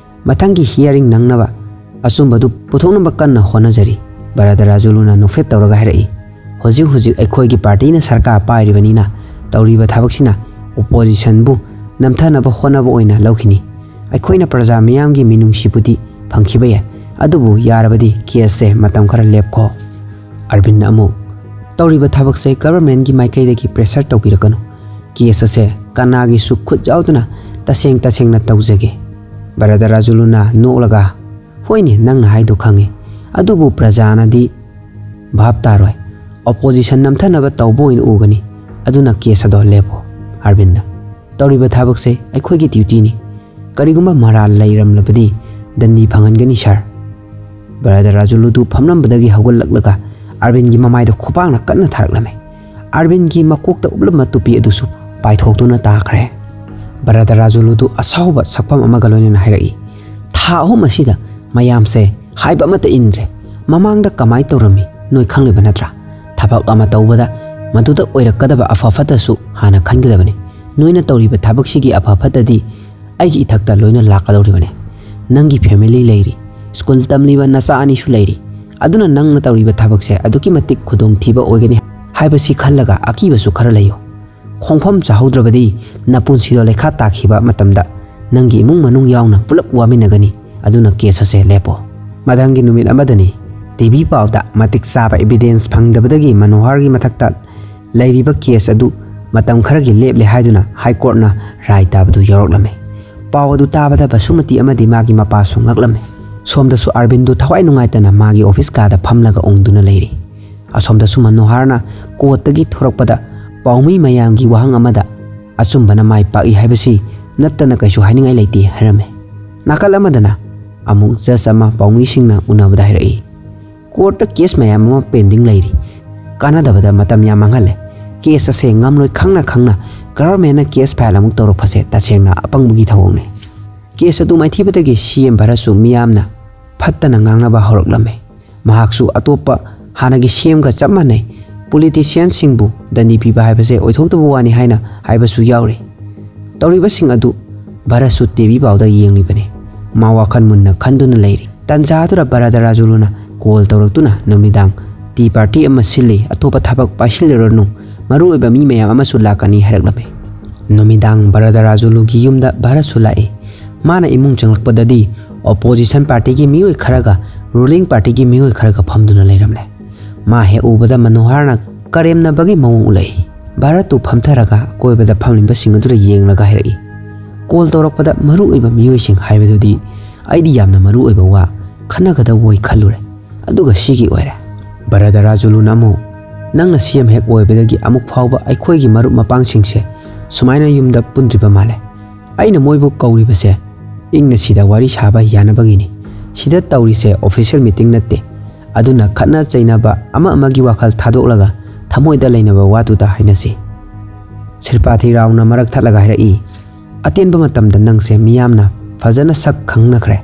ꯃꯊꯪꯒꯤ ꯍꯤꯌꯥꯔꯤꯡ ꯅꯪꯅꯕ ꯑꯆꯨꯝꯕꯗꯨ ꯄꯨꯊꯣꯛꯅꯕ ꯀꯟꯅ ꯍꯣꯠꯅꯖꯔꯤ꯫" ꯕꯔꯥꯗꯥꯔꯥꯖꯨꯂꯨꯅ ꯅꯣꯛꯐꯦꯠ ꯇꯧꯔꯒ ꯍꯥꯏꯔꯛꯏ, "ꯍꯧꯖꯤꯛ ꯍꯧꯖꯤꯛ ꯑꯩꯈꯣꯏꯒꯤ ꯄꯥꯔꯇꯤꯅ ꯁꯔꯀꯥꯔ ꯄꯥꯏꯔꯤꯕꯅꯤꯅ ꯇꯧꯔꯤꯕ ꯊꯕꯛꯁꯤꯅ ꯑꯣꯄꯣꯖꯤꯁꯟꯕꯨ ꯅꯝꯊꯅꯕ ꯍꯣꯠꯅꯕ ꯑꯣꯏꯅ ꯂꯧꯈꯤꯅꯤ꯫ ꯑꯩꯈꯣꯏꯅ ꯄ꯭ꯔꯖꯥ ꯃꯤꯌꯥꯝꯒꯤ ꯃꯤꯅꯨꯡꯁꯤꯕꯨꯗꯤ ꯐꯪꯈꯤꯕ ꯌꯥꯏ, ꯑꯗꯨꯕꯨ ꯌꯥꯔꯕꯗꯤ ꯀꯦꯁꯁꯦ ꯃꯇꯝ ꯈꯔ ꯂꯦꯞꯈꯣ꯫" ꯑꯔꯕꯤꯟꯅ ꯑꯃꯨꯛ, "ꯇꯧꯔꯤꯕ ꯊꯕꯛꯁꯦ ꯒꯚꯔꯟꯃꯦꯟꯒꯤ ꯃꯥꯏꯀꯩꯗꯒꯤ ꯄ꯭ꯔꯦꯁꯔ ꯇꯧꯕꯤꯔꯛꯀꯅꯨ꯫ ꯀꯦꯁ ꯑꯁꯦ ꯀꯅꯥꯒꯤꯁꯨ ꯈꯨꯠ ꯌꯥꯎꯗꯅ ꯇꯁꯦꯡ ꯇꯁꯦꯡꯅ ꯇꯧꯖꯒꯦ꯫" ꯕꯔꯥꯗꯥꯔꯥꯖꯨꯂꯨꯅ ꯅꯣꯛꯂꯒ, "ꯍꯣꯏꯅꯦ, ꯅꯪꯅ ꯍꯥꯏꯗꯣ ꯈꯪꯉꯤ, ꯑꯗꯨꯕꯨ ꯄ꯭ꯔꯖꯥꯅꯗꯤ ꯚꯥꯞ ꯇꯥꯔꯣꯏ꯫ ꯑꯣꯄꯣꯖꯤꯁꯟ ꯅꯝꯊꯅꯕ ꯇꯧꯕ ꯑꯣꯏꯅ ꯎꯒꯅꯤ꯫ ꯑꯗꯨꯅ ꯀꯦꯁ ꯑꯗꯣ ꯂꯦꯞꯄꯣ꯫ ꯑꯥꯔꯕꯤꯟꯗ, ꯇꯧꯔꯤꯕ ꯊꯕꯛꯁꯦ ꯑꯩꯈꯣꯏꯒꯤ ꯗ꯭ꯌꯨꯇꯤꯅꯤ꯫ ꯀꯔꯤꯒꯨꯝꯕ ꯃꯔꯥꯜ ꯂꯩꯔꯝꯂꯕꯗꯤ ꯗꯟꯗꯤ ꯐꯪꯍꯟꯒꯅꯤ, ꯁꯥꯔ꯫ ꯕ꯭ꯔꯗꯔ ꯔꯥꯖꯨꯂꯨꯗꯨ ꯐꯝꯂꯝꯕꯗꯒꯤ ꯍꯧꯒꯠꯂꯛꯂꯒ ꯑꯥꯔꯕꯤꯟꯒꯤ ꯃꯃꯥꯏꯗ ꯈꯨꯄꯥꯛꯅ ꯀꯟꯅ ꯊꯥꯔꯛꯂꯝꯃꯤ꯫ ꯑꯥꯔꯕꯤꯟꯒꯤ ꯃꯀꯣꯛꯇ ꯎꯞꯂꯝꯕ ꯇꯨꯄꯤ ꯑꯗꯨꯁꯨ ꯄꯥꯏꯊꯣꯛꯇꯨꯅ ꯇꯥꯈ꯭ꯔꯦ꯫ ꯕ꯭ꯔꯗꯔ ꯔꯥꯖꯨꯂꯨꯗꯨ ꯑꯁꯥꯎꯕ ꯁꯛꯐꯝ ꯑꯃꯒ ꯂꯣꯏꯅꯅ ꯍꯥꯏꯔꯛꯏ, "ꯊꯥ ꯑꯍꯨꯝ ꯑꯁꯤꯗ ꯃꯌꯥꯝꯁꯦ ꯍꯥꯏꯕ ꯑꯃꯠꯇ ꯏꯟꯗ꯭ꯔꯦ꯫ ꯃꯃꯥꯡꯗ ꯀꯃꯥꯏꯅ ꯇꯧꯔꯝꯃꯤ ꯅꯣꯏ ꯈꯪꯂꯤꯕ ꯅꯠꯇ꯭ꯔꯥ? ꯊꯕꯛ ꯑꯃ ꯇꯧꯕꯗ ꯃꯗꯨꯗ ꯑꯣꯏꯔꯛꯀꯗꯕ ꯑꯐ ꯐꯠꯇꯁꯨ ꯍꯥꯟꯅ ꯈꯟꯒꯗꯕꯅꯤ꯫ ꯅꯣꯏꯅ ꯇꯧꯔꯤꯕ ꯊꯕꯛꯁꯤꯒꯤ ꯑꯐ ꯐꯠꯇꯗꯤ ꯑꯩꯒꯤ ꯏꯊꯛꯇ ꯂꯣꯏꯅ ꯂꯥꯛꯀꯗꯧꯔꯤꯕꯅꯤ꯫ ꯅꯪꯒꯤ ꯐꯦꯃꯤꯂꯤ ꯂꯩꯔꯤ, ꯁ꯭ꯀꯨꯜ ꯇꯝꯂꯤꯕ ꯅꯆꯥ ꯑꯅꯤꯁꯨ ꯂꯩꯔꯤ꯫ ꯑꯗꯨꯅ ꯅꯪꯅ ꯇꯧꯔꯤꯕ ꯊꯕꯛꯁꯦ ꯑꯗꯨꯛꯀꯤ ꯃꯇꯤꯛ ꯈꯨꯗꯣꯡꯊꯤꯕ ꯑꯣꯏꯒꯅꯤ ꯍꯥꯏꯕꯁꯤ ꯈꯜꯂꯒ ꯑꯀꯤꯕꯁꯨ ꯈꯔ ꯂꯩꯌꯨ꯫ ꯈꯣꯡꯐꯝ ꯆꯥꯍꯧꯗ꯭ꯔꯕꯗꯤ ꯅꯄꯨꯟꯁꯤꯗꯣ ꯂꯩꯈꯥ ꯇꯥꯈꯤꯕ ꯃꯇꯝꯗ ꯅꯪꯒꯤ ꯏꯃꯨꯡ ꯃꯅꯨꯡ ꯌꯥꯎꯅ ꯄꯨꯂꯞ ꯋꯥꯃꯤꯟꯅꯒꯅꯤ꯫ ꯑꯗꯨꯅ ꯀꯦꯁ ꯑꯁꯦ ꯂꯦꯞꯄꯣ꯫" ꯃꯊꯪꯒꯤ ꯅꯨꯃꯤꯠ ꯑꯃꯗꯅꯤ꯫ ꯇꯤꯚꯤ ꯄꯥꯎꯗ ꯃꯇꯤꯛ ꯆꯥꯕ ꯏꯕꯤꯗꯦꯟꯁ ꯐꯪꯗꯕꯗꯒꯤ ꯃꯅꯣꯍꯔꯒꯤ ꯃꯊꯛꯇ ꯂꯩꯔꯤꯕ ꯀꯦꯁ ꯑꯗꯨ ꯃꯇꯝ ꯈꯔꯒꯤ ꯂꯦꯞꯂꯦ ꯍꯥꯏꯗꯨꯅ ꯍꯥꯏ ꯀꯣꯔꯠꯅ ꯔꯥꯏ ꯇꯥꯕꯗꯨ ꯌꯥꯎꯔꯛꯂꯝꯃꯤ꯫ ꯄꯥꯎ ꯑꯗꯨ ꯇꯥꯕꯗ ꯕꯁꯨꯃꯇꯤ ꯑꯃꯗꯤ ꯃꯥꯒꯤ ꯃꯄꯥꯁꯨ ꯉꯛꯂꯝꯃꯤ꯫ ꯁꯣꯝꯗꯁꯨ ꯑꯥꯔꯕꯤꯟꯗꯨ ꯊꯋꯥꯏ ꯅꯨꯡꯉꯥꯏꯇꯅ ꯃꯥꯒꯤ ꯑꯣꯐꯤꯁ ꯀꯥꯗ ꯐꯝꯂꯒ ꯎꯪꯗꯨꯅ ꯂꯩꯔꯤ꯫ ꯑꯁꯣꯝꯗꯁꯨ ꯃꯅꯣꯍꯔꯅ ꯀꯣꯔꯠꯇꯒꯤ ꯊꯣꯔꯛꯄꯗ ꯄꯥꯎꯃꯤ ꯃꯌꯥꯝꯒꯤ ꯋꯥꯍꯪ ꯑꯃꯗ "ꯑꯆꯨꯝꯕꯅ ꯃꯥꯏ ꯄꯥꯛꯏ ꯍꯥꯏꯕꯁꯤ ꯅꯠꯇꯅ ꯀꯩꯁꯨ ꯍꯥꯏꯅꯤꯡꯉꯥꯏ ꯂꯩꯇꯦ" ꯍꯥꯏꯔꯝꯃꯤ꯫ ꯅꯥꯀꯜ ꯑꯃꯗꯅ ꯑꯃꯨꯛ ꯖꯖ ꯑꯃ ꯄꯥꯎꯃꯤꯁꯤꯡꯅ ꯎꯅꯕꯗ ꯍꯥꯏꯔꯛꯏ, "ꯀꯣꯔꯠꯇ ꯀꯦꯁ ꯃꯌꯥꯝ ꯑꯃ ꯄꯦꯟꯗꯤꯡ ꯂꯩꯔꯤ꯫ ꯀꯥꯟꯅꯗꯕꯗ ꯃꯇꯝ ꯌꯥꯝ ꯃꯥꯡꯍꯜꯂꯦ꯫ ꯀꯦꯁ ꯑꯁꯦ ꯉꯝꯂꯣꯏ ꯈꯪꯅ ꯈꯪꯅ ꯒꯚꯔꯟꯃꯦꯟꯅ ꯀꯦꯁ ꯐꯥꯏꯜ ꯑꯃꯨꯛ ꯇꯧꯔꯛꯄꯁꯦ ꯇꯁꯦꯡꯅ ꯑꯄꯪꯕꯒꯤ ꯊꯧꯑꯣꯡꯅꯤ꯫" ꯀꯦꯁ ꯑꯗꯨ ꯃꯥꯏꯊꯤꯕꯗꯒꯤ ꯁꯤ ꯑꯦꯝ ꯚꯥꯔꯠꯁꯨ ꯃꯤꯌꯥꯝꯅ ꯐꯠꯇꯅ ꯉꯥꯡꯅꯕ ꯍꯧꯔꯛꯂꯝꯃꯤ꯫ ꯃꯍꯥꯛꯁꯨ ꯑꯇꯣꯞꯄ ꯍꯥꯟꯅꯒꯤ ꯁꯤ ꯑꯦꯝꯒ ꯆꯞ ꯃꯥꯟꯅꯩ꯫ ꯄꯣꯂꯤꯇꯤꯁꯤꯌꯥꯟꯁꯤꯡꯕꯨ ꯗꯟꯗꯤ ꯄꯤꯕ ꯍꯥꯏꯕꯁꯦ ꯑꯣꯏꯊꯣꯛꯇꯕ ꯋꯥꯅꯤ ꯍꯥꯏꯅ ꯍꯥꯏꯕꯁꯨ ꯌꯥꯎꯔꯤ꯫ ꯇꯧꯔꯤꯕꯁꯤꯡ ꯑꯗꯨ ꯚꯥꯔꯠꯁꯨ ꯇꯤꯚꯤ ꯄꯥꯎꯗ ꯌꯦꯡꯂꯤꯕꯅꯤ꯫ ꯃꯥ ꯋꯥꯈꯜ ꯃꯨꯟꯅ ꯈꯟꯗꯨꯅ ꯂꯩꯔꯤ꯫ ꯇꯟꯖꯥ ꯑꯗꯨꯗ ꯚꯥꯔꯠ ꯔꯥꯖꯨꯂꯨꯅ ꯀꯣꯜ ꯇꯧꯔꯛꯇꯨꯅ, "ꯅꯨꯃꯤꯗꯥꯡ ꯇꯤ ꯄꯥꯔꯇꯤ ꯑꯃ ꯁꯤꯜꯂꯤ, ꯑꯇꯣꯞꯄ ꯊꯕꯛ ꯄꯥꯏꯁꯤꯜꯂꯨꯔꯅꯨ, ꯃꯔꯨꯑꯣꯏꯕ ꯃꯤ ꯃꯌꯥꯝ ꯑꯃꯁꯨ ꯂꯥꯛꯀꯅꯤ" ꯍꯥꯏꯔꯛꯂꯝꯃꯤ꯫ ꯅꯨꯃꯤꯗꯥꯡ ꯚꯥꯔꯠ ꯔꯥꯖꯨꯂꯨꯒꯤ ꯌꯨꯝꯗ ꯚꯥꯔꯠꯁꯨ ꯂꯥꯛꯏ꯫ ꯃꯥꯅ ꯏꯃꯨꯡ ꯆꯪꯂꯛꯄꯗꯗꯤ ꯑꯣꯄꯣꯖꯤꯁꯟ ꯄꯥꯔꯇꯤꯒꯤ ꯃꯤꯑꯣꯏ ꯈꯔꯒ ꯔꯨꯂꯤꯡ ꯄꯥꯔꯇꯤꯒꯤ ꯃꯤꯑꯣꯏ ꯈꯔꯒ ꯐꯝꯗꯨꯅ ꯂꯩꯔꯝꯂꯦ꯫ ꯃꯥ ꯍꯦꯛ ꯎꯕꯗ ꯃꯅꯣꯍꯔꯅ ꯀꯔꯦꯝꯅꯕꯒꯤ ꯃꯑꯣꯡ ꯎꯠꯂꯛꯏ꯫ ꯚꯥꯔꯠꯇꯨ ꯐꯝꯊꯔꯒ ꯑꯀꯣꯏꯕꯗ ꯐꯝꯂꯤꯕꯁꯤꯡ ꯑꯗꯨꯗ ꯌꯦꯡꯂꯒ ꯍꯥꯏꯔꯛꯏ, "ꯀꯣꯜ ꯇꯧꯔꯛꯄꯗ ꯃꯔꯨ ꯑꯣꯏꯕ ꯃꯤꯑꯣꯏꯁꯤꯡ ꯍꯥꯏꯕꯗꯨꯗꯤ ꯑꯩꯗꯤ ꯌꯥꯝꯅ ꯃꯔꯨ ꯑꯣꯏꯕ ꯋꯥ ꯈꯟꯅꯒꯗꯕ ꯑꯣꯏ ꯈꯜꯂꯨꯔꯦ, ꯑꯗꯨꯒ ꯁꯤꯒꯤ ꯑꯣꯏꯔꯦ꯫" ꯚꯥꯔꯠ ꯔꯥꯖꯨꯂꯨꯅ ꯑꯃꯨꯛ, ꯅꯪꯅ ꯁꯤ ꯑꯦꯝ ꯍꯦꯛ ꯑꯣꯏꯕꯗꯒꯤ ꯑꯃꯨꯛ ꯐꯥꯎꯕ ꯑꯩꯈꯣꯏꯒꯤ ꯃꯔꯨꯞ ꯃꯄꯥꯡꯁꯤꯡꯁꯦ ꯁꯨꯃꯥꯏꯅ ꯌꯨꯝꯗ ꯄꯨꯟꯗ꯭ꯔꯤꯕ ꯃꯥꯜꯂꯦ꯫ ꯑꯩꯅ ꯃꯣꯏꯕꯨ ꯀꯧꯔꯤꯕꯁꯦ ꯏꯪꯅ ꯁꯤꯗ ꯋꯥꯔꯤ ꯁꯥꯕ ꯌꯥꯅꯕꯒꯤꯅꯤ꯫ ꯁꯤꯗ ꯇꯧꯔꯤꯁꯦ official meeting ꯅꯠꯇꯦ꯫ ꯑꯗꯨꯅ ꯈꯠꯅ ꯆꯩꯅꯕ, ꯑꯃ ꯑꯃꯒꯤ ꯋꯥꯈꯜ ꯊꯥꯗꯣꯛꯂꯒ ꯊꯃꯣꯏꯗ ꯂꯩꯅꯕ ꯋꯥꯗꯨꯗ ꯍꯥꯏꯅꯁꯤ꯫ ꯁ꯭ꯔꯤꯄꯥꯊꯤ ꯔꯥꯎꯅ ꯃꯔꯛ ꯊꯠꯂꯒ ꯍꯥꯏꯔꯛꯏ, "ꯑꯇꯦꯟꯕ ꯃꯇꯝꯗ ꯅꯪꯁꯦ ꯃꯤꯌꯥꯝꯅ ꯐꯖꯅ ꯁꯛ ꯈꯪꯅꯈ꯭ꯔꯦ꯫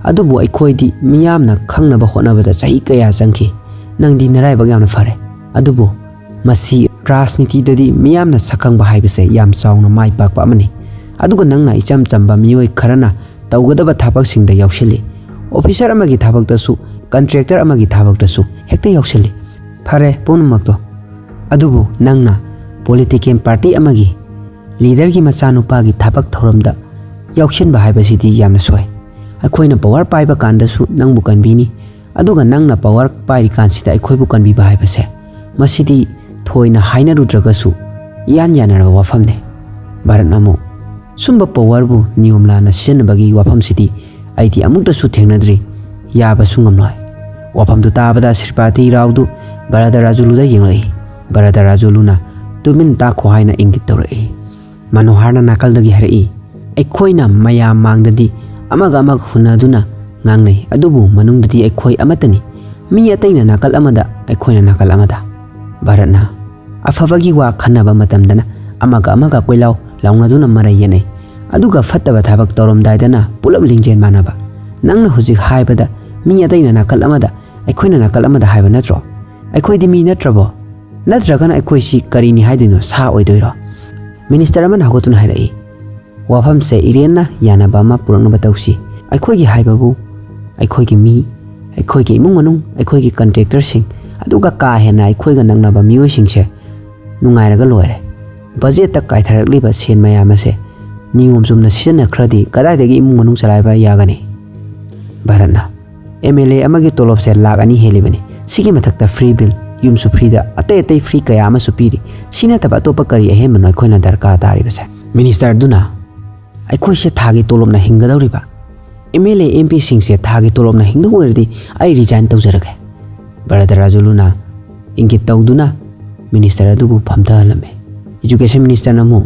ꯑꯗꯨꯕꯨ ꯑꯩꯈꯣꯏꯗꯤ ꯃꯤꯌꯥꯝꯅ ꯈꯪꯅꯕ ꯍꯣꯠꯅꯕꯗ ꯆꯍꯤ ꯀꯌꯥ ꯆꯪꯈꯤ꯫ ꯅꯪꯗꯤ ꯅꯔꯥꯏꯕꯛ ꯌꯥꯝꯅ ꯐꯔꯦ꯫ ꯑꯗꯨꯕꯨ ꯃꯁꯤ ꯔꯥꯖꯅꯤꯇꯤꯗꯗꯤ ꯃꯤꯌꯥꯝꯅ ꯁꯛꯈꯪꯕ ꯍꯥꯏꯕꯁꯦ ꯌꯥꯝ ꯆꯥꯎꯅ ꯃꯥꯏ ꯄꯥꯛꯄ ꯑꯃꯅꯤ꯫ ꯑꯗꯨꯒ ꯅꯪꯅ ꯏꯆꯝ ꯆꯝꯕ ꯃꯤꯑꯣꯏ ꯈꯔꯅ ꯇꯧꯒꯗꯕ ꯊꯕꯛꯁꯤꯡꯗ ꯌꯥꯎꯁꯤꯜꯂꯤ꯫ Officer ꯑꯃꯒꯤ ꯊꯕꯛꯇꯁꯨ, contractor ꯑꯃꯒꯤ ꯊꯕꯛꯇꯁꯨ ꯍꯦꯛꯇ ꯌꯥꯎꯁꯤꯜꯂꯤ꯫ ꯐꯔꯦ ꯄꯨꯝꯅꯃꯛꯇꯣ, ꯑꯗꯨꯕꯨ ꯅꯪꯅ political party ꯑꯃꯒꯤ leaderꯒꯤ ꯃꯆꯥꯅꯨꯄꯥꯒꯤ ꯊꯕꯛ ꯊꯧꯔꯝꯗ ꯌꯥꯎꯁꯤꯟꯕ ꯍꯥꯏꯕꯁꯤꯗꯤ ꯌꯥꯝꯅ ꯁꯣꯏ꯫ ꯑꯩꯈꯣꯏꯅ power ꯄꯥꯏꯕ ꯀꯥꯟꯗꯁꯨ ꯅꯪꯕꯨ ꯀꯟꯕꯤꯅꯤ, ꯑꯗꯨꯒ ꯅꯪꯅ power ꯄꯥꯏꯔꯤꯀꯥꯟꯁꯤꯗ ꯑꯩꯈꯣꯏꯕꯨ ꯀꯟꯕꯤꯕ ꯍꯥꯏꯕꯁꯦ, ꯃꯁꯤꯗꯤ ꯊꯣꯏꯅ ꯍꯥꯏꯅꯔꯨꯗ꯭ꯔꯒꯁꯨ ꯏꯌꯥꯟ ꯌꯥꯅꯔꯕ ꯋꯥꯐꯝꯅꯤ꯫" ꯚꯥꯔꯠꯅ ꯑꯃꯨꯛ, "ꯁꯨꯝꯕ powerꯕꯨ ꯅꯤꯌꯣꯝ ꯂꯥꯟꯅ ꯁꯤꯖꯤꯟꯅꯕꯒꯤ ꯋꯥꯐꯝꯁꯤꯗꯤ ꯑꯩꯗꯤ ꯑꯃꯨꯛꯇꯁꯨ ꯊꯦꯡꯅꯗ꯭ꯔꯤ, ꯌꯥꯕꯁꯨ ꯉꯝꯂꯣꯏ꯫" ꯋꯥꯐꯝꯗꯨ ꯇꯥꯕꯗ ꯁ꯭ꯔꯤꯄꯥꯇꯤ ꯔꯥꯎꯗꯨ ꯚꯥꯔꯗꯔꯥꯖꯨꯂꯨꯗ ꯌꯦꯡꯂꯛꯏ꯫ ꯚꯥꯔꯗꯔꯥꯖꯨꯂꯨꯅ, "ꯇꯨꯃꯤꯟ ꯇꯥꯈꯣ" ꯍꯥꯏꯅ ꯏꯪꯒꯤꯠ ꯇꯧꯔꯛꯏ꯫ ꯃꯅꯣꯍꯔꯅ ꯅꯥꯀꯜꯗꯒꯤ ꯍꯥꯏꯔꯛꯏ, "ꯑꯩꯈꯣꯏꯅ ꯃꯌꯥꯝ ꯃꯥꯡꯗꯗꯤ ꯑꯃꯒ ꯑꯃꯒ ꯍꯨꯟꯅꯗꯨꯅ ꯉꯥꯡꯅꯩ, ꯑꯗꯨꯕꯨ ꯃꯅꯨꯡꯗꯗꯤ ꯑꯩꯈꯣꯏ ꯑꯃꯠꯇꯅꯤ꯫ ꯃꯤ ꯑꯇꯩꯅ ꯅꯥꯀꯜ ꯑꯃꯗ, ꯑꯩꯈꯣꯏꯅ ꯅꯥꯀꯜ ꯑꯃꯗ꯫" ꯚꯥꯔꯠꯅ, "ꯑꯐꯕꯒꯤ ꯋꯥ ꯈꯟꯅꯕ ꯃꯇꯝꯗꯅ ꯑꯃꯒ ꯑꯃꯒ ꯀꯣꯏꯂꯥꯎ ꯂꯥꯎꯅꯗꯨꯅ ꯃꯔꯩ ꯌꯦꯠꯅꯩ, ꯑꯗꯨꯒ ꯐꯠꯇꯕ ꯊꯕꯛ ꯇꯧꯔꯝꯗꯥꯏꯗꯅ ꯄꯨꯂꯞ ꯂꯤꯡꯖꯦꯜ ꯃꯥꯟꯅꯕ꯫ ꯅꯪꯅ ꯍꯧꯖꯤꯛ ꯍꯥꯏꯕꯗ ꯃꯤ ꯑꯇꯩꯅ ꯅꯥꯀꯜ ꯑꯃꯗ, ꯑꯩꯈꯣꯏꯅ ꯅꯥꯀꯜ ꯑꯃꯗ ꯍꯥꯏꯕ ꯅꯠꯇ꯭ꯔꯣ? ꯑꯩꯈꯣꯏꯗꯤ ꯃꯤ ꯅꯠꯇ꯭ꯔꯕꯣ? ꯅꯠꯇ꯭ꯔꯒꯅ ꯑꯩꯈꯣꯏꯁꯤ ꯀꯔꯤꯅꯤ ꯍꯥꯏꯗꯣꯏꯅꯣ? ꯁꯥ ꯑꯣꯏꯗꯣꯏꯔꯣ?" ꯃꯤꯅꯤꯁꯇꯔ ꯑꯃꯅ ꯍꯧꯒꯠꯇꯨꯅ ꯍꯥꯏꯔꯛꯏ, "ꯋꯥꯐꯝꯁꯦ ꯏꯔꯦꯟꯅ ꯌꯥꯅꯕ ꯑꯃ ꯄꯨꯔꯛꯅꯕ ꯇꯧꯁꯤ꯫ ꯑꯩꯈꯣꯏꯒꯤ ꯍꯥꯏꯕꯕꯨ ꯑꯩꯈꯣꯏꯒꯤ ꯃꯤ, ꯑꯩꯈꯣꯏꯒꯤ ꯏꯃꯨꯡ ꯃꯅꯨꯡ, ꯑꯩꯈꯣꯏꯒꯤ contractorꯁꯤꯡ, ꯑꯗꯨꯒ ꯀꯥ ꯍꯦꯟꯅ ꯑꯩꯈꯣꯏꯒ ꯅꯛꯅꯕ ꯃꯤꯑꯣꯏꯁꯤꯡꯁꯦ ꯅꯨꯡꯉꯥꯏꯔꯒ ꯂꯣꯏꯔꯦ꯫ ꯕꯖꯦꯠꯇ ꯀꯥꯏꯊꯔꯛꯂꯤꯕ ꯁꯦꯟ ꯃꯌꯥꯝ ꯑꯁꯦ ꯅꯤꯌꯣꯝ ꯆꯨꯝꯅ ꯁꯤꯖꯤꯟꯅꯈ꯭ꯔꯗꯤ ꯀꯗꯥꯏꯗꯒꯤ ꯏꯃꯨꯡ ꯃꯅꯨꯡ ꯆꯂꯥꯏꯕ ꯌꯥꯒꯅꯤ?" ꯚꯥꯔꯠꯅ, "ꯑꯦꯝ ꯑꯦꯜ ꯑꯦ ꯑꯃꯒꯤ ꯇꯣꯂꯣꯞꯁꯦ ꯂꯥꯈ ꯑꯅꯤ ꯍꯦꯜꯂꯤꯕꯅꯤ꯫ ꯁꯤꯒꯤ ꯃꯊꯛꯇ free bill, ꯌꯨꯝꯁꯨ freeꯗ, ꯑꯇꯩ ꯑꯇꯩ free ꯀꯌꯥ ꯑꯃꯁꯨ ꯄꯤꯔꯤ꯫ ꯁꯤ ꯅꯠꯇꯕ ꯑꯇꯣꯞꯄ ꯀꯔꯤ ꯑꯍꯦꯟꯕꯅꯣ ꯑꯩꯈꯣꯏꯅ ꯗꯔꯀꯥꯔ ꯇꯥꯔꯤꯕꯁꯦ?" ꯃꯤꯅꯤꯁꯇꯔꯗꯨꯅ, "ꯑꯩꯈꯣꯏꯁꯦ ꯊꯥꯒꯤ ꯇꯣꯂꯣꯞꯅ ꯍꯤꯡꯒꯗꯧꯔꯤꯕ꯫ ꯑꯦꯝ ꯑꯦꯜ ꯑꯦ, ꯑꯦꯝ ꯄꯤꯁꯤꯡꯁꯦ ꯊꯥꯒꯤ ꯇꯣꯂꯣꯞꯅ ꯍꯤꯡꯗꯧ ꯑꯣꯏꯔꯗꯤ ꯑꯩ resign ꯇꯧꯖꯔꯒꯦ꯫" ꯚꯥꯔꯗꯔꯥꯖꯨꯂꯨꯅ, ꯏꯪꯒꯤꯠ ꯇꯧꯗꯨꯅ ꯃꯤꯅꯤꯁꯇꯔ ꯑꯗꯨꯕꯨ ꯐꯝꯊꯍꯜꯂꯝꯃꯤ꯫ ꯏꯖꯨꯀꯦꯁꯟ ꯃꯤꯅꯤꯁꯇꯔꯅ ꯑꯃꯨꯛ,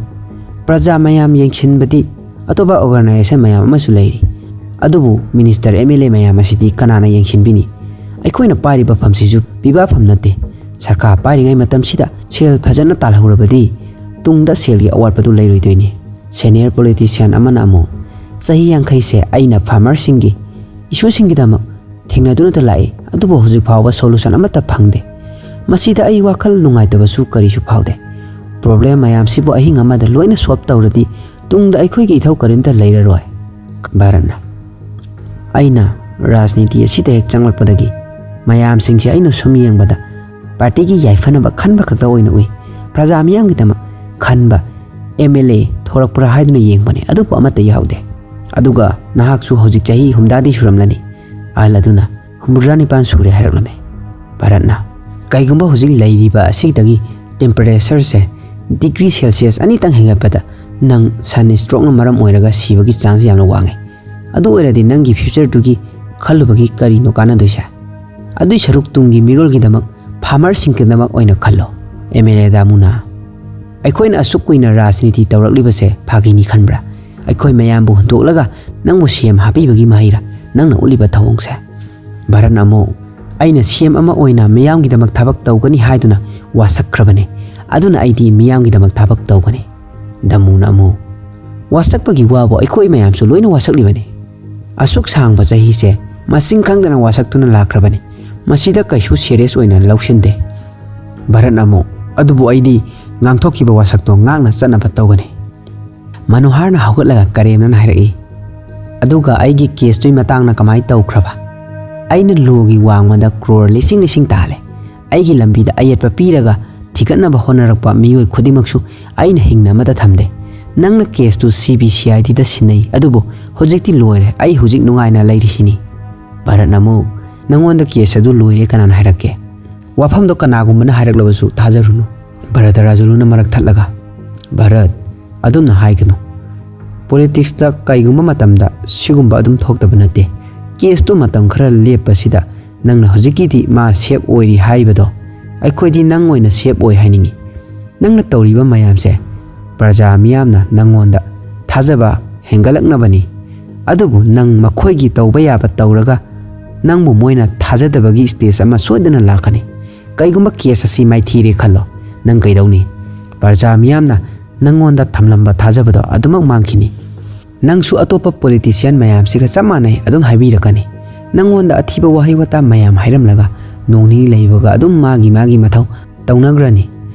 "ꯄ꯭ꯔꯖꯥ ꯃꯌꯥꯝ ꯌꯦꯡꯁꯤꯟꯕꯗꯤ ꯑꯇꯣꯞꯄ ꯑꯣꯔꯒꯅꯥꯏꯖꯦꯁꯟ ꯃꯌꯥꯝ ꯑꯃꯁꯨ ꯂꯩꯔꯤ, ꯑꯗꯨꯕꯨ ꯃꯤꯅꯤꯁꯇꯔ, ꯑꯦꯝ ꯑꯦꯜ ꯑꯦ ꯃꯌꯥꯝ ꯑꯁꯤꯗꯤ ꯀꯅꯥꯅ ꯌꯦꯡꯁꯤꯟꯕꯤꯅꯤ? ꯑꯩꯈꯣꯏꯅ ꯄꯥꯏꯔꯤꯕ ꯐꯝꯁꯤꯁꯨ ꯄꯤꯕꯥꯐꯝ ꯅꯠꯇꯦ꯫ ꯁꯔꯀꯥꯔ ꯄꯥꯏꯔꯤꯉꯩ ꯃꯇꯝꯁꯤꯗ ꯁꯦꯜ ꯐꯖꯅ ꯇꯥꯜꯍꯧꯔꯕꯗꯤ ꯇꯨꯡꯗ ꯁꯦꯜꯒꯤ ꯑꯋꯥꯠꯄꯗꯨ ꯂꯩꯔꯣꯏꯗꯣꯏꯅꯤ"꯫ ꯁꯦꯅꯤꯌꯔ ꯄꯣꯂꯤꯇꯤꯁꯤꯌꯥꯟ ꯑꯃꯅ ꯑꯃꯨꯛ, "ꯆꯍꯤ ꯌꯥꯡꯈꯩꯁꯦ ꯑꯩꯅ ꯐꯥꯔꯃꯔꯁꯤꯡꯒꯤ ꯏꯁꯨꯁꯤꯡꯒꯤꯗꯃꯛ ꯊꯦꯡꯅꯗꯨꯅꯇ ꯂꯥꯛꯏ, ꯑꯗꯨꯕꯨ ꯍꯧꯖꯤꯛ ꯐꯥꯎꯕ ꯁꯣꯂꯨꯁꯟ ꯑꯃꯠꯇ ꯐꯪꯗꯦ꯫ ꯃꯁꯤꯗ ꯑꯩ ꯋꯥꯈꯜ ꯅꯨꯡꯉꯥꯏꯇꯕꯁꯨ ꯀꯔꯤꯁꯨ ꯐꯥꯎꯗꯦ꯫ ꯄ꯭ꯔꯣꯕ꯭ꯂꯦꯝ ꯃꯌꯥꯝꯁꯤꯕꯨ ꯑꯍꯤꯡ ꯑꯃꯗ ꯂꯣꯏꯅ ꯁꯣꯜꯕ ꯇꯧꯔꯗꯤ ꯇꯨꯡꯗ ꯑꯩꯈꯣꯏꯒꯤ ꯏꯊꯧ ꯀꯔꯤꯝꯇ ꯂꯩꯔꯔꯣꯏ"꯫ ꯚꯥꯔꯠꯅ, "ꯑꯩꯅ ꯔꯥꯖꯅꯤꯇꯤ ꯑꯁꯤꯗ ꯍꯦꯛ ꯆꯪꯂꯛꯄꯗꯒꯤ ꯃꯌꯥꯝꯁꯤꯡꯁꯦ ꯑꯩꯅ ꯁꯨꯝ ꯌꯦꯡꯕꯗ ꯄꯥꯔꯇꯤꯒꯤ ꯌꯥꯏꯐꯅꯕ ꯈꯟꯕ ꯈꯛꯇ ꯑꯣꯏꯅ ꯎꯏ꯫ ꯄ꯭ꯔꯖꯥ ꯃꯤꯌꯥꯝꯒꯤꯗꯃꯛ ꯈꯟꯕ ꯑꯦꯝ ꯑꯦꯜ ꯑꯦ ꯊꯣꯔꯛꯄ꯭ꯔꯥ ꯍꯥꯏꯗꯨꯅ ꯌꯦꯡꯕꯅꯤ, ꯑꯗꯨꯕꯨ ꯑꯃꯠꯇ ꯌꯥꯎꯗꯦ꯫ ꯑꯗꯨꯒ ꯅꯍꯥꯛꯁꯨ ꯍꯧꯖꯤꯛ ꯆꯍꯤ ꯍꯨꯝꯗ꯭ꯔꯥꯗꯤ ꯁꯨꯔꯝꯂꯅꯤ"꯫ ꯑꯍꯜ ꯑꯗꯨꯅ, "ꯍꯨꯝꯐꯨꯇꯔꯥ ꯅꯤꯄꯥꯟ ꯁꯨꯔꯦ" ꯍꯥꯏꯔꯛꯂꯝꯃꯤ꯫ ꯚꯥꯔꯠꯅ, "ꯀꯩꯒꯨꯝꯕ ꯍꯧꯖꯤꯛ ꯂꯩꯔꯤꯕ ꯑꯁꯤꯗꯒꯤ ꯇꯦꯝꯄꯔꯦꯆꯔꯁꯦ ꯗꯤꯒ꯭ꯔꯤ ꯁꯦꯜꯁꯤꯌꯁ ꯑꯅꯤꯇꯪ ꯍꯦꯟꯒꯠꯄꯗ ꯅꯪ ꯁꯟ ꯁ꯭ꯇ꯭ꯔꯣꯛꯅ ꯃꯔꯝ ꯑꯣꯏꯔꯒ ꯁꯤꯕꯒꯤ ꯆꯥꯟꯁ ꯌꯥꯝꯅ ꯋꯥꯡꯉꯤ꯫ ꯑꯗꯨ ꯑꯣꯏꯔꯗꯤ ꯅꯪꯒꯤ ꯐ꯭ꯌꯨꯆꯔꯗꯨꯒꯤ ꯈꯜꯂꯨꯕꯒꯤ ꯀꯔꯤꯅꯣ ꯀꯥꯟꯅꯗꯣꯏꯁꯦ? ꯑꯗꯨꯏ ꯁꯔꯨꯛ ꯇꯨꯡꯒꯤ ꯃꯤꯔꯣꯜꯒꯤꯗꯃꯛ, ꯐꯥꯔꯃꯔꯁꯤꯡꯒꯤꯗꯃꯛ ꯑꯣꯏꯅ ꯈꯜꯂꯣ"꯫ ꯑꯦꯝ ꯑꯦꯜ ꯑꯦ ꯗꯥꯃꯨꯅ, "ꯑꯩꯈꯣꯏꯅ ꯑꯁꯨꯛ ꯀꯨꯏꯅ ꯔꯥꯖꯅꯤꯇꯤ ꯇꯧꯔꯛꯂꯤꯕꯁꯦ ꯐꯥꯒꯤꯅꯤ ꯈꯟꯕ꯭ꯔꯥ? ꯑꯩꯈꯣꯏ ꯃꯌꯥꯝꯕꯨ ꯍꯨꯟꯗꯣꯛꯂꯒ ꯅꯪꯕꯨ ꯁꯤ ꯑꯦꯝ ꯍꯥꯞꯄꯤꯕꯒꯤ ꯃꯍꯩꯔꯥ ꯅꯪꯅ ꯎꯠꯂꯤꯕ ꯊꯧꯑꯣꯡꯁꯦ?" ꯚꯥꯔꯠꯅ ꯑꯃꯨꯛ, "ꯑꯩꯅ ꯁꯤ ꯑꯦꯝ ꯑꯃ ꯑꯣꯏꯅ ꯃꯤꯌꯥꯝꯒꯤꯗꯃꯛ ꯊꯕꯛ ꯇꯧꯒꯅꯤ ꯍꯥꯏꯗꯨꯅ ꯋꯥꯁꯛꯈ꯭ꯔꯕꯅꯤ꯫ ꯑꯗꯨꯅ ꯑꯩꯗꯤ ꯃꯤꯌꯥꯝꯒꯤꯗꯃꯛ ꯊꯕꯛ ꯇꯧꯒꯅꯤ"꯫ ꯗꯥꯃꯨꯅ ꯑꯃꯨꯛ, "ꯋꯥꯁꯛꯄꯒꯤ ꯋꯥꯕꯨ ꯑꯩꯈꯣꯏ ꯃꯌꯥꯝꯁꯨ ꯂꯣꯏꯅ ꯋꯥꯁꯛꯂꯤꯕꯅꯤ꯫ ꯑꯁꯨꯛ ꯁꯥꯡꯕ ꯆꯍꯤꯁꯦ ꯃꯁꯤꯡ ꯈꯪꯗꯅ ꯋꯥꯁꯛꯇꯨꯅ ꯂꯥꯛꯈ꯭ꯔꯕꯅꯤ꯫ ꯃꯁꯤꯗ ꯀꯩꯁꯨ ꯁꯦꯔꯤꯌꯁ ꯑꯣꯏꯅ ꯂꯧꯁꯤꯟꯗꯦ"꯫ ꯚꯥꯔꯠꯅ ꯑꯃꯨꯛ, "ꯑꯗꯨꯕꯨ ꯑꯩꯗꯤ ꯉꯥꯡꯊꯣꯛꯈꯤꯕ ꯋꯥꯁꯛꯇꯣ ꯉꯥꯛꯅ ꯆꯠꯅꯕ ꯇꯧꯒꯅꯤ"꯫ ꯃꯅꯣꯍꯔꯅ ꯍꯧꯒꯠꯂꯒ ꯀꯔꯦꯝꯅꯅ ꯍꯥꯏꯔꯛꯏ, "ꯑꯗꯨꯒ ꯑꯩꯒꯤ ꯀꯦꯁꯇꯨꯒꯤ ꯃꯇꯥꯡꯅ ꯀꯃꯥꯏ ꯇꯧꯈ꯭ꯔꯕ? ꯑꯩꯅ ꯂꯣꯒꯤ ꯋꯥꯡꯃꯗ ꯀ꯭ꯔꯣꯔ ꯂꯤꯁꯤꯡ ꯂꯤꯁꯤꯡ ꯇꯥꯜꯂꯦ꯫ ꯑꯩꯒꯤ ꯂꯝꯕꯤꯗ ꯑꯌꯦꯠꯄ ꯄꯤꯔꯒ ꯊꯤꯒꯠꯅꯕ ꯍꯣꯠꯅꯔꯛꯄ ꯃꯤꯑꯣꯏ ꯈꯨꯗꯤꯡꯃꯛꯁꯨ ꯑꯩꯅ ꯍꯤꯡꯅ ꯑꯃꯠꯇ ꯊꯝꯗꯦ꯫ ꯅꯪꯅ ꯀꯦꯁꯇꯨ ꯁꯤ ꯕꯤ ꯁꯤ ꯑꯥꯏ ꯗꯤꯗ ꯁꯤꯟꯅꯩ, ꯑꯗꯨꯕꯨ ꯍꯧꯖꯤꯛꯇꯤ ꯂꯣꯏꯔꯦ꯫ ꯑꯩ ꯍꯧꯖꯤꯛ ꯅꯨꯡꯉꯥꯏꯅ ꯂꯩꯔꯤꯁꯤꯅꯤ"꯫ ꯚꯥꯔꯠꯅ ꯑꯃꯨꯛ, "ꯅꯪꯉꯣꯟꯗ ꯀꯦꯁ ꯑꯗꯨ ꯂꯣꯏꯔꯦ ꯀꯅꯥꯅ ꯍꯥꯏꯔꯛꯀꯦ? ꯋꯥꯐꯝꯗꯣ ꯀꯅꯥꯒꯨꯝꯕꯅ ꯍꯥꯏꯔꯛꯂꯕꯁꯨ ꯊꯥꯖꯔꯨꯅꯨ"꯫ ꯚꯥꯔꯠ ꯔꯥꯖꯨꯂꯨꯅ ꯃꯔꯛ ꯊꯠꯂꯒ, "ꯚꯥꯔꯠ, ꯑꯗꯨꯝꯅ ꯍꯥꯏꯒꯅꯨ꯫ ꯄꯣꯂꯤꯇꯤꯛꯁꯇ ꯀꯩꯒꯨꯝꯕ ꯃꯇꯝꯗ ꯁꯤꯒꯨꯝꯕ ꯑꯗꯨꯝ ꯊꯣꯛꯇꯕ ꯅꯠꯇꯦ꯫ ꯀꯦꯁꯇꯨ ꯃꯇꯝ ꯈꯔ ꯂꯦꯞꯄꯁꯤꯗ ꯅꯪꯅ ꯍꯧꯖꯤꯛꯀꯤꯗꯤ ꯃꯥ ꯁꯦꯐ ꯑꯣꯏꯔꯤ ꯍꯥꯏꯕꯗꯣ ꯑꯩꯈꯣꯏꯗꯤ ꯅꯪ ꯑꯣꯏꯅ ꯁꯦꯞ ꯑꯣꯏ ꯍꯥꯏꯅꯤꯡꯏ꯫ ꯅꯪꯅ ꯇꯧꯔꯤꯕ ꯃꯌꯥꯝꯁꯦ ꯄ꯭ꯔꯖꯥ ꯃꯤꯌꯥꯝꯅ ꯅꯪꯉꯣꯟꯗ ꯊꯥꯖꯕ ꯍꯦꯟꯒꯠꯂꯛꯅꯕꯅꯤ꯫ ꯑꯗꯨꯕꯨ ꯅꯪ ꯃꯈꯣꯏꯒꯤ ꯇꯧꯕ ꯌꯥꯕ ꯇꯧꯔꯒ ꯅꯪꯕꯨ ꯃꯣꯏꯅ ꯊꯥꯖꯗꯕꯒꯤ ꯁ꯭ꯇꯦꯖ ꯑꯃ ꯁꯣꯏꯗꯅ ꯂꯥꯛꯀꯅꯤ꯫ ꯀꯩꯒꯨꯝꯕ ꯀꯦꯁ ꯑꯁꯤ ꯃꯥꯏꯊꯤꯔꯦ ꯈꯜꯂꯣ, ꯅꯪ ꯀꯩꯗꯧꯅꯤ? ꯄ꯭ꯔꯖꯥ ꯃꯤꯌꯥꯝꯅ ꯅꯪꯉꯣꯟꯗ ꯊꯝꯂꯝꯕ ꯊꯥꯖꯕꯗꯣ ꯑꯗꯨꯃꯛ ꯃꯥꯡꯈꯤꯅꯤ꯫ ꯅꯪꯁꯨ ꯑꯇꯣꯞꯄ ꯄꯣꯂꯤꯇꯤꯁꯤꯌꯥꯟ ꯃꯌꯥꯝꯁꯤꯒ ꯆꯞ ꯃꯥꯟꯅꯩ ꯑꯗꯨꯝ ꯍꯥꯏꯕꯤꯔꯛꯀꯅꯤ꯫ ꯅꯪꯉꯣꯟꯗ ꯑꯊꯤꯕ ꯋꯥꯍꯩ ꯋꯥꯇꯥ ꯃꯌꯥꯝ ꯍꯥꯏꯔꯝꯂꯒ ꯅꯣꯡ ꯅꯤꯅꯤ ꯂꯩꯕꯒ ꯑꯗꯨꯝ ꯃꯥꯒꯤ ꯃꯥꯒꯤ ꯃꯊꯧ ꯇꯧꯅꯈ꯭ꯔꯅꯤ꯫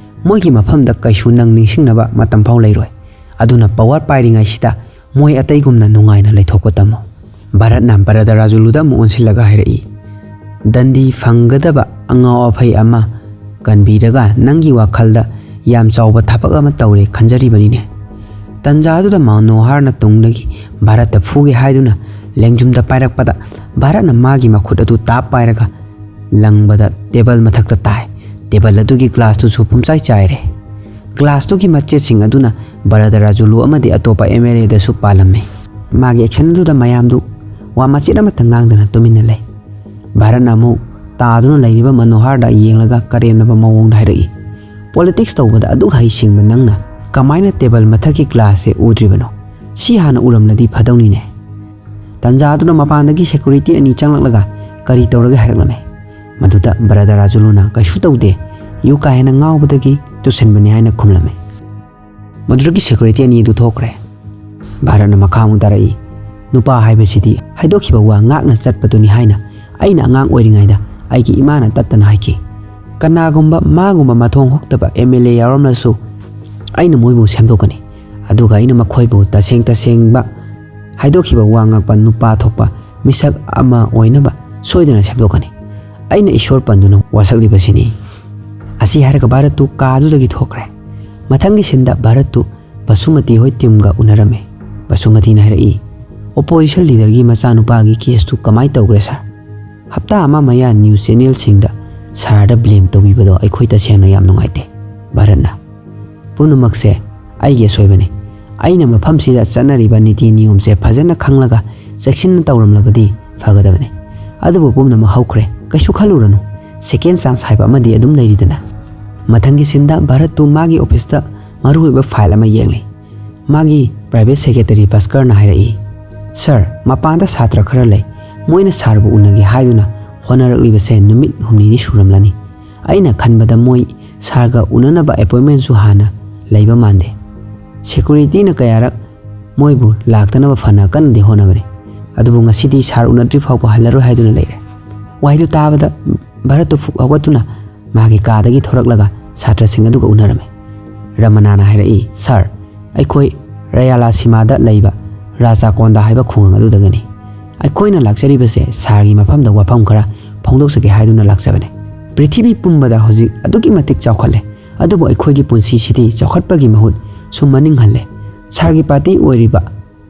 ꯃꯣꯏꯒꯤ ꯃꯐꯝꯗ ꯀꯩꯁꯨ ꯅꯪ ꯅꯤꯡꯁꯤꯡꯅꯕ ꯃꯇꯝ ꯐꯥꯎ ꯂꯩꯔꯣꯏ꯫ ꯑꯗꯨꯅ ꯄꯋꯥꯔ ꯄꯥꯏꯔꯤꯉꯩꯁꯤꯗ ꯃꯣꯏ ꯑꯇꯩꯒꯨꯝꯅ ꯅꯨꯡꯉꯥꯏꯅ ꯂꯩꯊꯣꯛꯄ ꯇꯝꯃꯨ꯫ ꯚꯥꯔꯠꯅ ꯕꯔꯗꯔꯥꯖꯨꯂꯨꯗ ꯑꯃꯨꯛ ꯑꯣꯟꯁꯤꯜꯂꯒ ꯍꯥꯏꯔꯛꯏ, "ꯗꯟꯗꯤ ꯐꯪꯒꯗꯕ ꯑꯉꯥꯎ ꯑꯐꯩ ꯑꯃ ꯀꯟꯕꯤꯔꯒ ꯅꯪꯒꯤ ꯋꯥꯈꯜꯗ ꯌꯥꯝ ꯆꯥꯎꯕ ꯊꯕꯛ ꯑꯃ ꯇꯧꯔꯦ ꯈꯟꯖꯔꯤꯕꯅꯤꯅꯦ꯫ ꯇꯟꯖꯥꯗꯨꯗ ꯃꯅꯣꯍꯥꯔꯅ ꯇꯨꯡꯗꯒꯤ ꯚꯥꯔꯠꯇ ꯐꯨꯒꯦ ꯍꯥꯏꯗꯨꯅ ꯂꯦꯡꯖꯨꯝꯗ ꯄꯥꯏꯔꯛꯄꯗ ꯚꯥꯔꯠꯅ ꯃꯥꯒꯤ ꯃꯈꯨꯠ ꯑꯗꯨ ꯇꯥꯞ ꯄꯥꯏꯔꯒ ꯂꯪꯕꯗ ꯇꯦꯕꯜ ꯃꯊꯛꯇ ꯇꯥꯏ꯫ ꯇꯦꯕꯜ ꯑꯗꯨꯒꯤ ꯒ꯭ꯂꯥꯁꯇꯨꯁꯨ ꯄꯨꯝꯆꯥꯏ ꯆꯥꯏꯔꯦ꯫ ꯒ꯭ꯂꯥꯁꯇꯨꯒꯤ ꯃꯆꯦꯠꯁꯤꯡ ꯑꯗꯨꯅ ꯕꯔꯗꯔꯥꯖꯨꯂꯨ ꯑꯃꯗꯤ ꯑꯇꯣꯞꯄ ꯑꯦꯝ ꯑꯦꯜ ꯑꯦꯗꯁꯨ ꯄꯥꯜꯂꯝꯃꯤ꯫ ꯃꯥꯒꯤ ꯑꯦꯛꯁꯟ ꯑꯗꯨꯗ ꯃꯌꯥꯝꯗꯨ ꯋꯥ ꯃꯆꯦꯠ ꯑꯃꯠꯇ ꯉꯥꯡꯗꯅ ꯇꯨꯃꯤꯟꯅ ꯂꯩ꯫ ꯚꯥꯔꯠꯅ ꯑꯃꯨꯛ ꯇꯥꯗꯨꯅ ꯂꯩꯔꯤꯕ ꯃꯅꯣꯍꯥꯔꯗ ꯌꯦꯡꯂꯒ ꯀꯔꯦꯝꯅꯕ ꯃꯑꯣꯡꯗ ꯍꯥꯏꯔꯛꯏ, "ꯄꯣꯂꯤꯇꯤꯛꯁ ꯇꯧꯕꯗ ꯑꯗꯨꯛ ꯍꯩꯁꯤꯡꯕ ꯅꯪꯅ ꯀꯃꯥꯏꯅ ꯇꯦꯕꯜ ꯃꯊꯛꯀꯤ ꯒ꯭ꯂꯥꯁꯁꯦ ꯎꯗ꯭ꯔꯤꯕꯅꯣ? ꯁꯤ ꯍꯥꯟꯅ ꯎꯔꯝꯂꯗꯤ ꯐꯗꯧꯅꯤꯅꯦ"꯫ ꯇꯟꯖꯥ ꯑꯗꯨꯅ ꯃꯄꯥꯟꯗꯒꯤ ꯁꯦꯀ꯭ꯌꯨꯔꯤꯇꯤ ꯑꯅꯤ ꯆꯪꯂꯛꯂꯒ ꯀꯔꯤ ꯇꯧꯔꯒꯦ ꯍꯥꯏꯔꯛꯂꯝꯃꯤ꯫ ꯃꯗꯨꯗ ꯕ꯭ꯔꯗꯔ ꯔꯥꯖꯨꯂꯨꯅ, "ꯀꯩꯁꯨ ꯇꯧꯗꯦ, ꯌꯨ ꯀꯥ ꯍꯦꯟꯅ ꯉꯥꯎꯕꯗꯒꯤ ꯇꯨꯁꯤꯟꯕꯅꯤ" ꯍꯥꯏꯅ ꯈꯨꯝꯂꯝꯃꯤ꯫ ꯃꯗꯨꯗꯒꯤ ꯁꯦꯀ꯭ꯌꯨꯔꯤꯇꯤ ꯑꯅꯤ ꯑꯗꯨ ꯊꯣꯛꯈ꯭ꯔꯦ꯫ ꯚꯥꯔꯠꯅ ꯃꯈꯥ ꯑꯃꯨꯛ ꯇꯥꯔꯛꯏ, "ꯅꯨꯄꯥ ꯍꯥꯏꯕꯁꯤꯗꯤ ꯍꯥꯏꯗꯣꯛꯈꯤꯕ ꯋꯥ ꯉꯥꯛꯅ ꯆꯠꯄꯗꯨꯅꯤ" ꯍꯥꯏꯅ ꯑꯩꯅ ꯑꯉꯥꯡ ꯑꯣꯏꯔꯤꯉꯩꯗ ꯑꯩꯒꯤ ꯏꯃꯥꯅ ꯇꯠꯇꯅ ꯍꯥꯏꯈꯤ꯫ ꯀꯅꯥꯒꯨꯝꯕ ꯃꯥꯒꯨꯝꯕ ꯃꯊꯣꯡ ꯍꯨꯛꯇꯕ ꯑꯦꯝ ꯑꯦꯜ ꯑꯦ ꯌꯥꯎꯔꯝꯂꯁꯨ ꯑꯩꯅ ꯃꯣꯏꯕꯨ ꯁꯦꯝꯗꯣꯛꯀꯅꯤ, ꯑꯗꯨꯒ ꯑꯩꯅ ꯃꯈꯣꯏꯕꯨ ꯇꯁꯦꯡ ꯇꯁꯦꯡꯕ ꯍꯥꯏꯗꯣꯛꯈꯤꯕ ꯋꯥ ꯉꯥꯛꯄ ꯅꯨꯄꯥ ꯊꯣꯛꯄ ꯃꯤꯁꯛ ꯑꯃ ꯑꯣꯏꯅꯕ ꯁꯣꯏꯗꯅ ꯁꯦꯝꯗꯣꯛꯀꯅꯤ꯫ ꯑꯩꯅ ꯏꯁꯣꯔ ꯄꯟꯗꯨꯅ ꯋꯥꯁꯛꯂꯤꯕꯁꯤꯅꯤ꯫ ꯑꯁꯤ ꯍꯥꯏꯔꯒ ꯚꯥꯔꯠꯇꯨ ꯀꯥꯗꯨꯗꯒꯤ ꯊꯣꯛꯈ꯭ꯔꯦ꯫ ꯃꯊꯪꯒꯤ ꯁꯤꯟꯗ ꯚꯥꯔꯠꯇꯨ ꯕꯁꯨꯃꯇꯤ ꯍꯣꯏ ꯇꯤꯝꯒ ꯎꯅꯔꯝꯃꯤ꯫ ꯕꯁꯨꯃꯇꯤꯅ ꯍꯥꯏꯔꯛꯏ, "ꯑꯣꯄꯣꯖꯤꯁꯟ ꯂꯤꯗꯔꯒꯤ ꯃꯆꯥꯅꯨꯄꯥꯒꯤ ꯀꯦꯁꯇꯨ ꯀꯃꯥꯏ ꯇꯧꯈ꯭ꯔꯦ ꯁꯥꯔ? ꯍꯞꯇꯥ ꯑꯃ ꯃꯌꯥ ꯅ꯭ꯌꯨꯁ ꯆꯦꯅꯦꯜꯁꯤꯡꯗ ꯁꯥꯔꯗ ꯕ꯭ꯂꯦꯝ ꯇꯧꯕꯤꯕꯗꯣ ꯑꯩꯈꯣꯏ ꯇꯁꯦꯡꯅ ꯌꯥꯝ ꯅꯨꯡꯉꯥꯏꯇꯦ꯫ ꯚꯥꯔꯠꯅ ꯄꯨꯝꯅꯃꯛꯁꯦ ꯑꯩꯒꯤ ꯑꯁꯣꯏꯕꯅꯤ꯫ ꯑꯩꯅ ꯃꯐꯝꯁꯤꯗ ꯆꯠꯅꯔꯤꯕ ꯅꯤꯇꯤ ꯅꯤꯌꯣꯝꯁꯦ ꯐꯖꯅ ꯈꯪꯂꯒ ꯆꯦꯛꯁꯤꯟꯅ ꯇꯧꯔꯝꯂꯕꯗꯤ ꯐꯒꯗꯕꯅꯤ꯫ ꯑꯗꯨꯕꯨ ꯄꯨꯝꯅꯃꯛ ꯍꯧꯈ꯭ꯔꯦ, ꯀꯩꯁꯨ ꯈꯜꯂꯨꯔꯅꯨ꯫ second chance ꯍꯥꯏꯕ ꯑꯃꯗꯤ ꯑꯗꯨꯝ ꯂꯩꯔꯤꯗꯅ꯫ ꯃꯊꯪꯒꯤ ꯁꯤꯟꯗ ꯚꯥꯔꯠꯇꯨ ꯃꯥꯒꯤ ꯑꯣꯐꯤꯁꯇ ꯃꯔꯨꯑꯣꯏꯕ ꯐꯥꯏꯜ ꯑꯃ ꯌꯦꯡꯂꯤ꯫ ꯃꯥꯒꯤ private secretary ꯚꯥꯁꯀꯔꯅ ꯍꯥꯏꯔꯛꯏ, "ꯁꯥꯔ, ꯃꯄꯥꯟꯗ ꯁꯥꯇ꯭ꯔ ꯈꯔ ꯂꯩ꯫ ꯃꯣꯏꯅ ꯁꯥꯔꯕꯨ ꯎꯅꯒꯦ ꯍꯥꯏꯗꯨꯅ ꯍꯣꯠꯅꯔꯛꯂꯤꯕꯁꯦ ꯅꯨꯃꯤꯠ ꯍꯨꯝꯅꯤꯗꯤ ꯁꯨꯔꯝꯂꯅꯤ꯫ ꯑꯩꯅ ꯈꯟꯕꯗ ꯃꯣꯏ ꯁꯥꯔꯒ ꯎꯅꯅꯕ appointmentꯁꯨ ꯍꯥꯟꯅ ꯂꯩꯕ ꯃꯥꯟꯗꯦ꯫ Securityꯅ ꯀꯌꯥꯔꯛ ꯃꯣꯏꯕꯨ ꯂꯥꯛꯇꯅꯕ ꯐꯅ ꯀꯟꯅꯗꯤ ꯍꯣꯠꯅꯕꯅꯤ꯫ ꯑꯗꯨꯕꯨ ꯉꯁꯤꯗꯤ ꯁꯥꯔ ꯎꯅꯗ꯭ꯔꯤ ꯐꯥꯎꯕ ꯍꯜꯂꯔꯣꯏ ꯍꯥꯏꯗꯨꯅ ꯂꯩꯔꯦ"꯫ ꯋꯥꯍꯩꯗꯨ ꯇꯥꯕꯗ ꯚꯥꯔꯠꯇꯨ ꯐꯨꯛ ꯍꯧꯒꯠꯇꯨꯅ ꯃꯥꯒꯤ ꯀꯥꯗꯒꯤ ꯊꯣꯔꯛꯂꯒ ꯁꯥꯇ꯭ꯔꯁꯤꯡ ꯑꯗꯨꯒ ꯎꯅꯔꯝꯃꯤ꯫ ꯔꯃꯅꯥꯅ ꯍꯥꯏꯔꯛꯏ, "ꯁꯥꯔ, ꯑꯩꯈꯣꯏ ꯔꯌꯥꯂꯥꯁꯤꯃꯥꯗ ꯂꯩꯕ ꯔꯥꯖꯥꯀꯣꯟꯗꯥ ꯍꯥꯏꯕ ꯈꯨꯡꯒꯪ ꯑꯗꯨꯗꯒꯤꯅꯤ꯫ ꯑꯩꯈꯣꯏꯅ ꯂꯥꯛꯆꯔꯤꯕꯁꯦ ꯁꯥꯔꯒꯤ ꯃꯐꯝꯗ ꯋꯥꯐꯝ ꯈꯔ ꯐꯣꯡꯗꯣꯛꯆꯒꯦ ꯍꯥꯏꯗꯨꯅ ꯂꯥꯛꯆꯕꯅꯤ꯫ ꯄ꯭ꯔꯤꯊꯤꯕꯤ ꯄꯨꯝꯕꯗ ꯍꯧꯖꯤꯛ ꯑꯗꯨꯛꯀꯤ ꯃꯇꯤꯛ ꯆꯥꯎꯈꯠꯂꯦ, ꯑꯗꯨꯕꯨ ꯑꯩꯈꯣꯏꯒꯤ ꯄꯨꯟꯁꯤꯁꯤꯗꯤ ꯆꯥꯎꯈꯠꯄꯒꯤ ꯃꯍꯨꯠ ꯁꯨꯝ ꯃꯅꯤꯡ ꯍꯜꯂꯦ꯫ ꯁꯥꯔꯒꯤ ꯄꯥꯔꯇꯤ ꯑꯣꯏꯔꯤꯕ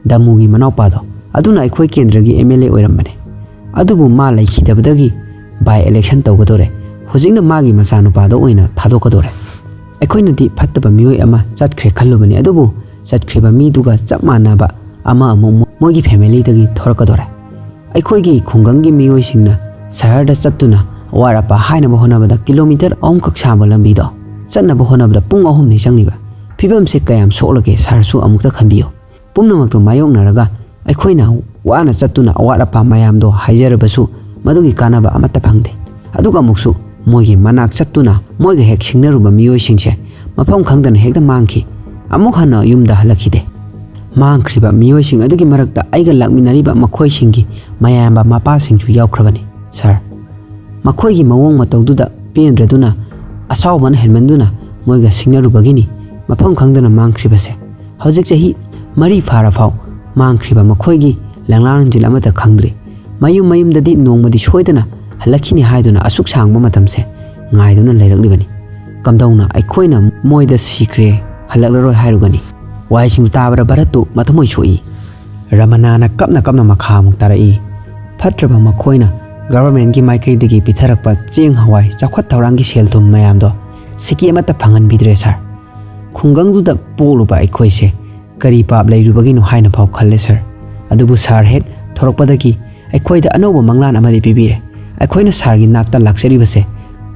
ꯗꯃꯨꯒꯤ ꯃꯅꯥꯎꯄꯥꯗꯣ, ꯑꯗꯨꯅ ꯑꯩꯈꯣꯏ ꯀꯦꯟꯗ꯭ꯔꯒꯤ MLA ꯑꯣꯏꯔꯝꯕꯅꯤ꯫ ꯑꯗꯨꯕꯨ ꯃꯥ ꯂꯩꯈꯤꯗꯕꯗꯒꯤ by election ꯇꯧꯒꯗꯣꯔꯦ꯫ ꯍꯧꯖꯤꯛꯅ ꯃꯥꯒꯤ ꯃꯆꯥꯅꯨꯄꯥꯗꯣ ꯑꯣꯏꯅ ꯊꯥꯗꯣꯛꯀꯗꯣꯔꯦ꯫ ꯑꯩꯈꯣꯏꯅꯗꯤ ꯐꯠꯇꯕ ꯃꯤꯑꯣꯏ ꯑꯃ ꯆꯠꯈ꯭ꯔꯦ ꯈꯜꯂꯨꯕꯅꯤ, ꯑꯗꯨꯕꯨ ꯆꯠꯈ꯭ꯔꯤꯕ ꯃꯤꯗꯨꯒ ꯆꯞ ꯃꯥꯟꯅꯕ ꯑꯃ ꯑꯃꯨꯛ ꯃꯣꯏꯒꯤ familyꯗꯒꯤ ꯊꯣꯔꯛꯀꯗꯣꯔꯦ꯫ ꯑꯩꯈꯣꯏꯒꯤ ꯈꯨꯡꯒꯪꯒꯤ ꯃꯤꯑꯣꯏꯁꯤꯡꯅ ꯁꯍꯔꯗ ꯆꯠꯇꯨꯅ ꯑꯋꯥꯠ ꯑꯄꯥ ꯍꯥꯏꯅꯕ ꯍꯣꯠꯅꯕꯗ kilometre ꯑꯍꯨꯝꯈꯛ ꯁꯥꯡꯕ ꯂꯝꯕꯤꯗꯣ ꯆꯠꯅꯕ ꯍꯣꯠꯅꯕꯗ ꯄꯨꯡ ꯑꯍꯨꯝꯅꯤ ꯆꯪꯂꯤꯕ꯫ ꯐꯤꯕꯝꯁꯦ ꯀꯌꯥꯝ ꯁꯣꯛꯂꯒꯦ ꯁꯥꯔꯁꯨ ꯑꯃꯨꯛꯇ ꯈꯟꯕꯤꯌꯨ꯫ ꯄꯨꯝꯅꯃꯛꯇꯣ ꯃꯥꯌꯣꯛꯅꯔꯒ ꯑꯩꯈꯣꯏꯅ ꯋꯥꯅ ꯆꯠꯇꯨꯅ ꯑꯋꯥꯠ ꯑꯄꯥ ꯃꯌꯥꯝꯗꯣ ꯍꯥꯏꯖꯔꯕꯁꯨ ꯃꯗꯨꯒꯤ ꯀꯥꯟꯅꯕ ꯑꯃꯠꯇ ꯐꯪꯗꯦ꯫ ꯑꯗꯨꯒ ꯑꯃꯨꯛꯁꯨ ꯃꯣꯏꯒꯤ ꯃꯅꯥꯛ ꯆꯠꯇꯨꯅ ꯃꯣꯏꯒ ꯍꯦꯛ ꯁꯤꯡꯅꯔꯨꯕ ꯃꯤꯑꯣꯏꯁꯤꯡꯁꯦ ꯃꯐꯝ ꯈꯪꯗꯅ ꯍꯦꯛꯇ ꯃꯥꯡꯈꯤ꯫ ꯑꯃꯨꯛ ꯍꯟꯅ ꯌꯨꯝꯗ ꯍꯜꯂꯛꯈꯤꯗꯦ꯫ ꯃꯥꯡꯈ꯭ꯔꯤꯕ ꯃꯤꯑꯣꯏꯁꯤꯡ ꯑꯗꯨꯒꯤ ꯃꯔꯛꯇ ꯑꯩꯒ ꯂꯥꯛꯃꯤꯟꯅꯔꯤꯕ ꯃꯈꯣꯏꯁꯤꯡꯒꯤ ꯃꯌꯥꯝꯕ ꯃꯄꯥꯁꯤꯡꯁꯨ ꯌꯥꯎꯈ꯭ꯔꯕꯅꯤ, ꯁꯥꯔ꯫ ꯃꯈꯣꯏꯒꯤ ꯃꯑꯣꯡ ꯃꯇꯧꯗꯨꯗ ꯄꯦꯟꯗ꯭ꯔꯗꯨꯅ ꯑꯁꯥꯎꯕꯅ ꯍꯦꯟꯃꯟꯗꯨꯅ ꯃꯣꯏꯒ ꯁꯤꯡꯅꯔꯨꯕꯒꯤꯅꯤ꯫ ꯃꯐꯝ ꯈꯪꯗꯅ ꯃꯥꯡꯈ꯭ꯔꯤꯕꯁꯦ꯫ ꯍꯧꯖꯤꯛ ꯆꯍꯤ ꯃꯔꯤ ꯐꯥꯔꯐꯥꯎ ꯃꯥꯡꯈ꯭ꯔꯤꯕ ꯃꯈꯣꯏꯒꯤ ꯂꯪꯂꯥ ꯂꯪꯖꯤꯜ ꯑꯃꯠꯇ ꯈꯪꯗ꯭ꯔꯤ꯫ ꯃꯌꯨꯝ ꯃꯌꯨꯝꯗꯗꯤ ꯅꯣꯡꯃꯗꯤ ꯁꯣꯏꯗꯅ ꯍꯜꯂꯛꯈꯤꯅꯤ ꯍꯥꯏꯗꯨꯅ ꯑꯁꯨꯛ ꯁꯥꯡꯕ ꯃꯇꯝꯁꯦ ꯉꯥꯏꯗꯨꯅ ꯂꯩꯔꯛꯂꯤꯕꯅꯤ꯫ ꯀꯝꯗꯧꯅ ꯑꯩꯈꯣꯏꯅ ꯃꯣꯏꯗ ꯁꯤꯈ꯭ꯔꯦ, ꯍꯜꯂꯛꯂꯔꯣꯏ ꯍꯥꯏꯔꯨꯒꯅꯤ?" ꯋꯥꯍꯩꯁꯤꯡꯗꯨ ꯇꯥꯕꯗ ꯚꯥꯔꯠꯇꯨ ꯃꯊꯃꯣꯏ ꯁꯣꯛꯏ꯫ ꯔꯃꯅꯥꯅ ꯀꯞꯅ ꯀꯞꯅ ꯃꯈꯥ ꯑꯃꯨꯛ ꯇꯥꯔꯛꯏ, "ꯐꯠꯇ꯭ꯔꯕ ꯃꯈꯣꯏꯅ governmentꯀꯤ ꯃꯥꯏꯀꯩꯗꯒꯤ ꯄꯤꯊꯔꯛꯄ ꯆꯦꯡ ꯍꯋꯥꯏ ꯆꯥꯎꯈꯠ ꯊꯧꯔꯥꯡꯒꯤ ꯁꯦꯜ ꯊꯨꯝ ꯃꯌꯥꯝꯗꯣ ꯁꯤꯀꯤ ꯑꯃꯠꯇ ꯐꯪꯍꯟꯕꯤꯗ꯭ꯔꯦ, ꯁꯥꯔ꯫ ꯈꯨꯡꯒꯪꯗꯨꯗ ꯄꯣꯛꯂꯨꯕ ꯑꯩꯈꯣꯏꯁꯦ ꯀꯔꯤ ꯄꯥꯞ ꯂꯩꯔꯨꯕꯒꯤꯅꯣ ꯍꯥꯏꯅ ꯐꯥꯎ ꯈꯜꯂꯦ, ꯁꯥꯔ꯫ ꯑꯗꯨꯕꯨ ꯁꯥꯔ ꯍꯦꯛ ꯊꯣꯔꯛꯄꯗꯒꯤ ꯑꯩꯈꯣꯏꯗ ꯑꯅꯧꯕ ꯃꯪꯂꯥꯟ ꯑꯃꯗꯤ ꯄꯤꯕꯤꯔꯦ꯫ ꯑꯩꯈꯣꯏꯅ ꯁꯥꯔꯒꯤ ꯅꯥꯛꯇ ꯂꯥꯛꯆꯔꯤꯕꯁꯦ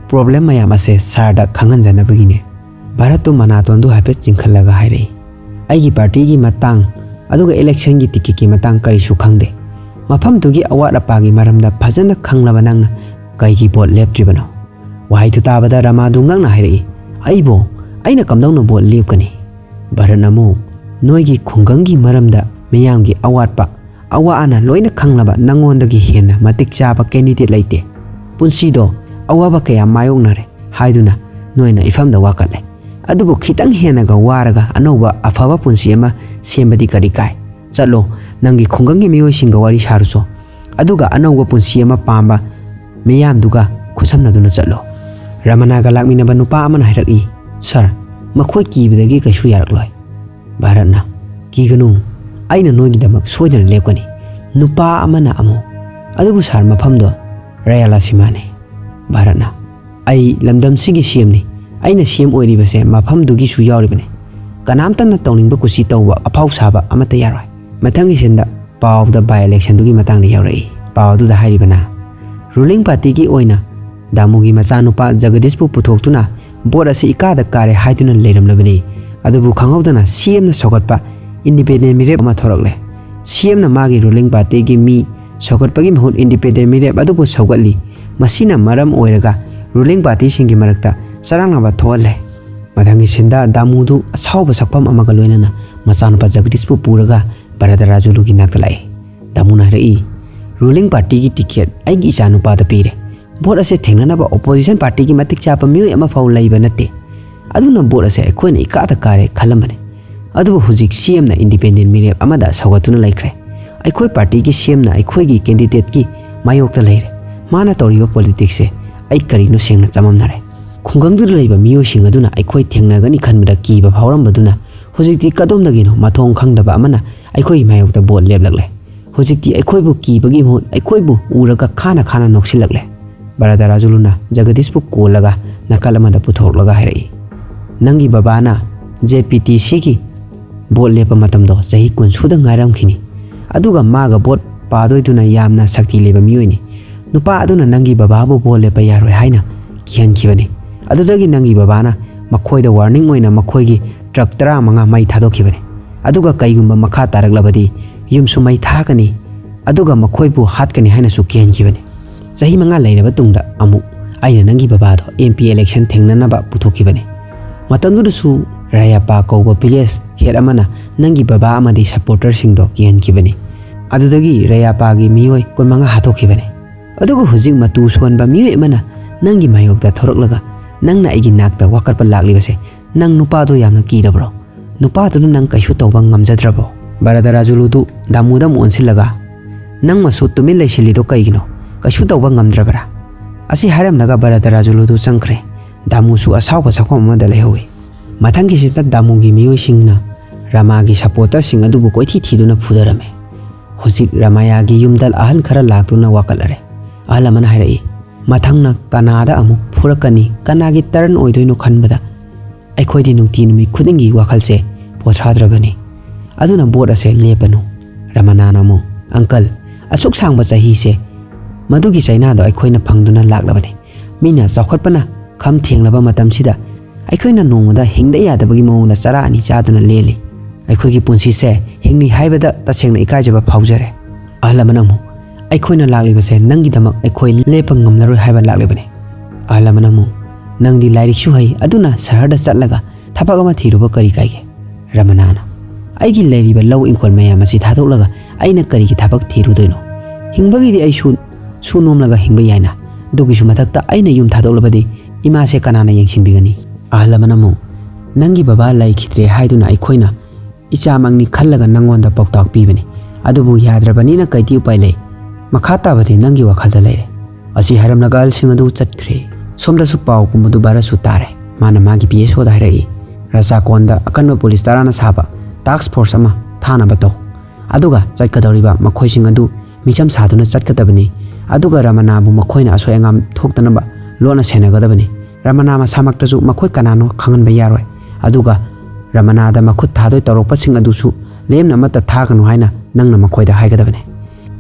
ꯄ꯭ꯔꯣꯕ꯭ꯂꯦꯝ ꯃꯌꯥꯝ ꯑꯁꯦ ꯁꯥꯔꯗ ꯈꯪꯍꯟꯖꯅꯕꯒꯤꯅꯦ꯫ ꯚꯥꯔꯠꯇꯨ ꯃꯅꯥꯇꯣꯟꯗꯨ ꯍꯥꯏꯐꯦꯠ ꯆꯤꯡꯈꯠꯂꯒ ꯍꯥꯏꯔꯛꯏ, "ꯑꯩꯒꯤ ꯄꯥꯔꯇꯤꯒꯤ ꯃꯇꯥꯡ ꯑꯗꯨꯒ ꯏꯂꯦꯛꯁꯟꯒꯤ ꯇꯤꯀꯦꯠꯀꯤ ꯃꯇꯥꯡ ꯀꯔꯤꯁꯨ ꯈꯪꯗꯦ꯫ ꯃꯐꯝꯗꯨꯒꯤ ꯑꯋꯥꯠ ꯑꯄꯥꯒꯤ ꯃꯔꯝꯗ ꯐꯖꯅ ꯈꯪꯂꯕ ꯅꯪꯅ ꯀꯩꯒꯤ ꯚꯣꯠ ꯂꯦꯞꯇ꯭ꯔꯤꯕꯅꯣ?" ꯋꯥꯍꯩꯗꯨ ꯇꯥꯕꯗ ꯔꯃꯥꯗꯨ ꯉꯛꯅ ꯍꯥꯏꯔꯛꯏ, "ꯑꯩꯕꯨ? ꯑꯩꯅ ꯀꯝꯗꯧꯅ ꯚꯣꯠ ꯂꯦꯞꯀꯅꯤ?" ꯚꯥꯔꯠꯅ ꯑꯃꯨꯛ, "ꯅꯣꯏꯒꯤ ꯈꯨꯡꯒꯪꯒꯤ ꯃꯔꯝꯗ ꯃꯤꯌꯥꯝꯒꯤ ꯑꯋꯥꯠꯄ ꯑꯋꯥ ꯑꯅꯥ ꯂꯣꯏꯅ ꯈꯪꯂꯕ ꯅꯪꯉꯣꯟꯗꯒꯤ ꯍꯦꯟꯅ ꯃꯇꯤꯛ ꯆꯥꯕ ꯀꯦꯟꯗꯤꯗꯦꯠ ꯂꯩꯇꯦ꯫ ꯄꯨꯟꯁꯤꯗꯣ ꯑꯋꯥꯕ ꯀꯌꯥ ꯃꯥꯌꯣꯛꯅꯔꯦ ꯍꯥꯏꯗꯨꯅ ꯅꯣꯏꯅ ꯏꯐꯝꯗ ꯋꯥꯀꯠꯂꯦ꯫ ꯑꯗꯨꯕꯨ ꯈꯤꯇꯪ ꯍꯦꯟꯅꯒ ꯋꯥꯔꯒ ꯑꯅꯧꯕ ꯑꯐꯕ ꯄꯨꯟꯁꯤ ꯑꯃ ꯁꯦꯝꯕꯗꯤ ꯀꯔꯤ ꯀꯥꯏ? ꯆꯠꯂꯣ, ꯅꯪꯒꯤ ꯈꯨꯡꯒꯪꯒꯤ ꯃꯤꯑꯣꯏꯁꯤꯡꯒ ꯋꯥꯔꯤ ꯁꯥꯔꯨꯆꯣ꯫ ꯑꯗꯨꯒ ꯑꯅꯧꯕ ꯄꯨꯟꯁꯤ ꯑꯃ ꯄꯥꯝꯕ ꯃꯤꯌꯥꯝꯗꯨꯒ ꯈꯨꯠꯁꯝꯅꯗꯨꯅ ꯆꯠꯂꯣ꯫" ꯔꯃꯅꯥꯒ ꯂꯥꯛꯃꯤꯟꯅꯕ ꯅꯨꯄꯥ ꯑꯃꯅ ꯍꯥꯏꯔꯛꯏ, "ꯁꯥꯔ, ꯃꯈꯣꯏ ꯀꯤꯕꯗꯒꯤ ꯀꯩꯁꯨ ꯌꯥꯔꯛꯂꯣꯏ꯫" ꯚꯥꯔꯠꯅ, "ꯀꯤꯒꯅꯨ, ꯑꯩꯅ ꯅꯣꯏꯒꯤꯗꯃꯛ ꯁꯣꯏꯗꯅ ꯂꯦꯞꯀꯅꯤ꯫" ꯅꯨꯄꯥ ꯑꯃꯅ ꯑꯃꯨꯛ, "ꯑꯗꯨꯕꯨ ꯁꯥꯔ, ꯃꯐꯝꯗꯣ ꯔꯥꯌꯥꯂꯥꯁꯤꯃꯥꯅꯤ꯫" ꯚꯥꯔꯠꯅ, "ꯑꯩ ꯂꯝꯗꯝꯁꯤꯒꯤ ꯁꯤ ꯑꯦꯝꯅꯤ꯫ ꯑꯩꯅ ꯁꯤ ꯑꯦꯝ ꯑꯣꯏꯔꯤꯕꯁꯦ ꯃꯐꯝꯗꯨꯒꯤꯁꯨ ꯌꯥꯎꯔꯤꯕꯅꯤ꯫ ꯀꯅꯥꯝꯇꯅ ꯇꯧꯅꯤꯡꯕ ꯀꯨꯁꯤ ꯇꯧꯕ ꯑꯐꯥꯎ ꯁꯥꯕ ꯑꯃꯠꯇ ꯌꯥꯔꯣꯏ꯫" ꯃꯊꯪꯒꯤ ꯁꯤꯟꯗ ꯄꯥꯎꯗ ꯕꯥꯏ ꯏꯂꯦꯛꯁꯟꯗꯨꯒꯤ ꯃꯇꯥꯡꯗ ꯌꯥꯎꯔꯛꯏ꯫ ꯄꯥꯎ ꯑꯗꯨꯗ ꯍꯥꯏꯔꯤꯕꯅ, ꯔꯨꯂꯤꯡ ꯄꯥꯔꯇꯤꯒꯤ ꯑꯣꯏꯅ ꯗꯥꯃꯨꯒꯤ ꯃꯆꯥꯅꯨꯄꯥ ꯖꯒꯗꯤꯁꯄꯨ ꯄꯨꯊꯣꯛꯇꯨꯅ ꯚꯣꯠ ꯑꯁꯤ ꯏꯀꯥꯗ ꯀꯥꯔꯦ ꯍꯥꯏꯗꯨꯅ ꯂꯩꯔꯝꯂꯕꯅꯤ꯫ ꯑꯗꯨꯕꯨ ꯈꯪꯍꯧꯗꯅ ꯁꯤ ꯑꯦꯝꯅ ꯁꯧꯒꯠꯄ ꯏꯟꯗꯤꯄꯦꯟꯗꯦꯟ ꯃꯤꯔꯦꯞ ꯑꯃ ꯊꯣꯔꯛꯂꯦ꯫ ꯁꯤ ꯑꯦꯝꯅ ꯃꯥꯒꯤ ꯔꯨꯂꯤꯡ ꯄꯥꯔꯇꯤꯒꯤ ꯃꯤ ꯁꯧꯒꯠꯄꯒꯤ ꯃꯍꯨꯠ ꯏꯟꯗꯤꯄꯦꯟꯗꯦꯟ ꯃꯤꯔꯦꯞ ꯑꯗꯨꯕꯨ ꯁꯧꯒꯠꯂꯤ꯫ ꯃꯁꯤꯅ ꯃꯔꯝ ꯑꯣꯏꯔꯒ ꯔꯨꯂꯤꯡ ꯄꯥꯔꯇꯤꯁꯤꯡꯒꯤ ꯃꯔꯛꯇ ꯆꯔꯥꯡꯅꯕ ꯊꯣꯛꯍꯜꯂꯦ꯫ ꯃꯊꯪꯒꯤ ꯁꯤꯟꯗ ꯗꯥꯃꯨꯗꯨ ꯑꯁꯥꯎꯕ ꯁꯛꯐꯝ ꯑꯃꯒ ꯂꯣꯏꯅꯅ ꯃꯆꯥꯅꯨꯄꯥ ꯖꯒꯗꯤꯁꯄꯨ ꯄꯨꯔꯒ ꯚꯥꯔꯗ ꯔꯥꯖꯨꯂꯨꯒꯤ ꯅꯥꯛꯇ ꯂꯥꯛꯏ꯫ ꯗꯥꯃꯨꯅ ꯍꯥꯏꯔꯛꯏ, "ꯔꯨꯂꯤꯡ ꯄꯥꯔꯇꯤꯒꯤ ꯇꯤꯀꯦꯠ ꯑꯩꯒꯤ ꯏꯆꯥꯅꯨꯄꯥꯗ ꯄꯤꯔꯦ꯫ ꯚꯣꯠ ꯑꯁꯦ ꯊꯦꯡꯅꯅꯕ ꯑꯣꯄꯣꯖꯤꯁꯟ ꯄꯥꯔꯇꯤꯒꯤ ꯃꯇꯤꯛ ꯆꯥꯕ ꯃꯤꯑꯣꯏ ꯑꯃꯐꯥꯎ ꯂꯩꯕ ꯅꯠꯇꯦ꯫ ꯑꯗꯨꯅ ꯚꯣꯠ ꯑꯁꯦ ꯑꯩꯈꯣꯏꯅ ꯏꯀꯥꯗ ꯀꯥꯔꯦ ꯈꯜꯂꯝꯕꯅꯦ꯫ ꯑꯗꯨꯕꯨ ꯍꯧꯖꯤꯛ ꯁꯤ ꯑꯦꯝꯅ ꯏꯟꯗꯤꯄꯦꯟꯗꯦꯟ ꯃꯤꯔꯦꯞ ꯑꯃꯗ ꯁꯧꯒꯠꯇꯨꯅ ꯂꯩꯈ꯭ꯔꯦ꯫ ꯑꯩꯈꯣꯏ ꯄꯥꯔꯇꯤꯒꯤ ꯁꯤ ꯑꯦꯝꯅ ꯑꯩꯈꯣꯏꯒꯤ ꯀꯦꯟꯗꯤꯗꯦꯠꯀꯤ ꯃꯥꯌꯣꯛꯇ ꯂꯩꯔꯦ꯫ ꯃꯥꯅ ꯇꯧꯔꯤꯕ ꯄꯣꯂꯤꯇꯤꯛꯁꯁꯦ ꯑꯩ ꯀꯔꯤꯅꯣ ꯁꯦꯡꯅ ꯆꯃꯝꯅꯔꯦ꯫" ꯈꯨꯡꯒꯪꯗꯨꯗ ꯂꯩꯕ ꯃꯤꯑꯣꯏꯁꯤꯡ ꯑꯗꯨꯅ ꯑꯩꯈꯣꯏ ꯊꯦꯡꯅꯒꯅꯤ ꯈꯟꯕꯗ ꯀꯤꯕ ꯐꯥꯎꯔꯝꯕꯗꯨꯅ ꯍꯧꯖꯤꯛꯇꯤ ꯀꯗꯣꯝꯗꯒꯤꯅꯣ ꯃꯊꯣꯡ ꯈꯪꯗꯕ ꯑꯃꯅ ꯑꯩꯈꯣꯏꯒꯤ ꯃꯥꯌꯣꯛꯇ ꯚꯣꯠ ꯂꯦꯞꯂꯛꯂꯦ꯫ ꯍꯧꯖꯤꯛꯇꯤ ꯑꯩꯈꯣꯏꯕꯨ ꯀꯤꯕꯒꯤ ꯃꯍꯨꯠ ꯑꯩꯈꯣꯏꯕꯨ ꯎꯔꯒ ꯈꯥꯅ ꯈꯥꯅ ꯅꯣꯛꯁꯤꯜꯂꯛꯂꯦ꯫ ꯚꯥꯔꯗ ꯔꯥꯖꯨꯂꯨꯅ ꯖꯒꯗꯤꯁꯄꯨ ꯀꯣꯜꯂꯒ ꯅꯥꯀꯜ ꯑꯃꯗ ꯄꯨꯊꯣꯔꯛꯂꯒ ꯍꯥꯏꯔꯛꯏ, "ꯅꯪꯒꯤ ꯕꯕꯥꯅ ꯖꯦ ꯄꯤ ꯇꯤ ꯁꯤꯒꯤ ꯚꯣꯠ ꯂꯦꯞꯄ ꯃꯇꯝꯗꯣ ꯆꯍꯤ ꯀꯨꯟ ꯁꯨꯗ ꯉꯥꯏꯔꯝꯈꯤꯅꯤ꯫ ꯑꯗꯨꯒ ꯃꯥꯒ ꯚꯣꯠ ꯄꯥꯗꯣꯏꯗꯨꯅ ꯌꯥꯝꯅ ꯁꯛꯇꯤ ꯂꯩꯕ ꯃꯤꯑꯣꯏꯅꯤ꯫ ꯅꯨꯄꯥ ꯑꯗꯨꯅ ꯅꯪꯒꯤ ꯕꯕꯥꯕꯨ ꯚꯣꯠ ꯂꯦꯞꯄ ꯌꯥꯔꯣꯏ ꯍꯥꯏꯅ ꯀꯤꯍꯟꯈꯤꯕꯅꯤ꯫ ꯑꯗꯨꯗꯒꯤ ꯅꯪꯒꯤ ꯕꯕꯥꯅ ꯃꯈꯣꯏꯗ warning ꯑꯣꯏꯅ ꯃꯈꯣꯏꯒꯤ ꯇ꯭ꯔꯛ ꯇꯔꯥꯃꯉꯥ ꯃꯩ ꯊꯥꯗꯣꯛꯈꯤꯕꯅꯤ꯫ ꯑꯗꯨꯒ ꯀꯩꯒꯨꯝꯕ ꯃꯈꯥ ꯇꯥꯔꯛꯂꯕꯗꯤ ꯌꯨꯝꯁꯨ ꯃꯩ ꯊꯥꯒꯅꯤ, ꯑꯗꯨꯒ ꯃꯈꯣꯏꯕꯨ ꯍꯥꯠꯀꯅꯤ ꯍꯥꯏꯅꯁꯨ ꯀꯤꯍꯟꯈꯤꯕꯅꯤ꯫ ꯆꯍꯤ ꯃꯉꯥ ꯂꯩꯔꯕ ꯇꯨꯡꯗ ꯑꯃꯨꯛ ꯑꯩꯅ ꯅꯪꯒꯤ ꯕꯕꯥꯗꯣ M P election ꯊꯦꯡꯅꯅꯕ ꯄꯨꯊꯣꯛꯈꯤꯕꯅꯤ꯫ ꯃꯇꯝꯗꯨꯗꯁꯨ ꯔꯌꯥꯄꯥ ꯀꯧꯕ village head ꯑꯃꯅ ꯅꯪꯒꯤ ꯕꯕꯥ ꯑꯃꯗꯤ supporterꯁꯤꯡꯗꯣ ꯀꯤꯍꯟꯈꯤꯕꯅꯤ꯫ ꯑꯗꯨꯗꯒꯤ ꯔꯌꯥꯄꯥꯒꯤ ꯃꯤꯑꯣꯏ ꯀꯨꯟꯃꯉꯥ ꯍꯥꯠꯇꯣꯛꯈꯤꯕꯅꯤ꯫ ꯑꯗꯨꯒ ꯍꯧꯖꯤꯛ ꯃꯇꯨ ꯁꯣꯟꯕ ꯃꯤꯑꯣꯏ ꯑꯃꯅ ꯅꯪꯒꯤ ꯃꯥꯌꯣꯛꯇ ꯊꯣꯔꯛꯂꯒ ꯅꯪꯅ ꯑꯩꯒꯤ ꯅꯥꯛꯇ ꯋꯥꯀꯠꯄ ꯂꯥꯛꯂꯤꯕꯁꯦ, ꯅꯪ ꯅꯨꯄꯥꯗꯣ ꯌꯥꯝꯅ ꯀꯤꯔꯕ꯭ꯔꯣ? ꯅꯨꯄꯥꯗꯨꯅ ꯅꯪ ꯀꯩꯁꯨ ꯇꯧꯕ ꯉꯝꯖꯗ꯭ꯔꯕꯣ? ꯕꯔꯗꯔꯥꯖꯨꯂꯨꯗꯨ ꯗꯥꯃꯨꯗ ꯑꯃꯨꯛ ꯑꯣꯟꯁꯤꯜꯂꯒ, ꯅꯪꯃꯁꯨ ꯇꯨꯃꯤꯟ ꯂꯩꯁꯤꯜꯂꯤꯗꯣ ꯀꯩꯒꯤꯅꯣ? ꯀꯩꯁꯨ ꯇꯧꯕ ꯉꯝꯗ꯭ꯔꯕꯔꯥ? ꯑꯁꯤ ꯍꯥꯏꯔꯝꯂꯒ ꯕꯔꯗꯔꯥꯖꯨꯂꯨꯗꯨ ꯆꯪꯈ꯭ꯔꯦ꯫ ꯗꯥꯃꯨꯁꯨ ꯑꯁꯥꯎꯕ ꯁꯛꯐꯝ ꯑꯃꯗ ꯂꯩꯍꯧꯏ꯫ ꯃꯊꯪꯒꯤꯁꯤꯗ ꯗꯥꯃꯨꯒꯤ ꯃꯤꯑꯣꯏꯁꯤꯡꯅ ꯔꯃꯥꯒꯤ supporterꯁꯤꯡ ꯑꯗꯨꯕꯨ ꯀꯣꯏꯊꯤ ꯊꯤꯗꯨꯅ ꯐꯨꯗꯔꯝꯃꯤ꯫ ꯍꯧꯖꯤꯛ ꯔꯃꯥꯌꯥꯒꯤ ꯌꯨꯝꯗ ꯑꯍꯜ ꯈꯔ ꯂꯥꯛꯇꯨꯅ ꯋꯥꯀꯠꯂꯔꯦ꯫ ꯑꯍꯜ ꯑꯃꯅ ꯍꯥꯏꯔꯛꯏ, "ꯃꯊꯪꯅ ꯀꯅꯥꯗ ꯑꯃꯨꯛ ꯐꯨꯔꯛꯀꯅꯤ, ꯀꯅꯥꯒꯤ turn ꯑꯣꯏꯗꯣꯏꯅꯣ ꯈꯟꯕꯗ ꯑꯩꯈꯣꯏꯗꯤ ꯅꯨꯡꯇꯤ ꯅꯨꯃꯤꯠ ꯈꯨꯗꯤꯡꯒꯤ ꯋꯥꯈꯜꯁꯦ ꯄꯣꯊꯥꯗ꯭ꯔꯕꯅꯤ꯫ ꯑꯗꯨꯅ ꯚꯣꯠ ꯑꯁꯦ ꯂꯦꯞꯄꯅꯨ꯫" ꯔꯃꯅꯥꯅ ꯑꯃꯨꯛ, "ꯑꯪꯀꯜ, ꯑꯁꯨꯛ ꯁꯥꯡꯕ ꯆꯍꯤꯁꯦ ꯃꯗꯨꯒꯤ ꯆꯩꯅꯥꯗꯣ ꯑꯩꯈꯣꯏꯅ ꯐꯪꯗꯨꯅ ꯂꯥꯛꯂꯕꯅꯤ꯫ ꯃꯤꯅ ꯆꯥꯎꯈꯠꯄꯅ ꯈꯝ ꯊꯦꯡꯂꯕ ꯃꯇꯝꯁꯤꯗ ꯑꯩꯈꯣꯏꯅ ꯅꯣꯡꯃꯗ ꯍꯤꯡꯗ ꯌꯥꯗꯕꯒꯤ ꯃꯑꯣꯡꯗ ꯆꯔꯥ ꯑꯅꯤ ꯆꯥꯗꯨꯅ ꯂꯦꯜꯂꯤ꯫ ꯑꯩꯈꯣꯏꯒꯤ ꯄꯨꯟꯁꯤꯁꯦ ꯍꯤꯡꯂꯤ ꯍꯥꯏꯕꯗ ꯇꯁꯦꯡꯅ ꯏꯀꯥꯏꯖꯕ ꯐꯥꯎꯖꯔꯦ꯫" ꯑꯍꯜ ꯑꯃꯅ ꯑꯃꯨꯛ, "ꯑꯩꯈꯣꯏꯅ ꯂꯥꯛꯂꯤꯕꯁꯦ ꯅꯪꯒꯤꯗꯃꯛ ꯑꯩꯈꯣꯏ ꯂꯦꯞꯄ ꯉꯝꯂꯔꯣꯏ ꯍꯥꯏꯕ ꯂꯥꯛꯂꯤꯕꯅꯤ꯫" ꯑꯍꯜ ꯑꯃꯅ ꯑꯃꯨꯛ, "ꯅꯪꯗꯤ ꯂꯥꯏꯔꯤꯛꯁꯨ ꯍꯩ, ꯑꯗꯨꯅ ꯁꯍꯔꯗ ꯆꯠꯂꯒ ꯊꯕꯛ ꯑꯃ ꯊꯤꯔꯨꯕ ꯀꯔꯤ ꯀꯥꯏꯒꯦ?" ꯔꯃꯅꯥꯅ, "ꯑꯩꯒꯤ ꯂꯩꯔꯤꯕ ꯂꯧ ꯏꯪꯈꯣꯜ ꯃꯌꯥꯝ ꯑꯁꯤ ꯊꯥꯗꯣꯛꯂꯒ ꯑꯩꯅ ꯀꯔꯤꯒꯤ ꯊꯕꯛ ꯊꯤꯔꯨꯗꯣꯏꯅꯣ? ꯍꯤꯡꯕꯒꯤꯗꯤ ꯑꯩꯁꯨ ꯁꯨ ꯅꯣꯝꯂꯒ ꯍꯤꯡꯕ ꯌꯥꯏꯅ꯫ ꯑꯗꯨꯒꯤꯁꯨ ꯃꯊꯛꯇ ꯑꯩꯅ ꯌꯨꯝ ꯊꯥꯗꯣꯛꯂꯕꯗꯤ ꯏꯃꯥꯁꯦ ꯀꯅꯥꯅ ꯌꯦꯡꯁꯤꯟꯕꯤꯒꯅꯤ?" ꯑꯍꯜ ꯑꯃꯅ ꯑꯃꯨꯛ, "ꯅꯪꯒꯤ ꯕꯕꯥ ꯂꯩꯈꯤꯗ꯭ꯔꯦ ꯍꯥꯏꯗꯨꯅ ꯑꯩꯈꯣꯏꯅ ꯏꯆꯥꯃꯛꯅꯤ ꯈꯜꯂꯒ ꯅꯪꯉꯣꯟꯗ ꯄꯥꯎꯇꯥꯛ ꯄꯤꯕꯅꯤ꯫ ꯑꯗꯨꯕꯨ ꯌꯥꯗ꯭ꯔꯕꯅꯤꯅ ꯀꯩꯗꯤ ꯎꯄꯥꯏ ꯂꯩ? ꯃꯈꯥ ꯇꯥꯕꯗꯤ ꯅꯪꯒꯤ ꯋꯥꯈꯜꯗ ꯂꯩꯔꯦ꯫" ꯑꯁꯤ ꯍꯥꯏꯔꯝꯂꯒ ꯑꯍꯜꯁꯤꯡ ꯑꯗꯨ ꯆꯠꯈ꯭ꯔꯦ꯫ ꯁꯣꯝꯗꯁꯨ ꯄꯥꯎ ꯄꯨꯝꯕꯗꯨ ꯚꯥꯔꯠꯁꯨ ꯇꯥꯔꯦ꯫ ꯃꯥꯅ ꯃꯥꯒꯤ P S Oꯗ ꯍꯥꯏꯔꯛꯏ, "ꯔꯆꯥꯀꯣꯟꯗ ꯑꯀꯟꯕ ꯄꯨꯂꯤꯁ ꯇꯔꯥꯅ ꯁꯥꯕ task force ꯑꯃ ꯊꯥꯅꯕ ꯇꯧ꯫ ꯑꯗꯨꯒ ꯆꯠꯀꯗꯧꯔꯤꯕ ꯃꯈꯣꯏꯁꯤꯡ ꯑꯗꯨ ꯃꯤꯆꯝ ꯁꯥꯗꯨꯅ ꯆꯠꯀꯗꯕꯅꯤ꯫ ꯑꯗꯨꯒ ꯔꯃꯅꯥꯕꯨ ꯃꯈꯣꯏꯅ ꯑꯁꯣꯏ ꯑꯉꯥꯝ ꯊꯣꯛꯇꯅꯕ ꯂꯣꯠꯅ ꯁꯦꯟꯅꯒꯗꯕꯅꯤ꯫ ꯔꯃꯅꯥ ꯃꯁꯥꯃꯛꯇꯁꯨ ꯃꯈꯣꯏ ꯀꯅꯥꯅꯣ ꯈꯪꯍꯟꯕ ꯌꯥꯔꯣꯏ꯫ ꯑꯗꯨꯒ ꯔꯃꯅꯥꯗ ꯃꯈꯨꯠ ꯊꯥꯗꯣꯏ ꯇꯧꯔꯛꯄꯁꯤꯡ ꯑꯗꯨꯁꯨ ꯂꯦꯝꯅ ꯑꯃꯠꯇ ꯊꯥꯒꯅꯨ ꯍꯥꯏꯅ ꯅꯪꯅ ꯃꯈꯣꯏꯗ ꯍꯥꯏꯒꯗꯕꯅꯤ꯫"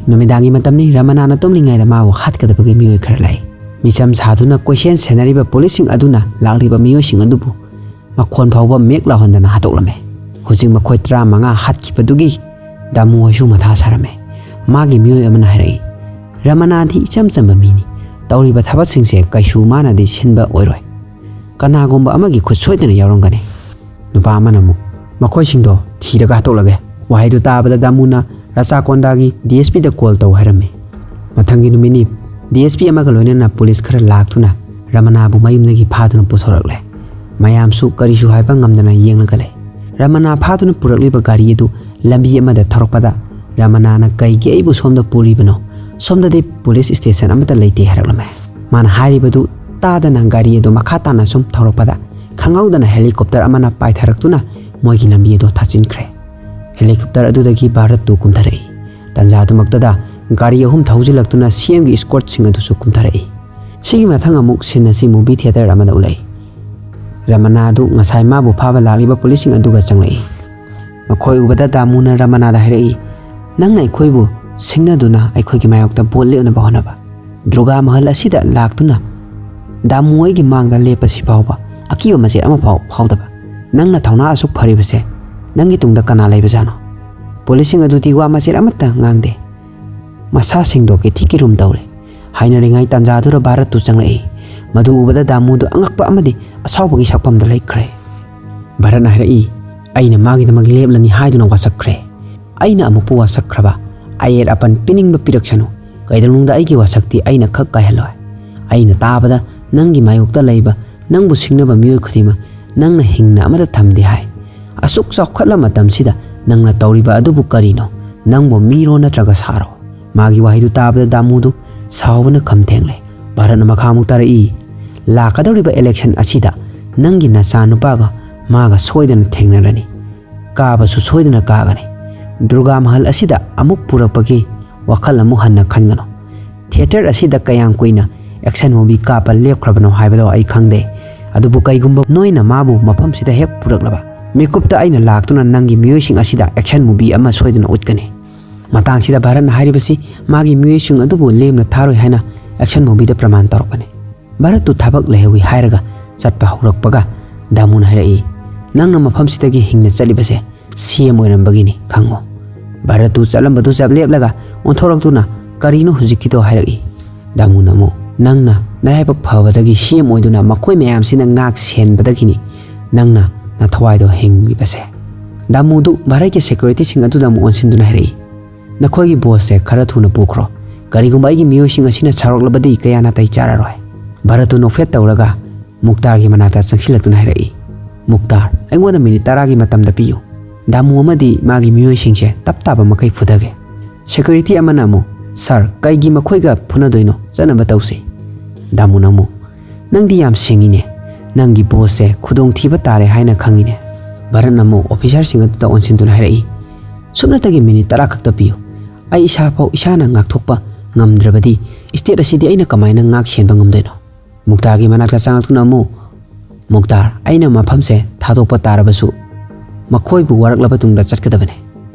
ꯅꯨꯃꯤꯗꯥꯡꯒꯤ ꯃꯇꯝꯅꯤ꯫ ꯔꯃꯅꯥꯅ ꯇꯨꯝꯂꯤꯉꯩꯗ ꯃꯥꯕꯨ ꯍꯥꯠꯀꯗꯕꯒꯤ ꯃꯤꯑꯣꯏ ꯈꯔ ꯂꯥꯛꯏ꯫ ꯃꯤꯆꯝ ꯁꯥꯗꯨꯅ ꯀꯣꯏꯁꯦꯟ ꯁꯦꯟꯅꯔꯤꯕ ꯄꯨꯂꯤꯁꯁꯤꯡ ꯑꯗꯨꯅ ꯂꯥꯛꯂꯤꯕ ꯃꯤꯑꯣꯏꯁꯤꯡ ꯑꯗꯨꯕꯨ ꯃꯈꯣꯟ ꯐꯥꯎꯕ ꯃꯦꯛ ꯂꯥꯎꯍꯟꯗꯅ ꯍꯥꯠꯇꯣꯛꯂꯝꯃꯦ꯫ ꯍꯧꯖꯤꯛ ꯃꯈꯣꯏ ꯇꯔꯥꯃꯉꯥ ꯍꯥꯠꯈꯤꯕꯗꯨꯒꯤ ꯗꯥꯃꯨ ꯍꯣꯏꯁꯨ ꯃꯊꯥ ꯁꯥꯔꯝꯃꯦ꯫ ꯃꯥꯒꯤ ꯃꯤꯑꯣꯏ ꯑꯃꯅ ꯍꯥꯏꯔꯛꯏ, "ꯔꯃꯅꯥꯗꯤ ꯏꯆꯝ ꯆꯝꯕ ꯃꯤꯅꯤ꯫ ꯇꯧꯔꯤꯕ ꯊꯕꯛꯁꯤꯡꯁꯦ ꯀꯩꯁꯨ ꯃꯥꯅꯗꯤ ꯁꯤꯟꯕ ꯑꯣꯏꯔꯣꯏ꯫ ꯀꯅꯥꯒꯨꯝꯕ ꯑꯃꯒꯤ ꯈꯨꯠ ꯁꯣꯏꯗꯅ ꯌꯥꯎꯔꯝꯒꯅꯤ"꯫ ꯅꯨꯄꯥ ꯑꯃꯅ ꯑꯃꯨꯛ, "ꯃꯈꯣꯏꯁꯤꯡꯗꯣ ꯊꯤꯔꯒ ꯍꯥꯠꯇꯣꯛꯂꯒꯦ"꯫ ꯋꯥꯍꯩꯗꯨ ꯇꯥꯕꯗ ꯗꯥꯃꯨꯅ ꯔꯆꯥꯀꯣꯟꯗꯥꯒꯤ ꯗꯤ ꯑꯦꯁ ꯄꯤꯗ ꯀꯣꯜ ꯇꯧ ꯍꯥꯏꯔꯝꯃꯤ꯫ ꯃꯊꯪꯒꯤ ꯅꯨꯃꯤꯠꯅꯤ꯫ ꯗꯤ ꯑꯦꯁ ꯄꯤ ꯑꯃꯒ ꯂꯣꯏꯅꯅ ꯄꯨꯂꯤꯁ ꯈꯔ ꯂꯥꯛꯇꯨꯅ ꯔꯃꯅꯥꯕꯨ ꯃꯌꯨꯝꯗꯒꯤ ꯐꯥꯗꯨꯅ ꯄꯨꯊꯣꯔꯛꯂꯦ꯫ ꯃꯌꯥꯝꯁꯨ ꯀꯔꯤꯁꯨ ꯍꯥꯏꯕ ꯉꯝꯗꯅ ꯌꯦꯡꯂꯒ ꯂꯩ꯫ ꯔꯃꯅꯥ ꯐꯥꯗꯨꯅ ꯄꯨꯔꯛꯂꯤꯕ ꯒꯥꯔꯤ ꯑꯗꯨ ꯂꯝꯕꯤ ꯑꯃꯗ ꯊꯧꯔꯛꯄꯗ ꯔꯃꯅꯥꯅ "ꯀꯩꯒꯤ ꯑꯩꯕꯨ ꯁꯣꯝꯗ ꯄꯨꯔꯤꯕꯅꯣ? ꯁꯣꯝꯗꯗꯤ ꯄꯨꯂꯤꯁ ꯁ꯭ꯇꯦꯁꯟ ꯑꯃꯠꯇ ꯂꯩꯇꯦ" ꯍꯥꯏꯔꯛꯂꯝꯃꯦ꯫ ꯃꯥꯅ ꯍꯥꯏꯔꯤꯕꯗꯨ ꯇꯥꯗꯅ ꯒꯥꯔꯤ ꯑꯗꯨ ꯃꯈꯥ ꯇꯥꯅ ꯁꯨꯝ ꯊꯧꯔꯛꯄꯗ ꯈꯪꯍꯧꯗꯅ ꯍꯦꯂꯤꯀꯣꯞꯇꯔ ꯑꯃꯅ ꯄꯥꯏꯊꯔꯛꯇꯨꯅ ꯃꯣꯏꯒꯤ ꯂꯝꯕꯤ ꯑꯗꯨ ꯊꯥꯠꯆꯤꯟꯈ꯭ꯔꯦ꯫ ꯍꯦꯂꯤꯀꯣꯞꯇꯔ ꯑꯗꯨꯗꯒꯤ ꯚꯥꯔꯠꯇꯨ ꯀꯨꯝꯊꯔꯛꯏ꯫ ꯇꯥꯟꯖꯥꯗꯨꯃꯛꯇꯗ ꯒꯥꯔꯤ ꯑꯍꯨꯝ ꯊꯧꯖꯤꯜꯂꯛꯇꯨꯅ ꯁꯤ ꯑꯦꯝꯒꯤ ꯏꯁꯀꯣꯔꯠꯁꯤꯡ ꯑꯗꯨꯁꯨ ꯀꯨꯝꯊꯔꯛꯏ꯫ ꯁꯤꯒꯤ ꯃꯊꯪ ꯑꯃꯨꯛ ꯁꯤꯟ ꯑꯁꯤ ꯃꯨꯚꯤ ꯊꯤꯌꯦꯇꯔ ꯑꯃꯗ ꯎꯠꯂꯛꯏ꯫ ꯔꯃꯅꯥ ꯑꯗꯨ ꯉꯁꯥꯏ ꯃꯥꯕꯨ ꯐꯥꯕ ꯂꯥꯛꯂꯤꯕ ꯄꯨꯂꯤꯁꯁꯤꯡ ꯑꯗꯨꯒ ꯆꯪꯂꯛꯏ꯫ ꯃꯈꯣꯏ ꯎꯕꯗ ꯗꯥꯃꯨꯅ ꯔꯃꯅꯥꯗ ꯍꯥꯏꯔꯛꯏ, "ꯅꯪꯅ ꯑꯩꯈꯣꯏꯕꯨ ꯁꯤꯡꯅꯗꯨꯅ ꯑꯩꯈꯣꯏꯒꯤ ꯃꯥꯌꯣꯛꯇ ꯕꯣꯜ ꯂꯦꯞꯅꯕ ꯍꯣꯠꯅꯕ꯫" ꯗꯨꯔꯒꯥ ꯃꯍꯜ ꯑꯁꯤꯗ ꯂꯥꯛꯇꯨꯅ ꯗꯥꯃꯨ ꯑꯩꯒꯤ ꯃꯥꯡꯗ ꯂꯦꯞꯄꯁꯤ ꯐꯥꯎꯕ ꯑꯀꯤꯕ ꯃꯆꯦꯠ ꯑꯃꯐꯥꯎ ꯐꯥꯎꯗꯕ ꯅꯪꯅ ꯊꯧꯅꯥ ꯑꯁꯨꯛ ꯐꯔꯤꯕꯁꯦ, ꯅꯪꯒꯤ ꯇꯨꯡꯗ ꯀꯅꯥ ꯂꯩꯕꯖꯥꯠꯅꯣ? ꯄꯨꯂꯤꯁꯁꯤꯡ ꯑꯗꯨꯗꯤ ꯋꯥ ꯃꯆꯦꯠ ꯑꯃꯠꯇ ꯉꯥꯡꯗꯦ꯫ ꯃꯁꯥ ꯁꯦꯡꯗꯣꯛꯀꯦ ꯊꯤꯛꯀꯤ ꯔꯨꯝ ꯇꯧꯔꯦ꯫ ꯍꯥꯏꯅꯔꯤꯉꯩ ꯇꯥꯟꯖꯥꯗꯨꯗ ꯚꯥꯔꯠꯇꯨ ꯆꯪꯂꯛꯏ꯫ ꯃꯗꯨ ꯎꯕꯗ ꯗꯥꯃꯨꯗꯨ ꯑꯉꯛꯄ ꯑꯃꯗꯤ ꯑꯁꯥꯎꯕꯒꯤ ꯁꯛꯐꯝꯗ ꯂꯩꯈ꯭ꯔꯦ꯫ ꯚꯥꯔꯠꯅ ꯍꯥꯏꯔꯛꯏ, "ꯑꯩꯅ ꯃꯥꯒꯤꯗꯃꯛ ꯂꯦꯞꯂꯅꯤ ꯍꯥꯏꯗꯨꯅ ꯋꯥꯁꯛꯈ꯭ꯔꯦ꯫ ꯑꯩꯅ ꯑꯃꯨꯛꯄꯨ ꯋꯥꯁꯛꯈ꯭ꯔꯕ ꯑꯌꯦꯠ ꯑꯄꯟ ꯄꯤꯅꯤꯡꯕ ꯄꯤꯔꯛꯁꯅꯨ꯫ ꯀꯩꯗꯧꯅꯨꯡꯗ ꯑꯩꯒꯤ ꯋꯥꯁꯛꯇꯤ ꯑꯩꯅ ꯈꯛ ꯀꯥꯏꯍꯜꯂꯣꯏ꯫ ꯑꯩꯅ ꯇꯥꯕꯗ ꯅꯪꯒꯤ ꯃꯥꯌꯣꯛꯇ ꯂꯩꯕ ꯅꯪꯕꯨ ꯁꯤꯡꯅꯕ ꯃꯤꯑꯣꯏ ꯈꯨꯗꯤꯡꯃꯛ ꯅꯪꯅ ꯍꯤꯡꯅ ꯑꯃꯠꯇ ꯊꯝꯗꯦ ꯍꯥꯏ꯫ ꯑꯁꯨꯛ ꯆꯥꯎꯈꯠꯂ ꯃꯇꯝꯁꯤꯗ ꯅꯪꯅ ꯇꯧꯔꯤꯕ ꯑꯗꯨꯕꯨ ꯀꯔꯤꯅꯣ? ꯅꯪꯕꯨ ꯃꯤꯔꯣ ꯅꯠꯇ꯭ꯔꯒ ꯁꯥꯔꯣ?" ꯃꯥꯒꯤ ꯋꯥꯍꯩꯗꯨ ꯇꯥꯕꯗ ꯗꯥꯃꯨꯗꯨ ꯁꯥꯎꯕꯅ ꯈꯝ ꯊꯦꯡꯂꯦ꯫ ꯚꯥꯔꯠꯅ ꯃꯈꯥ ꯑꯃꯨꯛ ꯇꯥꯔꯛꯏ, "ꯂꯥꯛꯀꯗꯧꯔꯤꯕ ꯏꯂꯦꯛꯁꯟ ꯑꯁꯤꯗ ꯅꯪꯒꯤ ꯅꯆꯥꯅꯨꯄꯥꯒ ꯃꯥꯒ ꯁꯣꯏꯗꯅ ꯊꯦꯡꯅꯔꯅꯤ꯫ ꯀꯥꯕꯁꯨ ꯁꯣꯏꯗꯅ ꯀꯥꯒꯅꯤ꯫ ꯗꯨꯔꯒꯥ ꯃꯍꯜ ꯑꯁꯤꯗ ꯑꯃꯨꯛ ꯄꯨꯔꯛꯄꯒꯤ ꯋꯥꯈꯜ ꯑꯃꯨꯛ ꯍꯟꯅ ꯈꯟꯒꯅꯨ꯫ ꯊꯤꯌꯦꯇꯔ ꯑꯁꯤꯗ ꯀꯌꯥꯝ ꯀꯨꯏꯅ ꯑꯦꯛꯁꯟ ꯃꯨꯚꯤ ꯀꯥꯞꯄ ꯂꯦꯞꯈ꯭ꯔꯕꯅꯣ ꯍꯥꯏꯕꯗꯣ ꯑꯩ ꯈꯪꯗꯦ꯫ ꯑꯗꯨꯕꯨ ꯀꯩꯒꯨꯝꯕ ꯅꯣꯏꯅ ꯃꯥꯕꯨ ꯃꯐꯝꯁꯤꯗ ꯍꯦꯛ ꯄꯨꯔꯛꯂꯕ, ꯃꯤꯀꯨꯞꯇ ꯑꯩꯅ ꯂꯥꯛꯇꯨꯅ ꯅꯪꯒꯤ ꯃꯤꯑꯣꯏꯁꯤꯡ ꯑꯁꯤꯗ ꯑꯦꯛꯁꯟ ꯃꯨꯚꯤ ꯑꯃ ꯁꯣꯏꯗꯅ ꯎꯠꯀꯅꯤ"꯫ ꯃꯇꯥꯡꯁꯤꯗ ꯚꯥꯔꯠꯅ ꯍꯥꯏꯔꯤꯕꯁꯤ ꯃꯥꯒꯤ ꯃꯤꯑꯣꯏꯁꯤꯡ ꯑꯗꯨꯕꯨ ꯂꯦꯝꯅ ꯊꯥꯔꯣꯏ ꯍꯥꯏꯅ action movieꯗ ꯄ꯭ꯔꯃꯥꯟ ꯇꯧꯔꯛꯄꯅꯤ꯫ ꯚꯥꯔꯠꯇꯨ ꯊꯕꯛ ꯂꯩꯍꯧꯏ ꯍꯥꯏꯔꯒ ꯆꯠꯄ ꯍꯧꯔꯛꯄꯒ ꯗꯥꯃꯨꯅ ꯍꯥꯏꯔꯛꯏ, "ꯅꯪꯅ ꯃꯐꯝꯁꯤꯗꯒꯤ ꯍꯤꯡꯅ ꯆꯠꯂꯤꯕꯁꯦ ꯁꯤ ꯑꯦꯝ ꯑꯣꯏꯔꯝꯕꯒꯤꯅꯤ, ꯈꯪꯉꯣ꯫" ꯚꯥꯔꯠꯇꯨ ꯆꯠꯂꯝꯕꯗꯨ ꯆꯞ ꯂꯦꯞꯂꯒ ꯑꯣꯟꯊꯣꯔꯛꯇꯨꯅ, "ꯀꯔꯤꯅꯣ ꯍꯧꯖꯤꯛꯀꯤꯗꯣ?" ꯍꯥꯏꯔꯛꯏ꯫ ꯗꯥꯃꯨꯅ ꯑꯃꯨꯛ, "ꯅꯪꯅ ꯅꯔꯥꯏꯕꯛ ꯐꯕꯗꯒꯤ ꯁꯤ ꯑꯦꯝ ꯑꯣꯏꯗꯨꯅ ꯃꯈꯣꯏ ꯃꯌꯥꯝꯁꯤꯅ ꯉꯥꯛ ꯁꯦꯟꯕꯗꯒꯤꯅꯤ ꯅꯪꯅ ꯅꯊꯋꯥꯏꯗꯣ ꯍꯤꯡꯂꯤꯕꯁꯦ꯫" ꯗꯥꯃꯨꯗꯨ ꯚꯥꯔꯠꯀꯤ securityꯁꯤꯡ ꯑꯗꯨꯗ ꯑꯃꯨꯛ ꯑꯣꯟꯁꯤꯟꯗꯨꯅ ꯍꯥꯏꯔꯛꯏ, "ꯅꯈꯣꯏꯒꯤ bossꯁꯦ ꯈꯔ ꯊꯨꯅ ꯄꯨꯈ꯭ꯔꯣ꯫ ꯀꯔꯤꯒꯨꯝꯕ ꯑꯩꯒꯤ ꯃꯤꯑꯣꯏꯁꯤꯡ ꯑꯁꯤꯅ ꯁꯥꯎꯔꯛꯂꯕꯗꯤ ꯀꯌꯥ ꯅꯥꯇꯩ ꯆꯥꯔꯔꯣꯏ꯫" ꯚꯥꯔꯠꯇꯨ ꯅꯣꯛꯐꯦꯠ ꯇꯧꯔꯒ ꯃꯨꯛꯇꯥꯔꯒꯤ ꯃꯅꯥꯛꯇ ꯆꯪꯁꯤꯜꯂꯛꯇꯨꯅ ꯍꯥꯏꯔꯛꯏ, "ꯃꯨꯛꯇꯥꯔ, ꯑꯩꯉꯣꯟꯗ minute ꯇꯔꯥꯒꯤ ꯃꯇꯝꯗ ꯄꯤꯌꯨ꯫ ꯗꯥꯃꯨ ꯑꯃꯗꯤ ꯃꯥꯒꯤ ꯃꯤꯑꯣꯏꯁꯤꯡꯁꯦ ꯇꯞ ꯇꯥꯕ ꯃꯈꯩ ꯐꯨꯊꯒꯦ꯫" Security ꯑꯃꯅ ꯑꯃꯨꯛ, "Sir, ꯀꯩꯒꯤ ꯃꯈꯣꯏꯒ ꯐꯨꯅꯗꯣꯏꯅꯣ? ꯆꯠꯅꯕ ꯇꯧꯁꯤ꯫" ꯗꯥꯃꯨꯅ ꯑꯃꯨꯛ, "ꯅꯪꯗꯤ ꯌꯥꯝ ꯁꯤꯡꯉꯤꯅꯦ꯫ ꯅꯪꯒꯤ bossꯁꯦ ꯈꯨꯗꯣꯡꯊꯤꯕ ꯇꯥꯔꯦ ꯍꯥꯏꯅ ꯈꯪꯉꯤꯅꯦ꯫" ꯚꯥꯔꯠꯅ ꯑꯃꯨꯛ officerꯁꯤꯡ ꯑꯗꯨꯗ ꯑꯣꯟꯁꯤꯟꯗꯨꯅ ꯍꯥꯏꯔꯛꯏ, "ꯁꯨꯞꯅꯇꯒꯤ minute ꯇꯔꯥ ꯈꯛꯇ ꯄꯤꯌꯨ꯫ ꯑꯩ ꯏꯁꯥꯐꯥꯎ ꯏꯁꯥꯅ ꯉꯥꯛꯊꯣꯛꯄ ꯉꯝꯗ꯭ꯔꯕꯗꯤ state ꯑꯁꯤꯗꯤ ꯑꯩꯅ ꯀꯃꯥꯏꯅ ꯉꯥꯛ ꯁꯦꯟꯕ ꯉꯝꯗꯣꯏꯅꯣ?" ꯃꯨꯛꯇꯥꯔꯒꯤ ꯃꯅꯥꯛꯇ ꯆꯪꯂꯛꯇꯨꯅ ꯑꯃꯨꯛ, "ꯃꯨꯛꯇꯥꯔ, ꯑꯩꯅ ꯃꯐꯝꯁꯦ ꯊꯥꯗꯣꯛꯄ ꯇꯥꯔꯕꯁꯨ ꯃꯈꯣꯏꯕꯨ ꯋꯥꯔꯛꯂꯕ ꯇꯨꯡꯗ ꯆꯠꯀꯗꯕꯅꯤ꯫"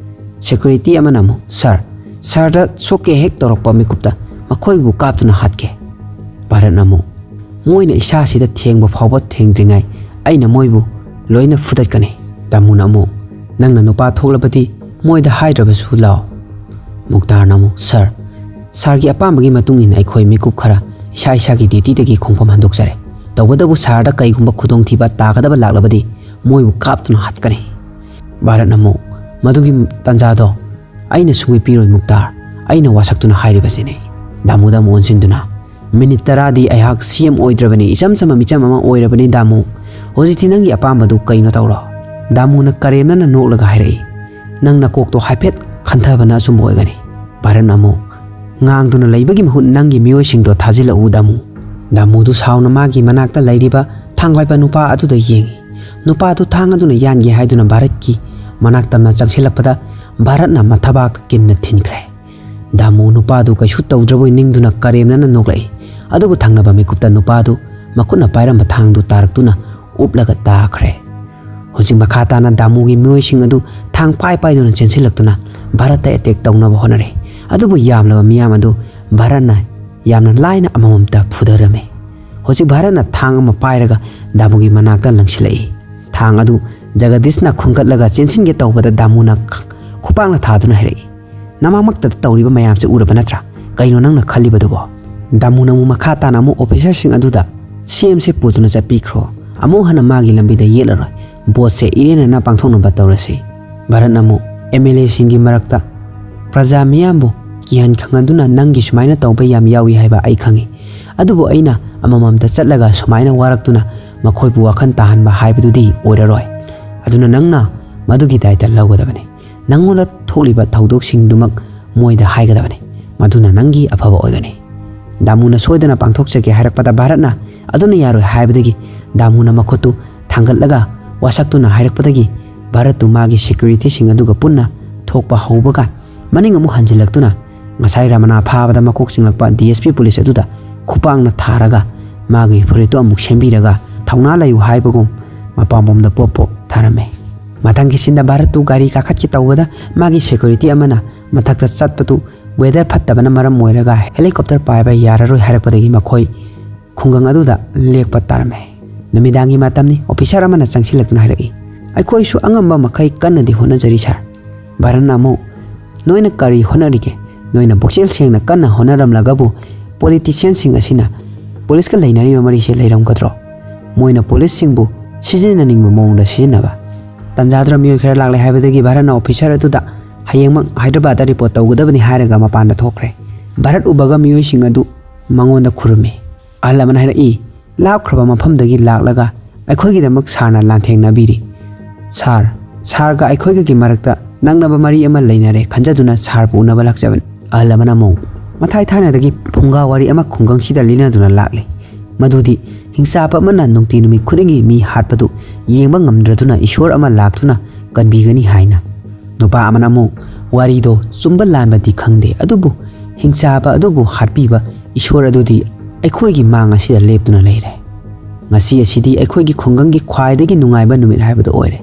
Security ꯑꯃꯅ ꯑꯃꯨꯛ, "Sir, sirꯗ ꯁꯣꯛꯀꯦ ꯍꯦꯛ ꯇꯧꯔꯛꯄ ꯃꯤꯀꯨꯞꯇ ꯃꯈꯣꯏꯕꯨ ꯀꯥꯞꯇꯨꯅ ꯍꯥꯠꯀꯦ꯫" ꯚꯥꯔꯠꯅ ꯑꯃꯨꯛ, "ꯃꯣꯏꯅ ꯏꯁꯥꯁꯤꯗ ꯊꯦꯡꯕ ꯐꯥꯎꯕ ꯊꯦꯡꯗ꯭ꯔꯤꯉꯩ ꯑꯩꯅ ꯃꯣꯏꯕꯨ ꯂꯣꯏꯅ ꯐꯨꯗꯠꯀꯅꯤ꯫" ꯗꯥꯃꯨꯅ ꯑꯃꯨꯛ, "ꯅꯪꯅ ꯅꯨꯄꯥ ꯊꯣꯛꯂꯕꯗꯤ ꯃꯣꯏꯗ ꯍꯥꯏꯗ꯭ꯔꯕꯁꯨ ꯂꯥꯛꯑꯣ꯫" ꯃꯨꯛꯇꯥꯔꯅ ꯑꯃꯨꯛ, "Sir, sirꯒꯤ ꯑꯄꯥꯝꯕꯒꯤ ꯃꯇꯨꯡ ꯏꯟꯅ ꯑꯩꯈꯣꯏ ꯃꯤꯀꯨꯞ ꯈꯔ ꯏꯁꯥ ꯏꯁꯥꯒꯤ dutyꯗꯒꯤ ꯈꯣꯡꯐꯝ ꯍꯟꯗꯣꯛꯆꯔꯦ꯫ ꯇꯧꯕꯇꯕꯨ sirꯗ ꯀꯩꯒꯨꯝꯕ ꯈꯨꯗꯣꯡꯊꯤꯕ ꯇꯥꯒꯗꯕ ꯂꯥꯛꯂꯕꯗꯤ ꯃꯣꯏꯕꯨ ꯀꯥꯞꯇꯨꯅ ꯍꯥꯠꯀꯅꯤ꯫" ꯚꯥꯔꯠꯅ ꯑꯃꯨꯛ, "ꯃꯗꯨꯒꯤ ꯇꯥꯟꯖꯥꯗꯣ ꯑꯩꯅ ꯁꯨꯡꯄꯤ ꯄꯤꯔꯣꯏ ꯃꯨꯛꯇꯥꯔ, ꯑꯩꯅ ꯋꯥꯁꯛꯇꯨꯅ ꯍꯥꯏꯔꯤꯕꯁꯤꯅꯤ꯫" ꯗꯥꯃꯨꯗ ꯑꯃꯨꯛ ꯑꯣꯟꯁꯤꯟꯗꯨꯅ, "Minute ꯇꯔꯥꯗꯤ ꯑꯩꯍꯥꯛ ꯁꯤ ꯑꯦꯝ ꯑꯣꯏꯗ꯭ꯔꯕꯅꯤ, ꯏꯆꯝ ꯆꯝꯕ ꯃꯤꯆꯝ ꯑꯃ ꯑꯣꯏꯔꯕꯅꯤ ꯗꯥꯃꯨ꯫ ꯍꯧꯖꯤꯛꯇꯤ ꯅꯪꯒꯤ ꯑꯄꯥꯝꯕꯗꯨ ꯀꯩꯅꯣ ꯇꯧꯔꯣ꯫" ꯗꯥꯃꯨꯅ ꯀꯔꯦꯝꯅꯅ ꯅꯣꯛꯂꯒ ꯍꯥꯏꯔꯛꯏ, "ꯅꯪ ꯅꯀꯣꯛꯇꯣ ꯍꯥꯏꯐꯦꯠ ꯈꯟꯊꯕꯅ ꯑꯆꯨꯝꯕ ꯑꯣꯏꯒꯅꯤ꯫" ꯚꯥꯔꯠꯅ ꯑꯃꯨꯛ, "ꯉꯥꯡꯗꯨꯅ ꯂꯩꯕꯒꯤ ꯃꯍꯨꯠ ꯅꯪꯒꯤ ꯃꯤꯑꯣꯏꯁꯤꯡꯗꯣ ꯊꯥꯖꯤꯜꯂꯛꯎ ꯗꯥꯃꯨ꯫" ꯗꯥꯃꯨꯗꯨ ꯁꯥꯎꯅ ꯃꯥꯒꯤ ꯃꯅꯥꯛꯇ ꯂꯩꯔꯤꯕ ꯊꯥꯡ ꯄꯥꯏꯕ ꯅꯨꯄꯥ ꯑꯗꯨꯗ ꯌꯦꯡꯉꯤ꯫ ꯅꯨꯄꯥꯗꯨ ꯊꯥꯡ ꯑꯗꯨꯅ ꯌꯥꯟꯒꯦ ꯍꯥꯏꯗꯨꯅ ꯚꯥꯔꯠꯀꯤ ꯃꯅꯥꯛ ꯇꯝꯅ ꯆꯪꯁꯤꯜꯂꯛꯄꯗ ꯚꯥꯔꯠꯅ ꯃꯊꯕꯥꯛꯇ ꯀꯤꯟꯅ ꯊꯤꯟꯈ꯭ꯔꯦ꯫ ꯗꯥꯃꯨ ꯅꯨꯄꯥꯗꯨ ꯀꯩꯁꯨ ꯇꯧꯗ꯭ꯔꯕꯣꯏ ꯅꯤꯡꯗꯨꯅ ꯀꯔꯦꯝꯅꯅ ꯅꯣꯛꯂꯛꯏ꯫ ꯑꯗꯨꯕꯨ ꯊꯪꯅꯕ ꯃꯤꯀꯨꯞꯇ ꯅꯨꯄꯥꯗꯨ ꯃꯈꯨꯠꯅ ꯄꯥꯏꯔꯝꯕ ꯊꯥꯡꯗꯨ ꯇꯥꯔꯛꯇꯨꯅ ꯎꯞꯂꯒ ꯇꯥꯈ꯭ꯔꯦ꯫ ꯍꯧꯖꯤꯛ ꯃꯈꯥ ꯇꯥꯅ ꯗꯥꯃꯨꯒꯤ ꯃꯤꯑꯣꯏꯁꯤꯡ ꯑꯗꯨ ꯊꯥꯡ ꯄꯥꯏ ꯄꯥꯏꯗꯨꯅ ꯆꯦꯟꯁꯤꯜꯂꯛꯇꯨꯅ ꯚꯥꯔꯠꯇ ꯑꯦꯇꯦꯛ ꯇꯧꯅꯕ ꯍꯣꯠꯅꯔꯦ꯫ ꯑꯗꯨꯕꯨ ꯌꯥꯝꯂꯕ ꯃꯤꯌꯥꯝ ꯑꯗꯨ ꯚꯥꯔꯠꯅ ꯌꯥꯝꯅ ꯂꯥꯏꯅ ꯑꯃꯃꯝꯇ ꯐꯨꯊꯔꯝꯃꯤ꯫ ꯍꯧꯖꯤꯛ ꯚꯥꯔꯠꯅ ꯊꯥꯡ ꯑꯃ ꯄꯥꯏꯔꯒ ꯗꯥꯃꯨꯒꯤ ꯃꯅꯥꯛꯇ ꯂꯪꯁꯤꯜꯂꯛꯏ꯫ ꯊꯥꯡ ꯑꯗꯨ ꯖꯒꯗꯤꯁꯅ ꯈꯨꯟꯒꯠꯂꯒ ꯆꯦꯟꯁꯤꯟꯒꯦ ꯇꯧꯕꯗ ꯗꯥꯃꯨꯅ ꯈꯨꯄꯥꯛꯅ ꯊꯥꯗꯨꯅ ꯍꯥꯏꯔꯛꯏ, "ꯅꯃꯥꯡꯃꯛꯇꯗ ꯇꯧꯔꯤꯕ ꯃꯌꯥꯝꯁꯦ ꯎꯔꯕ ꯅꯠꯇ꯭ꯔꯥ? ꯀꯩꯅꯣ ꯅꯪꯅ ꯈꯜꯂꯤꯕꯗꯨꯕꯣ?" ꯗꯥꯃꯨꯅ ꯑꯃꯨꯛ ꯃꯈꯥ ꯇꯥꯅ ꯑꯃꯨꯛ ꯑꯣꯐꯤꯁꯥꯔꯁꯤꯡ ꯑꯗꯨꯗ, "ꯁꯤ ꯑꯦꯝꯁꯦ ꯄꯨꯗꯨꯅ ꯆꯠꯄꯤꯈ꯭ꯔꯣ꯫ ꯑꯃꯨꯛ ꯍꯟꯅ ꯃꯥꯒꯤ ꯂꯝꯕꯤꯗ ꯌꯦꯠꯂꯔꯣꯏ꯫ ꯚꯣꯠꯁꯦ ꯏꯔꯦꯟꯅꯅ ꯄꯥꯡꯊꯣꯛꯅꯕ ꯇꯧꯔꯁꯤ꯫" ꯚꯥꯔꯠꯅ ꯑꯃꯨꯛ ꯑꯦꯝ ꯑꯦꯜ ꯑꯦꯁꯤꯡꯒꯤ ꯃꯔꯛꯇ, "ꯄ꯭ꯔꯖꯥ ꯃꯤꯌꯥꯝꯕꯨ ꯀꯤꯍꯟ ꯈꯪꯍꯟꯗꯨꯅ ꯅꯪꯒꯤ ꯁꯨꯃꯥꯏꯅ ꯇꯧꯕ ꯌꯥꯝ ꯌꯥꯎꯏ ꯍꯥꯏꯕ ꯑꯩ ꯈꯪꯏ꯫ ꯑꯗꯨꯕꯨ ꯑꯩꯅ ꯑꯃꯃꯝꯇ ꯆꯠꯂꯒ ꯁꯨꯃꯥꯏꯅ ꯋꯥꯔꯛꯇꯨꯅ ꯃꯈꯣꯏꯕꯨ ꯋꯥꯈꯜ ꯇꯥꯍꯟꯕ ꯍꯥꯏꯕꯗꯨꯗꯤ ꯑꯣꯏꯔꯔꯣꯏ꯫ ꯑꯗꯨꯅ ꯅꯪꯅ ꯃꯗꯨꯒꯤ ꯗꯥꯏꯇ ꯂꯧꯒꯗꯕꯅꯤ꯫ ꯅꯪꯉꯣꯟꯗ ꯊꯣꯛꯂꯤꯕ ꯊꯧꯗꯣꯛꯁꯤꯡꯗꯨꯃꯛ ꯃꯣꯏꯗ ꯍꯥꯏꯒꯗꯕꯅꯤ꯫ ꯃꯗꯨꯅ ꯅꯪꯒꯤ ꯑꯐꯕ ꯑꯣꯏꯒꯅꯤ꯫" ꯗꯥꯃꯨꯅ ꯁꯣꯏꯗꯅ ꯄꯥꯡꯊꯣꯛꯆꯒꯦ ꯍꯥꯏꯔꯛꯄꯗ ꯚꯥꯔꯠꯅ ꯑꯗꯨꯅ ꯌꯥꯔꯣꯏ ꯍꯥꯏꯕꯗꯒꯤ ꯗꯥꯃꯨꯅ ꯃꯈꯨꯠꯇꯨ ꯊꯥꯡꯒꯠꯂꯒ ꯋꯥꯁꯛꯇꯨꯅ ꯍꯥꯏꯔꯛꯄꯗꯒꯤ ꯚꯥꯔꯠꯇꯨ ꯃꯥꯒꯤ ꯁꯦꯀ꯭ꯌꯨꯔꯤꯇꯤꯁꯤꯡ ꯑꯗꯨꯒ ꯄꯨꯟꯅ ꯊꯣꯛꯄ ꯍꯧꯕꯒ ꯃꯅꯤꯡ ꯑꯃꯨꯛ ꯍꯟꯖꯤꯜꯂꯛꯇꯨꯅ ꯉꯁꯥꯏ ꯔꯃꯅꯥ ꯐꯥꯕꯗ ꯃꯀꯣꯛ ꯆꯤꯡꯂꯛꯄ ꯗꯤ ꯑꯦꯁ ꯄꯤ ꯄꯨꯂꯤꯁ ꯑꯗꯨꯗ ꯈꯨꯄꯥꯛꯅ ꯊꯥꯔꯒ ꯃꯥꯒꯤ ꯐꯨꯔꯤꯠꯇꯨ ꯑꯃꯨꯛ ꯁꯦꯝꯕꯤꯔꯒ ꯊꯧꯅꯥ ꯂꯩꯌꯨ ꯍꯥꯏꯕꯒꯨꯝ ꯃꯄꯥꯝꯕꯣꯝꯗ ꯄꯣꯞ ꯄꯣꯞ ꯊꯥꯔꯝꯃꯦ꯫ ꯃꯊꯪꯒꯤ ꯁꯤꯟꯗ ꯚꯥꯔꯠꯇꯨ ꯒꯥꯔꯤ ꯀꯥꯈꯠꯀꯦ ꯇꯧꯕꯗ ꯃꯥꯒꯤ ꯁꯦꯀ꯭ꯌꯨꯔꯤꯇꯤ ꯑꯃꯅ ꯃꯊꯛꯇ ꯆꯠꯄꯗꯨ ꯋꯦꯗꯔ ꯐꯠꯇꯕꯅ ꯃꯔꯝ ꯑꯣꯏꯔꯒ ꯍꯦꯂꯤꯀꯣꯞꯇꯔ ꯄꯥꯏꯕ ꯌꯥꯔꯔꯣꯏ ꯍꯥꯏꯔꯛꯄꯗꯒꯤ ꯃꯈꯣꯏ ꯈꯨꯡꯒꯪ ꯑꯗꯨꯗ ꯂꯦꯛꯄ ꯇꯥꯔꯝꯃꯦ꯫ ꯅꯨꯃꯤꯗꯥꯡꯒꯤ ꯃꯇꯝꯅꯤ꯫ ꯑꯣꯐꯤꯁꯥꯔ ꯑꯃꯅ ꯆꯪꯁꯤꯜꯂꯛꯇꯨꯅ ꯍꯥꯏꯔꯛꯏ, "ꯑꯩꯈꯣꯏꯁꯨ ꯑꯉꯝꯕ ꯃꯈꯩ ꯀꯟꯅꯗꯤ ꯍꯣꯠꯅꯖꯔꯤ ꯁꯥꯔ꯫" ꯚꯥꯔꯠꯅ ꯑꯃꯨꯛ, "ꯅꯣꯏꯅ ꯀꯔꯤ ꯍꯣꯠꯅꯔꯤꯒꯦ? ꯅꯣꯏꯅ ꯄꯨꯛꯆꯦꯜ ꯁꯦꯡꯅ ꯀꯟꯅ ꯍꯣꯠꯅꯔꯝꯂꯒꯕꯨ ꯄꯣꯂꯤꯇꯤꯁꯤꯌꯥꯟꯁꯤꯡ ꯑꯁꯤꯅ ꯄꯨꯂꯤꯁꯀ ꯂꯩꯅꯔꯤꯕ ꯃꯔꯤꯁꯦ ꯂꯩꯔꯝꯒꯗ꯭ꯔꯣ? ꯃꯣꯏꯅ ꯄꯨꯂꯤꯁꯁꯤꯡꯕꯨ ꯁꯤꯖꯤꯟꯅꯅꯤꯡꯕ ꯃꯑꯣꯡꯗ ꯁꯤꯖꯤꯟꯅꯕ꯫" ꯇꯟꯖꯥꯗꯨꯅ ꯃꯤꯑꯣꯏ ꯈꯔ ꯂꯥꯛꯂꯦ ꯍꯥꯏꯕꯗꯒꯤ ꯚꯥꯔꯠꯅ ꯑꯣꯐꯤꯁꯥꯔ ꯑꯗꯨꯗ ꯍꯌꯦꯡꯃꯛ ꯍꯥꯏꯗ꯭ꯔꯕꯥꯗꯇ ꯔꯤꯄꯣꯔꯠ ꯇꯧꯒꯗꯕꯅꯤ ꯍꯥꯏꯔꯒ ꯃꯄꯥꯟꯗ ꯊꯣꯛꯈ꯭ꯔꯦ꯫ ꯚꯥꯔꯠ ꯎꯕꯒ ꯃꯤꯑꯣꯏꯁꯤꯡ ꯑꯗꯨ ꯃꯉꯣꯟꯗ ꯈꯨꯔꯨꯝꯃꯤ꯫ ꯑꯍꯜ ꯑꯃꯅ ꯍꯥꯏꯔꯛꯏ, "ꯂꯥꯞꯈ꯭ꯔꯕ ꯃꯐꯝꯗꯒꯤ ꯂꯥꯛꯂꯒ ꯑꯩꯈꯣꯏꯒꯤꯗꯃꯛ ꯁꯥꯔꯅ ꯂꯥꯟꯊꯦꯡꯅꯕꯤꯔꯤ꯫ ꯁꯥꯔ, ꯁꯥꯔꯒ ꯑꯩꯈꯣꯏꯒꯒꯤ ꯃꯔꯛꯇ ꯅꯛꯅꯕ ꯃꯔꯤ ꯑꯃ ꯂꯩꯅꯔꯦ ꯈꯟꯖꯗꯨꯅ ꯁꯥꯔꯕꯨ ꯎꯅꯕ ꯂꯥꯛꯆꯕꯅꯤ꯫" ꯑꯍꯜ ꯑꯃꯅ ꯑꯃꯨꯛ, "ꯃꯊꯥꯏ ꯊꯥꯏꯅꯗꯒꯤ ꯐꯨꯡꯒꯥ ꯋꯥꯔꯤ ꯑꯃ ꯈꯨꯡꯒꯪꯁꯤꯗ ꯂꯤꯅꯗꯨꯅ ꯂꯥꯛꯂꯤ꯫ ꯃꯗꯨꯗꯤ ꯍꯤꯡꯆꯥꯕ ꯑꯃꯅ ꯅꯨꯡꯇꯤ ꯅꯨꯃꯤꯠ ꯈꯨꯗꯤꯡꯒꯤ ꯃꯤ ꯍꯥꯠꯄꯗꯨ ꯌꯦꯡꯕ ꯉꯝꯗ꯭ꯔꯗꯨꯅ ꯏꯁꯣꯔ ꯑꯃ ꯂꯥꯛꯇꯨꯅ ꯀꯟꯕꯤꯒꯅꯤ ꯍꯥꯏꯅ꯫" ꯅꯨꯄꯥ ꯑꯃꯅ ꯑꯃꯨꯛ, "ꯋꯥꯔꯤꯗꯣ ꯆꯨꯝꯕ ꯂꯥꯟꯕꯗꯤ ꯈꯪꯗꯦ, ꯑꯗꯨꯕꯨ ꯍꯤꯡꯆꯥꯕ ꯑꯗꯨꯕꯨ ꯍꯥꯠꯄꯤꯕ ꯏꯁꯣꯔ ꯑꯗꯨꯗꯤ ꯑꯩꯈꯣꯏꯒꯤ ꯃꯥꯡ ꯑꯁꯤꯗ ꯂꯦꯞꯇꯨꯅ ꯂꯩꯔꯦ꯫" ꯉꯁꯤ ꯑꯁꯤꯗꯤ ꯑꯩꯈꯣꯏꯒꯤ ꯈꯨꯡꯒꯪꯒꯤ ꯈ꯭ꯋꯥꯏꯗꯒꯤ ꯅꯨꯡꯉꯥꯏꯕ ꯅꯨꯃꯤꯠ ꯍꯥꯏꯕꯗꯨ ꯑꯣꯏꯔꯦ꯫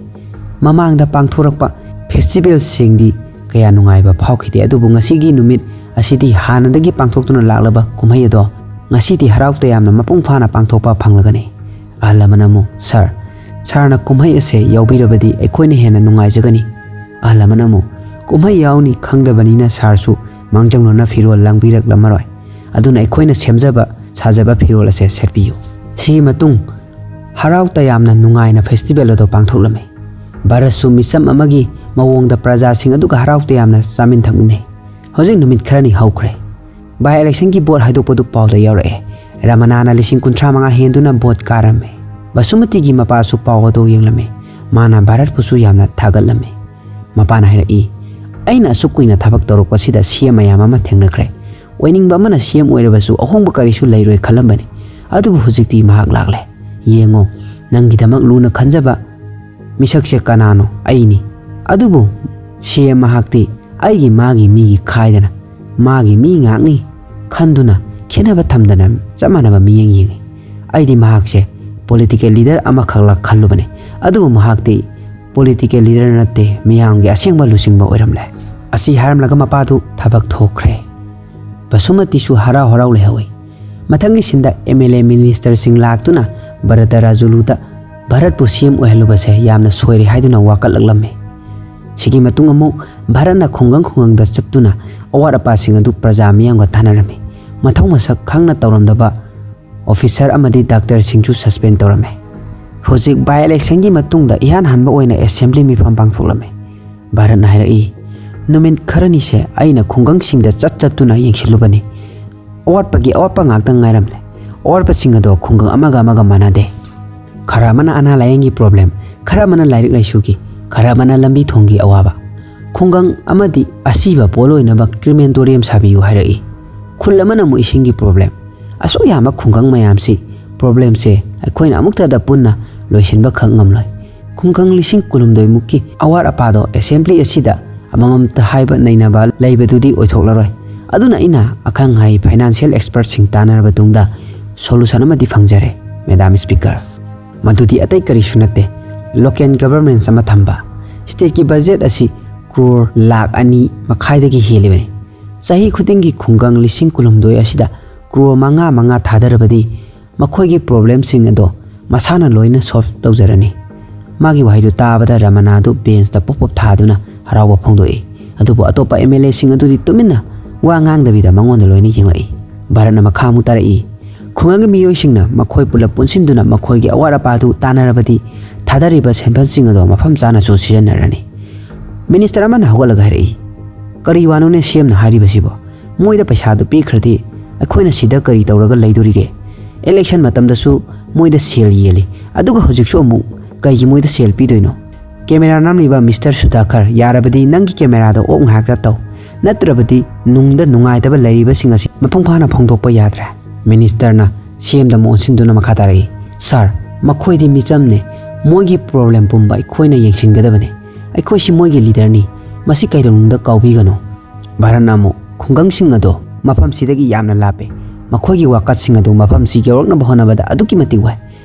ꯃꯃꯥꯡꯗ ꯄꯥꯡꯊꯣꯔꯛꯄ ꯐꯦꯁꯇꯤꯚꯦꯜꯁꯤꯡꯗꯤ ꯀꯌꯥ ꯅꯨꯡꯉꯥꯏꯕ ꯐꯥꯎꯈꯤꯗꯦ, ꯑꯗꯨꯕꯨ ꯉꯁꯤꯒꯤ ꯅꯨꯃꯤꯠ ꯑꯁꯤꯗꯤ ꯍꯥꯟꯅꯗꯒꯤ ꯄꯥꯡꯊꯣꯛꯇꯨꯅ ꯂꯥꯛꯂꯕ ꯀꯨꯝꯍꯩ ꯑꯗꯣ ꯉꯁꯤꯗꯤ ꯍꯔꯥꯎ ꯇꯌꯥꯝꯅ ꯃꯄꯨꯡ ꯐꯥꯅ ꯄꯥꯡꯊꯣꯛꯄ ꯐꯪꯂꯒꯅꯤ꯫ ꯑꯍꯜ ꯂꯃꯟ ꯑꯃꯨꯛ, "ꯁꯥꯔ, ꯁꯥꯔꯅ ꯀꯨꯝꯍꯩ ꯑꯁꯦ ꯌꯥꯎꯕꯤꯔꯕꯗꯤ ꯑꯩꯈꯣꯏꯅ ꯍꯦꯟꯅ ꯅꯨꯡꯉꯥꯏꯖꯒꯅꯤ꯫" ꯑꯍꯜ ꯂꯃꯟ ꯑꯃꯨꯛ, "ꯀꯨꯝꯍꯩ ꯌꯥꯎꯅꯤ ꯈꯪꯗꯕꯅꯤꯅ ꯁꯥꯔꯁꯨ ꯃꯥꯡꯖꯧꯅꯅ ꯐꯤꯔꯣꯜ ꯂꯥꯡꯕꯤꯔꯛꯂꯝꯃꯔꯣꯏ꯫ ꯑꯗꯨꯅ ꯑꯩꯈꯣꯏꯅ ꯁꯦꯝꯖꯕ ꯁꯥꯖꯕ ꯐꯤꯔꯣꯜ ꯑꯁꯦ ꯁꯦꯠꯄꯤꯌꯨ꯫" ꯁꯤꯒꯤ ꯃꯇꯨꯡ ꯍꯔꯥꯎ ꯇꯌꯥꯝꯅ ꯅꯨꯡꯉꯥꯏꯅ ꯐꯦꯁꯇꯤꯚꯦꯜ ꯑꯗꯨ ꯄꯥꯡꯊꯣꯛꯂꯝꯃꯤ꯫ ꯚꯥꯔꯠꯁꯨ ꯃꯤꯆꯝ ꯑꯃꯒꯤ ꯃꯑꯣꯡꯗ ꯄ꯭ꯔꯖꯥꯁꯤꯡ ꯑꯗꯨꯒ ꯍꯔꯥꯎ ꯇꯌꯥꯝꯅ ꯆꯥꯃꯤꯟ ꯊꯛꯃꯤꯟꯅꯩ꯫ ꯍꯧꯖꯤꯛ ꯅꯨꯃꯤꯠ ꯈꯔꯅꯤ ꯍꯧꯈ꯭ꯔꯦ꯫ ꯕꯥꯏ ꯏꯂꯦꯛꯁꯟꯒꯤ ꯚꯣꯠ ꯍꯥꯏꯗꯣꯛꯄꯗꯨ ꯄꯥꯎꯗ ꯌꯥꯎꯔꯛꯑꯦ꯫ ꯔꯃꯅꯥꯅ ꯂꯤꯁꯤꯡ ꯀꯨꯟꯊ꯭ꯔꯥ ꯃꯉꯥ ꯍꯦꯟꯗꯨꯅ ꯚꯣꯠ ꯀꯥꯔꯝꯃꯦ꯫ ꯕꯁꯨꯃꯇꯤꯒꯤ ꯃꯄꯥꯁꯨ ꯄꯥꯎ ꯑꯗꯨ ꯌꯦꯡꯂꯝꯃꯤ꯫ ꯃꯥꯅ ꯚꯥꯔꯠꯄꯨꯁꯨ ꯌꯥꯝꯅ ꯊꯥꯒꯠꯂꯝꯃꯤ꯫ ꯃꯄꯥꯅ ꯍꯥꯏꯔꯛꯏ, "ꯑꯩꯅ ꯑꯁꯨꯛ ꯀꯨꯏꯅ ꯊꯕꯛ ꯇꯧꯔꯛꯄꯁꯤꯗ ꯁꯤ ꯑꯦꯝ ꯃꯌꯥꯝ ꯑꯃ ꯊꯦꯡꯅꯈ꯭ꯔꯦ꯫ ꯑꯣꯏꯅꯤꯡꯕ ꯑꯃꯅ ꯁꯤ ꯑꯦꯝ ꯑꯣꯏꯔꯕꯁꯨ ꯑꯍꯣꯡꯕ ꯀꯔꯤꯁꯨ ꯂꯩꯔꯣꯏ ꯈꯜꯂꯝꯕꯅꯤ꯫ ꯑꯗꯨꯕꯨ ꯍꯧꯖꯤꯛꯇꯤ ꯃꯍꯥꯛ ꯂꯥꯛꯂꯦ꯫ ꯌꯦꯡꯉꯣ, ꯅꯪꯒꯤꯗꯃꯛ ꯂꯨꯅ ꯈꯟꯖꯕ ꯃꯤꯁꯛꯁꯦ ꯀꯅꯥꯅꯣ? ꯑꯩꯅꯤ꯫ ꯑꯗꯨꯕꯨ ꯁꯤ ꯑꯦꯝ ꯃꯍꯥꯛꯇꯤ ꯑꯩꯒꯤ ꯃꯥꯒꯤ ꯃꯤꯒꯤ ꯈꯥꯏꯗꯅ ꯃꯥꯒꯤ ꯃꯤ ꯉꯥꯛꯅꯤ ꯈꯟꯗꯨꯅ ꯈꯦꯠꯅꯕ ꯊꯝꯗꯅ ꯆꯞ ꯃꯥꯟꯅꯕ ꯃꯤꯠꯌꯦꯡ ꯌꯦꯡꯉꯤ꯫ ꯑꯩꯗꯤ ꯃꯍꯥꯛꯁꯦ ꯄꯣꯂꯤꯇꯤꯀꯦꯜ ꯂꯤꯗꯔ ꯑꯃꯈꯛꯂ ꯈꯜꯂꯨꯕꯅꯤ, ꯑꯗꯨꯕꯨ ꯃꯍꯥꯛꯇꯤ ꯄꯣꯂꯤꯇꯤꯀꯦꯜ ꯂꯤꯗꯔ ꯅꯠꯇꯦ, ꯃꯤꯌꯥꯝꯒꯤ ꯑꯁꯦꯡꯕ ꯂꯨꯆꯤꯡꯕ ꯑꯣꯏꯔꯝꯂꯦ꯫" ꯑꯁꯤ ꯍꯥꯏꯔꯝꯂꯒ ꯃꯄꯥꯗꯨ ꯊꯕꯛ ꯊꯣꯛꯈ꯭ꯔꯦ꯫ ꯕꯁꯨꯃꯇꯤꯁꯨ ꯍꯔꯥꯎ ꯍꯔꯥꯎ ꯂꯩꯍꯧꯏ꯫ ꯃꯊꯪꯒꯤ ꯁꯤꯟꯗ ꯑꯦꯝ ꯑꯦꯜ ꯑꯦ ꯃꯤꯅꯤꯁꯇꯔꯁꯤꯡ ꯂꯥꯛꯇꯨꯅ ꯚꯔꯇ ꯔꯥꯖꯨꯂꯨꯗ ꯚꯥꯔꯠꯄꯨ ꯁꯤ ꯑꯦꯝ ꯑꯣꯏꯍꯜꯂꯨꯕꯁꯦ ꯌꯥꯝꯅ ꯁꯣꯏꯔꯦ ꯍꯥꯏꯗꯨꯅ ꯋꯥꯀꯠꯂꯛꯂꯝꯃꯤ꯫ ꯁꯤꯒꯤ ꯃꯇꯨꯡ ꯑꯃꯨꯛ ꯚꯥꯔꯠꯅ ꯈꯨꯡꯒꯪ ꯈꯨꯡꯒꯪꯗ ꯆꯠꯇꯨꯅ ꯑꯋꯥꯠ ꯑꯄꯥꯁꯤꯡ ꯑꯗꯨ ꯄ꯭ꯔꯖꯥ ꯃꯤꯌꯥꯝꯒ ꯇꯥꯟꯅꯔꯝꯃꯤ꯫ ꯃꯊꯧ ꯃꯁꯛ ꯈꯪꯅ ꯇꯧꯔꯝꯗꯕ ꯑꯣꯐꯤꯁꯔ ꯑꯃꯗꯤ ꯗꯥꯛꯇꯔꯁꯤꯡꯁꯨ ꯁꯁꯄꯦꯟ ꯇꯧꯔꯝꯃꯤ꯫ ꯍꯧꯖꯤꯛ ꯕꯥꯏ ꯏꯂꯦꯛꯁꯟꯒꯤ ꯃꯇꯨꯡꯗ ꯏꯍꯥꯟ ꯍꯥꯟꯕ ꯑꯣꯏꯅ ꯑꯦꯁꯦꯝꯕ꯭ꯂꯤ ꯃꯤꯐꯝ ꯄꯥꯡꯊꯣꯛꯂꯝꯃꯤ꯫ ꯚꯥꯔꯠꯅ ꯍꯥꯏꯔꯛꯏ, "ꯅꯨꯃꯤꯠ ꯈꯔꯅꯤꯁꯦ ꯑꯩꯅ ꯈꯨꯡꯒꯪꯁꯤꯡꯗ ꯆꯠ ꯆꯠꯇꯨꯅ ꯌꯦꯡꯁꯤꯜꯂꯨꯕꯅꯤ꯫ ꯑꯋꯥꯠꯄꯒꯤ ꯑꯋꯥꯠꯄ ꯉꯥꯛꯇ ꯉꯥꯏꯔꯝꯂꯦ꯫ ꯑꯋꯥꯠꯄꯁꯤꯡ ꯑꯗꯣ ꯈꯨꯡꯒꯪ ꯑꯃꯒ ꯑꯃꯒ ꯃꯥꯟꯅꯗꯦ꯫ ꯈꯔ ꯑꯃꯅ ꯑꯅꯥ ꯂꯥꯌꯦꯡꯒꯤ ꯄ꯭ꯔꯣꯕ꯭ꯂꯦꯝ, ꯈꯔ ꯑꯃꯅ ꯂꯥꯏꯔꯤꯛ ꯂꯥꯏꯁꯨꯒꯤ, ꯈꯔ ꯑꯃꯅ ꯂꯝꯕꯤ ꯊꯣꯡꯒꯤ ꯑꯋꯥꯕ꯫ ꯈꯨꯡꯒꯪ ꯑꯃꯗꯤ ꯑꯁꯤꯕ ꯄꯣꯠꯂꯣꯏꯅꯕ ꯀ꯭ꯔꯤꯃꯦꯟꯇꯣꯔꯤꯌꯝ ꯁꯥꯕꯤꯌꯨ" ꯍꯥꯏꯔꯛꯏ꯫ ꯈꯨꯜ ꯑꯃꯅ ꯑꯃꯨꯛ ꯏꯁꯤꯡꯒꯤ ꯄ꯭ꯔꯣꯕ꯭ꯂꯦꯝ꯫ ꯑꯁꯨꯛ ꯌꯥꯝꯕ ꯈꯨꯡꯒꯪ ꯃꯌꯥꯝꯁꯤ, ꯄ꯭ꯔꯣꯕ꯭ꯂꯦꯝꯁꯦ ꯑꯩꯈꯣꯏꯅ ꯑꯃꯨꯛꯇꯗ ꯄꯨꯟꯅ ꯂꯣꯏꯁꯤꯟꯕ ꯈꯛ ꯉꯝꯂꯣꯏ꯫ ꯈꯨꯡꯒꯪ ꯂꯤꯁꯤꯡ ꯀꯨꯟꯍꯨꯝꯗꯣꯏ ꯃꯨꯛꯀꯤ ꯑꯋꯥꯠ ꯑꯄꯥꯗꯣ ꯑꯦꯁꯦꯝꯕ꯭ꯂꯤ ꯑꯁꯤꯗ ꯑꯃꯃꯝꯇ ꯍꯥꯏꯕ ꯅꯩꯅꯕ ꯂꯩꯕꯗꯨꯗꯤ ꯑꯣꯏꯊꯣꯛꯂꯔꯣꯏ꯫ ꯑꯗꯨꯅ ꯑꯩꯅ ꯑꯈꯪ ꯑꯍꯩ ꯐꯥꯏꯅꯥꯟꯁꯤꯌꯦꯜ ꯑꯦꯛꯁꯄꯔꯠꯁꯤꯡ ꯇꯥꯟꯅꯔꯕ ꯇꯨꯡꯗ ꯁꯣꯂꯨꯁꯟ ꯑꯃꯗꯤ ꯐꯪꯖꯔꯦ꯫ Madam Speaker, ꯃꯗꯨꯗꯤ ꯑꯇꯩ ꯀꯔꯤꯁꯨ ꯅꯠꯇꯦ, local governments ꯑꯃ ꯊꯝꯕ꯫ Stateꯀꯤ budget ꯑꯁꯤ ꯀ꯭ꯔꯣꯔ ꯂꯥꯈ ꯑꯅꯤ ꯃꯈꯥꯏꯗꯒꯤ ꯍꯦꯜꯂꯤꯕꯅꯤ꯫ ꯆꯍꯤ ꯈꯨꯗꯤꯡꯒꯤ ꯈꯨꯡꯒꯪ ꯂꯤꯁꯤꯡ ꯀꯨꯟꯍꯨꯝꯗꯣꯏ ꯑꯁꯤꯗ ꯀ꯭ꯔꯣꯔ ꯃꯉꯥ ꯃꯉꯥ ꯊꯥꯗꯔꯕꯗꯤ ꯃꯈꯣꯏꯒꯤ problemꯁꯤꯡ ꯑꯗꯣ ꯃꯁꯥꯅ ꯂꯣꯏꯅ solve ꯇꯧꯖꯔꯅꯤ꯫ ꯃꯥꯒꯤ ꯋꯥꯍꯩꯗꯨ ꯇꯥꯕꯗ ꯔꯃꯅꯥꯗꯨ benchꯇ ꯄꯣꯞ ꯄꯣꯞ ꯊꯥꯗꯨꯅ ꯍꯔꯥꯎꯕ ꯐꯣꯡꯗꯣꯛꯏ꯫ ꯑꯗꯨꯕꯨ ꯑꯇꯣꯞꯄ MLAꯁꯤꯡ ꯑꯗꯨꯗꯤ ꯇꯨꯃꯤꯟꯅ ꯋꯥ ꯉꯥꯡꯗꯕꯤꯗ ꯃꯉꯣꯟꯗ ꯂꯣꯏꯅ ꯌꯦꯡꯂꯛꯏ꯫ ꯚꯥꯔꯠꯅ ꯃꯈꯥ ꯑꯃꯨꯛ ꯇꯥꯔꯛꯏ, "ꯈꯨꯡꯒꯪꯒꯤ ꯃꯤꯑꯣꯏꯁꯤꯡꯅ ꯃꯈꯣꯏ ꯄꯨꯂꯞ ꯄꯨꯟꯁꯤꯟꯗꯨꯅ ꯃꯈꯣꯏꯒꯤ ꯑꯋꯥꯠ ꯑꯄꯥꯗꯨ ꯇꯥꯟꯅꯔꯕꯗꯤ ꯊꯥꯗꯔꯤꯕ ꯁꯦꯟꯐꯝꯁꯤꯡ ꯑꯗꯣ ꯃꯐꯝ ꯆꯥꯅꯁꯨ ꯁꯤꯖꯤꯟꯅꯔꯅꯤ꯫" Minister ꯑꯃꯅ ꯍꯧꯒꯠꯂꯒ ꯍꯥꯏꯔꯛꯏ, "ꯀꯔꯤ ꯋꯥꯅꯣꯅꯦ CMꯅ ꯍꯥꯏꯔꯤꯕꯁꯤꯕꯣ? ꯃꯣꯏꯗ ꯄꯩꯁꯥꯗꯨ ꯄꯤꯈ꯭ꯔꯗꯤ ꯑꯩꯈꯣꯏꯅ ꯁꯤꯗ ꯀꯔꯤ ꯇꯧꯔꯒ ꯂꯩꯗꯣꯔꯤꯒꯦ? Election ꯃꯇꯝꯗꯁꯨ ꯃꯣꯏꯗ ꯁꯦꯜ ꯌꯦꯜꯂꯤ, ꯑꯗꯨꯒ ꯍꯧꯖꯤꯛꯁꯨ ꯑꯃꯨꯛ ꯀꯩꯒꯤ ꯃꯣꯏꯗ ꯁꯦꯜ ꯄꯤꯗꯣꯏꯅꯣ?" Camera ꯅꯝꯂꯤꯕ Mister ꯁꯨꯙꯥꯀꯔ, ꯌꯥꯔꯕꯗꯤ ꯅꯪꯒꯤ cameraꯗ off ꯉꯥꯏꯍꯥꯛꯇ ꯇꯧ, ꯅꯠꯇ꯭ꯔꯕꯗꯤ ꯅꯨꯡꯗ ꯅꯨꯡꯉꯥꯏꯇꯕ ꯂꯩꯔꯤꯕꯁꯤꯡ ꯑꯁꯤ ꯃꯄꯨꯡ ꯐꯥꯅ ꯐꯣꯡꯗꯣꯛꯄ ꯌꯥꯗ꯭ꯔꯦ꯫ Ministerꯅ CMꯗ ꯑꯃꯨꯛ ꯑꯣꯟꯁꯤꯟꯗꯨꯅ ꯃꯈꯥ ꯇꯥꯔꯛꯏ, "Sir, ꯃꯈꯣꯏꯗꯤ ꯃꯤꯆꯝꯅꯦ, ꯃꯣꯏꯒꯤ problem ꯄꯨꯝꯕ ꯑꯩꯈꯣꯏꯅ ꯌꯦꯡꯁꯤꯟꯒꯗꯕꯅꯤ꯫ ꯑꯩꯈꯣꯏꯁꯤ ꯃꯣꯏꯒꯤ leaderꯅꯤ, ꯃꯁꯤ ꯀꯩꯗꯧꯅꯨꯡꯗ ꯀꯥꯎꯕꯤꯒꯅꯨ꯫" ꯚꯥꯔꯠꯅ ꯑꯃꯨꯛ ꯈꯨꯡꯒꯪꯁꯤꯡ ꯑꯗꯣ ꯃꯐꯝꯁꯤꯗꯒꯤ ꯌꯥꯝꯅ ꯂꯥꯞꯄꯦ, ꯃꯈꯣꯏꯒꯤ workersꯁꯤꯡ ꯑꯗꯨ ꯃꯐꯝꯁꯤ ꯌꯧꯔꯛꯅꯕ ꯍꯣꯠꯅꯕꯗ ꯑꯗꯨꯛꯀꯤ ꯃꯇꯤꯛ ꯋꯥꯏ꯫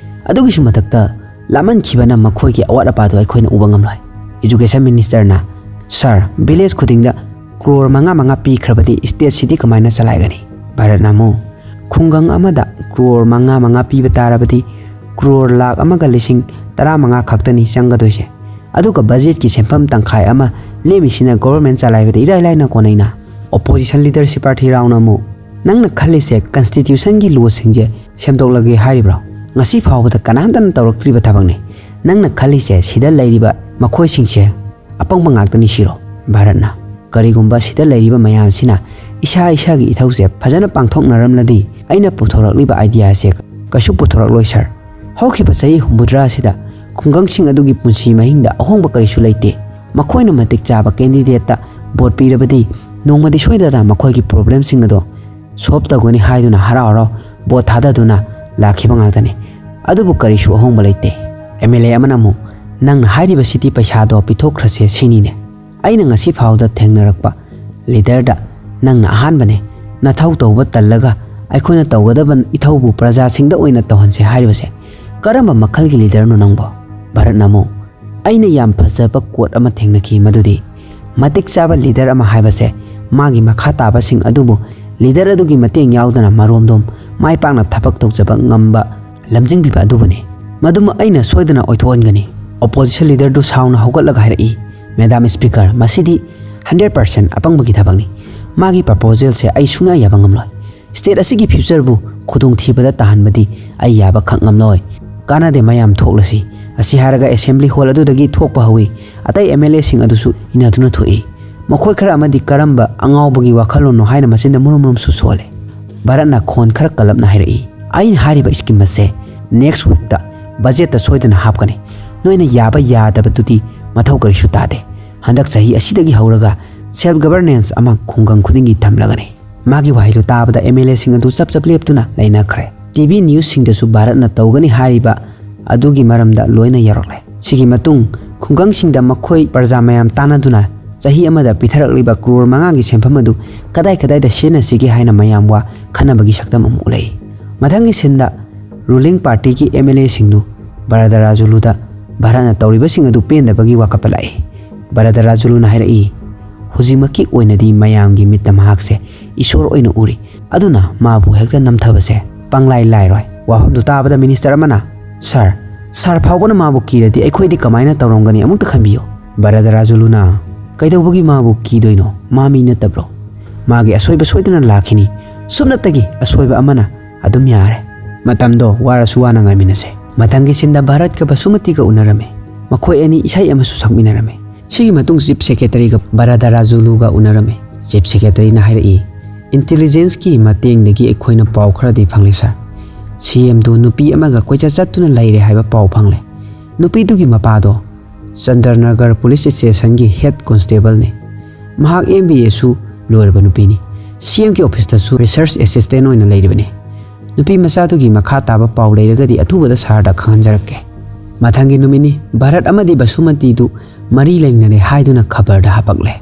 ꯑꯗꯨꯒꯤꯁꯨ ꯃꯊꯛꯇ ꯂꯥꯞꯃꯟꯈꯤꯕꯅ ꯃꯈꯣꯏꯒꯤ ꯑꯋꯥꯠ ꯑꯄꯥꯗꯨ ꯑꯩꯈꯣꯏꯅ ꯎꯕ ꯉꯝꯂꯣꯏ꯫ Education Ministerꯅ, "Sir, village ꯈꯨꯗꯤꯡꯗ ꯀ꯭ꯔꯣꯔ ꯃꯉꯥ ꯃꯉꯥ ꯄꯤꯈ꯭ꯔꯕꯗꯤ stateꯁꯤꯗꯤ ꯀꯃꯥꯏꯅ ꯆꯂꯥꯏꯒꯅꯤ?" ꯚꯥꯔꯠꯅ ꯑꯃꯨꯛ, "ꯈꯨꯡꯒꯪ ꯑꯃꯗ ꯀ꯭ꯔꯣꯔ ꯃꯉꯥ ꯃꯉꯥ ꯄꯤꯕ ꯇꯥꯔꯕꯗꯤ ꯀ꯭ꯔꯣꯔ ꯂꯥꯈ ꯑꯃꯒ ꯂꯤꯁꯤꯡ ꯇꯔꯥꯃꯉꯥ ꯈꯛꯇꯅꯤ ꯆꯪꯒꯗꯣꯏꯁꯦ꯫ ꯑꯗꯨꯒ budgetꯀꯤ ꯁꯦꯟꯐꯝ ꯇꯪꯈꯥꯏ ꯑꯃ ꯂꯦꯝꯃꯤꯁꯤꯅ government ꯆꯂꯥꯏꯕꯗ ꯏꯔꯥꯏ ꯂꯥꯏꯅ ꯀꯣꯟꯅꯩꯅ꯫" Opposition leader ꯁꯤꯄꯥꯔꯊꯤ ꯔꯥꯎꯅ ꯑꯃꯨꯛ, "ꯅꯪꯅ ꯈꯜꯂꯤꯁꯦ constitutionꯒꯤ lawꯁꯤꯡꯁꯦ ꯁꯦꯝꯗꯣꯛꯂꯒꯦ ꯍꯥꯏꯔꯤꯕ꯭ꯔꯣ? ꯉꯁꯤ ꯐꯥꯎꯕꯗ ꯀꯅꯥꯝꯇꯅ ꯇꯧꯔꯛꯇ꯭ꯔꯤꯕ ꯊꯕꯛꯅꯤ꯫ ꯅꯪꯅ ꯈꯜꯂꯤꯁꯦ ꯁꯤꯗ ꯂꯩꯔꯤꯕ ꯃꯈꯣꯏꯁꯤꯡꯁꯦ ꯑꯄꯪꯕ ꯉꯥꯛꯇꯅꯤ ꯁꯤꯔꯣ?" ꯚꯥꯔꯠꯅ, "ꯀꯔꯤꯒꯨꯝꯕ ꯁꯤꯗ ꯂꯩꯔꯤꯕ ꯃꯌꯥꯝꯁꯤꯅ ꯏꯁꯥ ꯏꯁꯥꯒꯤ ꯏꯊꯧꯁꯦ ꯐꯖꯅ ꯄꯥꯡꯊꯣꯛꯅꯔꯝꯂꯗꯤ ꯑꯩꯅ ꯄꯨꯊꯣꯔꯛꯂꯤꯕ ideaꯁꯦ ꯀꯩꯁꯨ ꯄꯨꯊꯣꯔꯛꯂꯣꯏ sir꯫ ꯍꯧꯈꯤꯕ ꯆꯍꯤ ꯍꯨꯝꯐꯨꯇꯔꯥ ꯑꯁꯤꯗ ꯈꯨꯡꯒꯪꯁꯤꯡ ꯑꯗꯨꯒꯤ ꯄꯨꯟꯁꯤ ꯃꯍꯤꯡꯗ ꯑꯍꯣꯡꯕ ꯀꯔꯤꯁꯨ ꯂꯩꯇꯦ꯫ ꯃꯈꯣꯏꯅ ꯃꯇꯤꯛ ꯆꯥꯕ candidateꯇ vote ꯄꯤꯔꯕꯗꯤ ꯅꯣꯡꯃꯗꯤ ꯁꯣꯏꯗꯅ ꯃꯈꯣꯏꯒꯤ problemꯁꯤꯡ ꯑꯗꯣ solve ꯇꯧꯒꯅꯤ ꯍꯥꯏꯗꯨꯅ ꯍꯔꯥꯎ ꯍꯔꯥꯎ vote ꯊꯥꯗꯗꯨꯅ ꯂꯥꯛꯈꯤꯕ ꯉꯥꯛꯇꯅꯤ꯫ ꯑꯗꯨꯕꯨ ꯀꯔꯤꯁꯨ ꯑꯍꯣꯡꯕ ꯂꯩꯇꯦ꯫" MLA ꯑꯃꯅ ꯑꯃꯨꯛ, "ꯅꯪꯅ ꯍꯥꯏꯔꯤꯕꯁꯤꯗꯤ ꯄꯩꯁꯥꯗꯣ ꯄꯤꯊꯣꯛꯈ꯭ꯔꯁꯦ ꯁꯤꯅꯤꯅꯦ꯫ ꯑꯩꯅ ꯉꯁꯤ ꯐꯥꯎꯗ ꯊꯦꯡꯅꯔꯛꯄ leaderꯗ ꯅꯪꯅ ꯑꯍꯥꯟꯕꯅꯦ꯫ ꯅꯊꯧ ꯇꯧꯕ ꯇꯜꯂꯒ ꯑꯩꯈꯣꯏꯅ ꯇꯧꯒꯗꯕ ꯏꯊꯧꯕꯨ ꯄ꯭ꯔꯖꯥꯁꯤꯡꯗ ꯑꯣꯏꯅ ꯇꯧꯍꯟꯁꯦ ꯍꯥꯏꯔꯤꯕꯁꯦ ꯀꯔꯝꯕ ꯃꯈꯜꯒꯤ ꯂꯤꯗꯔꯅꯣ ꯅꯪꯕꯣ? ꯚꯥꯔꯠꯅ ꯑꯃꯨꯛ, ꯑꯩꯅ ꯌꯥꯝ ꯐꯖꯕ ꯀꯣꯠ ꯑꯃ ꯊꯦꯡꯅꯈꯤ, ꯃꯗꯨꯗꯤ ꯃꯇꯤꯛ ꯆꯥꯕ ꯂꯤꯗꯔ ꯑꯃ ꯍꯥꯏꯕꯁꯦ ꯃꯥꯒꯤ ꯃꯈꯥ ꯇꯥꯕꯁꯤꯡ ꯑꯗꯨꯕꯨ ꯂꯤꯗꯔ ꯑꯗꯨꯒꯤ ꯃꯇꯦꯡ ꯌꯥꯎꯗꯅ ꯃꯔꯣꯝꯗꯣꯝ ꯃꯥꯏ ꯄꯥꯛꯅ ꯊꯕꯛ ꯇꯧꯖꯕ ꯉꯝꯕ ꯂꯝꯖꯤꯡꯕꯤꯕ ꯑꯗꯨꯕꯨꯅꯤ꯫ ꯃꯗꯨꯃ ꯑꯩꯅ ꯁꯣꯏꯗꯅ ꯑꯣꯏꯊꯣꯛꯍꯟꯒꯅꯤ꯫ ꯑꯣꯄꯣꯖꯤꯁꯟ ꯂꯤꯗꯔꯗꯨ ꯁꯥꯎꯅ ꯍꯧꯒꯠꯂꯒ ꯍꯥꯏꯔꯛꯏ, "ꯃꯦꯗꯥꯝ ꯁ꯭ꯄꯤꯀꯔ, ꯃꯁꯤꯗꯤ ꯍꯟꯗ꯭ꯔꯦꯠ ꯄꯥꯔꯁꯦꯟ ꯑꯄꯪꯕꯒꯤ ꯊꯕꯛꯅꯤ꯫ ꯃꯥꯒꯤ ꯄ꯭ꯔꯄꯣꯖꯦꯜꯁꯦ ꯑꯩ ꯁꯨꯡꯌꯥ ꯌꯥꯕ ꯉꯝꯂꯣꯏ꯫ ꯁ꯭ꯇꯦꯠ ꯑꯁꯤꯒꯤ ꯐ꯭ꯌꯨꯆꯔꯕꯨ ꯈꯨꯗꯣꯡꯊꯤꯕꯗ ꯇꯥꯍꯟꯕꯗꯤ ꯑꯩ ꯌꯥꯕ ꯈꯛ ꯉꯝꯂꯣꯏ꯫ ꯀꯥꯟꯅꯗꯦ, ꯃꯌꯥꯝ ꯊꯣꯛꯂꯁꯤ"꯫ ꯑꯁꯤ ꯍꯥꯏꯔꯒ ꯑꯦꯁꯦꯝꯕ꯭ꯂꯤ ꯍꯣꯜ ꯑꯗꯨꯗꯒꯤ ꯊꯣꯛꯄ ꯍꯧꯏ꯫ ꯑꯇꯩ ꯑꯦꯝ ꯑꯦꯜ ꯑꯦꯁꯤꯡ ꯑꯗꯨꯁꯨ ꯏꯟꯅꯗꯨꯅ ꯊꯣꯛꯏ꯫ ꯃꯈꯣꯏ ꯈꯔ ꯑꯃꯗꯤ ꯀꯔꯝꯕ ꯑꯉꯥꯎꯕꯒꯤ ꯋꯥꯈꯜꯂꯣꯟꯅꯣ ꯍꯥꯏꯅ ꯃꯆꯤꯟꯗ ꯃꯨꯔꯨꯝ ꯃꯨꯔꯨꯝꯁꯨ ꯁꯣꯜꯂꯦ꯫ ꯚꯥꯔꯠꯅ ꯈꯣꯟ ꯈꯔ ꯀꯜꯂꯞꯅ ꯍꯥꯏꯔꯛꯏ, "ꯑꯩꯅ ꯍꯥꯏꯔꯤꯕ ꯁ꯭ꯀꯤꯝ ꯑꯁꯦ ꯅꯦꯛꯁ ꯋꯤꯛꯇ ꯕꯖꯦꯠꯇ ꯁꯣꯏꯗꯅ ꯍꯥꯞꯀꯅꯤ꯫ ꯅꯣꯏꯅ ꯌꯥꯕ ꯌꯥꯗꯕꯗꯨꯗꯤ ꯃꯊꯧ ꯀꯔꯤꯁꯨ ꯇꯥꯗꯦ꯫ ꯍꯟꯗꯛ ꯆꯍꯤ ꯑꯁꯤꯗꯒꯤ ꯍꯧꯔꯒ ꯁꯦꯜꯐ ꯒꯕꯔꯅꯦꯟꯁ ꯑꯃ ꯈꯨꯡꯒꯪ ꯈꯨꯗꯤꯡꯒꯤ ꯊꯝꯂꯒꯅꯤ"꯫ ꯃꯥꯒꯤ ꯋꯥꯍꯩꯗꯨ ꯇꯥꯕꯗ ꯑꯦꯝ ꯑꯦꯜ ꯑꯦꯁꯤꯡ ꯑꯗꯨ ꯆꯞ ꯆꯞ ꯂꯦꯞꯇꯨꯅ ꯂꯩꯅꯈ꯭ꯔꯦ꯫ ꯇꯤ ꯚꯤ ꯅ꯭ꯌꯨꯁꯁꯤꯡꯗꯁꯨ ꯚꯥꯔꯠꯅ ꯇꯧꯒꯅꯤ ꯍꯥꯏꯔꯤꯕ ꯑꯗꯨꯒꯤ ꯃꯔꯝꯗ ꯂꯣꯏꯅ ꯌꯧꯔꯛꯂꯦ꯫ ꯁꯤꯒꯤ ꯃꯇꯨꯡ ꯈꯨꯡꯒꯪꯁꯤꯡꯗ ꯃꯈꯣꯏ ꯄ꯭ꯔꯖꯥ ꯃꯌꯥꯝ ꯇꯥꯟꯅꯗꯨꯅ ꯆꯍꯤ ꯑꯃꯗ ꯄꯤꯊꯔꯛꯂꯤꯕ ꯀ꯭ꯔꯣꯔ ꯃꯉꯥꯒꯤ ꯁꯦꯟꯐꯝ ꯑꯗꯨ ꯀꯗꯥꯏ ꯀꯗꯥꯏꯗ ꯁꯤꯖꯤꯟꯅꯁꯤꯒꯦ ꯍꯥꯏꯅ ꯃꯌꯥꯝ ꯋꯥ ꯈꯟꯅꯕꯒꯤ ꯁꯛꯇꯝ ꯑꯃ ꯎꯠꯂꯛꯏ꯫ ꯃꯊꯪꯒꯤ ꯁꯤꯟꯗ ꯔꯨꯂꯤꯡ ꯄꯥꯔꯇꯤꯒꯤ ꯑꯦꯝ ꯑꯦꯜ ꯑꯦꯁꯤꯡꯗꯨ ꯕꯔꯥꯗꯔꯥꯖꯨꯂꯨꯗ ꯚꯥꯔꯠꯅ ꯇꯧꯔꯤꯕꯁꯤꯡ ꯑꯗꯨ ꯄꯦꯟꯗꯕꯒꯤ ꯋꯥꯀꯠꯄ ꯂꯥꯛꯏ꯫ ꯕꯔꯥꯗꯔꯥꯖꯨꯂꯨꯅ ꯍꯥꯏꯔꯛꯏ, "ꯍꯧꯖꯤꯛꯃꯛꯀꯤ ꯑꯣꯏꯅꯗꯤ ꯃꯌꯥꯝꯒꯤ ꯃꯤꯠꯇ ꯃꯍꯥꯛꯁꯦ ꯏꯁꯣꯔ ꯑꯣꯏꯅ ꯎꯔꯤ, ꯑꯗꯨꯅ ꯃꯥꯕꯨ ꯍꯦꯛꯇ ꯅꯝꯊꯕꯁꯦ ꯄꯪꯂꯥꯏ ꯂꯥꯏꯔꯣꯏ"꯫ ꯋꯥꯐꯝꯗꯨ ꯇꯥꯕꯗ ꯃꯤꯅꯤꯁꯇꯔ ꯑꯃꯅ, "ꯁꯥꯔ, ꯁꯥꯔ ꯐꯥꯎꯕꯅ ꯃꯥꯕꯨ ꯀꯤꯔꯗꯤ ꯑꯩꯈꯣꯏꯗꯤ ꯀꯃꯥꯏꯅ ꯇꯧꯔꯝꯒꯅꯤ? ꯑꯃꯨꯛꯇ ꯈꯟꯕꯤꯌꯨ"꯫ ꯕꯔꯥꯗꯔꯥꯖꯨꯂꯨꯅ, "ꯀꯩꯗꯧꯕꯒꯤ ꯃꯥꯕꯨ ꯀꯤꯗꯣꯏꯅꯣ? ꯃꯥ ꯃꯤ ꯅꯠꯇꯕ꯭ꯔꯣ? ꯃꯥꯒꯤ ꯑꯁꯣꯏꯕ ꯁꯣꯏꯗꯅ ꯂꯥꯛꯈꯤꯅꯤ꯫ ꯁꯨꯞꯅꯇꯒꯤ ꯑꯁꯣꯏꯕ ꯑꯃꯅ ꯑꯗꯨꯝ ꯌꯥꯔꯦ꯫ ꯃꯇꯝꯗꯣ ꯋꯥꯔꯁꯨ ꯋꯥꯅ ꯉꯥꯏꯃꯤꯟꯅꯁꯦ"꯫ ꯃꯊꯪꯒꯤ ꯁꯤꯟꯗ ꯚꯥꯔꯠꯀ ꯕꯁꯨꯃꯇꯤꯒ ꯎꯅꯔꯝꯃꯤ꯫ ꯃꯈꯣꯏ ꯑꯅꯤ ꯏꯁꯩ ꯑꯃꯁꯨ ꯁꯛꯃꯤꯟꯅꯔꯝꯃꯤ꯫ ꯁꯤꯒꯤ ꯃꯇꯨꯡ ꯆꯤꯐ ꯁꯦꯀ꯭ꯔꯦꯇꯔꯤꯒ ꯕꯔꯥꯗꯔꯥꯖꯨꯂꯨꯒ ꯎꯅꯔꯝꯃꯤ꯫ ꯆꯤꯐ ꯁꯦꯀ꯭ꯔꯦꯇꯔꯤꯅ ꯍꯥꯏꯔꯛꯏ, "ꯏꯟꯇꯦꯂꯤꯖꯦꯟꯁꯀꯤ ꯃꯇꯦꯡꯗꯒꯤ ꯑꯩꯈꯣꯏꯅ ꯄꯥꯎ ꯈꯔꯗꯤ ꯐꯪꯂꯦ, ꯁꯥꯔ꯫ ꯁꯤ ꯑꯦꯝꯗꯨ ꯅꯨꯄꯤ ꯑꯃꯒ ꯀꯣꯏꯆꯠ ꯆꯠꯇꯨꯅ ꯂꯩꯔꯦ ꯍꯥꯏꯕ ꯄꯥꯎ ꯐꯪꯂꯦ꯫ ꯅꯨꯄꯤꯗꯨꯒꯤ ꯃꯄꯥꯗꯣ ꯆꯟꯗ꯭ꯔꯅꯒꯔ ꯄꯨꯂꯤꯁ ꯁ꯭ꯇꯦꯁꯟꯒꯤ ꯍꯦꯗ ꯀꯣꯟꯁꯇꯦꯕꯜꯅꯤ꯫ ꯃꯍꯥꯛ ꯑꯦꯝ ꯕꯤ ꯑꯦꯁꯨ ꯂꯣꯏꯔꯕ ꯅꯨꯄꯤꯅꯤ꯫ ꯁꯤ ꯑꯦꯝꯒꯤ ꯑꯣꯐꯤꯁꯇꯁꯨ ꯔꯤꯁꯔꯆ ꯑꯦꯁꯤꯁꯇꯦꯟ ꯑꯣꯏꯅ ꯂꯩꯔꯤꯕꯅꯤ꯫ ꯅꯨꯄꯤ ꯃꯆꯥꯗꯨꯒꯤ ꯃꯈꯥ ꯇꯥꯕ ꯄꯥꯎ ꯂꯩꯔꯒꯗꯤ ꯑꯊꯨꯕꯗ ꯁꯥꯔꯗ ꯈꯪꯍꯟꯖꯔꯛꯀꯦ"꯫ ꯃꯊꯪꯒꯤ ꯅꯨꯃꯤꯠꯅꯤ꯫ ꯚꯥꯔꯠ ꯑꯃꯗꯤ ꯕꯁꯨꯃꯇꯤꯗꯨ ꯃꯔꯤ ꯂꯩꯅꯔꯦ ꯍꯥꯏꯗꯨꯅ ꯈꯕꯔꯗ ꯍꯥꯄꯛꯂꯦ꯫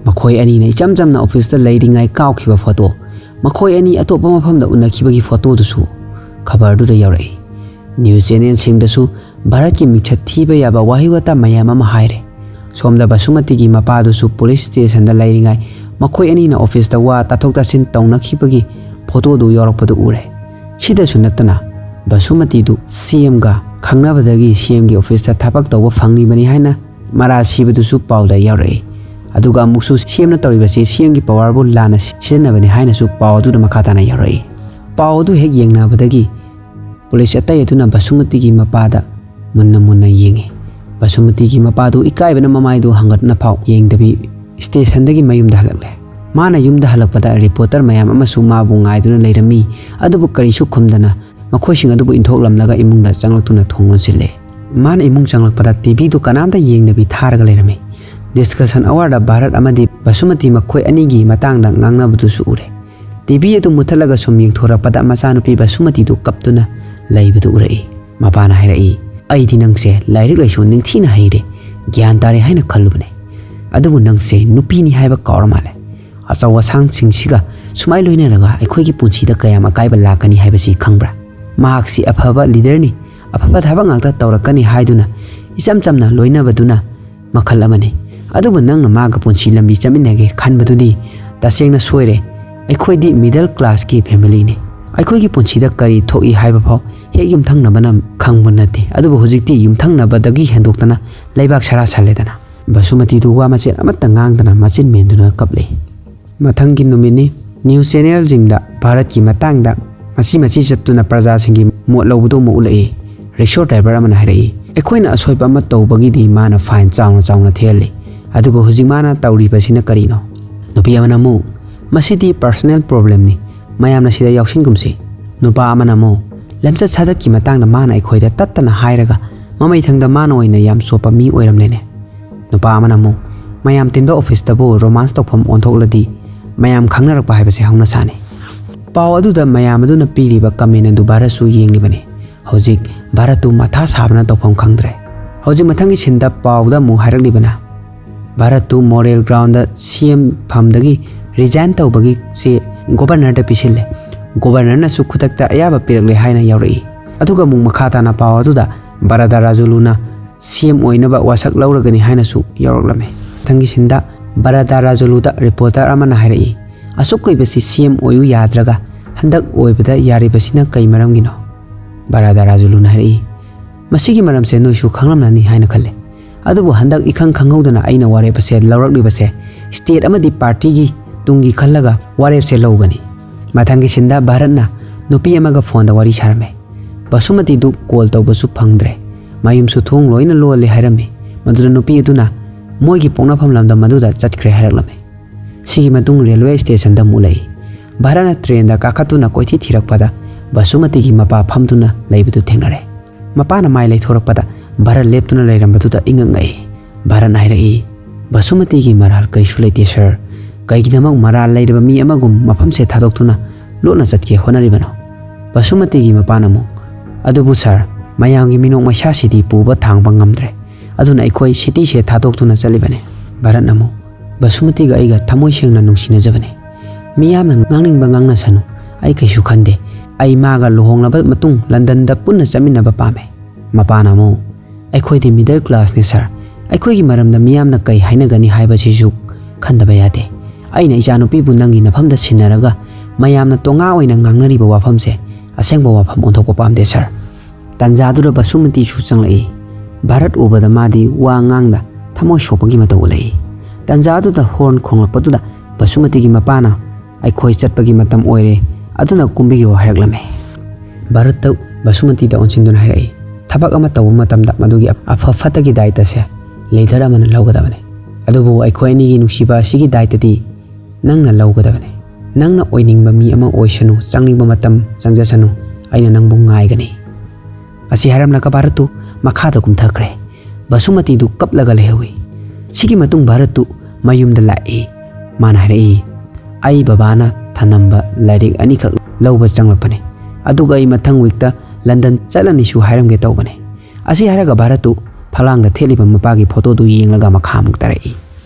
ꯃꯈꯣꯏ ꯑꯅꯤꯅ ꯏꯆꯝ ꯆꯝꯅ ꯑꯣꯐꯤꯁꯇ ꯂꯩꯔꯤꯉꯩ ꯀꯥꯞꯈꯤꯕ ꯐꯣꯇꯣ꯫ ꯃꯈꯣꯏ ꯑꯅꯤ ꯑꯇꯣꯞꯄ ꯃꯐꯝꯗ ꯎꯅꯈꯤꯕꯒꯤ ꯐꯣꯇꯣꯗꯨꯁꯨ ꯈꯕꯔꯗꯨꯗ ꯌꯥꯎꯔꯛꯏ꯫ ꯅ꯭ꯌꯨꯁ ꯆꯦꯅꯦꯜꯁꯤꯡꯗꯁꯨ ꯚꯥꯔꯠꯀꯤ ꯃꯤꯡꯆꯠ ꯊꯤꯕ ꯌꯥꯕ ꯋꯥꯍꯩ ꯋꯥꯇꯥ ꯃꯌꯥꯝ ꯑꯃ ꯍꯥꯏꯔꯦ꯫ ꯁꯣꯝꯗ ꯕꯁꯨꯃꯇꯤꯒꯤ ꯃꯄꯥꯗꯨꯁꯨ ꯄꯨꯂꯤꯁ ꯁ꯭ꯇꯦꯁꯟꯗ ꯂꯩꯔꯤꯉꯥꯏ ꯃꯈꯣꯏ ꯑꯅꯤꯅ ꯑꯣꯐꯤꯁꯇ ꯋꯥ ꯇꯥꯊꯣꯛ ꯇꯥꯁꯤꯟ ꯇꯧꯅꯈꯤꯕꯒꯤ ꯐꯣꯇꯣꯗꯨ ꯌꯥꯎꯔꯛꯄꯗꯨ ꯎꯔꯦ꯫ ꯁꯤꯗꯁꯨ ꯅꯠꯇꯅ ꯕꯁꯨꯃꯇꯤꯗꯨ ꯁꯤ ꯑꯦꯝꯒ ꯈꯪꯅꯕꯗꯒꯤ ꯁꯤ ꯑꯦꯝꯒꯤ ꯑꯣꯐꯤꯁꯇ ꯊꯕꯛ ꯇꯧꯕ ꯐꯪꯂꯤꯕꯅꯤ ꯍꯥꯏꯅ ꯃꯔꯥꯜ ꯁꯤꯕꯗꯨꯁꯨ ꯄꯥꯎꯗ ꯌꯥꯎꯔꯛꯏ꯫ ꯑꯗꯨꯒ ꯑꯃꯨꯛꯁꯨ ꯁꯤ ꯑꯦꯝꯅ ꯇꯧꯔꯤꯕꯁꯤ ꯁꯤ ꯑꯦꯝꯒꯤ ꯄꯋꯥꯔꯕꯨ ꯂꯥꯟꯅ ꯁꯤꯖꯤꯟꯅꯕꯅꯤ ꯍꯥꯏꯅꯁꯨ ꯄꯥꯎ ꯑꯗꯨꯗ ꯃꯈꯥ ꯇꯥꯅ ꯌꯥꯎꯔꯛꯏ꯫ ꯄꯥꯎ ꯑꯗꯨ ꯍꯦꯛ ꯌꯦꯡꯅꯕꯗꯒꯤ ꯄꯨꯂꯤꯁ ꯑꯇꯩ ꯑꯗꯨꯅ ꯕꯁꯨꯃꯇꯤꯒꯤ ꯃꯄꯥꯗ ꯃꯨꯟꯅ ꯃꯨꯟꯅ ꯌꯦꯡꯉꯤ꯫ ꯕꯁꯨꯃꯇꯤꯒꯤ ꯃꯄꯥꯗꯨ ꯏꯀꯥꯏꯕꯅ ꯃꯃꯥꯏꯗꯨ ꯍꯪꯒꯠꯅ ꯐꯥꯎ ꯌꯦꯡꯗꯕꯤ ꯁ꯭ꯇꯦꯁꯟꯗꯒꯤ ꯃꯌꯨꯝꯗ ꯍꯜꯂꯛꯂꯦ꯫ ꯃꯥꯅ ꯌꯨꯝꯗ ꯍꯜꯂꯛꯄꯗ ꯔꯤꯄꯣꯔꯇꯔ ꯃꯌꯥꯝ ꯑꯃꯁꯨ ꯃꯥꯕꯨ ꯉꯥꯏꯗꯨꯅ ꯂꯩꯔꯝꯃꯤ, ꯑꯗꯨꯕꯨ ꯀꯔꯤꯁꯨ ꯈꯨꯝꯗꯅ ꯃꯈꯣꯏꯁꯤꯡ ꯑꯗꯨꯕꯨ ꯏꯟꯊꯣꯛꯂꯝꯂꯒ ꯏꯃꯨꯡꯗ ꯆꯪꯂꯛꯇꯨꯅ ꯊꯣꯡ ꯂꯣꯟꯁꯤꯜꯂꯦ꯫ ꯃꯥꯅ ꯏꯃꯨꯡ ꯆꯪꯂꯛꯄꯗ ꯇꯤꯚꯤꯗꯨ ꯀꯅꯥꯝꯇ ꯌꯦꯡꯗꯕꯤ ꯊꯥꯔꯒ ꯂꯩꯔꯝꯃꯤ꯫ ꯗꯤꯁꯀꯁꯟ ꯑꯋꯥꯔꯗ ꯚꯥꯔꯠ ꯑꯃꯗꯤ ꯕꯁꯨꯃꯇꯤ ꯃꯈꯣꯏ ꯑꯅꯤꯒꯤ ꯃꯇꯥꯡꯗ ꯉꯥꯡꯅꯕꯗꯨꯁꯨ ꯎꯔꯦ꯫ ꯇꯤꯚꯤ ꯑꯗꯨ ꯃꯨꯠꯊꯠꯂꯒ ꯁꯨꯝ ꯌꯦꯡꯊꯣꯔꯛꯄꯗ ꯃꯆꯥꯅꯨꯄꯤ ꯕꯁꯨꯃꯇꯤꯗꯨ ꯀꯞꯇꯨꯅ ꯂꯩꯕꯗꯨ ꯎꯔꯛꯏ꯫ ꯃꯄꯥꯅ ꯍꯥꯏꯔꯛꯏ, "ꯑꯩꯗꯤ ꯅꯪꯁꯦ ꯂꯥꯏꯔꯤꯛ ꯂꯥꯏꯁꯨ ꯅꯤꯡꯊꯤꯅ ꯍꯩꯔꯦ, ꯒ꯭ꯌꯥꯟ ꯇꯥꯔꯦ ꯍꯥꯏꯅ ꯈꯜꯂꯨꯕꯅꯦ꯫ ꯑꯗꯨꯕꯨ ꯅꯪꯁꯦ ꯅꯨꯄꯤꯅꯤ ꯍꯥꯏꯕ ꯀꯥꯎꯔ ꯃꯥꯜꯂꯦ꯫ ꯑꯆꯧ ꯑꯁꯥꯡꯁꯤꯡꯁꯤꯒ ꯁꯨꯃꯥꯏ ꯂꯣꯏꯅꯔꯒ ꯑꯩꯈꯣꯏꯒꯤ ꯄꯨꯟꯁꯤꯗ ꯀꯌꯥꯝ ꯑꯀꯥꯏꯕ ꯂꯥꯛꯀꯅꯤ ꯍꯥꯏꯕꯁꯤ ꯈꯪꯕ꯭ꯔꯥ? ꯃꯍꯥꯛꯁꯤ ꯑꯐꯕ ꯂꯤꯗꯔꯅꯤ, ꯑꯐꯕ ꯊꯕꯛ ꯉꯥꯛꯇ ꯇꯧꯔꯛꯀꯅꯤ ꯍꯥꯏꯗꯨꯅ ꯏꯆꯝ ꯆꯝꯅ ꯂꯣꯏꯅꯕꯗꯨꯅ ꯃꯈꯜ ꯑꯃꯅꯤ꯫ ꯑꯗꯨꯕꯨ ꯅꯪꯅ ꯃꯥꯒ ꯄꯨꯟꯁꯤ ꯂꯝꯕꯤ ꯆꯠꯃꯤꯟꯅꯒꯦ ꯈꯟꯕꯗꯨꯗꯤ ꯇꯁꯦꯡꯅ ꯁꯣꯏꯔꯦ꯫ ꯑꯩꯈꯣꯏꯗꯤ ꯃꯤꯗꯜ ꯀ꯭ꯂꯥꯁꯀꯤ ꯐꯦꯃꯤꯂꯤꯅꯤ꯫ ꯑꯩꯈꯣꯏꯒꯤ ꯄꯨꯟꯁꯤꯗ ꯀꯔꯤ ꯊꯣꯛꯏ ꯍꯥꯏꯕ ꯐꯥꯎ ꯍꯦꯛ ꯌꯨꯝꯊꯪꯅꯕꯅ ꯈꯪꯕ ꯅꯠꯇꯦ꯫ ꯑꯗꯨꯕꯨ ꯍꯧꯖꯤꯛꯇꯤ ꯌꯨꯝꯊꯪꯅꯕꯗꯒꯤ ꯍꯦꯟꯗꯣꯛꯇꯅ ꯂꯩꯕꯥꯛ ꯁꯔꯥ ꯁꯜꯂꯦꯗꯅ꯫" ꯕꯁꯨꯃꯇꯤꯗꯨ ꯋꯥ ꯃꯆꯦꯠ ꯑꯃꯠꯇ ꯉꯥꯡꯗꯅ ꯃꯆꯤꯟ ꯃꯦꯟꯗꯨꯅ ꯀꯞꯂꯤ꯫ ꯃꯊꯪꯒꯤ ꯅꯨꯃꯤꯠꯅꯤ꯫ ꯅ꯭ꯌꯨꯁ ꯆꯦꯅꯦꯜꯁꯤꯡꯗ ꯚꯥꯔꯠꯀꯤ ꯃꯇꯥꯡꯗ ꯃꯆꯤ ꯃꯆꯤ ꯆꯠꯇꯨꯅ ꯄ꯭ꯔꯖꯥꯁꯤꯡꯒꯤ ꯃꯣꯠ ꯂꯧꯕꯗꯨ ꯑꯃꯨꯛ ꯎꯠꯂꯛꯏ꯫ ꯔꯤꯛꯁꯣ ꯗ꯭ꯔꯥꯏꯚꯔ ꯑꯃꯅ ꯍꯥꯏꯔꯛꯏ, "ꯑꯩꯈꯣꯏꯅ ꯑꯁꯣꯏꯕ ꯑꯃ ꯇꯧꯕꯒꯤꯗꯤ ꯃꯥꯅ ꯐꯥꯏꯟ ꯆꯥꯎꯅ ꯆꯥꯎꯅ ꯊꯤꯍꯜꯂꯤ꯫ ꯑꯗꯨꯒ ꯍꯧꯖꯤꯛ ꯃꯥꯅ ꯇꯧꯔꯤꯕꯁꯤꯅ ꯀꯔꯤꯅꯣ?" ꯅꯨꯄꯤ ꯑꯃꯅ ꯑꯃꯨꯛ, "ꯃꯁꯤꯗꯤ ꯄꯔꯁꯣꯅꯦꯜ ꯄ꯭ꯔꯣꯕ꯭ꯂꯦꯝꯅꯤ, ꯃꯌꯥꯝꯅ ꯁꯤꯗ ꯌꯥꯎꯁꯤꯟꯒꯨꯝꯁꯤ꯫" ꯅꯨꯄꯥ ꯑꯃꯅ ꯑꯃꯨꯛ, "ꯂꯝꯆꯠ ꯁꯥꯖꯠꯀꯤ ꯃꯇꯥꯡꯗ ꯃꯥꯅ ꯑꯩꯈꯣꯏꯗ ꯇꯠꯇꯅ ꯍꯥꯏꯔꯒ ꯃꯃꯩꯊꯪꯗ ꯃꯥꯅ ꯑꯣꯏꯅ ꯌꯥꯝ ꯆꯣꯞꯄ ꯃꯤ ꯑꯣꯏꯔꯝꯂꯦꯅꯦ꯫" ꯅꯨꯄꯥ ꯑꯃꯅ ꯑꯃꯨꯛ, "ꯃꯌꯥꯝ ꯇꯤꯟꯕ ꯑꯣꯐꯤꯁꯇꯕꯨ ꯔꯣꯃꯥꯟꯁ ꯇꯧꯐꯝ ꯑꯣꯟꯊꯣꯛꯂꯗꯤ ꯃꯌꯥꯝ ꯈꯪꯅꯔꯛꯄ ꯍꯥꯏꯕꯁꯦ ꯍꯧꯅ ꯁꯥꯅꯤ꯫" ꯄꯥꯎ ꯑꯗꯨꯗ ꯃꯌꯥꯝ ꯑꯗꯨꯅ ꯄꯤꯔꯤꯕ ꯀꯃꯦꯟ ꯑꯗꯨ ꯚꯥꯔꯠꯁꯨ ꯌꯦꯡꯂꯤꯕꯅꯤ꯫ ꯍꯧꯖꯤꯛ ꯚꯥꯔꯠꯇꯨ ꯃꯊꯥ ꯁꯥꯕꯅ ꯇꯧꯐꯝ ꯈꯪꯗ꯭ꯔꯦ꯫ ꯍꯧꯖꯤꯛ ꯃꯊꯪꯒꯤ ꯁꯤꯟꯗ ꯄꯥꯎꯗ ꯑꯃꯨꯛ ꯍꯥꯏꯔꯛꯂꯤꯕꯅ ꯚꯥꯔꯠꯇꯨ ꯃꯣꯔꯦꯜ ꯒ꯭ꯔꯥꯎꯟꯗ ꯁꯤ ꯑꯦꯝ ꯐꯝꯗꯒꯤ ꯔꯤꯖꯥꯏꯟ ꯇꯧꯕꯒꯤ ꯆꯦ ꯒꯣꯕꯔꯅꯔꯗ ꯄꯤꯁꯤꯜꯂꯦ꯫ ꯒꯣꯕꯔꯅꯔꯅꯁꯨ ꯈꯨꯗꯛꯇ ꯑꯌꯥꯕ ꯄꯤꯔꯛꯂꯦ ꯍꯥꯏꯅ ꯌꯥꯎꯔꯛꯏ꯫ ꯑꯗꯨꯒ ꯑꯃꯨꯛ ꯃꯈꯥ ꯇꯥꯅ ꯄꯥꯎ ꯑꯗꯨꯗ ꯕꯔꯥꯗꯥ ꯔꯥꯖꯨꯂꯨꯅ ꯁꯤ ꯑꯦꯝ ꯑꯣꯏꯅꯕ ꯋꯥꯁꯛ ꯂꯧꯔꯒꯅꯤ ꯍꯥꯏꯅꯁꯨ ꯌꯥꯎꯔꯛꯂꯝꯃꯤ꯫ ꯃꯊꯪꯒꯤ ꯁꯤꯟꯗ ꯕꯔꯥꯗꯥ ꯔꯥꯖꯨꯂꯨꯗ ꯔꯤꯄꯣꯔꯇꯔ ꯑꯃꯅ ꯍꯥꯏꯔꯛꯏ, "ꯑꯁꯨꯛ ꯀꯨꯏꯕꯁꯤ ꯁꯤ ꯑꯦꯝ ꯑꯣꯏꯌꯨ ꯌꯥꯗ꯭ꯔꯒ ꯍꯟꯗꯛ ꯑꯣꯏꯕꯗ ꯌꯥꯔꯤꯕꯁꯤꯅ ꯀꯩ ꯃꯔꯝꯒꯤꯅꯣ?" ꯕꯔꯥꯗꯥ ꯔꯥꯖꯨꯂꯨꯅ ꯍꯥꯏꯔꯛꯏ, "ꯃꯁꯤꯒꯤ ꯃꯔꯝꯁꯦ ꯅꯣꯏꯁꯨ ꯈꯪꯂꯝꯂꯅꯤ ꯍꯥꯏꯅ ꯈꯜꯂꯦ꯫ ꯑꯗꯨꯕꯨ ꯍꯟꯗꯛ ꯏꯈꯪ ꯈꯪꯍꯧꯗꯅ ꯑꯩꯅ ꯋꯥꯔꯦꯞ ꯑꯁꯦ ꯂꯧꯔꯛꯂꯤꯕꯁꯦ ꯁ꯭ꯇꯦꯠ ꯑꯃꯗꯤ ꯄꯥꯔꯇꯤꯒꯤ ꯇꯨꯡꯒꯤ ꯈꯜꯂꯒ ꯋꯥꯔꯦꯞꯁꯦ ꯂꯧꯕꯅꯤ꯫" ꯃꯊꯪꯒꯤ ꯁꯤꯟꯗ ꯚꯥꯔꯠꯅ ꯅꯨꯄꯤ ꯑꯃꯒ ꯐꯣꯟꯗ ꯋꯥꯔꯤ ꯁꯥꯔꯝꯃꯦ꯫ ꯕꯁꯨꯃꯇꯤꯗꯨ ꯀꯣꯜ ꯇꯧꯕꯁꯨ ꯐꯪꯗ꯭ꯔꯦ꯫ ꯃꯌꯨꯝꯁꯨ ꯊꯣꯡ ꯂꯣꯏꯅ ꯂꯣꯜꯂꯦ ꯍꯥꯏꯔꯝꯃꯤ꯫ ꯃꯗꯨꯗ ꯅꯨꯄꯤ ꯑꯗꯨꯅ ꯃꯣꯏꯒꯤ ꯄꯣꯛꯅꯐꯝ ꯂꯝꯗꯝ ꯑꯗꯨꯗ ꯆꯠꯈ꯭ꯔꯦ ꯍꯥꯏꯔꯛꯂꯝꯃꯤ꯫ ꯁꯤꯒꯤ ꯃꯇꯨꯡ ꯔꯦꯜꯋꯦ ꯁ꯭ꯇꯦꯁꯟꯗ ꯑꯃꯨꯛ ꯂꯩ꯫ ꯚꯥꯔꯠꯅ ꯇ꯭ꯔꯦꯟꯗ ꯀꯥꯈꯠꯇꯨꯅ ꯀꯣꯏꯊꯤ ꯊꯤꯔꯛꯄꯗ ꯕꯁꯨꯃꯇꯤꯒꯤ ꯃꯄꯥ ꯐꯝꯗꯨꯅ ꯂꯩꯕꯗꯨ ꯊꯦꯡꯅꯔꯦ꯫ ꯃꯄꯥꯅ ꯃꯥꯏ ꯂꯩꯊꯣꯔꯛꯄꯗ ꯚꯥꯔꯠ ꯂꯦꯞꯇꯨꯅ ꯂꯩꯔꯝꯕꯗꯨꯗ ꯏꯉꯛ ꯉꯛꯏ꯫ ꯚꯥꯔꯠꯅ ꯍꯥꯏꯔꯛꯏ, "ꯕꯁꯨꯃꯇꯤꯒꯤ ꯃꯔꯥꯜ ꯀꯔꯤꯁꯨ ꯂꯩꯇꯦ ꯁꯥꯔ꯫ ꯀꯩꯒꯤꯗꯃꯛ ꯃꯔꯥꯜ ꯂꯩꯔꯕ ꯃꯤ ꯑꯃꯒꯨꯝ ꯃꯐꯝꯁꯦ ꯊꯥꯗꯣꯛꯇꯨꯅ ꯂꯣꯠꯅ ꯆꯠꯀꯦ ꯍꯣꯠꯅꯔꯤꯕꯅꯣ?" ꯕꯁꯨꯃꯇꯤꯒꯤ ꯃꯄꯥꯅ ꯑꯃꯨꯛ, "ꯑꯗꯨꯕꯨ ꯁꯥꯔ, ꯃꯌꯥꯝꯒꯤ ꯃꯤꯅꯣꯛ ꯃꯩꯁꯥꯁꯤꯗꯤ ꯄꯨꯕ ꯊꯥꯡꯕ ꯉꯝꯗ꯭ꯔꯦ꯫ ꯑꯗꯨꯅ ꯑꯩꯈꯣꯏ ꯁꯤꯇꯤꯁꯦ ꯊꯥꯗꯣꯛꯇꯨꯅ ꯆꯠꯂꯤꯕꯅꯤ꯫" ꯚꯥꯔꯠꯅ ꯑꯃꯨꯛ, "ꯕꯁꯨꯃꯇꯤꯒ ꯑꯩꯒ ꯊꯃꯣꯏ ꯁꯦꯡꯅ ꯅꯨꯡꯁꯤꯅꯖꯕꯅꯤ꯫ ꯃꯤꯌꯥꯝꯅ ꯉꯥꯡꯅꯤꯡꯕ ꯉꯥꯡꯅꯁꯅꯨ, ꯑꯩ ꯀꯩꯁꯨ ꯈꯟꯗꯦ꯫ ꯑꯩ ꯃꯥꯒ ꯂꯨꯍꯣꯡꯂꯕ ꯃꯇꯨꯡ ꯂꯟꯗꯟꯗ ꯄꯨꯟꯅ ꯆꯠꯃꯤꯟꯅꯕ ꯄꯥꯝꯃꯦ꯫" ꯃꯄꯥꯅ ꯑꯃꯨꯛ, "ꯑꯩꯈꯣꯏꯗꯤ ꯃꯤꯗꯜ ꯀ꯭ꯂꯥꯁꯅꯤ ꯁꯥꯔ, ꯑꯩꯈꯣꯏꯒꯤ ꯃꯔꯝꯗ ꯃꯤꯌꯥꯝꯅ ꯀꯩ ꯍꯥꯏꯅꯒꯅꯤ ꯍꯥꯏꯕꯁꯤꯁꯨ ꯈꯟꯗꯕ ꯌꯥꯗꯦ꯫ ꯑꯩꯅ ꯏꯆꯥꯅꯨꯄꯤꯕꯨ ꯅꯪꯒꯤ ꯅꯐꯝꯗ ꯁꯤꯟꯅꯔꯒ ꯃꯌꯥꯝꯅ ꯇꯣꯉꯥ ꯑꯣꯏꯅ ꯉꯥꯡꯅꯔꯤꯕ ꯋꯥꯐꯝꯁꯦ ꯑꯁꯦꯡꯕ ꯋꯥꯐꯝ ꯑꯣꯟꯊꯣꯛꯄ ꯄꯥꯝꯗꯦ ꯁꯥꯔ꯫" ꯇꯟꯖꯥꯗꯨꯗ ꯕꯁꯨꯃꯇꯤꯁꯨ ꯆꯪꯂꯛꯏ꯫ ꯚꯥꯔꯠ ꯎꯕꯗ ꯃꯥꯗꯤ ꯋꯥ ꯉꯥꯡꯗ ꯊꯃꯣꯏ ꯁꯣꯛꯄꯒꯤ ꯃꯇꯧ ꯎꯠꯂꯛꯏ꯫ ꯇꯟꯖꯥꯗꯨꯗ ꯍꯣꯔꯟ ꯈꯣꯡꯂꯛꯄꯗꯨꯗ ꯕꯁꯨꯃꯇꯤꯒꯤ ꯃꯄꯥꯅ, "ꯑꯩꯈꯣꯏ ꯆꯠꯄꯒꯤ ꯃꯇꯝ ꯑꯣꯏꯔꯦ, ꯑꯗꯨꯅ ꯀꯨꯝꯕꯤꯌꯣ" ꯍꯥꯏꯔꯛꯂꯝꯃꯤ꯫ ꯚꯥꯔꯠꯇ ꯕꯁꯨꯃꯇꯤꯗ ꯑꯣꯟꯁꯤꯟꯗꯨꯅ ꯍꯥꯏꯔꯛꯏ, "ꯊꯕꯛ ꯑꯃ ꯇꯧꯕ ꯃꯇꯝꯗ ꯃꯗꯨꯒꯤ ꯑꯐ ꯐꯠꯇꯒꯤ ꯗꯥꯏꯇꯁꯦ ꯂꯤꯗꯔ ꯑꯃꯅ ꯂꯧꯒꯗꯕꯅꯤ꯫ ꯑꯗꯨꯕꯨ ꯑꯩꯈꯣꯏ ꯑꯅꯤꯒꯤ ꯅꯨꯡꯁꯤꯕ ꯑꯁꯤꯒꯤ ꯗꯥꯏꯇꯗꯤ ꯅꯪꯅ ꯂꯧꯒꯗꯕꯅꯤ꯫ ꯅꯪꯅ ꯑꯣꯏꯅꯤꯡꯕ ꯃꯤ ꯑꯃ ꯑꯣꯏꯁꯅꯨ, ꯆꯪꯅꯤꯡꯕ ꯃꯇꯝ ꯆꯪꯖꯁꯅꯨ, ꯑꯩꯅ ꯅꯪꯕꯨ ꯉꯥꯏꯒꯅꯤ꯫" ꯑꯁꯤ ꯍꯥꯏꯔꯝꯂꯒ ꯚꯥꯔꯠꯇꯨ ꯃꯈꯥꯗ ꯀꯨꯝꯊꯈ꯭ꯔꯦ꯫ ꯕꯁꯨꯃꯇꯤꯗꯨ ꯀꯞꯂꯒ ꯂꯩꯍꯧꯏ꯫ ꯁꯤꯒꯤ ꯃꯇꯨꯡ ꯚꯥꯔꯠꯇꯨ ꯃꯌꯨꯝꯗ ꯂꯥꯛꯏ꯫ ꯃꯥꯅ ꯍꯥꯏꯔꯛꯏ, "ꯑꯩ ꯕꯕꯥꯅ ꯊꯅꯝꯕ ꯂꯥꯏꯔꯤꯛ ꯑꯅꯤꯈꯛ ꯂꯧꯕ ꯆꯪꯂꯛꯄꯅꯤ, ꯑꯗꯨꯒ ꯑꯩ ꯃꯊꯪ ꯋꯤꯛꯇ ꯂꯟꯗꯟ ꯆꯠꯂꯅꯤꯁꯨ ꯍꯥꯏꯔꯝꯒꯦ ꯇꯧꯕꯅꯤ꯫" ꯑꯁꯤ ꯍꯥꯏꯔꯒ ꯚꯥꯔꯠꯇꯨ ꯐꯛꯂꯥꯡꯗ ꯊꯦꯠꯂꯤꯕ ꯃꯄꯥꯒꯤ ꯐꯣꯇꯣꯗꯨ ꯌꯦꯡꯂꯒ ꯃꯈꯥ ꯑꯃꯨꯛ ꯇꯥꯔꯛꯏ꯫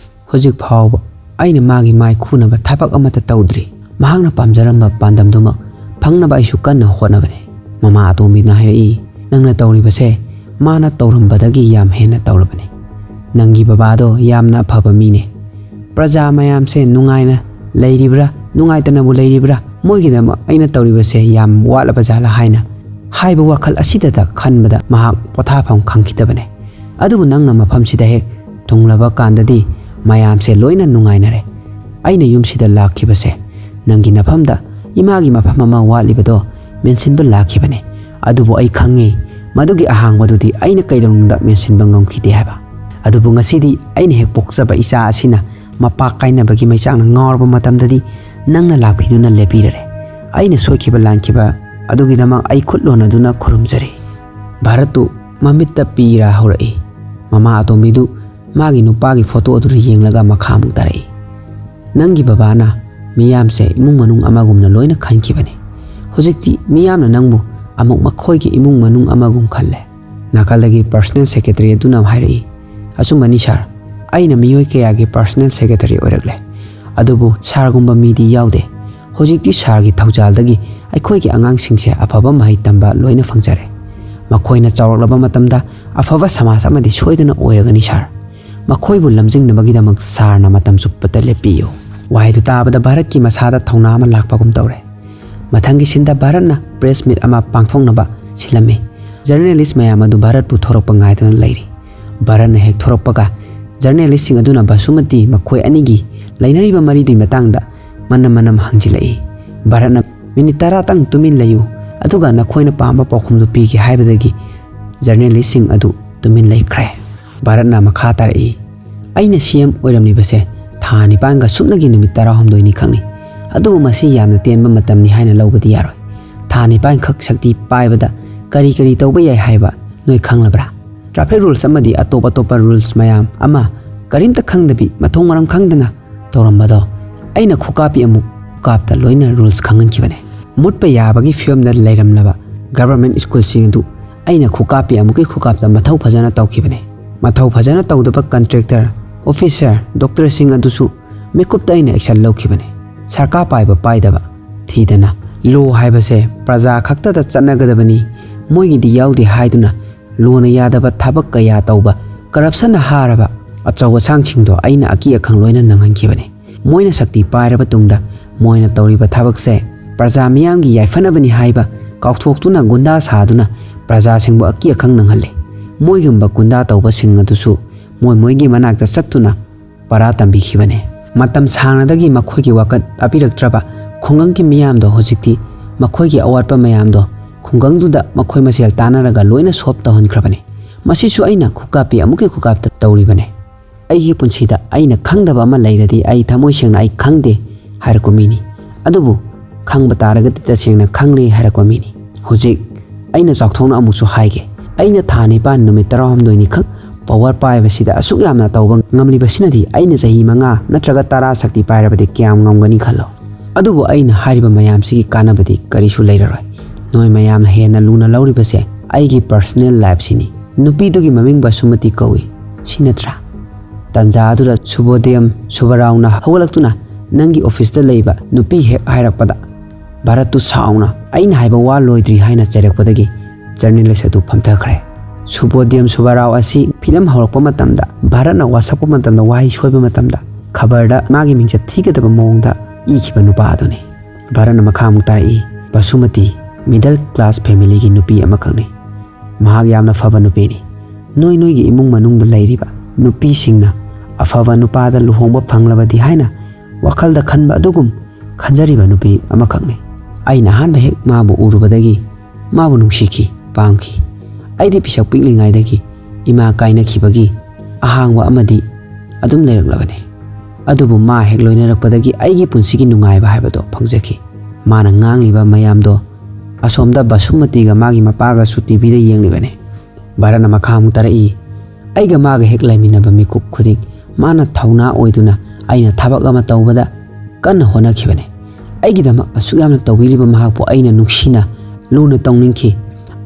"ꯍꯧꯖꯤꯛ ꯐꯥꯎꯕ ꯑꯩꯅ ꯃꯥꯒꯤ ꯃꯥꯏ ꯈꯨꯅꯕ ꯊꯕꯛ ꯑꯃꯠꯇ ꯇꯧꯗ꯭ꯔꯤ꯫ ꯃꯍꯥꯛꯅ ꯄꯥꯝꯖꯔꯝꯕ ꯄꯥꯟꯗꯝꯗꯨꯃꯛ ꯐꯪꯅꯕ ꯑꯩꯁꯨ ꯀꯟꯅ ꯍꯣꯠꯅꯕꯅꯤ꯫ ꯃꯃꯥ ꯑꯇꯣꯝꯕꯤꯅ ꯍꯥꯏꯔꯛꯏ, "ꯅꯪꯅ ꯇꯧꯔꯤꯕꯁꯦ ꯃꯥꯅ ꯇꯧꯔꯝꯕꯗꯒꯤ ꯌꯥꯝ ꯍꯦꯟꯅ ꯇꯧꯔꯕꯅꯤ꯫ ꯅꯪꯒꯤ ꯕꯕꯥꯗꯣ ꯌꯥꯝꯅ ꯑꯐꯕ ꯃꯤꯅꯦ꯫ ꯄ꯭ꯔꯖꯥ ꯃꯌꯥꯝꯁꯦ ꯅꯨꯡꯉꯥꯏꯅ ꯂꯩꯔꯤꯕ꯭ꯔꯥ, ꯅꯨꯡꯉꯥꯏꯇꯅꯕꯨ ꯂꯩꯔꯤꯕ꯭ꯔꯥ, ꯃꯣꯏꯒꯤꯗꯃꯛ ꯑꯩꯅ ꯇꯧꯔꯤꯕꯁꯦ ꯌꯥꯝ ꯋꯥꯠꯂꯕ ꯖꯥꯠꯂꯥ?" ꯍꯥꯏꯅ ꯍꯥꯏꯕ ꯋꯥꯈꯜ ꯑꯁꯤꯗꯇ ꯈꯟꯕꯗ ꯃꯍꯥꯛ ꯄꯣꯊꯥꯐꯝ ꯈꯪꯈꯤꯗꯕꯅꯦ꯫ ꯑꯗꯨꯕꯨ ꯅꯪꯅ ꯃꯐꯝꯁꯤꯗ ꯍꯦꯛ ꯊꯨꯡꯂꯕ ꯀꯥꯟꯗꯗꯤ ꯃꯌꯥꯝꯁꯦ ꯂꯣꯏꯅ ꯅꯨꯡꯉꯥꯏꯅꯔꯦ꯫ ꯑꯩꯅ ꯌꯨꯝꯁꯤꯗ ꯂꯥꯛꯈꯤꯕꯁꯦ ꯅꯪꯒꯤ ꯅꯐꯝꯗ ꯏꯃꯥꯒꯤ ꯃꯐꯝ ꯑꯃ ꯋꯥꯠꯂꯤꯕꯗꯣ ꯃꯦꯟꯁꯤꯟꯕ ꯂꯥꯛꯈꯤꯕꯅꯦ꯫ ꯑꯗꯨꯕꯨ ꯑꯩ ꯈꯪꯉꯤ, ꯃꯗꯨꯒꯤ ꯑꯍꯥꯡꯕꯗꯨꯗꯤ ꯑꯩꯅ ꯀꯩꯗꯧꯅꯨꯡꯗ ꯃꯦꯟꯁꯤꯟꯕ ꯉꯝꯈꯤꯗꯦ ꯍꯥꯏꯕ꯫ ꯑꯗꯨꯕꯨ ꯉꯁꯤꯗꯤ ꯑꯩꯅ ꯍꯦꯛ ꯄꯣꯛꯆꯕ ꯏꯆꯥ ꯑꯁꯤꯅ ꯃꯄꯥ ꯀꯥꯏꯅꯕꯒꯤ ꯃꯩꯆꯥꯛꯅ ꯉꯥꯎꯔꯕ ꯃꯇꯝꯗꯗꯤ ꯅꯪꯅ ꯂꯥꯛꯄꯤꯗꯨꯅ ꯂꯦꯞꯄꯤꯔꯔꯦ꯫ ꯑꯩꯅ ꯁꯣꯏꯈꯤꯕ ꯂꯥꯟꯈꯤꯕ ꯑꯗꯨꯒꯤꯗꯃꯛ ꯑꯩ ꯈꯨꯠ ꯂꯣꯟꯅꯗꯨꯅ ꯈꯨꯔꯨꯝꯖꯔꯤ꯫ ꯚꯥꯔꯠꯇꯨ ꯃꯃꯤꯠꯇ ꯄꯤꯔꯥ ꯍꯧꯔꯛꯏ꯫ ꯃꯃꯥ ꯑꯇꯣꯝꯕꯤꯗꯨ ꯃꯥꯒꯤ ꯅꯨꯄꯥꯒꯤ ꯐꯣꯇꯣ ꯑꯗꯨꯗ ꯌꯦꯡꯂꯒ ꯃꯈꯥ ꯑꯃꯨꯛ ꯇꯥꯔꯛꯏ꯫ ꯅꯪꯒꯤ ꯕꯕꯥꯅ ꯃꯤꯌꯥꯝꯁꯦ ꯏꯃꯨꯡ ꯃꯅꯨꯡ ꯑꯃꯒꯨꯝꯅ ꯂꯣꯏꯅ ꯈꯟꯈꯤꯕꯅꯤ꯫ ꯍꯧꯖꯤꯛꯇꯤ ꯃꯤꯌꯥꯝꯅ ꯅꯪꯕꯨ ꯑꯃꯨꯛ ꯃꯈꯣꯏꯒꯤ ꯏꯃꯨꯡ ꯃꯅꯨꯡ ꯑꯃꯒꯨꯝ ꯈꯜꯂꯦ꯫ ꯅꯥꯀꯜꯗꯒꯤ ꯄꯔꯁꯅꯦꯜ ꯁꯦꯀ꯭ꯔꯦꯇꯔꯤ ꯑꯗꯨꯅ ꯍꯥꯏꯔꯛꯏ, "ꯑꯆꯨꯝꯕꯅꯤ ꯁꯥꯔ, ꯑꯩꯅ ꯃꯤꯑꯣꯏ ꯀꯌꯥꯒꯤ ꯄꯔꯁꯅꯦꯜ ꯁꯦꯀ꯭ꯔꯦꯇꯔꯤ ꯑꯣꯏꯔꯛꯂꯦ, ꯑꯗꯨꯕꯨ ꯁꯥꯔꯒꯨꯝꯕ ꯃꯤꯗꯤ ꯌꯥꯎꯗꯦ꯫ ꯍꯧꯖꯤꯛꯇꯤ ꯁꯥꯔꯒꯤ ꯊꯧꯖꯥꯜꯗꯒꯤ ꯑꯩꯈꯣꯏꯒꯤ ꯑꯉꯥꯡꯁꯤꯡꯁꯦ ꯑꯐꯕ ꯃꯍꯩ ꯇꯝꯕ ꯂꯣꯏꯅ ꯐꯪꯖꯔꯦ꯫ ꯃꯈꯣꯏꯅ ꯆꯥꯎꯔꯛꯂꯕ ꯃꯇꯝꯗ ꯑꯐꯕ ꯁꯃꯥꯖ ꯑꯃꯗꯤ ꯁꯣꯏꯗꯅ ꯑꯣꯏꯔꯒꯅꯤ ꯁꯥꯔ꯫ ꯃꯈꯣꯏꯕꯨ ꯂꯝꯖꯤꯡꯅꯕꯒꯤꯗꯃꯛ ꯁꯥꯔꯅ ꯃꯇꯝ ꯆꯨꯞꯄꯗ ꯂꯦꯞꯄꯤꯌꯨ꯫" ꯋꯥꯍꯩꯗꯨ ꯇꯥꯕꯗ ꯚꯥꯔꯠꯀꯤ ꯃꯁꯥꯗ ꯊꯧꯅꯥ ꯑꯃ ꯂꯥꯛꯄꯒꯨꯝ ꯇꯧꯔꯦ꯫ ꯃꯊꯪꯒꯤ ꯁꯤꯟꯗ ꯚꯥꯔꯠꯅ ꯄ꯭ꯔꯦꯁ ꯃꯤꯠ ꯑꯃ ꯄꯥꯡꯊꯣꯛꯅꯕ ꯁꯤꯜꯂꯝꯃꯤ꯫ ꯖꯔꯅꯦꯂꯤꯁ ꯃꯌꯥꯝ ꯑꯗꯨ ꯚꯥꯔꯠꯄꯨ ꯊꯣꯔꯛꯄ ꯉꯥꯏꯗꯨꯅ ꯂꯩꯔꯤ꯫ ꯚꯥꯔꯠꯅ ꯍꯦꯛ ꯊꯣꯔꯛꯄꯒ ꯖꯔꯅꯦꯂꯤꯁꯁꯤꯡ ꯑꯗꯨꯅ ꯕꯁꯨꯃꯇꯤ ꯃꯈꯣꯏ ꯑꯅꯤꯒꯤ ꯂꯩꯅꯔꯤꯕ ꯃꯔꯤꯗꯨꯒꯤ ꯃꯇꯥꯡꯗ ꯃꯅꯝ ꯃꯅꯝ ꯍꯪꯖꯤꯜꯂꯛꯏ꯫ ꯚꯥꯔꯠꯅ "ꯃꯤꯅꯤꯠ ꯇꯔꯥꯇꯪ ꯇꯨꯃꯤꯟ ꯂꯩꯌꯨ, ꯑꯗꯨꯒ ꯅꯈꯣꯏꯅ ꯄꯥꯝꯕ ꯄꯥꯎꯈꯨꯝꯗꯨ ꯄꯤꯒꯦ" ꯍꯥꯏꯕꯗꯒꯤ ꯖꯔꯅꯦꯂꯤꯁꯁꯤꯡ ꯑꯗꯨ ꯇꯨꯃꯤꯟ ꯂꯩꯈ꯭ꯔꯦ꯫ ꯚꯥꯔꯠꯅ ꯃꯈꯥ ꯇꯥꯔꯛꯏ, "ꯑꯩꯅ ꯁꯤ ꯑꯦꯝ ꯑꯣꯏꯔꯝꯂꯤꯕꯁꯦ ꯊꯥ ꯅꯤꯄꯥꯟꯒ ꯁꯨꯞꯅꯒꯤ ꯅꯨꯃꯤꯠ ꯇꯔꯥꯍꯨꯝꯗꯣꯏꯅꯤ ꯈꯛꯅꯤ꯫ ꯑꯗꯨꯕꯨ ꯃꯁꯤ ꯌꯥꯝꯅ ꯇꯦꯟꯕ ꯃꯇꯝꯅꯤ ꯍꯥꯏꯅ ꯂꯧꯕꯗꯤ ꯌꯥꯔꯣꯏ꯫ ꯊꯥ ꯅꯤꯄꯥꯟꯈꯛ ꯁꯛꯇꯤ ꯄꯥꯏꯕꯗ ꯀꯔꯤ ꯀꯔꯤ ꯇꯧꯕ ꯌꯥꯏ ꯍꯥꯏꯕ ꯅꯣꯏ ꯈꯪꯂꯕ꯭ꯔꯥ? ꯇ꯭ꯔꯥꯐꯤꯛ ꯔꯨꯜꯁ ꯑꯃꯗꯤ ꯑꯇꯣꯞ ꯑꯇꯣꯞꯄ ꯔꯨꯜꯁ ꯃꯌꯥꯝ ꯑꯃ ꯀꯔꯤꯝꯇ ꯈꯪꯗꯕꯤ ꯃꯊꯣꯡ ꯃꯔꯝ ꯈꯪꯗꯅ ꯇꯧꯔꯝꯕꯗꯣ ꯑꯩꯅ ꯈꯨꯀꯥꯞꯄꯤ ꯑꯃꯨꯛ ꯈꯨꯀꯥꯞꯇ ꯂꯣꯏꯅ ꯔꯨꯜꯁ ꯈꯪꯍꯟꯈꯤꯕꯅꯦ꯫ ꯃꯨꯠꯄ ꯌꯥꯕꯒꯤ ꯐꯤꯕꯝꯗ ꯂꯩꯔꯝꯂꯕ ꯒꯚꯔꯟꯃꯦꯟꯠ ꯁ꯭ꯀꯨꯜꯁꯤꯡ ꯑꯗꯨ ꯑꯩꯅ ꯈꯨꯀꯥꯞꯄꯤ ꯑꯃꯨꯛꯀꯤ ꯈꯨꯀꯥꯞꯇ ꯃꯊꯧ ꯐꯖꯅ ꯇꯧꯈꯤꯕꯅꯦ꯫ ꯃꯊꯧ ꯐꯖꯅ ꯇꯧꯗꯕ ꯀꯟꯇ꯭ꯔꯦꯛꯇꯔ, ꯑꯣꯐꯤꯁꯔ, ꯗꯣꯛꯇꯔꯁꯤꯡ ꯑꯗꯨꯁꯨ ꯃꯤꯀꯨꯞꯇ ꯑꯩꯅ ꯑꯦꯛꯁꯟ ꯂꯧꯈꯤꯕꯅꯦ꯫ ꯁꯔꯀꯥꯔ ꯄꯥꯏꯕ ꯄꯥꯏꯗꯕ ꯊꯤꯗꯅ, ꯂꯣ ꯍꯥꯏꯕꯁꯦ ꯄ꯭ꯔꯖꯥ ꯈꯛꯇꯗ ꯆꯠꯅꯒꯗꯕꯅꯤ, ꯃꯣꯏꯒꯤꯗꯤ ꯌꯥꯎꯗꯦ ꯍꯥꯏꯗꯨꯅ ꯂꯣꯅ ꯌꯥꯗꯕ ꯊꯕꯛ ꯀꯌꯥ ꯇꯧꯕ, ꯀꯔꯞꯁꯟꯅ ꯍꯥꯔꯕ ꯑꯆꯧ ꯑꯁꯥꯡꯁꯤꯡꯗꯣ ꯑꯩꯅ ꯑꯀꯤ ꯑꯈꯪ ꯂꯣꯏꯅ ꯅꯪꯍꯟꯈꯤꯕꯅꯤ꯫ ꯃꯣꯏꯅ ꯁꯛꯇꯤ ꯄꯥꯏꯔꯕ ꯇꯨꯡꯗ ꯃꯣꯏꯅ ꯇꯧꯔꯤꯕ ꯊꯕꯛꯁꯦ ꯄ꯭ꯔꯖꯥ ꯃꯤꯌꯥꯝꯒꯤ ꯌꯥꯏꯐꯅꯕꯅꯤ ꯍꯥꯏꯕ ꯀꯥꯎꯊꯣꯛꯇꯨꯅ ꯒꯨꯟꯗꯥ ꯁꯥꯗꯨꯅ ꯄ꯭ꯔꯖꯥꯁꯤꯡꯕꯨ ꯑꯀꯤ ꯑꯈꯪ ꯅꯪꯍꯜꯂꯤ꯫ ꯃꯣꯏꯒꯨꯝꯕ ꯒꯨꯟꯗꯥ ꯇꯧꯕꯁꯤꯡ ꯑꯗꯨꯁꯨ ꯃꯣꯏ ꯃꯣꯏꯒꯤ ꯃꯅꯥꯛꯇ ꯆꯠꯇꯨꯅ ꯄꯔꯥ ꯇꯝꯕꯤꯈꯤꯕꯅꯤ꯫ ꯃꯇꯝ ꯁꯥꯡꯅꯗꯒꯤ ꯃꯈꯣꯏꯒꯤ ꯋꯥꯀꯠ ꯇꯥꯕꯤꯔꯛꯇ꯭ꯔꯕ ꯈꯨꯡꯒꯪꯒꯤ ꯃꯤꯌꯥꯝꯗꯣ ꯍꯧꯖꯤꯛꯇꯤ ꯃꯈꯣꯏꯒꯤ ꯑꯋꯥꯠꯄ ꯃꯌꯥꯝꯗꯣ ꯈꯨꯡꯒꯪꯗꯨꯗ ꯃꯈꯣꯏ ꯃꯁꯦꯜ ꯇꯥꯟꯅꯔꯒ ꯂꯣꯏꯅ ꯁꯣꯞ ꯇꯧꯍꯟꯈ꯭ꯔꯕꯅꯤ꯫ ꯃꯁꯤꯁꯨ ꯑꯩꯅ ꯈꯨꯀꯥꯞꯄꯤ ꯑꯃꯨꯛꯀꯤ ꯈꯨꯀꯥꯞꯇ ꯇꯧꯔꯤꯕꯅꯤ꯫ ꯑꯩꯒꯤ ꯄꯨꯟꯁꯤꯗ ꯑꯩꯅ ꯈꯪꯗꯕ ꯑꯃ ꯂꯩꯔꯗꯤ ꯑꯩ ꯊꯃꯣꯏ ꯁꯦꯡꯅ "ꯑꯩ ꯈꯪꯗꯦ" ꯍꯥꯏꯔꯛꯄ ꯃꯤꯅꯤ꯫ ꯑꯗꯨꯕꯨ ꯈꯪꯕ ꯇꯥꯔꯒꯗꯤ ꯇꯁꯦꯡꯅ "ꯈꯪꯂꯦ" ꯍꯥꯏꯔꯛꯄ ꯃꯤꯅꯤ꯫ ꯍꯧꯖꯤꯛ ꯑꯩꯅ ꯆꯥꯎꯊꯣꯛꯅ ꯑꯃꯨꯛꯁꯨ ꯍꯥꯏꯒꯦ, ꯑꯩꯅ ꯊꯥ ꯅꯤꯄꯥꯟ ꯅꯨꯃꯤꯠ ꯇꯔꯥꯍꯨꯝꯗꯣꯏꯅꯤꯈꯛ ꯄꯋꯥꯔ ꯄꯥꯏꯕꯁꯤꯗ ꯑꯁꯨꯛ ꯌꯥꯝꯅ ꯇꯧꯕ ꯉꯝꯂꯤꯕꯁꯤꯅꯗꯤ ꯑꯩꯅ ꯆꯍꯤ ꯃꯉꯥ ꯅꯠꯇ꯭ꯔꯒ ꯇꯔꯥ ꯁꯛꯇꯤ ꯄꯥꯏꯔꯕꯗꯤ ꯀꯌꯥꯝ ꯉꯝꯒꯅꯤ ꯈꯜꯂꯣ꯫ ꯑꯗꯨꯕꯨ ꯑꯩꯅ ꯍꯥꯏꯔꯤꯕ ꯃꯌꯥꯝꯁꯤꯒꯤ ꯀꯥꯟꯅꯕꯗꯤ ꯀꯔꯤꯁꯨ ꯂꯩꯔꯔꯣꯏ꯫ ꯅꯣꯏ ꯃꯌꯥꯝꯅ ꯍꯦꯟꯅ ꯂꯨꯅ ꯂꯧꯔꯤꯕꯁꯦ ꯑꯩꯒꯤ ꯄꯔꯁꯅꯦꯜ ꯂꯥꯏꯐꯁꯤꯅꯤ꯫ ꯅꯨꯄꯤꯗꯨꯒꯤ ꯃꯃꯤꯡ ꯕꯁꯨꯃꯇꯤ ꯀꯧꯏ, ꯁꯤ ꯅꯠꯇ꯭ꯔꯥ? ꯇꯟꯖꯥ ꯑꯗꯨꯗ ꯁꯨꯕꯣꯗꯤꯌꯝ ꯁꯨꯕꯔꯥꯎꯅ ꯍꯧꯒꯠꯂꯛꯇꯨꯅ ꯅꯪꯒꯤ ꯑꯣꯐꯤꯁꯇ ꯂꯩꯕ ꯅꯨꯄꯤ ꯍꯦꯛ ꯍꯥꯏꯔꯛꯄꯗ ꯚꯥꯔꯠꯇꯨ ꯁꯥꯎꯅ "ꯑꯩꯅ ꯍꯥꯏꯕ ꯋꯥ ꯂꯣꯏꯗ꯭ꯔꯤ" ꯍꯥꯏꯅ ꯆꯩꯔꯛꯄꯗꯒꯤ ꯖꯔꯅꯦꯂꯤꯁ ꯑꯗꯨ ꯐꯝꯊꯈ꯭ꯔꯦ꯫ ꯁꯨꯕꯣꯗꯤꯌꯝ ꯁꯨꯕꯔꯥꯎ ꯑꯁꯤ ꯐꯤꯂꯝ ꯍꯧꯔꯛꯄ ꯃꯇꯝꯗ ꯚꯥꯔꯠꯅ ꯋꯥꯁꯛꯄ ꯃꯇꯝꯗ ꯋꯥꯍꯩ ꯁꯣꯏꯕ ꯃꯇꯝꯗ ꯈꯕꯔꯗ ꯃꯥꯒꯤ ꯃꯤꯡꯆꯠ ꯊꯤꯒꯗꯕ ꯃꯑꯣꯡꯗ ꯏꯈꯤꯕ ꯅꯨꯄꯥ ꯑꯗꯨꯅꯤ꯫ ꯚꯥꯔꯠꯅ ꯃꯈꯥ ꯑꯃꯨꯛ ꯇꯥꯔꯛꯏ, ꯕꯁꯨꯃꯇꯤ ꯃꯤꯗꯜ ꯀ꯭ꯂꯥꯁ ꯐꯦꯃꯤꯂꯤꯒꯤ ꯅꯨꯄꯤ ꯑꯃꯈꯛꯅꯤ꯫ ꯃꯍꯥꯛ ꯌꯥꯝꯅ ꯐꯕ ꯅꯨꯄꯤꯅꯤ꯫ ꯅꯣꯏ ꯅꯣꯏꯒꯤ ꯏꯃꯨꯡ ꯃꯅꯨꯡꯗ ꯂꯩꯔꯤꯕ ꯅꯨꯄꯤꯁꯤꯡꯅ ꯑꯐꯕ ꯅꯨꯄꯥꯗ ꯂꯨꯍꯣꯡꯕ ꯐꯪꯂꯕꯗꯤ ꯍꯥꯏꯅ ꯋꯥꯈꯜꯗ ꯈꯟꯕ ꯑꯗꯨꯒꯨꯝ ꯈꯟꯖꯔꯤꯕ ꯅꯨꯄꯤ ꯑꯃꯈꯛꯅꯤ꯫ ꯑꯩꯅ ꯑꯍꯥꯟꯕ ꯍꯦꯛ ꯃꯥꯕꯨ ꯎꯔꯨꯕꯗꯒꯤ ꯃꯥꯕꯨ ꯅꯨꯡꯁꯤꯈꯤ, ꯄꯥꯝꯈꯤ꯫ ꯑꯩꯗꯤ ꯄꯤꯁꯛ ꯄꯤꯛꯂꯤꯉꯩꯗꯒꯤ ꯏꯃꯥ ꯀꯥꯏꯅꯈꯤꯕꯒꯤ ꯑꯍꯥꯡꯕ ꯑꯃꯗꯤ ꯑꯗꯨꯝ ꯂꯩꯔꯛꯂꯕꯅꯤ꯫ ꯑꯗꯨꯕꯨ ꯃꯥ ꯍꯦꯛ ꯂꯣꯏꯅꯔꯛꯄꯗꯒꯤ ꯑꯩꯒꯤ ꯄꯨꯟꯁꯤꯒꯤ ꯅꯨꯡꯉꯥꯏꯕ ꯍꯥꯏꯕꯗꯣ ꯐꯪꯖꯈꯤ꯫ ꯃꯥꯅ ꯉꯥꯡꯂꯤꯕ ꯃꯌꯥꯝꯗꯣ ꯑꯁꯣꯝꯗ ꯕꯁꯨꯃꯇꯤꯒ ꯃꯥꯒꯤ ꯃꯄꯥꯒꯁꯨ ꯇꯤꯚꯤꯗ ꯌꯦꯡꯂꯤꯕꯅꯤ꯫ ꯚꯥꯔꯠꯅ ꯃꯈꯥ ꯑꯃꯨꯛ ꯇꯥꯔꯛꯏ, ꯑꯩꯒ ꯃꯥꯒ ꯍꯦꯛ ꯂꯩꯃꯤꯟꯅꯕ ꯃꯤꯀꯨꯞ ꯈꯨꯗꯤꯡ ꯃꯥꯅ ꯊꯧꯅꯥ ꯑꯣꯏꯗꯨꯅ ꯑꯩꯅ ꯊꯕꯛ ꯑꯃ ꯇꯧꯕꯗ ꯀꯟꯅ ꯍꯣꯠꯅꯈꯤꯕꯅꯤ꯫ ꯑꯩꯒꯤꯗꯃꯛ ꯑꯁꯨꯛ ꯌꯥꯝꯅ ꯇꯧꯕꯤꯔꯤꯕ ꯃꯍꯥꯛꯄꯨ ꯑꯩꯅ ꯅꯨꯡꯁꯤꯅ ꯂꯨꯅ ꯇꯧꯅꯤꯡꯈꯤ꯫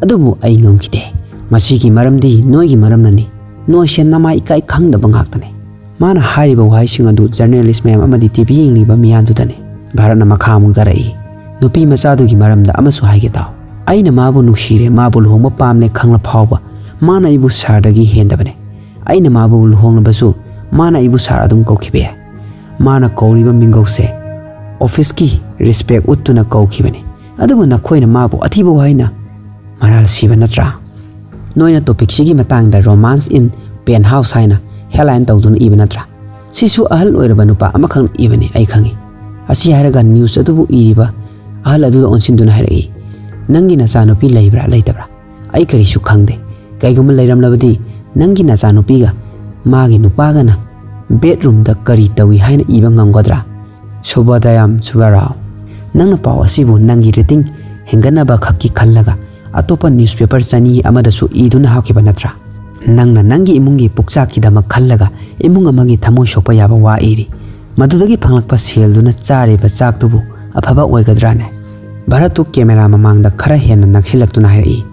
ꯑꯗꯨꯕꯨ ꯑꯩ ꯉꯝꯈꯤꯗꯦ꯫ ꯃꯁꯤꯒꯤ ꯃꯔꯝꯗꯤ ꯅꯣꯏꯒꯤ ꯃꯔꯝꯅꯅꯤ꯫ ꯅꯣꯏꯁꯦ ꯅꯃꯥꯏ ꯏꯀꯥꯏ ꯈꯪꯗꯕ ꯉꯥꯛꯇꯅꯤ꯫ ꯃꯥꯅ ꯍꯥꯏꯔꯤꯕ ꯋꯥꯍꯩꯁꯤꯡ ꯑꯗꯨ ꯖꯔꯅꯦꯂꯤꯁ ꯃꯌꯥꯝ ꯑꯃꯗꯤ ꯇꯤꯚꯤ ꯌꯦꯡꯂꯤꯕ ꯃꯤꯌꯥꯝꯗꯨꯗꯅꯤ꯫ ꯚꯥꯔꯠꯅ ꯃꯈꯥ ꯑꯃꯨꯛ ꯇꯥꯔꯛꯏ, "ꯅꯨꯄꯤ ꯃꯆꯥꯗꯨꯒꯤ ꯃꯔꯝꯗ ꯑꯃꯁꯨ ꯍꯥꯏꯒꯦ ꯇꯥꯎ꯫ ꯑꯩꯅ ꯃꯥꯕꯨ ꯅꯨꯡꯁꯤꯔꯦ, ꯃꯥꯕꯨ ꯂꯨꯍꯣꯡꯕ ꯄꯥꯝꯂꯦ ꯈꯪꯂ ꯐꯥꯎꯕ ꯃꯥꯅ ꯑꯩꯕꯨ ꯁꯥꯔꯗꯒꯤ ꯍꯦꯟꯗꯕꯅꯦ꯫ ꯑꯩꯅ ꯃꯥꯕꯨ ꯂꯨꯍꯣꯡꯂꯕꯁꯨ ꯃꯥꯅ ꯑꯩꯕꯨ ꯁꯥꯔ ꯑꯗꯨꯝ ꯀꯧꯈꯤꯕ ꯌꯥꯏ꯫ ꯃꯥꯅ ꯀꯧꯔꯤꯕ ꯃꯤꯡꯒꯧꯁꯦ ꯑꯣꯐꯤꯁꯀꯤ ꯔꯦꯁꯄꯦꯛ ꯎꯠꯇꯨꯅ ꯀꯧꯈꯤꯕꯅꯤ, ꯑꯗꯨꯕꯨ ꯅꯈꯣꯏꯅ ꯃꯥꯕꯨ ꯑꯊꯤꯕ ꯋꯥꯍꯩꯅ ꯃꯔꯥꯜ ꯁꯤꯕ ꯅꯠꯇ꯭ꯔꯥ? ꯅꯣꯏꯅ ꯇꯣꯄꯤꯛꯁꯤꯒꯤ ꯃꯇꯥꯡꯗ Romance in Penthouse ꯍꯥꯏꯅ ꯍꯦꯗꯂꯥꯏꯟ ꯇꯧꯗꯨꯅ ꯏꯕ ꯅꯠꯇ꯭ꯔꯥ? ꯁꯤꯁꯨ ꯑꯍꯜ ꯑꯣꯏꯔꯕ ꯅꯨꯄꯥ ꯑꯃꯈꯛꯅ ꯏꯕꯅꯤ, ꯑꯩ ꯈꯪꯏ꯫ ꯑꯁꯤ ꯍꯥꯏꯔꯒ ꯅ꯭ꯌꯨꯁ ꯑꯗꯨꯕꯨ ꯏꯔꯤꯕ ꯑꯍꯜ ꯑꯗꯨꯗ ꯑꯣꯟꯁꯤꯟꯗꯨꯅ ꯍꯥꯏꯔꯛꯏ, "ꯅꯪꯒꯤ ꯅꯆꯥꯅꯨꯄꯤ ꯂꯩꯕ꯭ꯔꯥ ꯂꯩꯇꯕ꯭ꯔꯥ? ꯑꯩ ꯀꯔꯤꯁꯨ ꯈꯪꯗꯦ꯫ ꯀꯩꯒꯨꯝꯕ ꯂꯩꯔꯝꯂꯕꯗꯤ ꯅꯪꯒꯤ ꯅꯆꯥꯅꯨꯄꯤꯒ ꯃꯥꯒꯤ ꯅꯨꯄꯥꯒꯅ ꯕꯦꯗꯔꯨꯝꯗ ꯀꯔꯤ ꯇꯧꯏ ꯍꯥꯏꯅ ꯏꯕ ꯉꯝꯒꯗ꯭ꯔꯥ?" ꯁꯨꯚꯣꯗꯌꯝ ꯁꯨꯚꯥꯔꯥꯎ, ꯅꯪꯅ ꯄꯥꯎ ꯑꯁꯤꯕꯨ ꯅꯪꯒꯤ ꯔꯦꯇꯤꯡ ꯍꯦꯟꯒꯠꯅꯕ ꯈꯛꯀꯤ ꯈꯜꯂꯒ ꯑꯇꯣꯞꯄ ꯅ꯭ꯌꯨꯁꯄꯦꯄꯔ ꯆꯅꯤ ꯑꯃꯗꯁꯨ ꯏꯗꯨꯅ ꯍꯥꯞꯈꯤꯕ ꯅꯠꯇ꯭ꯔꯥ? ꯅꯪꯅ ꯅꯪꯒꯤ ꯏꯃꯨꯡꯒꯤ ꯄꯨꯛꯆꯥꯛꯀꯤꯗꯃꯛ ꯈꯜꯂꯒ ꯏꯃꯨꯡ ꯑꯃꯒꯤ ꯊꯃꯣꯏ ꯁꯣꯛꯄ ꯌꯥꯕ ꯋꯥ ꯏꯔꯤ꯫ ꯃꯗꯨꯗꯒꯤ ꯐꯪꯂꯛꯄ ꯁꯦꯜꯗꯨꯅ ꯆꯥꯔꯤꯕ ꯆꯥꯛꯇꯨꯕꯨ ꯑꯐꯕ ꯑꯣꯏꯒꯗ꯭ꯔꯥꯅꯦ? ꯚꯥꯔꯠꯇꯨ ꯀꯦꯃꯦꯔꯥ ꯃꯃꯥꯡꯗ ꯈꯔ ꯍꯦꯟꯅ ꯅꯛꯁꯤꯜꯂꯛꯇꯨꯅ ꯍꯥꯏꯔꯛꯏ,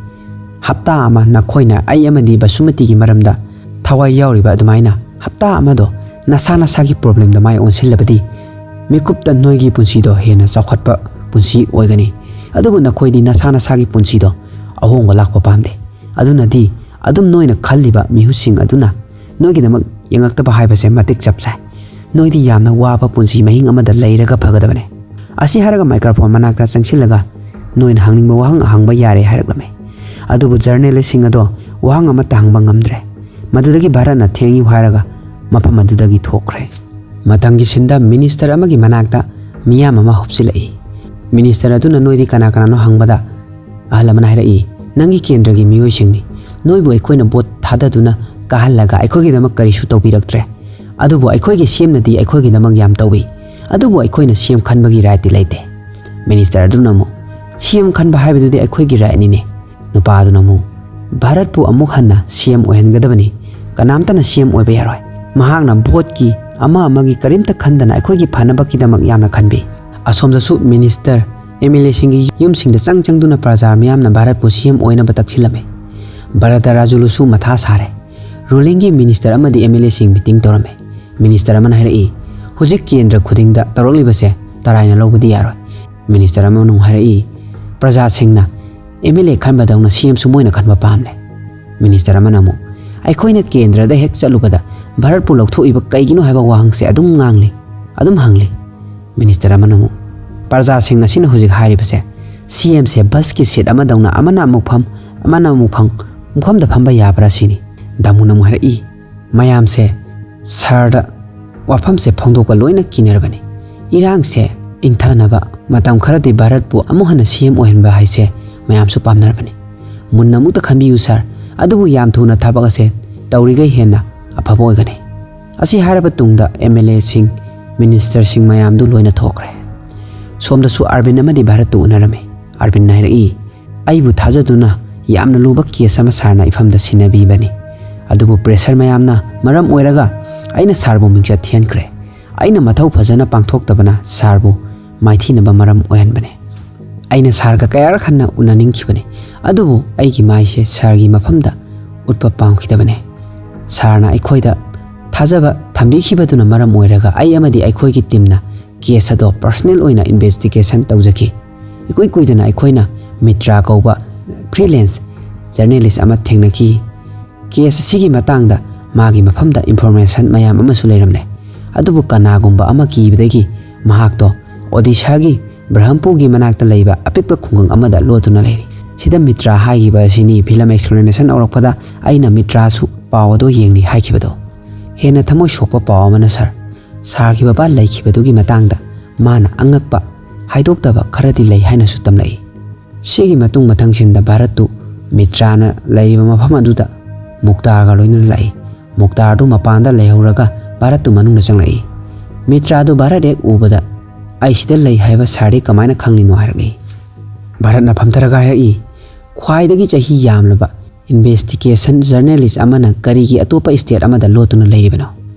"ꯍꯞꯇꯥ ꯑꯃ ꯅꯈꯣꯏꯅ ꯑꯩ ꯑꯃꯗꯤ ꯕꯁꯨꯃꯇꯤꯒꯤ ꯃꯔꯝꯗ ꯊꯋꯥꯏ ꯌꯥꯎꯔꯤꯕ ꯑꯗꯨꯃꯥꯏꯅ ꯍꯞꯇꯥ ꯑꯃꯗꯣ ꯅꯁꯥ ꯅꯁꯥꯒꯤ ꯄ꯭ꯔꯣꯕ꯭ꯂꯦꯝꯗ ꯃꯥꯏ ꯑꯣꯟꯁꯤꯜꯂꯕꯗꯤ ꯃꯤꯀꯨꯞꯇ ꯅꯣꯏꯒꯤ ꯄꯨꯟꯁꯤꯗꯣ ꯍꯦꯟꯅ ꯆꯥꯎꯈꯠꯄ ꯄꯨꯟꯁꯤ ꯑꯣꯏꯒꯅꯤ꯫ ꯑꯗꯨꯕꯨ ꯅꯈꯣꯏꯗꯤ ꯅꯁꯥ ꯅꯁꯥꯒꯤ ꯄꯨꯟꯁꯤꯗꯣ ꯑꯍꯣꯡꯕ ꯂꯥꯛꯄ ꯄꯥꯝꯗꯦ꯫ ꯑꯗꯨꯅꯗꯤ ꯑꯗꯨꯝ ꯅꯣꯏꯅ ꯈꯜꯂꯤꯕ ꯃꯤꯍꯨꯠꯁꯤꯡ ꯑꯗꯨꯅ ꯅꯣꯏꯒꯤꯗꯃꯛ ꯌꯦꯡꯉꯛꯇꯕ ꯍꯥꯏꯕꯁꯦ ꯃꯇꯤꯛ ꯆꯞ ꯆꯥꯏ꯫ ꯅꯣꯏꯗꯤ ꯌꯥꯝꯅ ꯋꯥꯕ ꯄꯨꯟꯁꯤ ꯃꯍꯤꯡ ꯑꯃꯗ ꯂꯩꯔꯒ ꯐꯒꯗꯕꯅꯦ꯫" ꯑꯁꯤ ꯍꯥꯏꯔꯒ ꯃꯥꯏꯀ꯭ꯔꯣꯐꯣꯟ ꯃꯅꯥꯛꯇ ꯆꯪꯁꯤꯜꯂꯒ, "ꯅꯣꯏꯅ ꯍꯪꯅꯤꯡꯕ ꯋꯥꯍꯪ ꯍꯪꯕ ꯌꯥꯔꯦ" ꯍꯥꯏꯔꯛꯂꯝꯃꯦ꯫ ꯑꯗꯨꯕꯨ ꯖꯔꯅꯦꯂꯤꯁꯁꯤꯡ ꯑꯗꯣ ꯋꯥꯍꯪ ꯑꯃꯠꯇ ꯍꯪꯕ ꯉꯝꯗ꯭ꯔꯦ꯫ ꯃꯗꯨꯗꯒꯤ ꯚꯥꯔꯠꯅ "Thank you" ꯍꯥꯏꯔꯒ ꯃꯐꯝ ꯑꯗꯨꯗꯒꯤ ꯊꯣꯛꯈ꯭ꯔꯦ꯫ ꯃꯊꯪꯒꯤ ꯁꯤꯟꯗ ꯃꯤꯅꯤꯁꯇꯔ ꯑꯃꯒꯤ ꯃꯅꯥꯛꯇ ꯃꯤꯌꯥꯝ ꯑꯃ ꯍꯨꯞꯆꯤꯜꯂꯛꯏ꯫ ꯃꯤꯅꯤꯁꯇꯔ ꯑꯗꯨꯅ "ꯅꯣꯏꯗꯤ ꯀꯅꯥ ꯀꯅꯥꯅꯣ?" ꯍꯪꯕꯗ, ꯑꯍꯜ ꯑꯃꯅ ꯍꯥꯏꯔꯛꯏ, "ꯅꯪꯒꯤ ꯀꯦꯟꯗ꯭ꯔꯒꯤ ꯃꯤꯑꯣꯏꯁꯤꯡꯅꯤ꯫ ꯅꯣꯏꯕꯨ ꯑꯩꯈꯣꯏꯅ ꯚꯣꯠ ꯊꯥꯗꯗꯨꯅ ꯀꯥꯍꯜꯂꯒ ꯑꯩꯈꯣꯏꯒꯤꯗꯃꯛ ꯀꯔꯤꯁꯨ ꯇꯧꯕꯤꯔꯛꯇ꯭ꯔꯦ꯫ ꯑꯗꯨꯕꯨ ꯑꯩꯈꯣꯏꯒꯤ ꯁꯤ ꯑꯦꯝꯅꯗꯤ ꯑꯩꯈꯣꯏꯒꯤꯗꯃꯛ ꯌꯥꯝ ꯇꯧꯏ꯫ ꯑꯗꯨꯕꯨ ꯑꯩꯈꯣꯏꯅ ꯁꯤ ꯑꯦꯝ ꯈꯟꯕꯒꯤ ꯔꯥꯏꯠꯇꯤ ꯂꯩꯇꯦ꯫" ꯃꯤꯅꯤꯁꯇꯔ ꯑꯗꯨꯅ ꯑꯃꯨꯛ, "ꯁꯤ ꯑꯦꯝ ꯈꯟꯕ ꯍꯥꯏꯕꯗꯨꯗꯤ ꯑꯩꯈꯣꯏꯒꯤ ꯔꯥꯏꯠꯅꯤꯅꯦ꯫" ꯅꯨꯄꯥ ꯑꯗꯨꯅ ꯑꯃꯨꯛ, "ꯚꯥꯔꯠꯄꯨ ꯑꯃꯨꯛ ꯍꯟꯅ ꯁꯤ ꯑꯦꯝ ꯑꯣꯏꯍꯟꯒꯗꯕꯅꯤ꯫ ꯀꯅꯥꯝꯇꯅ ꯁꯤ ꯑꯦꯝ ꯑꯣꯏꯕ ꯌꯥꯔꯣꯏ꯫ ꯃꯍꯥꯛꯅ ꯚꯣꯠꯀꯤ ꯑꯃ ꯑꯃꯒꯤ ꯀꯔꯤꯝꯇ ꯈꯟꯗꯅ ꯑꯩꯈꯣꯏꯒꯤ ꯐꯅꯕꯒꯤꯗꯃꯛ ꯌꯥꯝꯅ ꯈꯟꯕꯤ꯫" ꯑꯁꯣꯝꯗꯁꯨ ꯃꯤꯅꯤꯁꯇꯔ, ꯑꯦꯝ ꯑꯦꯜ ꯑꯦꯁꯤꯡꯒꯤ ꯌꯨꯝꯁꯤꯡꯗ ꯆꯪ ꯆꯪꯗꯨꯅ ꯄ꯭ꯔꯖꯥ ꯃꯤꯌꯥꯝꯅ ꯚꯥꯔꯠꯄꯨ ꯁꯤ ꯑꯦꯝ ꯑꯣꯏꯅꯕ ꯇꯛꯁꯤꯜꯂꯝꯃꯤ꯫ ꯚꯥꯔꯠꯇ ꯔꯥꯖꯨꯂꯨꯁꯨ ꯃꯊꯥ ꯁꯥꯔꯦ꯫ ꯔꯨꯂꯤꯡꯒꯤ ꯃꯤꯅꯤꯁꯇꯔ ꯑꯃꯗꯤ ꯑꯦꯝ ꯑꯦꯜ ꯑꯦꯁꯤꯡ ꯃꯤꯇꯤꯡ ꯇꯧꯔꯝꯃꯤ꯫ ꯃꯤꯅꯤꯁꯇꯔ ꯑꯃꯅ ꯍꯥꯏꯔꯛꯏ, "ꯍꯧꯖꯤꯛ ꯀꯦꯟꯗ꯭ꯔ ꯈꯨꯗꯤꯡꯗ ꯇꯧꯔꯛꯂꯤꯕꯁꯦ ꯇꯔꯥꯏꯅ ꯂꯧꯕꯗꯤ ꯌꯥꯔꯣꯏ꯫ ꯃꯤꯅꯤꯁꯇꯔ ꯑꯃꯅ ꯑꯃꯨꯛ ꯍꯥꯏꯔꯛꯏ, "ꯄ꯭ꯔꯖꯥꯁꯤꯡꯅ ꯑꯦꯝ ꯑꯦꯜ ꯑꯦ ꯈꯟꯕꯗꯧꯅ ꯁꯤ ꯑꯦꯝꯁꯨ ꯃꯣꯏꯅ ꯈꯟꯕ ꯄꯥꯝꯂꯦ"꯫ ꯃꯤꯅꯤꯁꯇꯔ ꯑꯃꯅ ꯑꯃꯨꯛ, "ꯑꯩꯈꯣꯏꯅ ꯀꯦꯟꯗ꯭ꯔꯗ ꯍꯦꯛ ꯆꯠꯂꯨꯕꯗ ꯚꯥꯔꯠꯄꯨ ꯂꯧꯊꯣꯛꯏꯕ ꯀꯩꯒꯤꯅꯣ ꯍꯥꯏꯕ ꯋꯥꯍꯪꯁꯦ ꯑꯗꯨꯝ ꯉꯥꯡꯂꯤ, ꯑꯗꯨꯝ ꯍꯪꯂꯤ"꯫ ꯃꯤꯅꯤꯁꯇꯔ ꯑꯃꯅ ꯑꯃꯨꯛ, "ꯄ꯭ꯔꯖꯥꯁꯤꯡ ꯑꯁꯤꯅ ꯍꯧꯖꯤꯛ ꯍꯥꯏꯔꯤꯕꯁꯦ ꯁꯤ ꯑꯦꯝꯁꯦ ꯕꯁꯀꯤ ꯁꯤꯠ ꯑꯃꯗꯧꯅ ꯑꯃꯅ ꯑꯃꯨꯛ ꯐꯝ, ꯑꯃꯅ ꯑꯃꯨꯛ ꯐꯝ, ꯃꯐꯝꯗ ꯐꯝꯕ ꯌꯥꯕ꯭ꯔꯥ ꯁꯤꯅꯤ"꯫ ꯗꯥꯃꯨꯅ ꯑꯃꯨꯛ ꯍꯥꯏꯔꯛꯏ, ꯃꯌꯥꯝꯁꯦ ꯁꯥꯔꯗ ꯋꯥꯐꯝꯁꯦ ꯐꯣꯡꯗꯣꯛꯄ ꯂꯣꯏꯅ ꯀꯤꯅꯔꯕꯅꯤ꯫ ꯏꯔꯥꯡꯁꯦ ꯏꯪꯊꯅꯕ ꯃꯇꯝ ꯈꯔꯗꯤ ꯚꯥꯔꯠꯄꯨ ꯑꯃꯨꯛ ꯍꯟꯅ ꯁꯤ ꯑꯦꯝ ꯑꯣꯏꯍꯟꯕ ꯍꯥꯏꯁꯦ ꯃꯌꯥꯝꯁꯨ ꯄꯥꯝꯅꯔꯕꯅꯤ꯫ ꯃꯨꯟꯅ ꯑꯃꯨꯛꯇ ꯈꯟꯕꯤꯌꯨ ꯁꯥꯔ, ꯑꯗꯨꯕꯨ ꯌꯥꯝ ꯊꯨꯅ ꯊꯕꯛ ꯑꯁꯦ ꯇꯧꯔꯤꯈꯩ ꯍꯦꯟꯅ ꯑꯐꯕ ꯑꯣꯏꯒꯅꯤ꯫ ꯑꯁꯤ ꯍꯥꯏꯔꯕ ꯇꯨꯡꯗ ꯑꯦꯝ ꯑꯦꯜ ꯑꯦꯁꯤꯡ, ꯃꯤꯅꯤꯁꯇꯔꯁꯤꯡ ꯃꯌꯥꯝꯗꯨ ꯂꯣꯏꯅ ꯊꯣꯛꯈ꯭ꯔꯦ꯫ ꯁꯣꯝꯗꯁꯨ ꯑꯥꯔꯕꯤꯟ ꯑꯃꯗꯤ ꯚꯥꯔꯠꯇꯨ ꯎꯅꯔꯝꯃꯤ꯫ ꯑꯥꯔꯕꯤꯟꯅ ꯍꯥꯏꯔꯛꯏ, "ꯑꯩꯕꯨ ꯊꯥꯖꯗꯨꯅ ꯌꯥꯝꯅ ꯂꯨꯕ ꯀꯦꯁ ꯑꯃ ꯁꯥꯔꯅ ꯏꯐꯝꯗ ꯁꯤꯟꯅꯕꯤꯕꯅꯤ, ꯑꯗꯨꯕꯨ ꯄ꯭ꯔꯦꯁꯔ ꯃꯌꯥꯝꯅ ꯃꯔꯝ ꯑꯣꯏꯔꯒ ꯑꯩꯅ ꯁꯥꯔꯕꯨ ꯃꯤꯡꯆꯠ ꯊꯤꯍꯟꯈ꯭ꯔꯦ꯫ ꯑꯩꯅ ꯃꯊꯧ ꯐꯖꯅ ꯄꯥꯡꯊꯣꯛꯇꯕꯅ ꯁꯥꯔꯕꯨ ꯃꯥꯏꯊꯤꯅꯕ ꯃꯔꯝ ꯑꯣꯏꯍꯟꯕꯅꯦ꯫ ꯑꯩꯅ ꯁꯥꯔꯒ ꯀꯌꯥꯔꯛ ꯍꯟꯅ ꯎꯅꯅꯤꯡꯈꯤꯕꯅꯤ, ꯑꯗꯨꯕꯨ ꯑꯩꯒꯤ ꯃꯥꯏꯁꯦ ꯁꯥꯔꯒꯤ ꯃꯐꯝꯗ ꯎꯠꯄ ꯄꯥꯝꯈꯤꯗꯕꯅꯦ꯫ ꯁꯥꯔꯅ ꯑꯩꯈꯣꯏꯗ ꯊꯥꯖꯕ ꯊꯝꯕꯤꯈꯤꯕꯗꯨꯅ ꯃꯔꯝ ꯑꯣꯏꯔꯒ ꯑꯩ ꯑꯃꯗꯤ ꯑꯩꯈꯣꯏꯒꯤ ꯇꯤꯝꯅ ꯀꯦꯁ ꯑꯗꯣ ꯄꯔꯁꯅꯦꯜ ꯑꯣꯏꯅ ꯏꯟꯚꯦꯁꯇꯤꯒꯦꯁꯟ ꯇꯧꯖꯈꯤ꯫ ꯏꯀꯨꯏ ꯀꯨꯏꯗꯅ ꯑꯩꯈꯣꯏꯅ ꯃꯤꯇ꯭ꯔꯥ ꯀꯧꯕ ꯐ꯭ꯔꯤꯂꯦꯟꯁ ꯖꯔꯅꯦꯂꯤꯁ ꯑꯃ ꯊꯦꯡꯅꯈꯤ꯫ ꯀꯦꯁ ꯑꯁꯤꯒꯤ ꯃꯇꯥꯡꯗ ꯃꯥꯒꯤ ꯃꯐꯝꯗ ꯏꯟꯐꯣꯔꯃꯦꯁꯟ ꯃꯌꯥꯝ ꯑꯃꯁꯨ ꯂꯩꯔꯝꯂꯦ꯫ ꯑꯗꯨꯕꯨ ꯀꯅꯥꯒꯨꯝꯕ ꯑꯃ ꯀꯤꯕꯗꯒꯤ ꯃꯍꯥꯛꯇꯣ ꯑꯣꯗꯤꯁꯥꯒꯤ ꯕ꯭ꯔꯍꯝꯄꯨꯔꯒꯤ ꯃꯅꯥꯛꯇ ꯂꯩꯕ ꯑꯄꯤꯛꯄ ꯈꯨꯡꯒꯪ ꯑꯃꯗ ꯂꯣꯠꯇꯨꯅ ꯂꯩꯔꯤ꯫ ꯁꯤꯗ ꯃꯤꯇ꯭ꯔꯥ ꯍꯥꯏꯈꯤꯕ ꯑꯁꯤꯅꯤ ꯐꯤꯂꯝ ꯑꯦꯛꯁꯄ꯭ꯂꯦꯅꯦꯁꯟ ꯍꯧꯔꯛꯄꯗ ꯑꯩꯅ ꯃꯤꯇ꯭ꯔꯥꯁꯨ ꯄꯥꯎ ꯑꯗꯨ ꯌꯦꯡꯂꯤ ꯍꯥꯏꯈꯤꯕꯗꯣ꯫ ꯍꯦꯟꯅ ꯊꯃꯣꯏ ꯁꯣꯛꯄ ꯄꯥꯎ ꯑꯃꯅ ꯁꯥꯔ, ꯁꯥꯔꯒꯤ ꯕꯕꯥ ꯂꯩꯈꯤꯕꯗꯨꯒꯤ ꯃꯇꯥꯡꯗ ꯃꯥꯅ ꯑꯉꯛꯄ ꯍꯥꯏꯗꯣꯛꯇꯕ ꯈꯔꯗꯤ ꯂꯩ ꯍꯥꯏꯅꯁꯨ ꯇꯝꯂꯛꯏ꯫ ꯁꯤꯒꯤ ꯃꯇꯨꯡ ꯃꯊꯪꯁꯤꯡꯗ ꯚꯥꯔꯠꯇꯨ ꯃꯤꯇ꯭ꯔꯥꯅ ꯂꯩꯔꯤꯕ ꯃꯐꯝ ꯑꯗꯨꯗ ꯃꯨꯛꯇꯥꯔꯒ ꯂꯣꯏꯅꯅ ꯂꯥꯛꯏ꯫ ꯃꯨꯛꯇꯥꯔꯗꯨ ꯃꯄꯥꯟꯗ ꯂꯩꯍꯧꯔꯒ ꯚꯥꯔꯠꯇꯨ ꯃꯅꯨꯡꯗ ꯆꯪꯂꯛꯏ꯫ ꯃꯤꯇ꯭ꯔꯥꯗꯨ ꯚꯥꯔꯠ ꯍꯦꯛ ꯎꯕꯗ "ꯑꯩ ꯁꯤꯗ ꯂꯩ ꯍꯥꯏꯕ ꯁꯥꯔꯗꯤ ꯀꯃꯥꯏꯅ ꯈꯪꯂꯤꯅꯣ?" ꯍꯥꯏꯔꯛꯏ꯫ ꯚꯥꯔꯠꯅ ꯐꯝꯊꯔꯒ ꯍꯥꯏꯔꯛꯏ, "ꯈ꯭ꯋꯥꯏꯗꯒꯤ ꯆꯍꯤ ꯌꯥꯝꯂꯕ ꯏꯟꯚꯦꯁꯇꯤꯒꯦꯁꯟ ꯖꯔꯅꯦꯂꯤꯁ ꯑꯃꯅ ꯀꯔꯤꯒꯤ ꯑꯇꯣꯞꯄ ꯁ꯭ꯇꯦꯠ ꯑꯃꯗ ꯂꯣꯠꯇꯨꯅ ꯂꯩꯔꯤꯕꯅꯣ?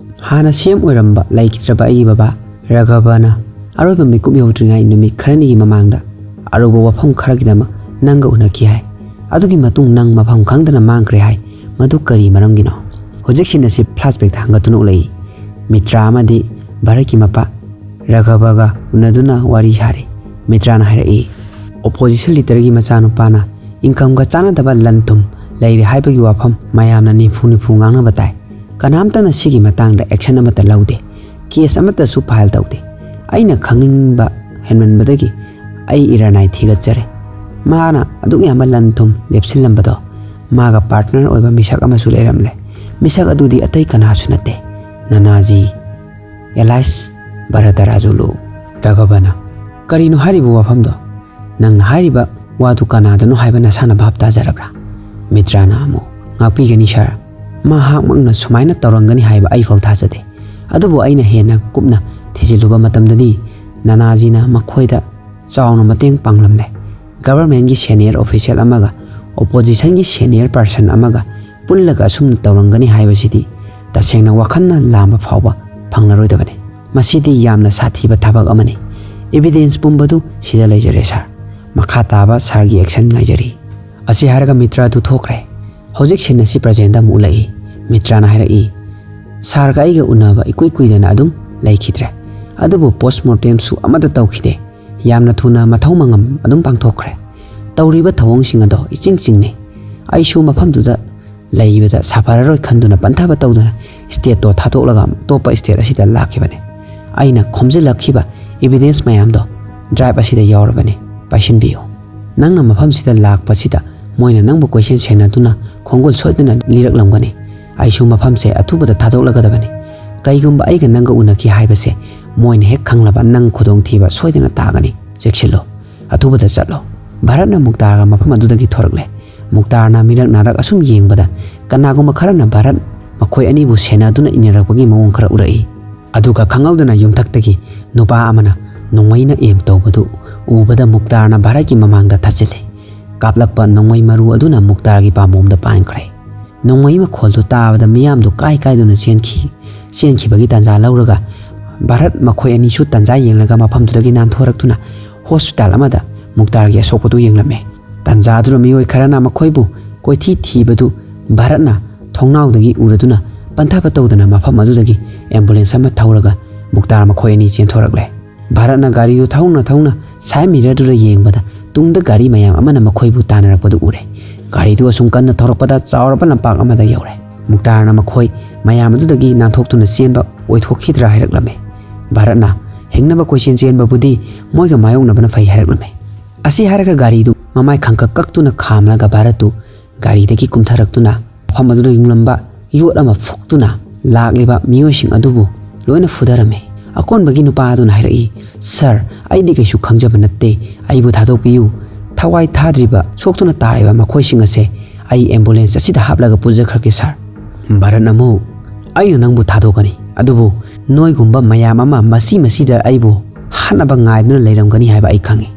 ꯍꯥꯟꯅ ꯁꯤ ꯑꯦꯝ ꯑꯣꯏꯔꯝꯕ ꯂꯩꯈꯤꯗ꯭ꯔꯕ ꯑꯩꯒꯤ ꯕꯕꯥ ꯔꯘꯕꯅ ꯑꯔꯣꯏꯕ ꯃꯤꯀꯨꯞ ꯌꯧꯗ꯭ꯔꯤꯉꯩ ꯅꯨꯃꯤꯠ ꯈꯔꯅꯤꯒꯤ ꯃꯃꯥꯡꯗ ꯑꯔꯨꯕ ꯋꯥꯐꯝ ꯈꯔꯒꯤꯗꯃꯛ ꯅꯪꯒ ꯎꯅꯈꯤ ꯍꯥꯏ꯫ ꯑꯗꯨꯒꯤ ꯃꯇꯨꯡ ꯅꯪ ꯃꯐꯝ ꯈꯪꯗꯅ ꯃꯥꯡꯈ꯭ꯔꯦ ꯍꯥꯏ꯫ ꯃꯗꯨ ꯀꯔꯤ ꯃꯔꯝꯒꯤꯅꯣ?" ꯍꯧꯖꯤꯛ ꯁꯤꯟ ꯑꯁꯤ ꯐ꯭ꯂꯥꯁꯕꯦꯛꯇ ꯍꯪꯒꯠꯇꯨꯅ ꯎꯠꯂꯛꯏ꯫ ꯃꯤꯇ꯭ꯔꯥ ꯑꯃꯗꯤ ꯚꯥꯔꯠꯀꯤ ꯃꯄꯥ ꯔꯘꯕꯒ ꯎꯅꯗꯨꯅ ꯋꯥꯔꯤ ꯁꯥꯔꯤ꯫ ꯃꯤꯇ꯭ꯔꯥꯅ ꯍꯥꯏꯔꯛꯏ, "ꯑꯣꯄꯣꯖꯤꯁꯟ ꯂꯤꯗꯔꯒꯤ ꯃꯆꯥꯅꯨꯄꯥꯅ ꯏꯟꯀꯝꯒ ꯆꯥꯟꯅꯗꯕ ꯂꯟ ꯊꯨꯝ ꯂꯩꯔꯦ ꯍꯥꯏꯕꯒꯤ ꯋꯥꯐꯝ ꯃꯌꯥꯝꯅ ꯅꯤꯐꯨ ꯅꯤꯐꯨ ꯉꯥꯡꯅꯕ ꯇꯥꯏ꯫ ꯀꯅꯥꯝꯇꯅ ꯁꯤꯒꯤ ꯃꯇꯥꯡꯗ ꯑꯦꯛꯁꯟ ꯑꯃꯠꯇ ꯂꯧꯗꯦ꯫ ꯀꯦꯁ ꯑꯃꯠꯇꯁꯨ ꯐꯥꯏꯜ ꯇꯧꯗꯦ꯫ ꯑꯩꯅ ꯈꯪꯅꯤꯡꯕ ꯍꯦꯟꯃꯟꯕꯗꯒꯤ ꯑꯩ ꯏꯔꯥꯅꯥꯏ ꯊꯤꯒꯠꯆꯔꯦ꯫ ꯃꯥꯅ ꯑꯗꯨꯛ ꯌꯥꯝꯕ ꯂꯟ ꯊꯨꯝ ꯂꯦꯞꯁꯤꯜꯂꯝꯕꯗꯣ ꯃꯥꯒ ꯄꯥꯔꯠꯅꯔ ꯑꯣꯏꯕ ꯃꯤꯁꯛ ꯑꯃꯁꯨ ꯂꯩꯔꯝꯂꯦ꯫ ꯃꯤꯁꯛ ꯑꯗꯨꯗꯤ ꯑꯇꯩ ꯀꯅꯥꯁꯨ ꯅꯠꯇꯦ, ꯅꯅꯥꯖꯤ ꯑꯦꯂꯥꯏꯁ ꯚꯔꯇꯔꯥꯖꯨꯂꯨ꯫ ꯔꯥꯘꯕꯅ, "ꯀꯔꯤꯅꯣ ꯍꯥꯏꯔꯤꯕ ꯋꯥꯐꯝꯗꯣ? ꯅꯪꯅ ꯍꯥꯏꯔꯤꯕ ꯋꯥꯗꯨ ꯀꯅꯥꯗꯅꯣ ꯍꯥꯏꯕ ꯅꯁꯥꯅ ꯚꯥꯞ ꯇꯥꯖꯔꯕ꯭ꯔꯥ?" ꯃꯤꯇ꯭ꯔꯥꯅ ꯑꯃꯨꯛ, "ꯉꯥꯛꯄꯤꯒꯅꯤ ꯁꯥꯔ, ꯃꯍꯥꯛꯃꯛꯅ ꯁꯨꯃꯥꯏꯅ ꯇꯧꯔꯝꯒꯅꯤ ꯍꯥꯏꯕ ꯑꯩꯐꯥꯎ ꯊꯥꯖꯗꯦ꯫ ꯑꯗꯨꯕꯨ ꯑꯩꯅ ꯍꯦꯟꯅ ꯀꯨꯞꯅ ꯊꯤꯖꯤꯜꯂꯨꯕ ꯃꯇꯝꯗꯗꯤ ꯅꯅꯥꯖꯤꯅ ꯃꯈꯣꯏꯗ ꯆꯥꯎꯅ ꯃꯇꯦꯡ ꯄꯥꯡꯂꯝꯂꯦ꯫ ꯒꯚꯔꯟꯃꯦꯟꯒꯤ ꯁꯦꯅꯤꯌꯔ ꯑꯣꯐꯤꯁꯤꯌꯦꯜ ꯑꯃꯒ ꯑꯣꯄꯣꯖꯤꯁꯟꯒꯤ ꯁꯦꯅꯤꯌꯔ ꯄꯥꯔꯁꯟ ꯑꯃꯒ ꯄꯨꯜꯂꯒ ꯑꯁꯨꯝꯅ ꯇꯧꯔꯝꯒꯅꯤ ꯍꯥꯏꯕꯁꯤꯗꯤ ꯇꯁꯦꯡꯅ ꯋꯥꯈꯜꯅ ꯂꯥꯝꯕ ꯐꯥꯎꯕ ꯐꯪꯂꯔꯣꯏꯗꯕꯅꯤ꯫ ꯃꯁꯤꯗꯤ ꯌꯥꯝꯅ ꯁꯥꯊꯤꯕ ꯊꯕꯛ ꯑꯃꯅꯤ꯫ ꯏꯕꯤꯗꯦꯟꯁ ꯄꯨꯝꯕꯗꯨ ꯁꯤꯗ ꯂꯩꯖꯔꯦ ꯁꯥꯔ꯫ ꯃꯈꯥ ꯇꯥꯕ ꯁꯥꯔꯒꯤ ꯑꯦꯛꯁꯟ ꯉꯥꯏꯖꯔꯤ꯫" ꯑꯁꯤ ꯍꯥꯏꯔꯒ ꯃꯤꯇ꯭ꯔꯥꯗꯨ ꯊꯣꯛꯈ꯭ꯔꯦ꯫ ꯍꯧꯖꯤꯛ ꯁꯤꯟ ꯑꯁꯤ ꯄ꯭ꯔꯖꯦꯟꯗ ꯑꯃꯨꯛ ꯎꯠꯂꯛꯏ꯫ ꯃꯤꯇ꯭ꯔꯥꯅ ꯍꯥꯏꯔꯛꯏ, "ꯁꯥꯔꯒ ꯑꯩꯒ ꯎꯅꯕ ꯏꯀꯨꯏ ꯀꯨꯏꯗꯅ ꯑꯗꯨꯝ ꯂꯩꯈꯤꯗ꯭ꯔꯦ꯫ ꯑꯗꯨꯕꯨ ꯄꯣꯁꯃꯣꯔꯇꯦꯝꯁꯨ ꯑꯃꯠꯇ ꯇꯧꯈꯤꯗꯦ꯫ ꯌꯥꯝꯅ ꯊꯨꯅ ꯃꯊꯧ ꯃꯉꯝ ꯑꯗꯨꯝ ꯄꯥꯡꯊꯣꯛꯈ꯭ꯔꯦ꯫ ꯇꯧꯔꯤꯕ ꯊꯧꯑꯣꯡꯁꯤꯡ ꯑꯗꯣ ꯏꯆꯤꯡ ꯆꯤꯡꯅꯩ꯫ ꯑꯩꯁꯨ ꯃꯐꯝꯗꯨꯗ ꯂꯩꯕꯗ ꯁꯥꯐꯔꯔꯣꯏ ꯈꯟꯗꯨꯅ ꯄꯟꯊꯕ ꯇꯧꯗꯨꯅ ꯁ꯭ꯇꯦꯠꯇꯣ ꯊꯥꯗꯣꯛꯂꯒ ꯑꯇꯣꯞꯄ ꯁ꯭ꯇꯦꯠ ꯑꯁꯤꯗ ꯂꯥꯛꯈꯤꯕꯅꯤ꯫ ꯑꯩꯅ ꯈꯣꯝꯖꯤꯜꯂꯛꯈꯤꯕ ꯏꯕꯤꯗꯦꯟꯁ ꯃꯌꯥꯝꯗꯣ ꯗ꯭ꯔꯥꯏꯚ ꯑꯁꯤꯗ ꯌꯥꯎꯔꯕꯅꯤ꯫ ꯄꯥꯏꯁꯤꯟꯕꯤꯌꯨ꯫ ꯅꯪꯅ ꯃꯐꯝꯁꯤꯗ ꯂꯥꯛꯄꯁꯤꯗ ꯃꯣꯏꯅ ꯅꯪꯕꯨ ꯀꯣꯏꯁꯦꯟ ꯁꯦꯟꯅꯗꯨꯅ ꯈꯣꯡꯒꯨꯜ ꯁꯣꯏꯗꯅ ꯂꯤꯔꯛꯂꯝꯒꯅꯤ꯫ ꯑꯩꯁꯨ ꯃꯐꯝꯁꯦ ꯑꯊꯨꯕꯗ ꯊꯥꯗꯣꯛꯂꯒꯗꯕꯅꯤ꯫ ꯀꯩꯒꯨꯝꯕ ꯑꯩꯒ ꯅꯪꯒ ꯎꯅꯈꯤ ꯍꯥꯏꯕꯁꯦ ꯃꯣꯏꯅ ꯍꯦꯛ ꯈꯪꯂꯕ ꯅꯪ ꯈꯨꯗꯣꯡꯊꯤꯕ ꯁꯣꯏꯗꯅ ꯇꯥꯒꯅꯤ꯫ ꯆꯦꯛꯁꯤꯜꯂꯨ꯫ ꯑꯊꯨꯕꯗ ꯆꯠꯂꯣ꯫" ꯚꯥꯔꯠꯅ ꯃꯨꯛꯇꯥꯔꯒ ꯃꯐꯝ ꯑꯗꯨꯗꯒꯤ ꯊꯣꯔꯛꯂꯦ꯫ ꯃꯨꯛꯇꯥꯔꯅ ꯃꯤꯔꯛ ꯅꯥꯔꯛ ꯑꯁꯨꯝ ꯌꯦꯡꯕꯗ ꯀꯅꯥꯒꯨꯝꯕ ꯈꯔꯅ ꯚꯥꯔꯠ ꯃꯈꯣꯏ ꯑꯅꯤꯕꯨ ꯁꯦꯟꯅꯗꯨꯅ ꯏꯟꯅꯔꯛꯄꯒꯤ ꯃꯑꯣꯡ ꯈꯔ ꯎꯔꯛꯏ꯫ ꯑꯗꯨꯒ ꯈꯪꯍꯧꯗꯅ ꯌꯨꯝꯊꯛꯇꯒꯤ ꯅꯨꯄꯥ ꯑꯃꯅ ꯅꯣꯡꯃꯩꯅ ꯑꯦꯝ ꯇꯧꯕꯗꯨ ꯎꯕꯗ ꯃꯨꯛꯇꯥꯔꯅ ꯚꯥꯔꯠꯀꯤ ꯃꯃꯥꯡꯗ ꯊꯠꯆꯤꯜꯂꯤ꯫ ꯀꯥꯞꯂꯛꯄ ꯅꯣꯡꯃꯩ ꯃꯔꯨ ꯑꯗꯨꯅ ꯃꯨꯛꯇꯥꯔꯒꯤ ꯄꯥꯝꯕꯣꯝꯗ ꯄꯥꯟꯈ꯭ꯔꯦ꯫ ꯅꯣꯡꯃꯩ ꯃꯈꯣꯜꯗꯨ ꯇꯥꯕꯗ ꯃꯤꯌꯥꯝꯗꯨ ꯀꯥꯏ ꯀꯥꯏꯗꯨꯅ ꯆꯦꯟꯈꯤ꯫ ꯆꯦꯟꯈꯤꯕꯒꯤ ꯇꯥꯟꯖꯥ ꯂꯧꯔꯒ ꯚꯥꯔꯠ ꯃꯈꯣꯏ ꯑꯅꯤꯁꯨ ꯇꯥꯟꯖꯥ ꯌꯦꯡꯂꯒ ꯃꯐꯝꯗꯨꯗꯒꯤ ꯅꯥꯟꯊꯣꯔꯛꯇꯨꯅ ꯍꯣꯁꯄꯤꯇꯥꯜ ꯑꯃꯗ ꯃꯨꯛꯇꯥꯔꯒꯤ ꯑꯁꯣꯛꯄꯗꯨ ꯌꯦꯡꯂꯝꯃꯤ꯫ ꯇꯥꯟꯖꯥꯗꯨꯗ ꯃꯤꯑꯣꯏ ꯈꯔꯅ ꯃꯈꯣꯏꯕꯨ ꯀꯣꯏꯊꯤ ꯊꯤꯕꯗꯨ ꯚꯥꯔꯠꯅ ꯊꯣꯡꯅꯥꯎꯗꯒꯤ ꯎꯔꯗꯨꯅ ꯄꯟꯊꯕ ꯇꯧꯗꯅ ꯃꯐꯝ ꯑꯗꯨꯗꯒꯤ ꯑꯦꯝꯕꯨꯂꯦꯟꯁ ꯑꯃ ꯊꯧꯔꯒ ꯃꯨꯛꯇꯥꯔ ꯃꯈꯣꯏ ꯑꯅꯤ ꯆꯦꯟꯊꯣꯔꯛꯂꯦ꯫ ꯚꯥꯔꯠꯅ ꯒꯥꯔꯤꯗꯨ ꯊꯧꯅ ꯊꯧꯅ side mirrorꯗꯨꯗ ꯌꯦꯡꯕꯗ ꯇꯨꯡꯗ ꯒꯥꯔꯤ ꯃꯌꯥꯝ ꯑꯃꯅ ꯃꯈꯣꯏꯕꯨ ꯇꯥꯟꯅꯔꯛꯄꯗꯨ ꯎꯔꯦ꯫ ꯒꯥꯔꯤꯗꯨ ꯑꯁꯨꯝ ꯀꯟꯅ ꯊꯧꯔꯛꯄꯗ ꯆꯥꯎꯔꯕ ꯂꯝꯄꯥꯛ ꯑꯃꯗ ꯌꯧꯔꯦ꯫ ꯃꯨꯛꯇꯥꯔꯅ ꯃꯈꯣꯏ ꯃꯌꯥꯝ ꯑꯗꯨꯗꯒꯤ ꯅꯥꯟꯊꯣꯛꯇꯨꯅ ꯆꯦꯟꯕ ꯑꯣꯏꯊꯣꯛꯈꯤꯗ꯭ꯔꯥ ꯍꯥꯏꯔꯛꯂꯝꯃꯤ꯫ ꯚꯥꯔꯠꯅ ꯍꯤꯡꯅꯕ ꯀꯣꯏꯆꯦꯟ ꯆꯦꯟꯕꯕꯨꯗꯤ ꯃꯣꯏꯒ ꯃꯥꯌꯣꯛꯅꯕꯅ ꯐꯩ ꯍꯥꯏꯔꯛꯂꯝꯃꯤ꯫ ꯑꯁꯤ ꯍꯥꯏꯔꯒ ꯒꯥꯔꯤꯗꯨ ꯃꯃꯥꯏ ꯈꯪꯀꯛ ꯀꯛꯇꯨꯅ ꯈꯥꯝꯂꯒ ꯚꯥꯔꯠꯇꯨ ꯒꯥꯔꯤꯗꯒꯤ ꯀꯨꯝꯊꯔꯛꯇꯨꯅ ꯃꯐꯝ ꯑꯗꯨꯗ ꯌꯨꯡꯂꯝꯕ ꯌꯣꯠ ꯑꯃ ꯐꯨꯛꯇꯨꯅ ꯂꯥꯛꯂꯤꯕ ꯃꯤꯑꯣꯏꯁꯤꯡ ꯑꯗꯨꯕꯨ ꯂꯣꯏꯅ ꯐꯨꯊꯔꯝꯃꯤ꯫ ꯑꯀꯣꯟꯕꯒꯤ ꯅꯨꯄꯥ ꯑꯗꯨꯅ ꯍꯥꯏꯔꯛꯏ, "ꯁꯥꯔ, ꯑꯩꯗꯤ ꯀꯩꯁꯨ ꯈꯪꯖꯕ ꯅꯠꯇꯦ, ꯑꯩꯕꯨ ꯊꯥꯗꯣꯛꯄꯤꯌꯨ꯫ ꯊꯋꯥꯏ ꯊꯥꯗ꯭ꯔꯤꯕ ꯁꯣꯛꯇꯨꯅ ꯇꯥꯔꯤꯕ ꯃꯈꯣꯏꯁꯤꯡ ꯑꯁꯦ ꯑꯩ ambulance ꯑꯁꯤꯗ ꯍꯥꯞꯂꯒ ꯄꯨꯖꯈ꯭ꯔꯒꯦ ꯁꯥꯔ꯫" ꯚꯥꯔꯠꯅ ꯑꯃꯨꯛ, "ꯑꯩꯅ ꯅꯪꯕꯨ ꯊꯥꯗꯣꯛꯀꯅꯤ, ꯑꯗꯨꯕꯨ ꯅꯣꯏꯒꯨꯝꯕ ꯃꯌꯥꯝ ꯑꯃ ꯃꯁꯤ ꯃꯁꯤꯗ ꯑꯩꯕꯨ ꯍꯥꯠꯅꯕ ꯉꯥꯏꯗꯨꯅ ꯂꯩꯔꯝꯒꯅꯤ ꯍꯥꯏꯕ ꯑꯩ ꯈꯪꯏ꯫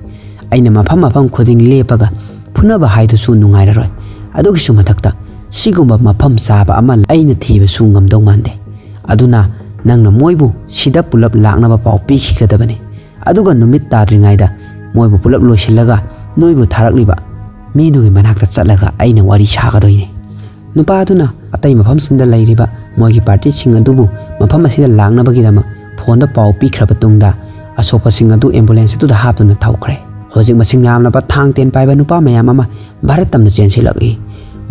ꯑꯩꯅ ꯃꯐꯝ ꯃꯐꯝ ꯈꯨꯗꯤꯡ ꯂꯦꯞꯄꯒ ꯐꯨꯅꯕ ꯍꯥꯏꯗꯨꯁꯨ ꯅꯨꯡꯉꯥꯏꯔꯔꯣꯏ꯫ ꯑꯗꯨꯒꯤꯁꯨ ꯃꯊꯛꯇ ꯁꯤꯒꯨꯝꯕ ꯃꯐꯝ ꯆꯥꯕ ꯑꯃ ꯑꯩꯅ ꯊꯤꯕꯁꯨ ꯉꯝꯗꯧ ꯃꯥꯟꯗꯦ꯫ ꯑꯗꯨꯅ ꯅꯪꯅ ꯃꯣꯏꯕꯨ ꯁꯤꯗ ꯄꯨꯂꯞ ꯂꯥꯛꯅꯕ ꯄꯥꯎ ꯄꯤꯈꯤꯒꯗꯕꯅꯤ꯫ ꯑꯗꯨꯒ ꯅꯨꯃꯤꯠ ꯇꯥꯗ꯭ꯔꯤꯉꯩꯗ ꯃꯣꯏꯕꯨ ꯄꯨꯂꯞ ꯂꯣꯏꯁꯤꯜꯂꯒ ꯅꯣꯏꯕꯨ ꯊꯥꯔꯛꯂꯤꯕ ꯃꯤꯗꯨꯒꯤ ꯃꯅꯥꯛꯇ ꯆꯠꯂꯒ ꯑꯩꯅ ꯋꯥꯔꯤ ꯁꯥꯒꯗꯣꯏꯅꯤ꯫" ꯅꯨꯄꯥ ꯑꯗꯨꯅ ꯑꯇꯩ ꯃꯐꯝꯁꯤꯡꯗ ꯂꯩꯔꯤꯕ ꯃꯣꯏꯒꯤ partyꯁꯤꯡ ꯑꯗꯨꯕꯨ ꯃꯐꯝ ꯑꯁꯤꯗ ꯂꯥꯛꯅꯕꯒꯤꯗꯃꯛ phoneꯗ ꯄꯥꯎ ꯄꯤꯈ꯭ꯔꯕ ꯇꯨꯡꯗ ꯑꯁꯣꯛꯄꯁꯤꯡ ꯑꯗꯨ ambulance ꯑꯗꯨꯗ ꯍꯥꯞꯇꯨꯅ ꯊꯧꯈ꯭ꯔꯦ꯫ ꯍꯧꯖꯤꯛ ꯃꯁꯤꯡ ꯌꯥꯝꯂꯕ ꯊꯥꯡ ꯇꯦꯟ ꯄꯥꯏꯕ ꯅꯨꯄꯥ ꯃꯌꯥꯝ ꯑꯃ ꯚꯥꯔꯠ ꯇꯝꯅ ꯆꯦꯟꯁꯤꯜꯂꯛꯏ꯫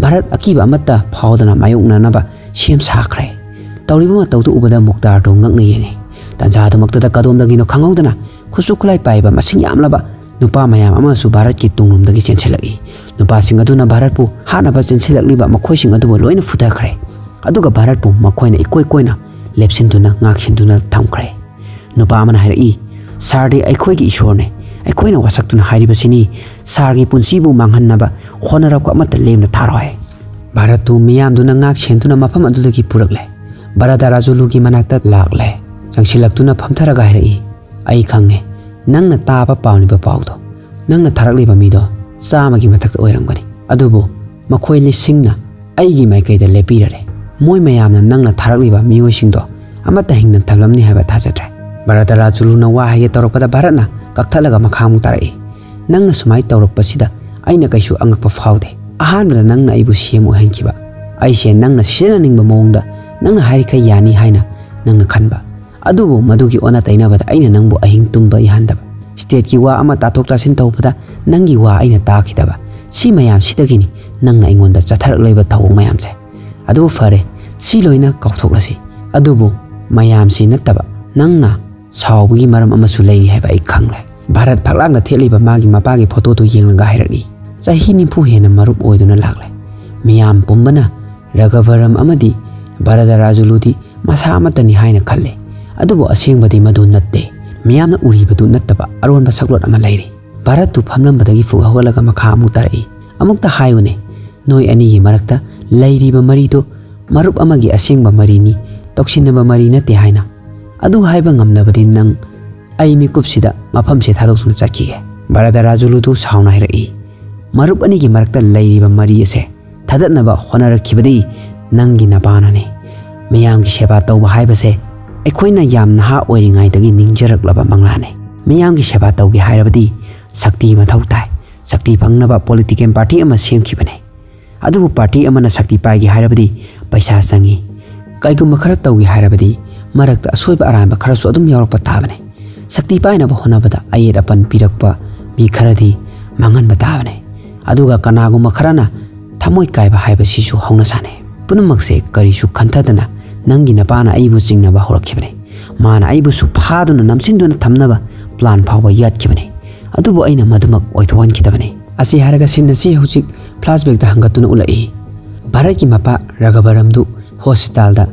ꯚꯥꯔꯠ ꯑꯀꯤꯕ ꯑꯃꯠꯇ ꯐꯥꯎꯗꯅ ꯃꯥꯌꯣꯛꯅꯅꯕ ꯁꯦꯝ ꯁꯥꯈ꯭ꯔꯦ꯫ ꯇꯧꯔꯤꯕ ꯃꯇꯧꯗꯨ ꯎꯕꯗ ꯃꯨꯛꯇꯥꯔꯗꯨ ꯉꯛꯅ ꯌꯦꯡꯉꯤ꯫ ꯇꯥꯟꯖꯥꯗꯨꯃꯛꯇꯗ ꯀꯗꯣꯝꯗꯒꯤꯅꯣ ꯈꯪꯍꯧꯗꯅ ꯈꯨꯠꯁꯨ ꯈꯨꯠꯂꯥꯏ ꯄꯥꯏꯕ ꯃꯁꯤꯡ ꯌꯥꯝꯂꯕ ꯅꯨꯄꯥ ꯃꯌꯥꯝ ꯑꯃꯁꯨ ꯚꯥꯔꯠꯀꯤ ꯇꯨꯡꯂꯣꯝꯗꯒꯤ ꯆꯦꯟꯁꯤꯜꯂꯛꯏ꯫ ꯅꯨꯄꯥꯁꯤꯡ ꯑꯗꯨꯅ ꯚꯥꯔꯠꯄꯨ ꯍꯥꯠꯅꯕ ꯆꯦꯟꯁꯤꯜꯂꯛꯂꯤꯕ ꯃꯈꯣꯏꯁꯤꯡ ꯑꯗꯨꯕꯨ ꯂꯣꯏꯅ ꯐꯨꯊꯈ꯭ꯔꯦ꯫ ꯑꯗꯨꯒ ꯚꯥꯔꯠꯄꯨ ꯃꯈꯣꯏꯅ ꯏꯀꯣꯏ ꯀꯣꯏꯅ ꯂꯦꯞꯁꯤꯟꯗꯨꯅ ꯉꯥꯛꯁꯤꯟꯗꯨꯅ ꯊꯝꯈ꯭ꯔꯦ꯫ ꯅꯨꯄꯥ ꯑꯃꯅ ꯍꯥꯏꯔꯛꯏ, "ꯁꯥꯔꯗꯤ ꯑꯩꯈꯣꯏꯒꯤ ꯏꯁꯣꯔꯅꯦ꯫ ꯑꯩꯈꯣꯏꯅ ꯋꯥꯁꯛꯇꯨꯅ ꯍꯥꯏꯔꯤꯕꯁꯤꯅꯤ, ꯁꯥꯔꯒꯤ ꯄꯨꯟꯁꯤꯕꯨ ꯃꯥꯡꯍꯟꯅꯕ ꯍꯣꯠꯅꯔꯛꯄ ꯑꯃꯠꯇ ꯂꯦꯝꯅ ꯊꯥꯔꯣꯏ꯫" ꯚꯥꯔꯠꯇꯨ ꯃꯤꯌꯥꯝꯗꯨꯅ ꯉꯥꯛ ꯁꯦꯟꯗꯨꯅ ꯃꯐꯝ ꯑꯗꯨꯗꯒꯤ ꯄꯨꯔꯛꯂꯦ꯫ ꯚꯥꯔꯠ ꯔꯥꯖꯨꯂꯨꯒꯤ ꯃꯅꯥꯛꯇ ꯂꯥꯛꯂꯦ꯫ ꯆꯪꯁꯤꯜꯂꯛꯇꯨꯅ ꯐꯝꯊꯔꯒ ꯍꯥꯏꯔꯛꯏ, "ꯑꯩ ꯈꯪꯉꯦ, ꯅꯪꯅ ꯇꯥꯕ ꯄꯥꯝꯂꯤꯕ ꯄꯥꯎꯗꯣ꯫ ꯅꯪꯅ ꯊꯥꯔꯛꯂꯤꯕ ꯃꯤꯗꯣ ꯆꯥꯝꯃꯒꯤ ꯃꯊꯛꯇ ꯑꯣꯏꯔꯝꯒꯅꯤ꯫ ꯑꯗꯨꯕꯨ ꯃꯈꯣꯏ ꯂꯤꯁꯤꯡꯅ ꯑꯩꯒꯤ ꯃꯥꯏꯀꯩꯗ ꯂꯦꯞꯄꯤꯔꯔꯦ꯫ ꯃꯣꯏ ꯃꯌꯥꯝꯅ ꯅꯪꯅ ꯊꯥꯔꯛꯂꯤꯕ ꯃꯤꯑꯣꯏꯁꯤꯡꯗꯣ ꯑꯃꯠꯇ ꯍꯤꯡꯅ ꯊꯝꯂꯝꯅꯤ ꯍꯥꯏꯕ ꯊꯥꯖꯗ꯭ꯔꯦ꯫" ꯚꯥꯔꯠ ꯔꯥꯖꯨꯂꯨꯅ ꯋꯥ ꯍꯥꯏꯒꯦ ꯇꯧꯔꯛꯄꯗ ꯚꯥꯔꯠꯅ ꯀꯛꯊꯠꯂꯒ ꯃꯈꯥ ꯑꯃꯨꯛ ꯇꯥꯔꯛꯏ, "ꯅꯪꯅ ꯁꯨꯃꯥꯏꯅ ꯇꯧꯔꯛꯄꯁꯤꯗ ꯑꯩꯅ ꯀꯩꯁꯨ ꯑꯉꯛꯄ ꯐꯥꯎꯗꯦ꯫ ꯑꯍꯥꯟꯕꯗ ꯅꯪꯅ ꯑꯩꯕꯨ ꯁꯤ ꯑꯦꯝ ꯑꯣꯏꯍꯟꯈꯤꯕ, ꯑꯩꯁꯦ ꯅꯪꯅ ꯁꯤꯖꯤꯟꯅꯅꯤꯡꯕ ꯃꯑꯣꯡꯗ ꯅꯪꯅ ꯍꯥꯏꯔꯤꯈꯩ ꯌꯥꯅꯤ ꯍꯥꯏꯅ ꯅꯪꯅ ꯈꯟꯕ, ꯑꯗꯨꯕꯨ ꯃꯗꯨꯒꯤ ꯑꯣꯟꯅ ꯇꯩꯅꯕꯗ ꯑꯩꯅ ꯅꯪꯕꯨ ꯑꯍꯤꯡ ꯇꯨꯝꯕ ꯌꯥꯍꯟꯗꯕ, stateꯀꯤ ꯋꯥ ꯑꯃ ꯇꯥꯊꯣꯛ ꯇꯥꯁꯤꯟ ꯇꯧꯕꯗ ꯅꯪꯒꯤ ꯋꯥ ꯑꯩꯅ ꯇꯥꯈꯤꯗꯕ, ꯁꯤ ꯃꯌꯥꯝꯁꯤꯗꯒꯤꯅꯤ ꯅꯪꯅ ꯑꯩꯉꯣꯟꯗ ꯆꯠꯊꯔꯛꯂꯤꯕ ꯊꯧꯑꯣꯡ ꯃꯌꯥꯝꯁꯦ꯫ ꯑꯗꯨꯕꯨ ꯐꯔꯦ, ꯁꯤ ꯂꯣꯏꯅ ꯀꯥꯎꯊꯣꯛꯂꯁꯤ꯫ ꯑꯗꯨꯕꯨ ꯃꯌꯥꯝꯁꯤ ꯅꯠꯇꯕ ꯅꯪꯅ ꯁꯥꯎꯕꯒꯤ ꯃꯔꯝ ꯑꯃꯁꯨ ꯂꯩꯔꯤ ꯍꯥꯏꯕ ꯑꯩ ꯈꯪꯂꯦ꯫ ꯚꯥꯔꯠ ꯐꯛꯂꯥꯡꯗ ꯊꯦꯠꯂꯤꯕ ꯃꯥꯒꯤ ꯃꯄꯥꯒꯤ ꯐꯣꯇꯣꯗꯨ ꯌꯦꯡꯂꯒ ꯍꯥꯏꯔꯛꯂꯤ, "ꯆꯍꯤ ꯅꯤꯐꯨ ꯍꯦꯟꯅ ꯃꯔꯨꯞ ꯑꯣꯏꯗꯨꯅ ꯂꯥꯛꯂꯦ꯫ ꯃꯤꯌꯥꯝ ꯄꯨꯝꯕꯅ ꯔꯘꯕꯔꯝ ꯑꯃꯗꯤ ꯚꯔꯗꯔꯥꯖꯨꯂꯨꯗꯤ ꯃꯁꯥ ꯑꯃꯠꯇꯅꯤ ꯍꯥꯏꯅ ꯈꯜꯂꯦ꯫ ꯑꯗꯨꯕꯨ ꯑꯁꯦꯡꯕꯗꯤ ꯃꯗꯨ ꯅꯠꯇꯦ꯫ ꯃꯤꯌꯥꯝꯅ ꯎꯔꯤꯕꯗꯨ ꯅꯠꯇꯕ ꯑꯔꯣꯟꯕ ꯁꯛꯂꯣꯟ ꯑꯃ ꯂꯩꯔꯤ꯫" ꯚꯥꯔꯠꯇꯨ ꯐꯝꯂꯝꯕꯗꯒꯤ ꯐꯨꯛ ꯍꯧꯒꯠꯂꯒ ꯃꯈꯥ ꯑꯃꯨꯛ ꯇꯥꯔꯛꯏ, "ꯑꯃꯨꯛꯇ ꯍꯥꯏꯌꯨꯅꯦ, ꯅꯣꯏ ꯑꯅꯤꯒꯤ ꯃꯔꯛꯇ ꯂꯩꯔꯤꯕ ꯃꯔꯤꯗꯨ ꯃꯔꯨꯞ ꯑꯃꯒꯤ ꯑꯁꯦꯡꯕ ꯃꯔꯤꯅꯤ, ꯇꯧꯁꯤꯟꯅꯕ ꯃꯔꯤ ꯅꯠꯇꯦ ꯍꯥꯏꯅ꯫ ꯑꯗꯨ ꯍꯥꯏꯕ ꯉꯝꯂꯕꯗꯤ ꯅꯪ ꯑꯩ ꯃꯤꯀꯨꯞꯁꯤꯗ ꯃꯐꯝꯁꯦ ꯊꯥꯗꯣꯛꯇꯨꯅ ꯆꯠꯈꯤꯒꯦ꯫" ꯚꯔꯗꯔꯥꯖꯨꯂꯨꯗꯨ ꯁꯥꯎꯅ ꯍꯥꯏꯔꯛꯏ, "ꯃꯔꯨꯞ ꯑꯅꯤꯒꯤ ꯃꯔꯛꯇ ꯂꯩꯔꯤꯕ ꯃꯔꯤ ꯑꯁꯦ ꯊꯥꯗꯠꯅꯕ ꯍꯣꯠꯅꯔꯛꯈꯤꯕꯗꯤ ꯅꯪꯒꯤ ꯅꯄꯥꯅꯅꯤ꯫ ꯃꯤꯌꯥꯝꯒꯤ ꯁꯦꯕꯥ ꯇꯧꯕ ꯍꯥꯏꯕꯁꯦ ꯑꯩꯈꯣꯏꯅ ꯌꯥꯝ ꯅꯍꯥ ꯑꯣꯏꯔꯤꯉꯩꯗꯒꯤ ꯅꯤꯡꯖꯔꯛꯂꯕ ꯃꯪꯂꯥꯟꯅꯤ꯫ ꯃꯤꯌꯥꯝꯒꯤ ꯁꯦꯕꯥ ꯇꯧꯒꯦ ꯍꯥꯏꯔꯕꯗꯤ ꯁꯛꯇꯤ ꯃꯊꯧ ꯇꯥꯏ꯫ ꯁꯛꯇꯤ ꯐꯪꯅꯕ political party ꯑꯃ ꯁꯦꯝꯈꯤꯕꯅꯤ꯫ ꯑꯗꯨꯕꯨ party ꯑꯃꯅ ꯁꯛꯇꯤ ꯄꯥꯏꯒꯦ ꯍꯥꯏꯔꯕꯗꯤ ꯄꯩꯁꯥ ꯆꯪꯏ꯫ ꯀꯩꯒꯨꯝꯕ ꯈꯔ ꯇꯧꯒꯦ ꯍꯥꯏꯔꯕꯗꯤ ꯃꯔꯛꯇ ꯑꯁꯣꯏꯕ ꯑꯔꯥꯟꯕ ꯈꯔꯁꯨ ꯑꯗꯨꯝ ꯌꯥꯎꯔꯛꯄ ꯇꯥꯕꯅꯤ꯫ ꯁꯛꯇꯤ ꯄꯥꯏꯅꯕ ꯍꯣꯠꯅꯕꯗ ꯑꯌꯦꯠ ꯑꯄꯟ ꯄꯤꯔꯛꯄ ꯃꯤ ꯈꯔꯗꯤ ꯃꯥꯡꯍꯟꯕ ꯇꯥꯕꯅꯤ꯫ ꯑꯗꯨꯒ ꯀꯅꯥꯒꯨꯝꯕ ꯈꯔꯅ ꯊꯃꯣꯏ ꯀꯥꯏꯕ ꯍꯥꯏꯕꯁꯤꯁꯨ ꯍꯧꯅꯁꯥꯅꯤ꯫ ꯄꯨꯝꯅꯃꯛꯁꯦ ꯀꯔꯤꯁꯨ ꯈꯟꯊꯗꯅ ꯅꯪꯒꯤ ꯅꯄꯥꯅ ꯑꯩꯕꯨ ꯆꯤꯡꯅꯕ ꯍꯧꯔꯛꯈꯤꯕꯅꯤ꯫ ꯃꯥꯅ ꯑꯩꯕꯨꯁꯨ ꯐꯥꯗꯨꯅ ꯅꯝꯁꯤꯟꯗꯨꯅ ꯊꯝꯅꯕ plan ꯐꯥꯎꯕ ꯌꯥꯠꯈꯤꯕꯅꯤ꯫ ꯑꯗꯨꯕꯨ ꯑꯩꯅ ꯃꯗꯨꯃꯛ ꯑꯣꯏꯊꯣꯛꯍꯟꯈꯤꯗꯕꯅꯤ꯫" ꯑꯁꯤ ꯍꯥꯏꯔꯒ scene ꯑꯁꯤ ꯍꯧꯖꯤꯛ flashbackꯇ ꯍꯟꯒꯠꯇꯨꯅ ꯎꯠꯂꯛꯏ꯫ ꯚꯥꯔꯠꯀꯤ ꯃꯄꯥ ꯔꯘꯕꯔꯝꯗꯨ hospitalꯗ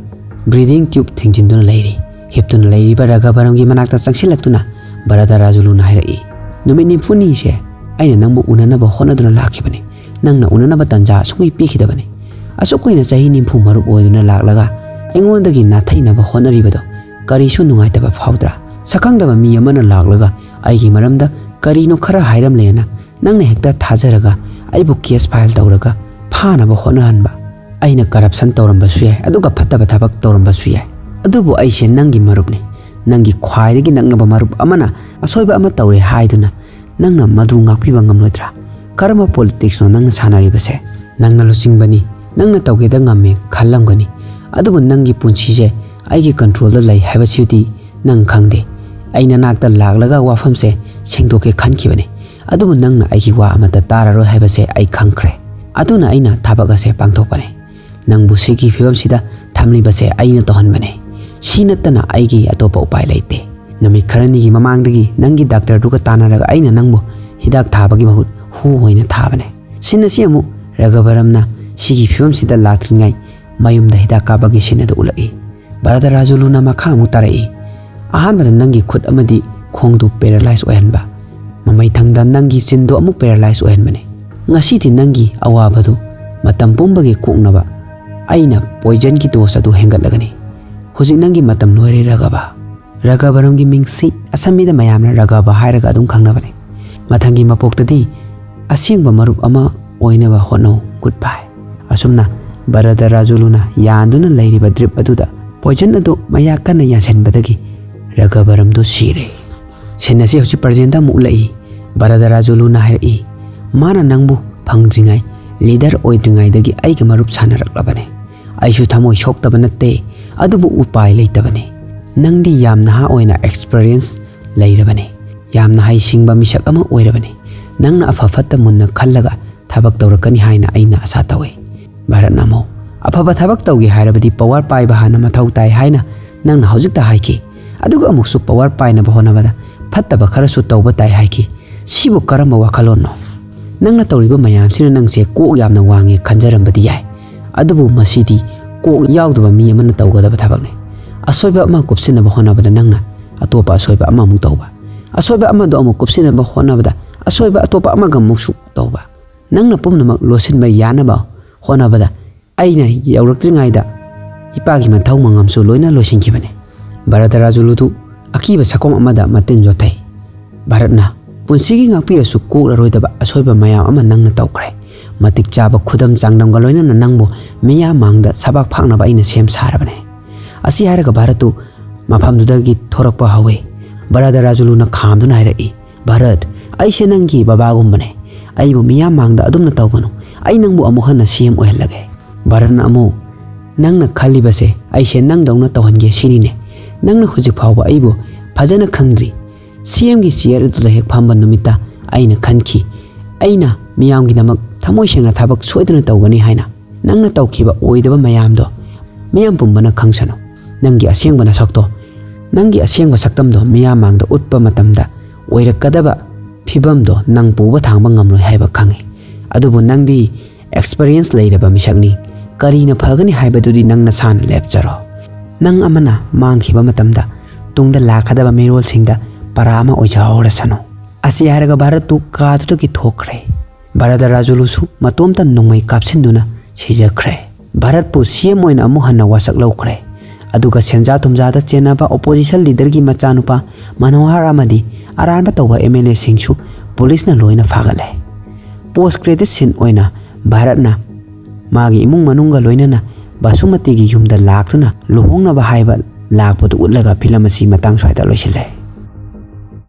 breathing tube ꯊꯤꯡꯖꯤꯟꯗꯨꯅ ꯂꯩꯔꯤ꯫ ꯍꯤꯞꯇꯨꯅ ꯂꯩꯔꯤꯕ ꯔꯘꯕꯔꯝꯒꯤ ꯃꯅꯥꯛꯇ ꯆꯪꯁꯤꯜꯂꯛꯇꯨꯅ ꯚꯔꯗꯔꯥꯖꯨꯂꯨꯅ ꯍꯥꯏꯔꯛꯏ, "ꯅꯨꯃꯤꯠ ꯅꯤꯐꯨꯅꯤꯁꯦ ꯑꯩꯅ ꯅꯪꯕꯨ ꯎꯅꯅꯕ ꯍꯣꯠꯅꯗꯨꯅ ꯂꯥꯛꯈꯤꯕꯅꯤ꯫ ꯅꯪꯅ ꯎꯅꯅꯕ ꯇꯥꯟꯖꯥ ꯁꯨꯡꯄꯤ ꯄꯤꯈꯤꯗꯕꯅꯤ꯫ ꯑꯁꯨꯛ ꯀꯨꯏꯅ ꯆꯍꯤ ꯅꯤꯐꯨ ꯃꯔꯨꯞ ꯑꯣꯏꯗꯨꯅ ꯂꯥꯛꯂꯒ ꯑꯩꯉꯣꯟꯗꯒꯤ ꯅꯥꯊꯩꯅꯕ ꯍꯣꯠꯅꯔꯤꯕꯗꯣ ꯀꯔꯤꯁꯨ ꯅꯨꯡꯉꯥꯏꯇꯕ ꯐꯥꯎꯗ꯭ꯔꯥ? ꯁꯛꯈꯪꯗꯕ ꯃꯤ ꯑꯃꯅ ꯂꯥꯛꯂꯒ ꯑꯩꯒꯤ ꯃꯔꯝꯗ ꯀꯔꯤꯅꯣ ꯈꯔ ꯍꯥꯏꯔꯝꯂꯦꯅ ꯅꯪꯅ ꯍꯦꯛꯇ ꯊꯥꯖꯔꯒ ꯑꯩꯕꯨ case file ꯇꯧꯔꯒ ꯐꯥꯅꯕ ꯍꯣꯠꯅꯍꯟꯕ꯫ ꯑꯩꯅ corruption ꯇꯧꯔꯝꯕꯁꯨ ꯌꯥꯏ, ꯑꯗꯨꯒ ꯐꯠꯇꯕ ꯊꯕꯛ ꯇꯧꯔꯝꯕꯁꯨ ꯌꯥꯏ, ꯑꯗꯨꯕꯨ ꯑꯩꯁꯦ ꯅꯪꯒꯤ ꯃꯔꯨꯞꯅꯤ꯫ ꯅꯪꯒꯤ ꯈ꯭ꯋꯥꯏꯗꯒꯤ ꯅꯛꯅꯕ ꯃꯔꯨꯞ ꯑꯃꯅ ꯑꯁꯣꯏꯕ ꯑꯃ ꯇꯧꯔꯦ ꯍꯥꯏꯗꯨꯅ ꯅꯪꯅ ꯃꯗꯨ ꯉꯥꯛꯄꯤꯕ ꯉꯝꯂꯣꯏꯗ꯭ꯔꯥ? ꯀꯔꯝꯕ politicsꯅꯣ ꯅꯪꯅ ꯁꯥꯟꯅꯔꯤꯕꯁꯦ? ꯅꯪꯅ ꯂꯨꯆꯤꯡꯕꯅꯤ, ꯅꯪꯅ ꯇꯧꯒꯦꯗ ꯉꯝꯃꯦ ꯈꯜꯂꯝꯒꯅꯤ, ꯑꯗꯨꯕꯨ ꯅꯪꯒꯤ ꯄꯨꯟꯁꯤꯁꯦ ꯑꯩꯒꯤ ꯀꯟꯇ꯭ꯔꯣꯜꯗ ꯂꯩ ꯍꯥꯏꯕꯁꯤꯗꯤ ꯅꯪ ꯈꯪꯗꯦ꯫ ꯑꯩ ꯅꯅꯥꯛꯇ ꯂꯥꯛꯂꯒ ꯋꯥꯐꯝꯁꯦ ꯁꯦꯡꯗꯣꯛꯀꯦ ꯈꯟꯈꯤꯕꯅꯤ, ꯑꯗꯨꯕꯨ ꯅꯪꯅ ꯑꯩꯒꯤ ꯋꯥ ꯑꯃꯠꯇ ꯇꯥꯔꯔꯣꯏ ꯍꯥꯏꯕꯁꯦ ꯑꯩ ꯈꯪꯈ꯭ꯔꯦ꯫ ꯑꯗꯨꯅ ꯑꯩꯅ ꯊꯕꯛ ꯑꯁꯦ ꯄꯥꯡꯊꯣꯛꯄꯅꯤ꯫ ꯅꯪꯕꯨ ꯁꯤꯒꯤ ꯐꯤꯕꯝꯁꯤꯗ ꯊꯝꯂꯤꯕꯁꯦ ꯑꯩꯅ ꯇꯧꯍꯟꯕꯅꯦ꯫ ꯁꯤ ꯅꯠꯇꯅ ꯑꯩꯒꯤ ꯑꯇꯣꯞꯄ ꯎꯄꯥꯏ ꯂꯩꯇꯦ꯫ ꯅꯨꯃꯤꯠ ꯈꯔꯅꯤꯒꯤ ꯃꯃꯥꯡꯗꯒꯤ ꯅꯪꯒꯤ ꯗꯥꯛꯇꯔꯗꯨꯒ ꯇꯥꯟꯅꯔꯒ ꯑꯩꯅ ꯅꯪꯕꯨ ꯍꯤꯗꯥꯛ ꯊꯥꯕꯒꯤ ꯃꯍꯨꯠ ꯍꯨ ꯑꯣꯏꯅ ꯊꯥꯕꯅꯦ꯫ ꯁꯤꯟ ꯑꯁꯤ ꯑꯃꯨꯛ ꯔꯘꯕꯔꯝꯅ ꯁꯤꯒꯤ ꯐꯤꯕꯝꯁꯤꯗ ꯂꯥꯛꯇ꯭ꯔꯤꯉꯩ ꯃꯌꯨꯝꯗ ꯍꯤꯗꯥꯛ ꯀꯥꯞꯄꯒꯤ ꯁꯤꯟ ꯑꯗꯨ ꯎꯠꯂꯛꯏ꯫ ꯚꯥꯔꯗ ꯔꯥꯖꯨꯂꯨꯅ ꯃꯈꯥ ꯑꯃꯨꯛ ꯇꯥꯔꯛꯏ, "ꯑꯍꯥꯟꯕꯗ ꯅꯪꯒꯤ ꯈꯨꯠ ꯑꯃꯗꯤ ꯈꯣꯡꯗꯨ ꯄꯦꯔꯥꯂꯥꯏꯁ ꯑꯣꯏꯍꯟꯕ, ꯃꯃꯩꯊꯪꯗ ꯅꯪꯒꯤ ꯆꯤꯟꯗꯨ ꯑꯃꯨꯛ ꯄꯦꯔꯥꯂꯥꯏꯁ ꯑꯣꯏꯍꯟꯕꯅꯤ꯫ ꯉꯁꯤꯗꯤ ꯅꯪꯒꯤ ꯑꯋꯥꯕꯗꯨ ꯃꯇꯝ ꯄꯨꯝꯕꯒꯤ ꯀꯣꯛꯅꯕ ꯑꯩꯅ ꯄꯣꯏꯖꯟꯒꯤ ꯗꯣꯁ ꯑꯗꯨ ꯍꯦꯟꯒꯠꯂꯒꯅꯤ꯫ ꯍꯧꯖꯤꯛ ꯅꯪꯒꯤ ꯃꯇꯝ ꯂꯣꯏꯔꯦ ꯔꯘꯕ꯫" ꯔꯘꯕꯔꯝꯒꯤ ꯃꯤꯡꯁꯤ ꯑꯁꯝꯕꯤꯗ ꯃꯌꯥꯝꯅ ꯔꯘꯕ ꯍꯥꯏꯔꯒ ꯑꯗꯨꯝ ꯈꯪꯅꯕꯅꯤ꯫ ꯃꯊꯪꯒꯤ ꯃꯄꯣꯛꯇꯗꯤ ꯑꯁꯦꯡꯕ ꯃꯔꯨꯞ ꯑꯃ ꯑꯣꯏꯅꯕ ꯍꯣꯠꯅꯧ꯫ ꯒꯨꯗ ꯕꯥꯏ꯫ ꯑꯁꯨꯝꯅ ꯚꯥꯔꯗ ꯔꯥꯖꯨꯂꯨꯅ ꯌꯥꯟꯗꯨꯅ ꯂꯩꯔꯤꯕ ꯗ꯭ꯔꯤꯞ ꯑꯗꯨꯗ ꯄꯣꯏꯖꯟ ꯑꯗꯨ ꯃꯌꯥ ꯀꯟꯅ ꯌꯥꯟꯁꯤꯟꯕꯗꯒꯤ ꯔꯘꯕꯔꯝꯗꯨ ꯁꯤꯔꯦ꯫ ꯁꯤꯟ ꯑꯁꯤ ꯍꯧꯖꯤꯛ ꯄ꯭ꯔꯖꯦꯟꯗ ꯑꯃꯨꯛ ꯎꯠꯂꯛꯏ꯫ ꯚꯥꯔꯗ ꯔꯥꯖꯨꯂꯨꯅ ꯍꯥꯏꯔꯛꯏ, "ꯃꯥꯅ ꯅꯪꯕꯨ ꯐꯪꯗ꯭ꯔꯤꯉꯩ, ꯂꯤꯗꯔ ꯑꯣꯏꯗ꯭ꯔꯤꯉꯩꯗꯒꯤ ꯑꯩꯒ ꯃꯔꯨꯞ ꯁꯥꯟꯅꯔꯛꯂꯕꯅꯤ꯫ ꯑꯩꯁꯨ ꯊꯃꯣꯏ ꯁꯣꯛꯇꯕ ꯅꯠꯇꯦ, ꯑꯗꯨꯕꯨ ꯎꯄꯥꯏ ꯂꯩꯇꯕꯅꯤ꯫ ꯅꯪꯗꯤ ꯌꯥꯝ ꯅꯍꯥ ꯑꯣꯏꯅ ꯑꯦꯛꯁꯄꯔꯤꯌꯦꯟꯁ ꯂꯩꯔꯕꯅꯤ, ꯌꯥꯝꯅ ꯍꯩꯁꯤꯡꯕ ꯃꯤꯁꯛ ꯑꯃ ꯑꯣꯏꯔꯕꯅꯤ꯫ ꯅꯪꯅ ꯑꯐ ꯐꯠꯇ ꯃꯨꯟꯅ ꯈꯜꯂꯒ ꯊꯕꯛ ꯇꯧꯔꯛꯀꯅꯤ ꯍꯥꯏꯅ ꯑꯩꯅ ꯑꯁꯥ ꯇꯧꯏ꯫" ꯚꯥꯔꯠꯅ ꯑꯃꯨꯛ, "ꯑꯐꯕ ꯊꯕꯛ ꯇꯧꯒꯦ ꯍꯥꯏꯔꯕꯗꯤ ꯄꯋꯥꯔ ꯄꯥꯏꯕ ꯍꯥꯟꯅ ꯃꯊꯧ ꯇꯥꯏ ꯍꯥꯏꯅ ꯅꯪꯅ ꯍꯧꯖꯤꯛꯇ ꯍꯥꯏꯈꯤ꯫ ꯑꯗꯨꯒ ꯑꯃꯨꯛꯁꯨ ꯄꯋꯥꯔ ꯄꯥꯏꯅꯕ ꯍꯣꯠꯅꯕꯗ ꯐꯠꯇꯕ ꯈꯔꯁꯨ ꯇꯧꯕ ꯇꯥꯏ ꯍꯥꯏꯈꯤ꯫ ꯁꯤꯕꯨ ꯀꯔꯝꯕ ꯋꯥꯈꯜꯂꯣꯟꯅꯣ? ꯅꯪꯅ ꯇꯧꯔꯤꯕ ꯃꯌꯥꯝꯁꯤꯅ ꯅꯪꯁꯦ ꯀꯣꯛ ꯌꯥꯝꯅ ꯋꯥꯡꯉꯦ ꯈꯟꯖꯔꯝꯕꯗꯤ ꯌꯥꯏ, ꯑꯗꯨꯕꯨ ꯃꯁꯤꯗꯤ ꯀꯣꯛ ꯌꯥꯎꯗꯕ ꯃꯤ ꯑꯃꯅ ꯇꯧꯒꯗꯕ ꯊꯕꯛꯅꯤ꯫ ꯑꯁꯣꯏꯕ ꯑꯃ ꯀꯨꯞꯁꯤꯟꯅꯕ ꯍꯣꯠꯅꯕꯗ ꯅꯪꯅ ꯑꯇꯣꯞꯄ ꯑꯁꯣꯏꯕ ꯑꯃꯃꯨꯛ ꯇꯧꯕ, ꯑꯁꯣꯏꯕ ꯑꯃꯗꯣ ꯑꯃꯨꯛ ꯀꯨꯞꯁꯤꯟꯅꯕ ꯍꯣꯠꯅꯕꯗ ꯑꯁꯣꯏꯕ ꯑꯇꯣꯞꯄ ꯑꯃꯒ ꯑꯃꯨꯛꯁꯨ ꯇꯧꯕ꯫ ꯅꯪꯅ ꯄꯨꯝꯅꯃꯛ ꯂꯣꯠꯁꯤꯟꯕ ꯌꯥꯅꯕ ꯍꯣꯠꯅꯕꯗ ꯑꯩꯅ ꯌꯧꯔꯛꯇ꯭ꯔꯤꯉꯩꯗ ꯏꯄꯥꯒꯤ ꯃꯊꯧ ꯃꯉꯝꯁꯨ ꯂꯣꯏꯅ ꯂꯣꯏꯁꯤꯟꯈꯤꯕꯅꯤ꯫" ꯚꯥꯔꯗ ꯔꯥꯖꯨꯂꯨꯗꯨ ꯑꯀꯤꯕ ꯁꯛꯐꯝ ꯑꯃꯗ ꯃꯇꯤꯟ ꯌꯣꯠꯊꯩ꯫ ꯚꯥꯔꯠꯅ, "ꯄꯨꯟꯁꯤꯒꯤ ꯉꯥꯛꯄꯤꯔꯁꯨ ꯀꯣꯛꯂꯔꯣꯏꯗꯕ ꯑꯁꯣꯏꯕ ꯃꯌꯥꯝ ꯑꯃ ꯅꯪꯅ ꯇꯧꯈ꯭ꯔꯦ꯫ ꯃꯇꯤꯛ ꯆꯥꯕ ꯈꯨꯗꯝ ꯆꯥꯡꯗꯝꯒ ꯂꯣꯏꯅꯅ ꯅꯪꯕꯨ ꯃꯤꯌꯥꯝ ꯃꯥꯡꯗ ꯁꯕꯥꯛ ꯐꯥꯛꯅꯕ ꯑꯩꯅ ꯁꯦꯝ ꯁꯥꯔꯕꯅꯦ꯫" ꯑꯁꯤ ꯍꯥꯏꯔꯒ ꯚꯥꯔꯠꯇꯨ ꯃꯐꯝꯗꯨꯗꯒꯤ ꯊꯣꯔꯛꯄ ꯍꯧꯏ꯫ ꯚꯥꯔꯗ ꯔꯥꯖꯨꯂꯨꯅ ꯈꯥꯝꯗꯨꯅ ꯍꯥꯏꯔꯛꯏ, "ꯚꯥꯔꯠ, ꯑꯩꯁꯦ ꯅꯪꯒꯤ ꯕꯕꯥꯒꯨꯝꯕꯅꯦ꯫ ꯑꯩꯕꯨ ꯃꯤꯌꯥꯝ ꯃꯥꯡꯗ ꯑꯗꯨꯝꯅ ꯇꯧꯒꯅꯨ꯫ ꯑꯩ ꯅꯪꯕꯨ ꯑꯃꯨꯛ ꯍꯟꯅ ꯁꯤ ꯑꯦꯝ ꯑꯣꯏꯍꯜꯂꯒꯦ꯫" ꯚꯥꯔꯠꯅ ꯑꯃꯨꯛ, ꯅꯪꯅ ꯈꯜꯂꯤꯕꯁꯦ ꯑꯩꯁꯦ ꯅꯪꯗꯧꯅ ꯇꯧꯍꯟꯒꯦ ꯁꯤꯅꯤꯅꯦ꯫ ꯅꯪꯅ ꯍꯧꯖꯤꯛ ꯐꯥꯎꯕ ꯑꯩꯕꯨ ꯐꯖꯅ ꯈꯪꯗ꯭ꯔꯤ꯫ ꯁꯤ ꯑꯦꯝꯒꯤ ꯆꯤꯌꯔ ꯑꯗꯨꯗ ꯍꯦꯛ ꯐꯝꯕ ꯅꯨꯃꯤꯠꯇ ꯑꯩꯅ ꯈꯟꯈꯤ, ꯑꯩꯅ ꯃꯤꯌꯥꯝꯒꯤꯗꯃꯛ ꯊꯃꯣꯏ ꯁꯦꯡꯅ ꯊꯕꯛ ꯁꯣꯏꯗꯅ ꯇꯧꯒꯅꯤ ꯍꯥꯏꯅ꯫ ꯅꯪꯅ ꯇꯧꯈꯤꯕ ꯑꯣꯏꯗꯕ ꯃꯌꯥꯝꯗꯣ ꯃꯤꯌꯥꯝ ꯄꯨꯝꯕꯅ ꯈꯪꯁꯅꯨ꯫ ꯅꯪꯒꯤ ꯑꯁꯦꯡꯕ ꯅꯁꯛꯇꯣ, ꯅꯪꯒꯤ ꯑꯁꯦꯡꯕ ꯁꯛꯇꯝꯗꯣ ꯃꯤꯌꯥꯝ ꯃꯥꯡꯗ ꯎꯠꯄ ꯃꯇꯝꯗ ꯑꯣꯏꯔꯛꯀꯗꯕ ꯐꯤꯕꯝꯗꯣ ꯅꯪ ꯄꯨꯕ ꯊꯥꯡꯕ ꯉꯝꯂꯣꯏ ꯍꯥꯏꯕ ꯈꯪꯏ꯫ ꯑꯗꯨꯕꯨ ꯅꯪꯗꯤ ꯑꯦꯛꯁꯄꯤꯔꯤꯌꯦꯟꯁ ꯂꯩꯔꯕ ꯃꯤꯁꯛꯅꯤ꯫ ꯀꯔꯤꯅ ꯐꯒꯅꯤ ꯍꯥꯏꯕꯗꯨꯗꯤ ꯅꯪ ꯅꯁꯥꯅ ꯂꯦꯞꯆꯔꯣ꯫ ꯅꯪ ꯑꯃꯅ ꯃꯥꯡꯈꯤꯕ ꯃꯇꯝꯗ ꯇꯨꯡꯗ ꯂꯥꯛꯀꯗꯕ ꯃꯤꯔꯣꯜꯁꯤꯡꯗ ꯄꯔꯥ ꯑꯃ ꯑꯣꯏꯖꯍꯧꯔꯁꯅꯨ꯫ ꯑꯁꯤ ꯍꯥꯏꯔꯒ ꯚꯥꯔꯠꯇꯨ ꯀꯥꯗꯨꯗꯒꯤ ꯊꯣꯛꯈ꯭ꯔꯦ꯫ ꯚꯥꯔꯠ ꯔꯥꯖꯨꯂꯨꯁꯨ ꯃꯇꯣꯝꯇ ꯅꯣꯡꯃꯩ ꯀꯥꯞꯁꯤꯟꯗꯨꯅ ꯁꯤꯖꯈ꯭ꯔꯦ꯫ ꯚꯥꯔꯠꯄꯨ ꯁꯤ ꯑꯦꯝ ꯑꯣꯏꯅ ꯑꯃꯨꯛ ꯍꯟꯅ ꯋꯥꯁꯛ ꯂꯧꯈ꯭ꯔꯦ꯫ ꯑꯗꯨꯒ ꯁꯦꯟꯖꯥ ꯊꯨꯝꯖꯥꯗ ꯆꯦꯟꯅꯕ ꯑꯣꯄꯣꯖꯤꯁꯟ ꯂꯤꯗꯔꯒꯤ ꯃꯆꯥꯅꯨꯄꯥ ꯃꯅꯣꯍꯔ ꯑꯃꯗꯤ ꯑꯔꯥꯟꯕ ꯇꯧꯕ ꯑꯦꯝ ꯑꯦꯜ ꯑꯦꯁꯤꯡꯁꯨ ꯄꯨꯂꯤꯁꯅ ꯂꯣꯏꯅ ꯐꯥꯒꯠꯂꯦ꯫ ꯄꯣꯁ ꯀ꯭ꯔꯦꯗꯤꯠ ꯁꯤꯟ ꯑꯣꯏꯅ ꯚꯥꯔꯠꯅ ꯃꯥꯒꯤ ꯏꯃꯨꯡ ꯃꯅꯨꯡꯒ ꯂꯣꯏꯅꯅ ꯕꯁꯨꯃꯇꯤꯒꯤ ꯌꯨꯝꯗ ꯂꯥꯛꯇꯨꯅ ꯂꯨꯍꯣꯡꯅꯕ ꯍꯥꯏꯕ ꯂꯥꯛꯄꯗꯨ ꯎꯠꯂꯒ ꯐꯤꯂꯝ ꯑꯁꯤ ꯃꯇꯥꯡ ꯁ꯭ꯋꯥꯏꯗ ꯂꯣꯏꯁꯤꯜꯂꯦ꯫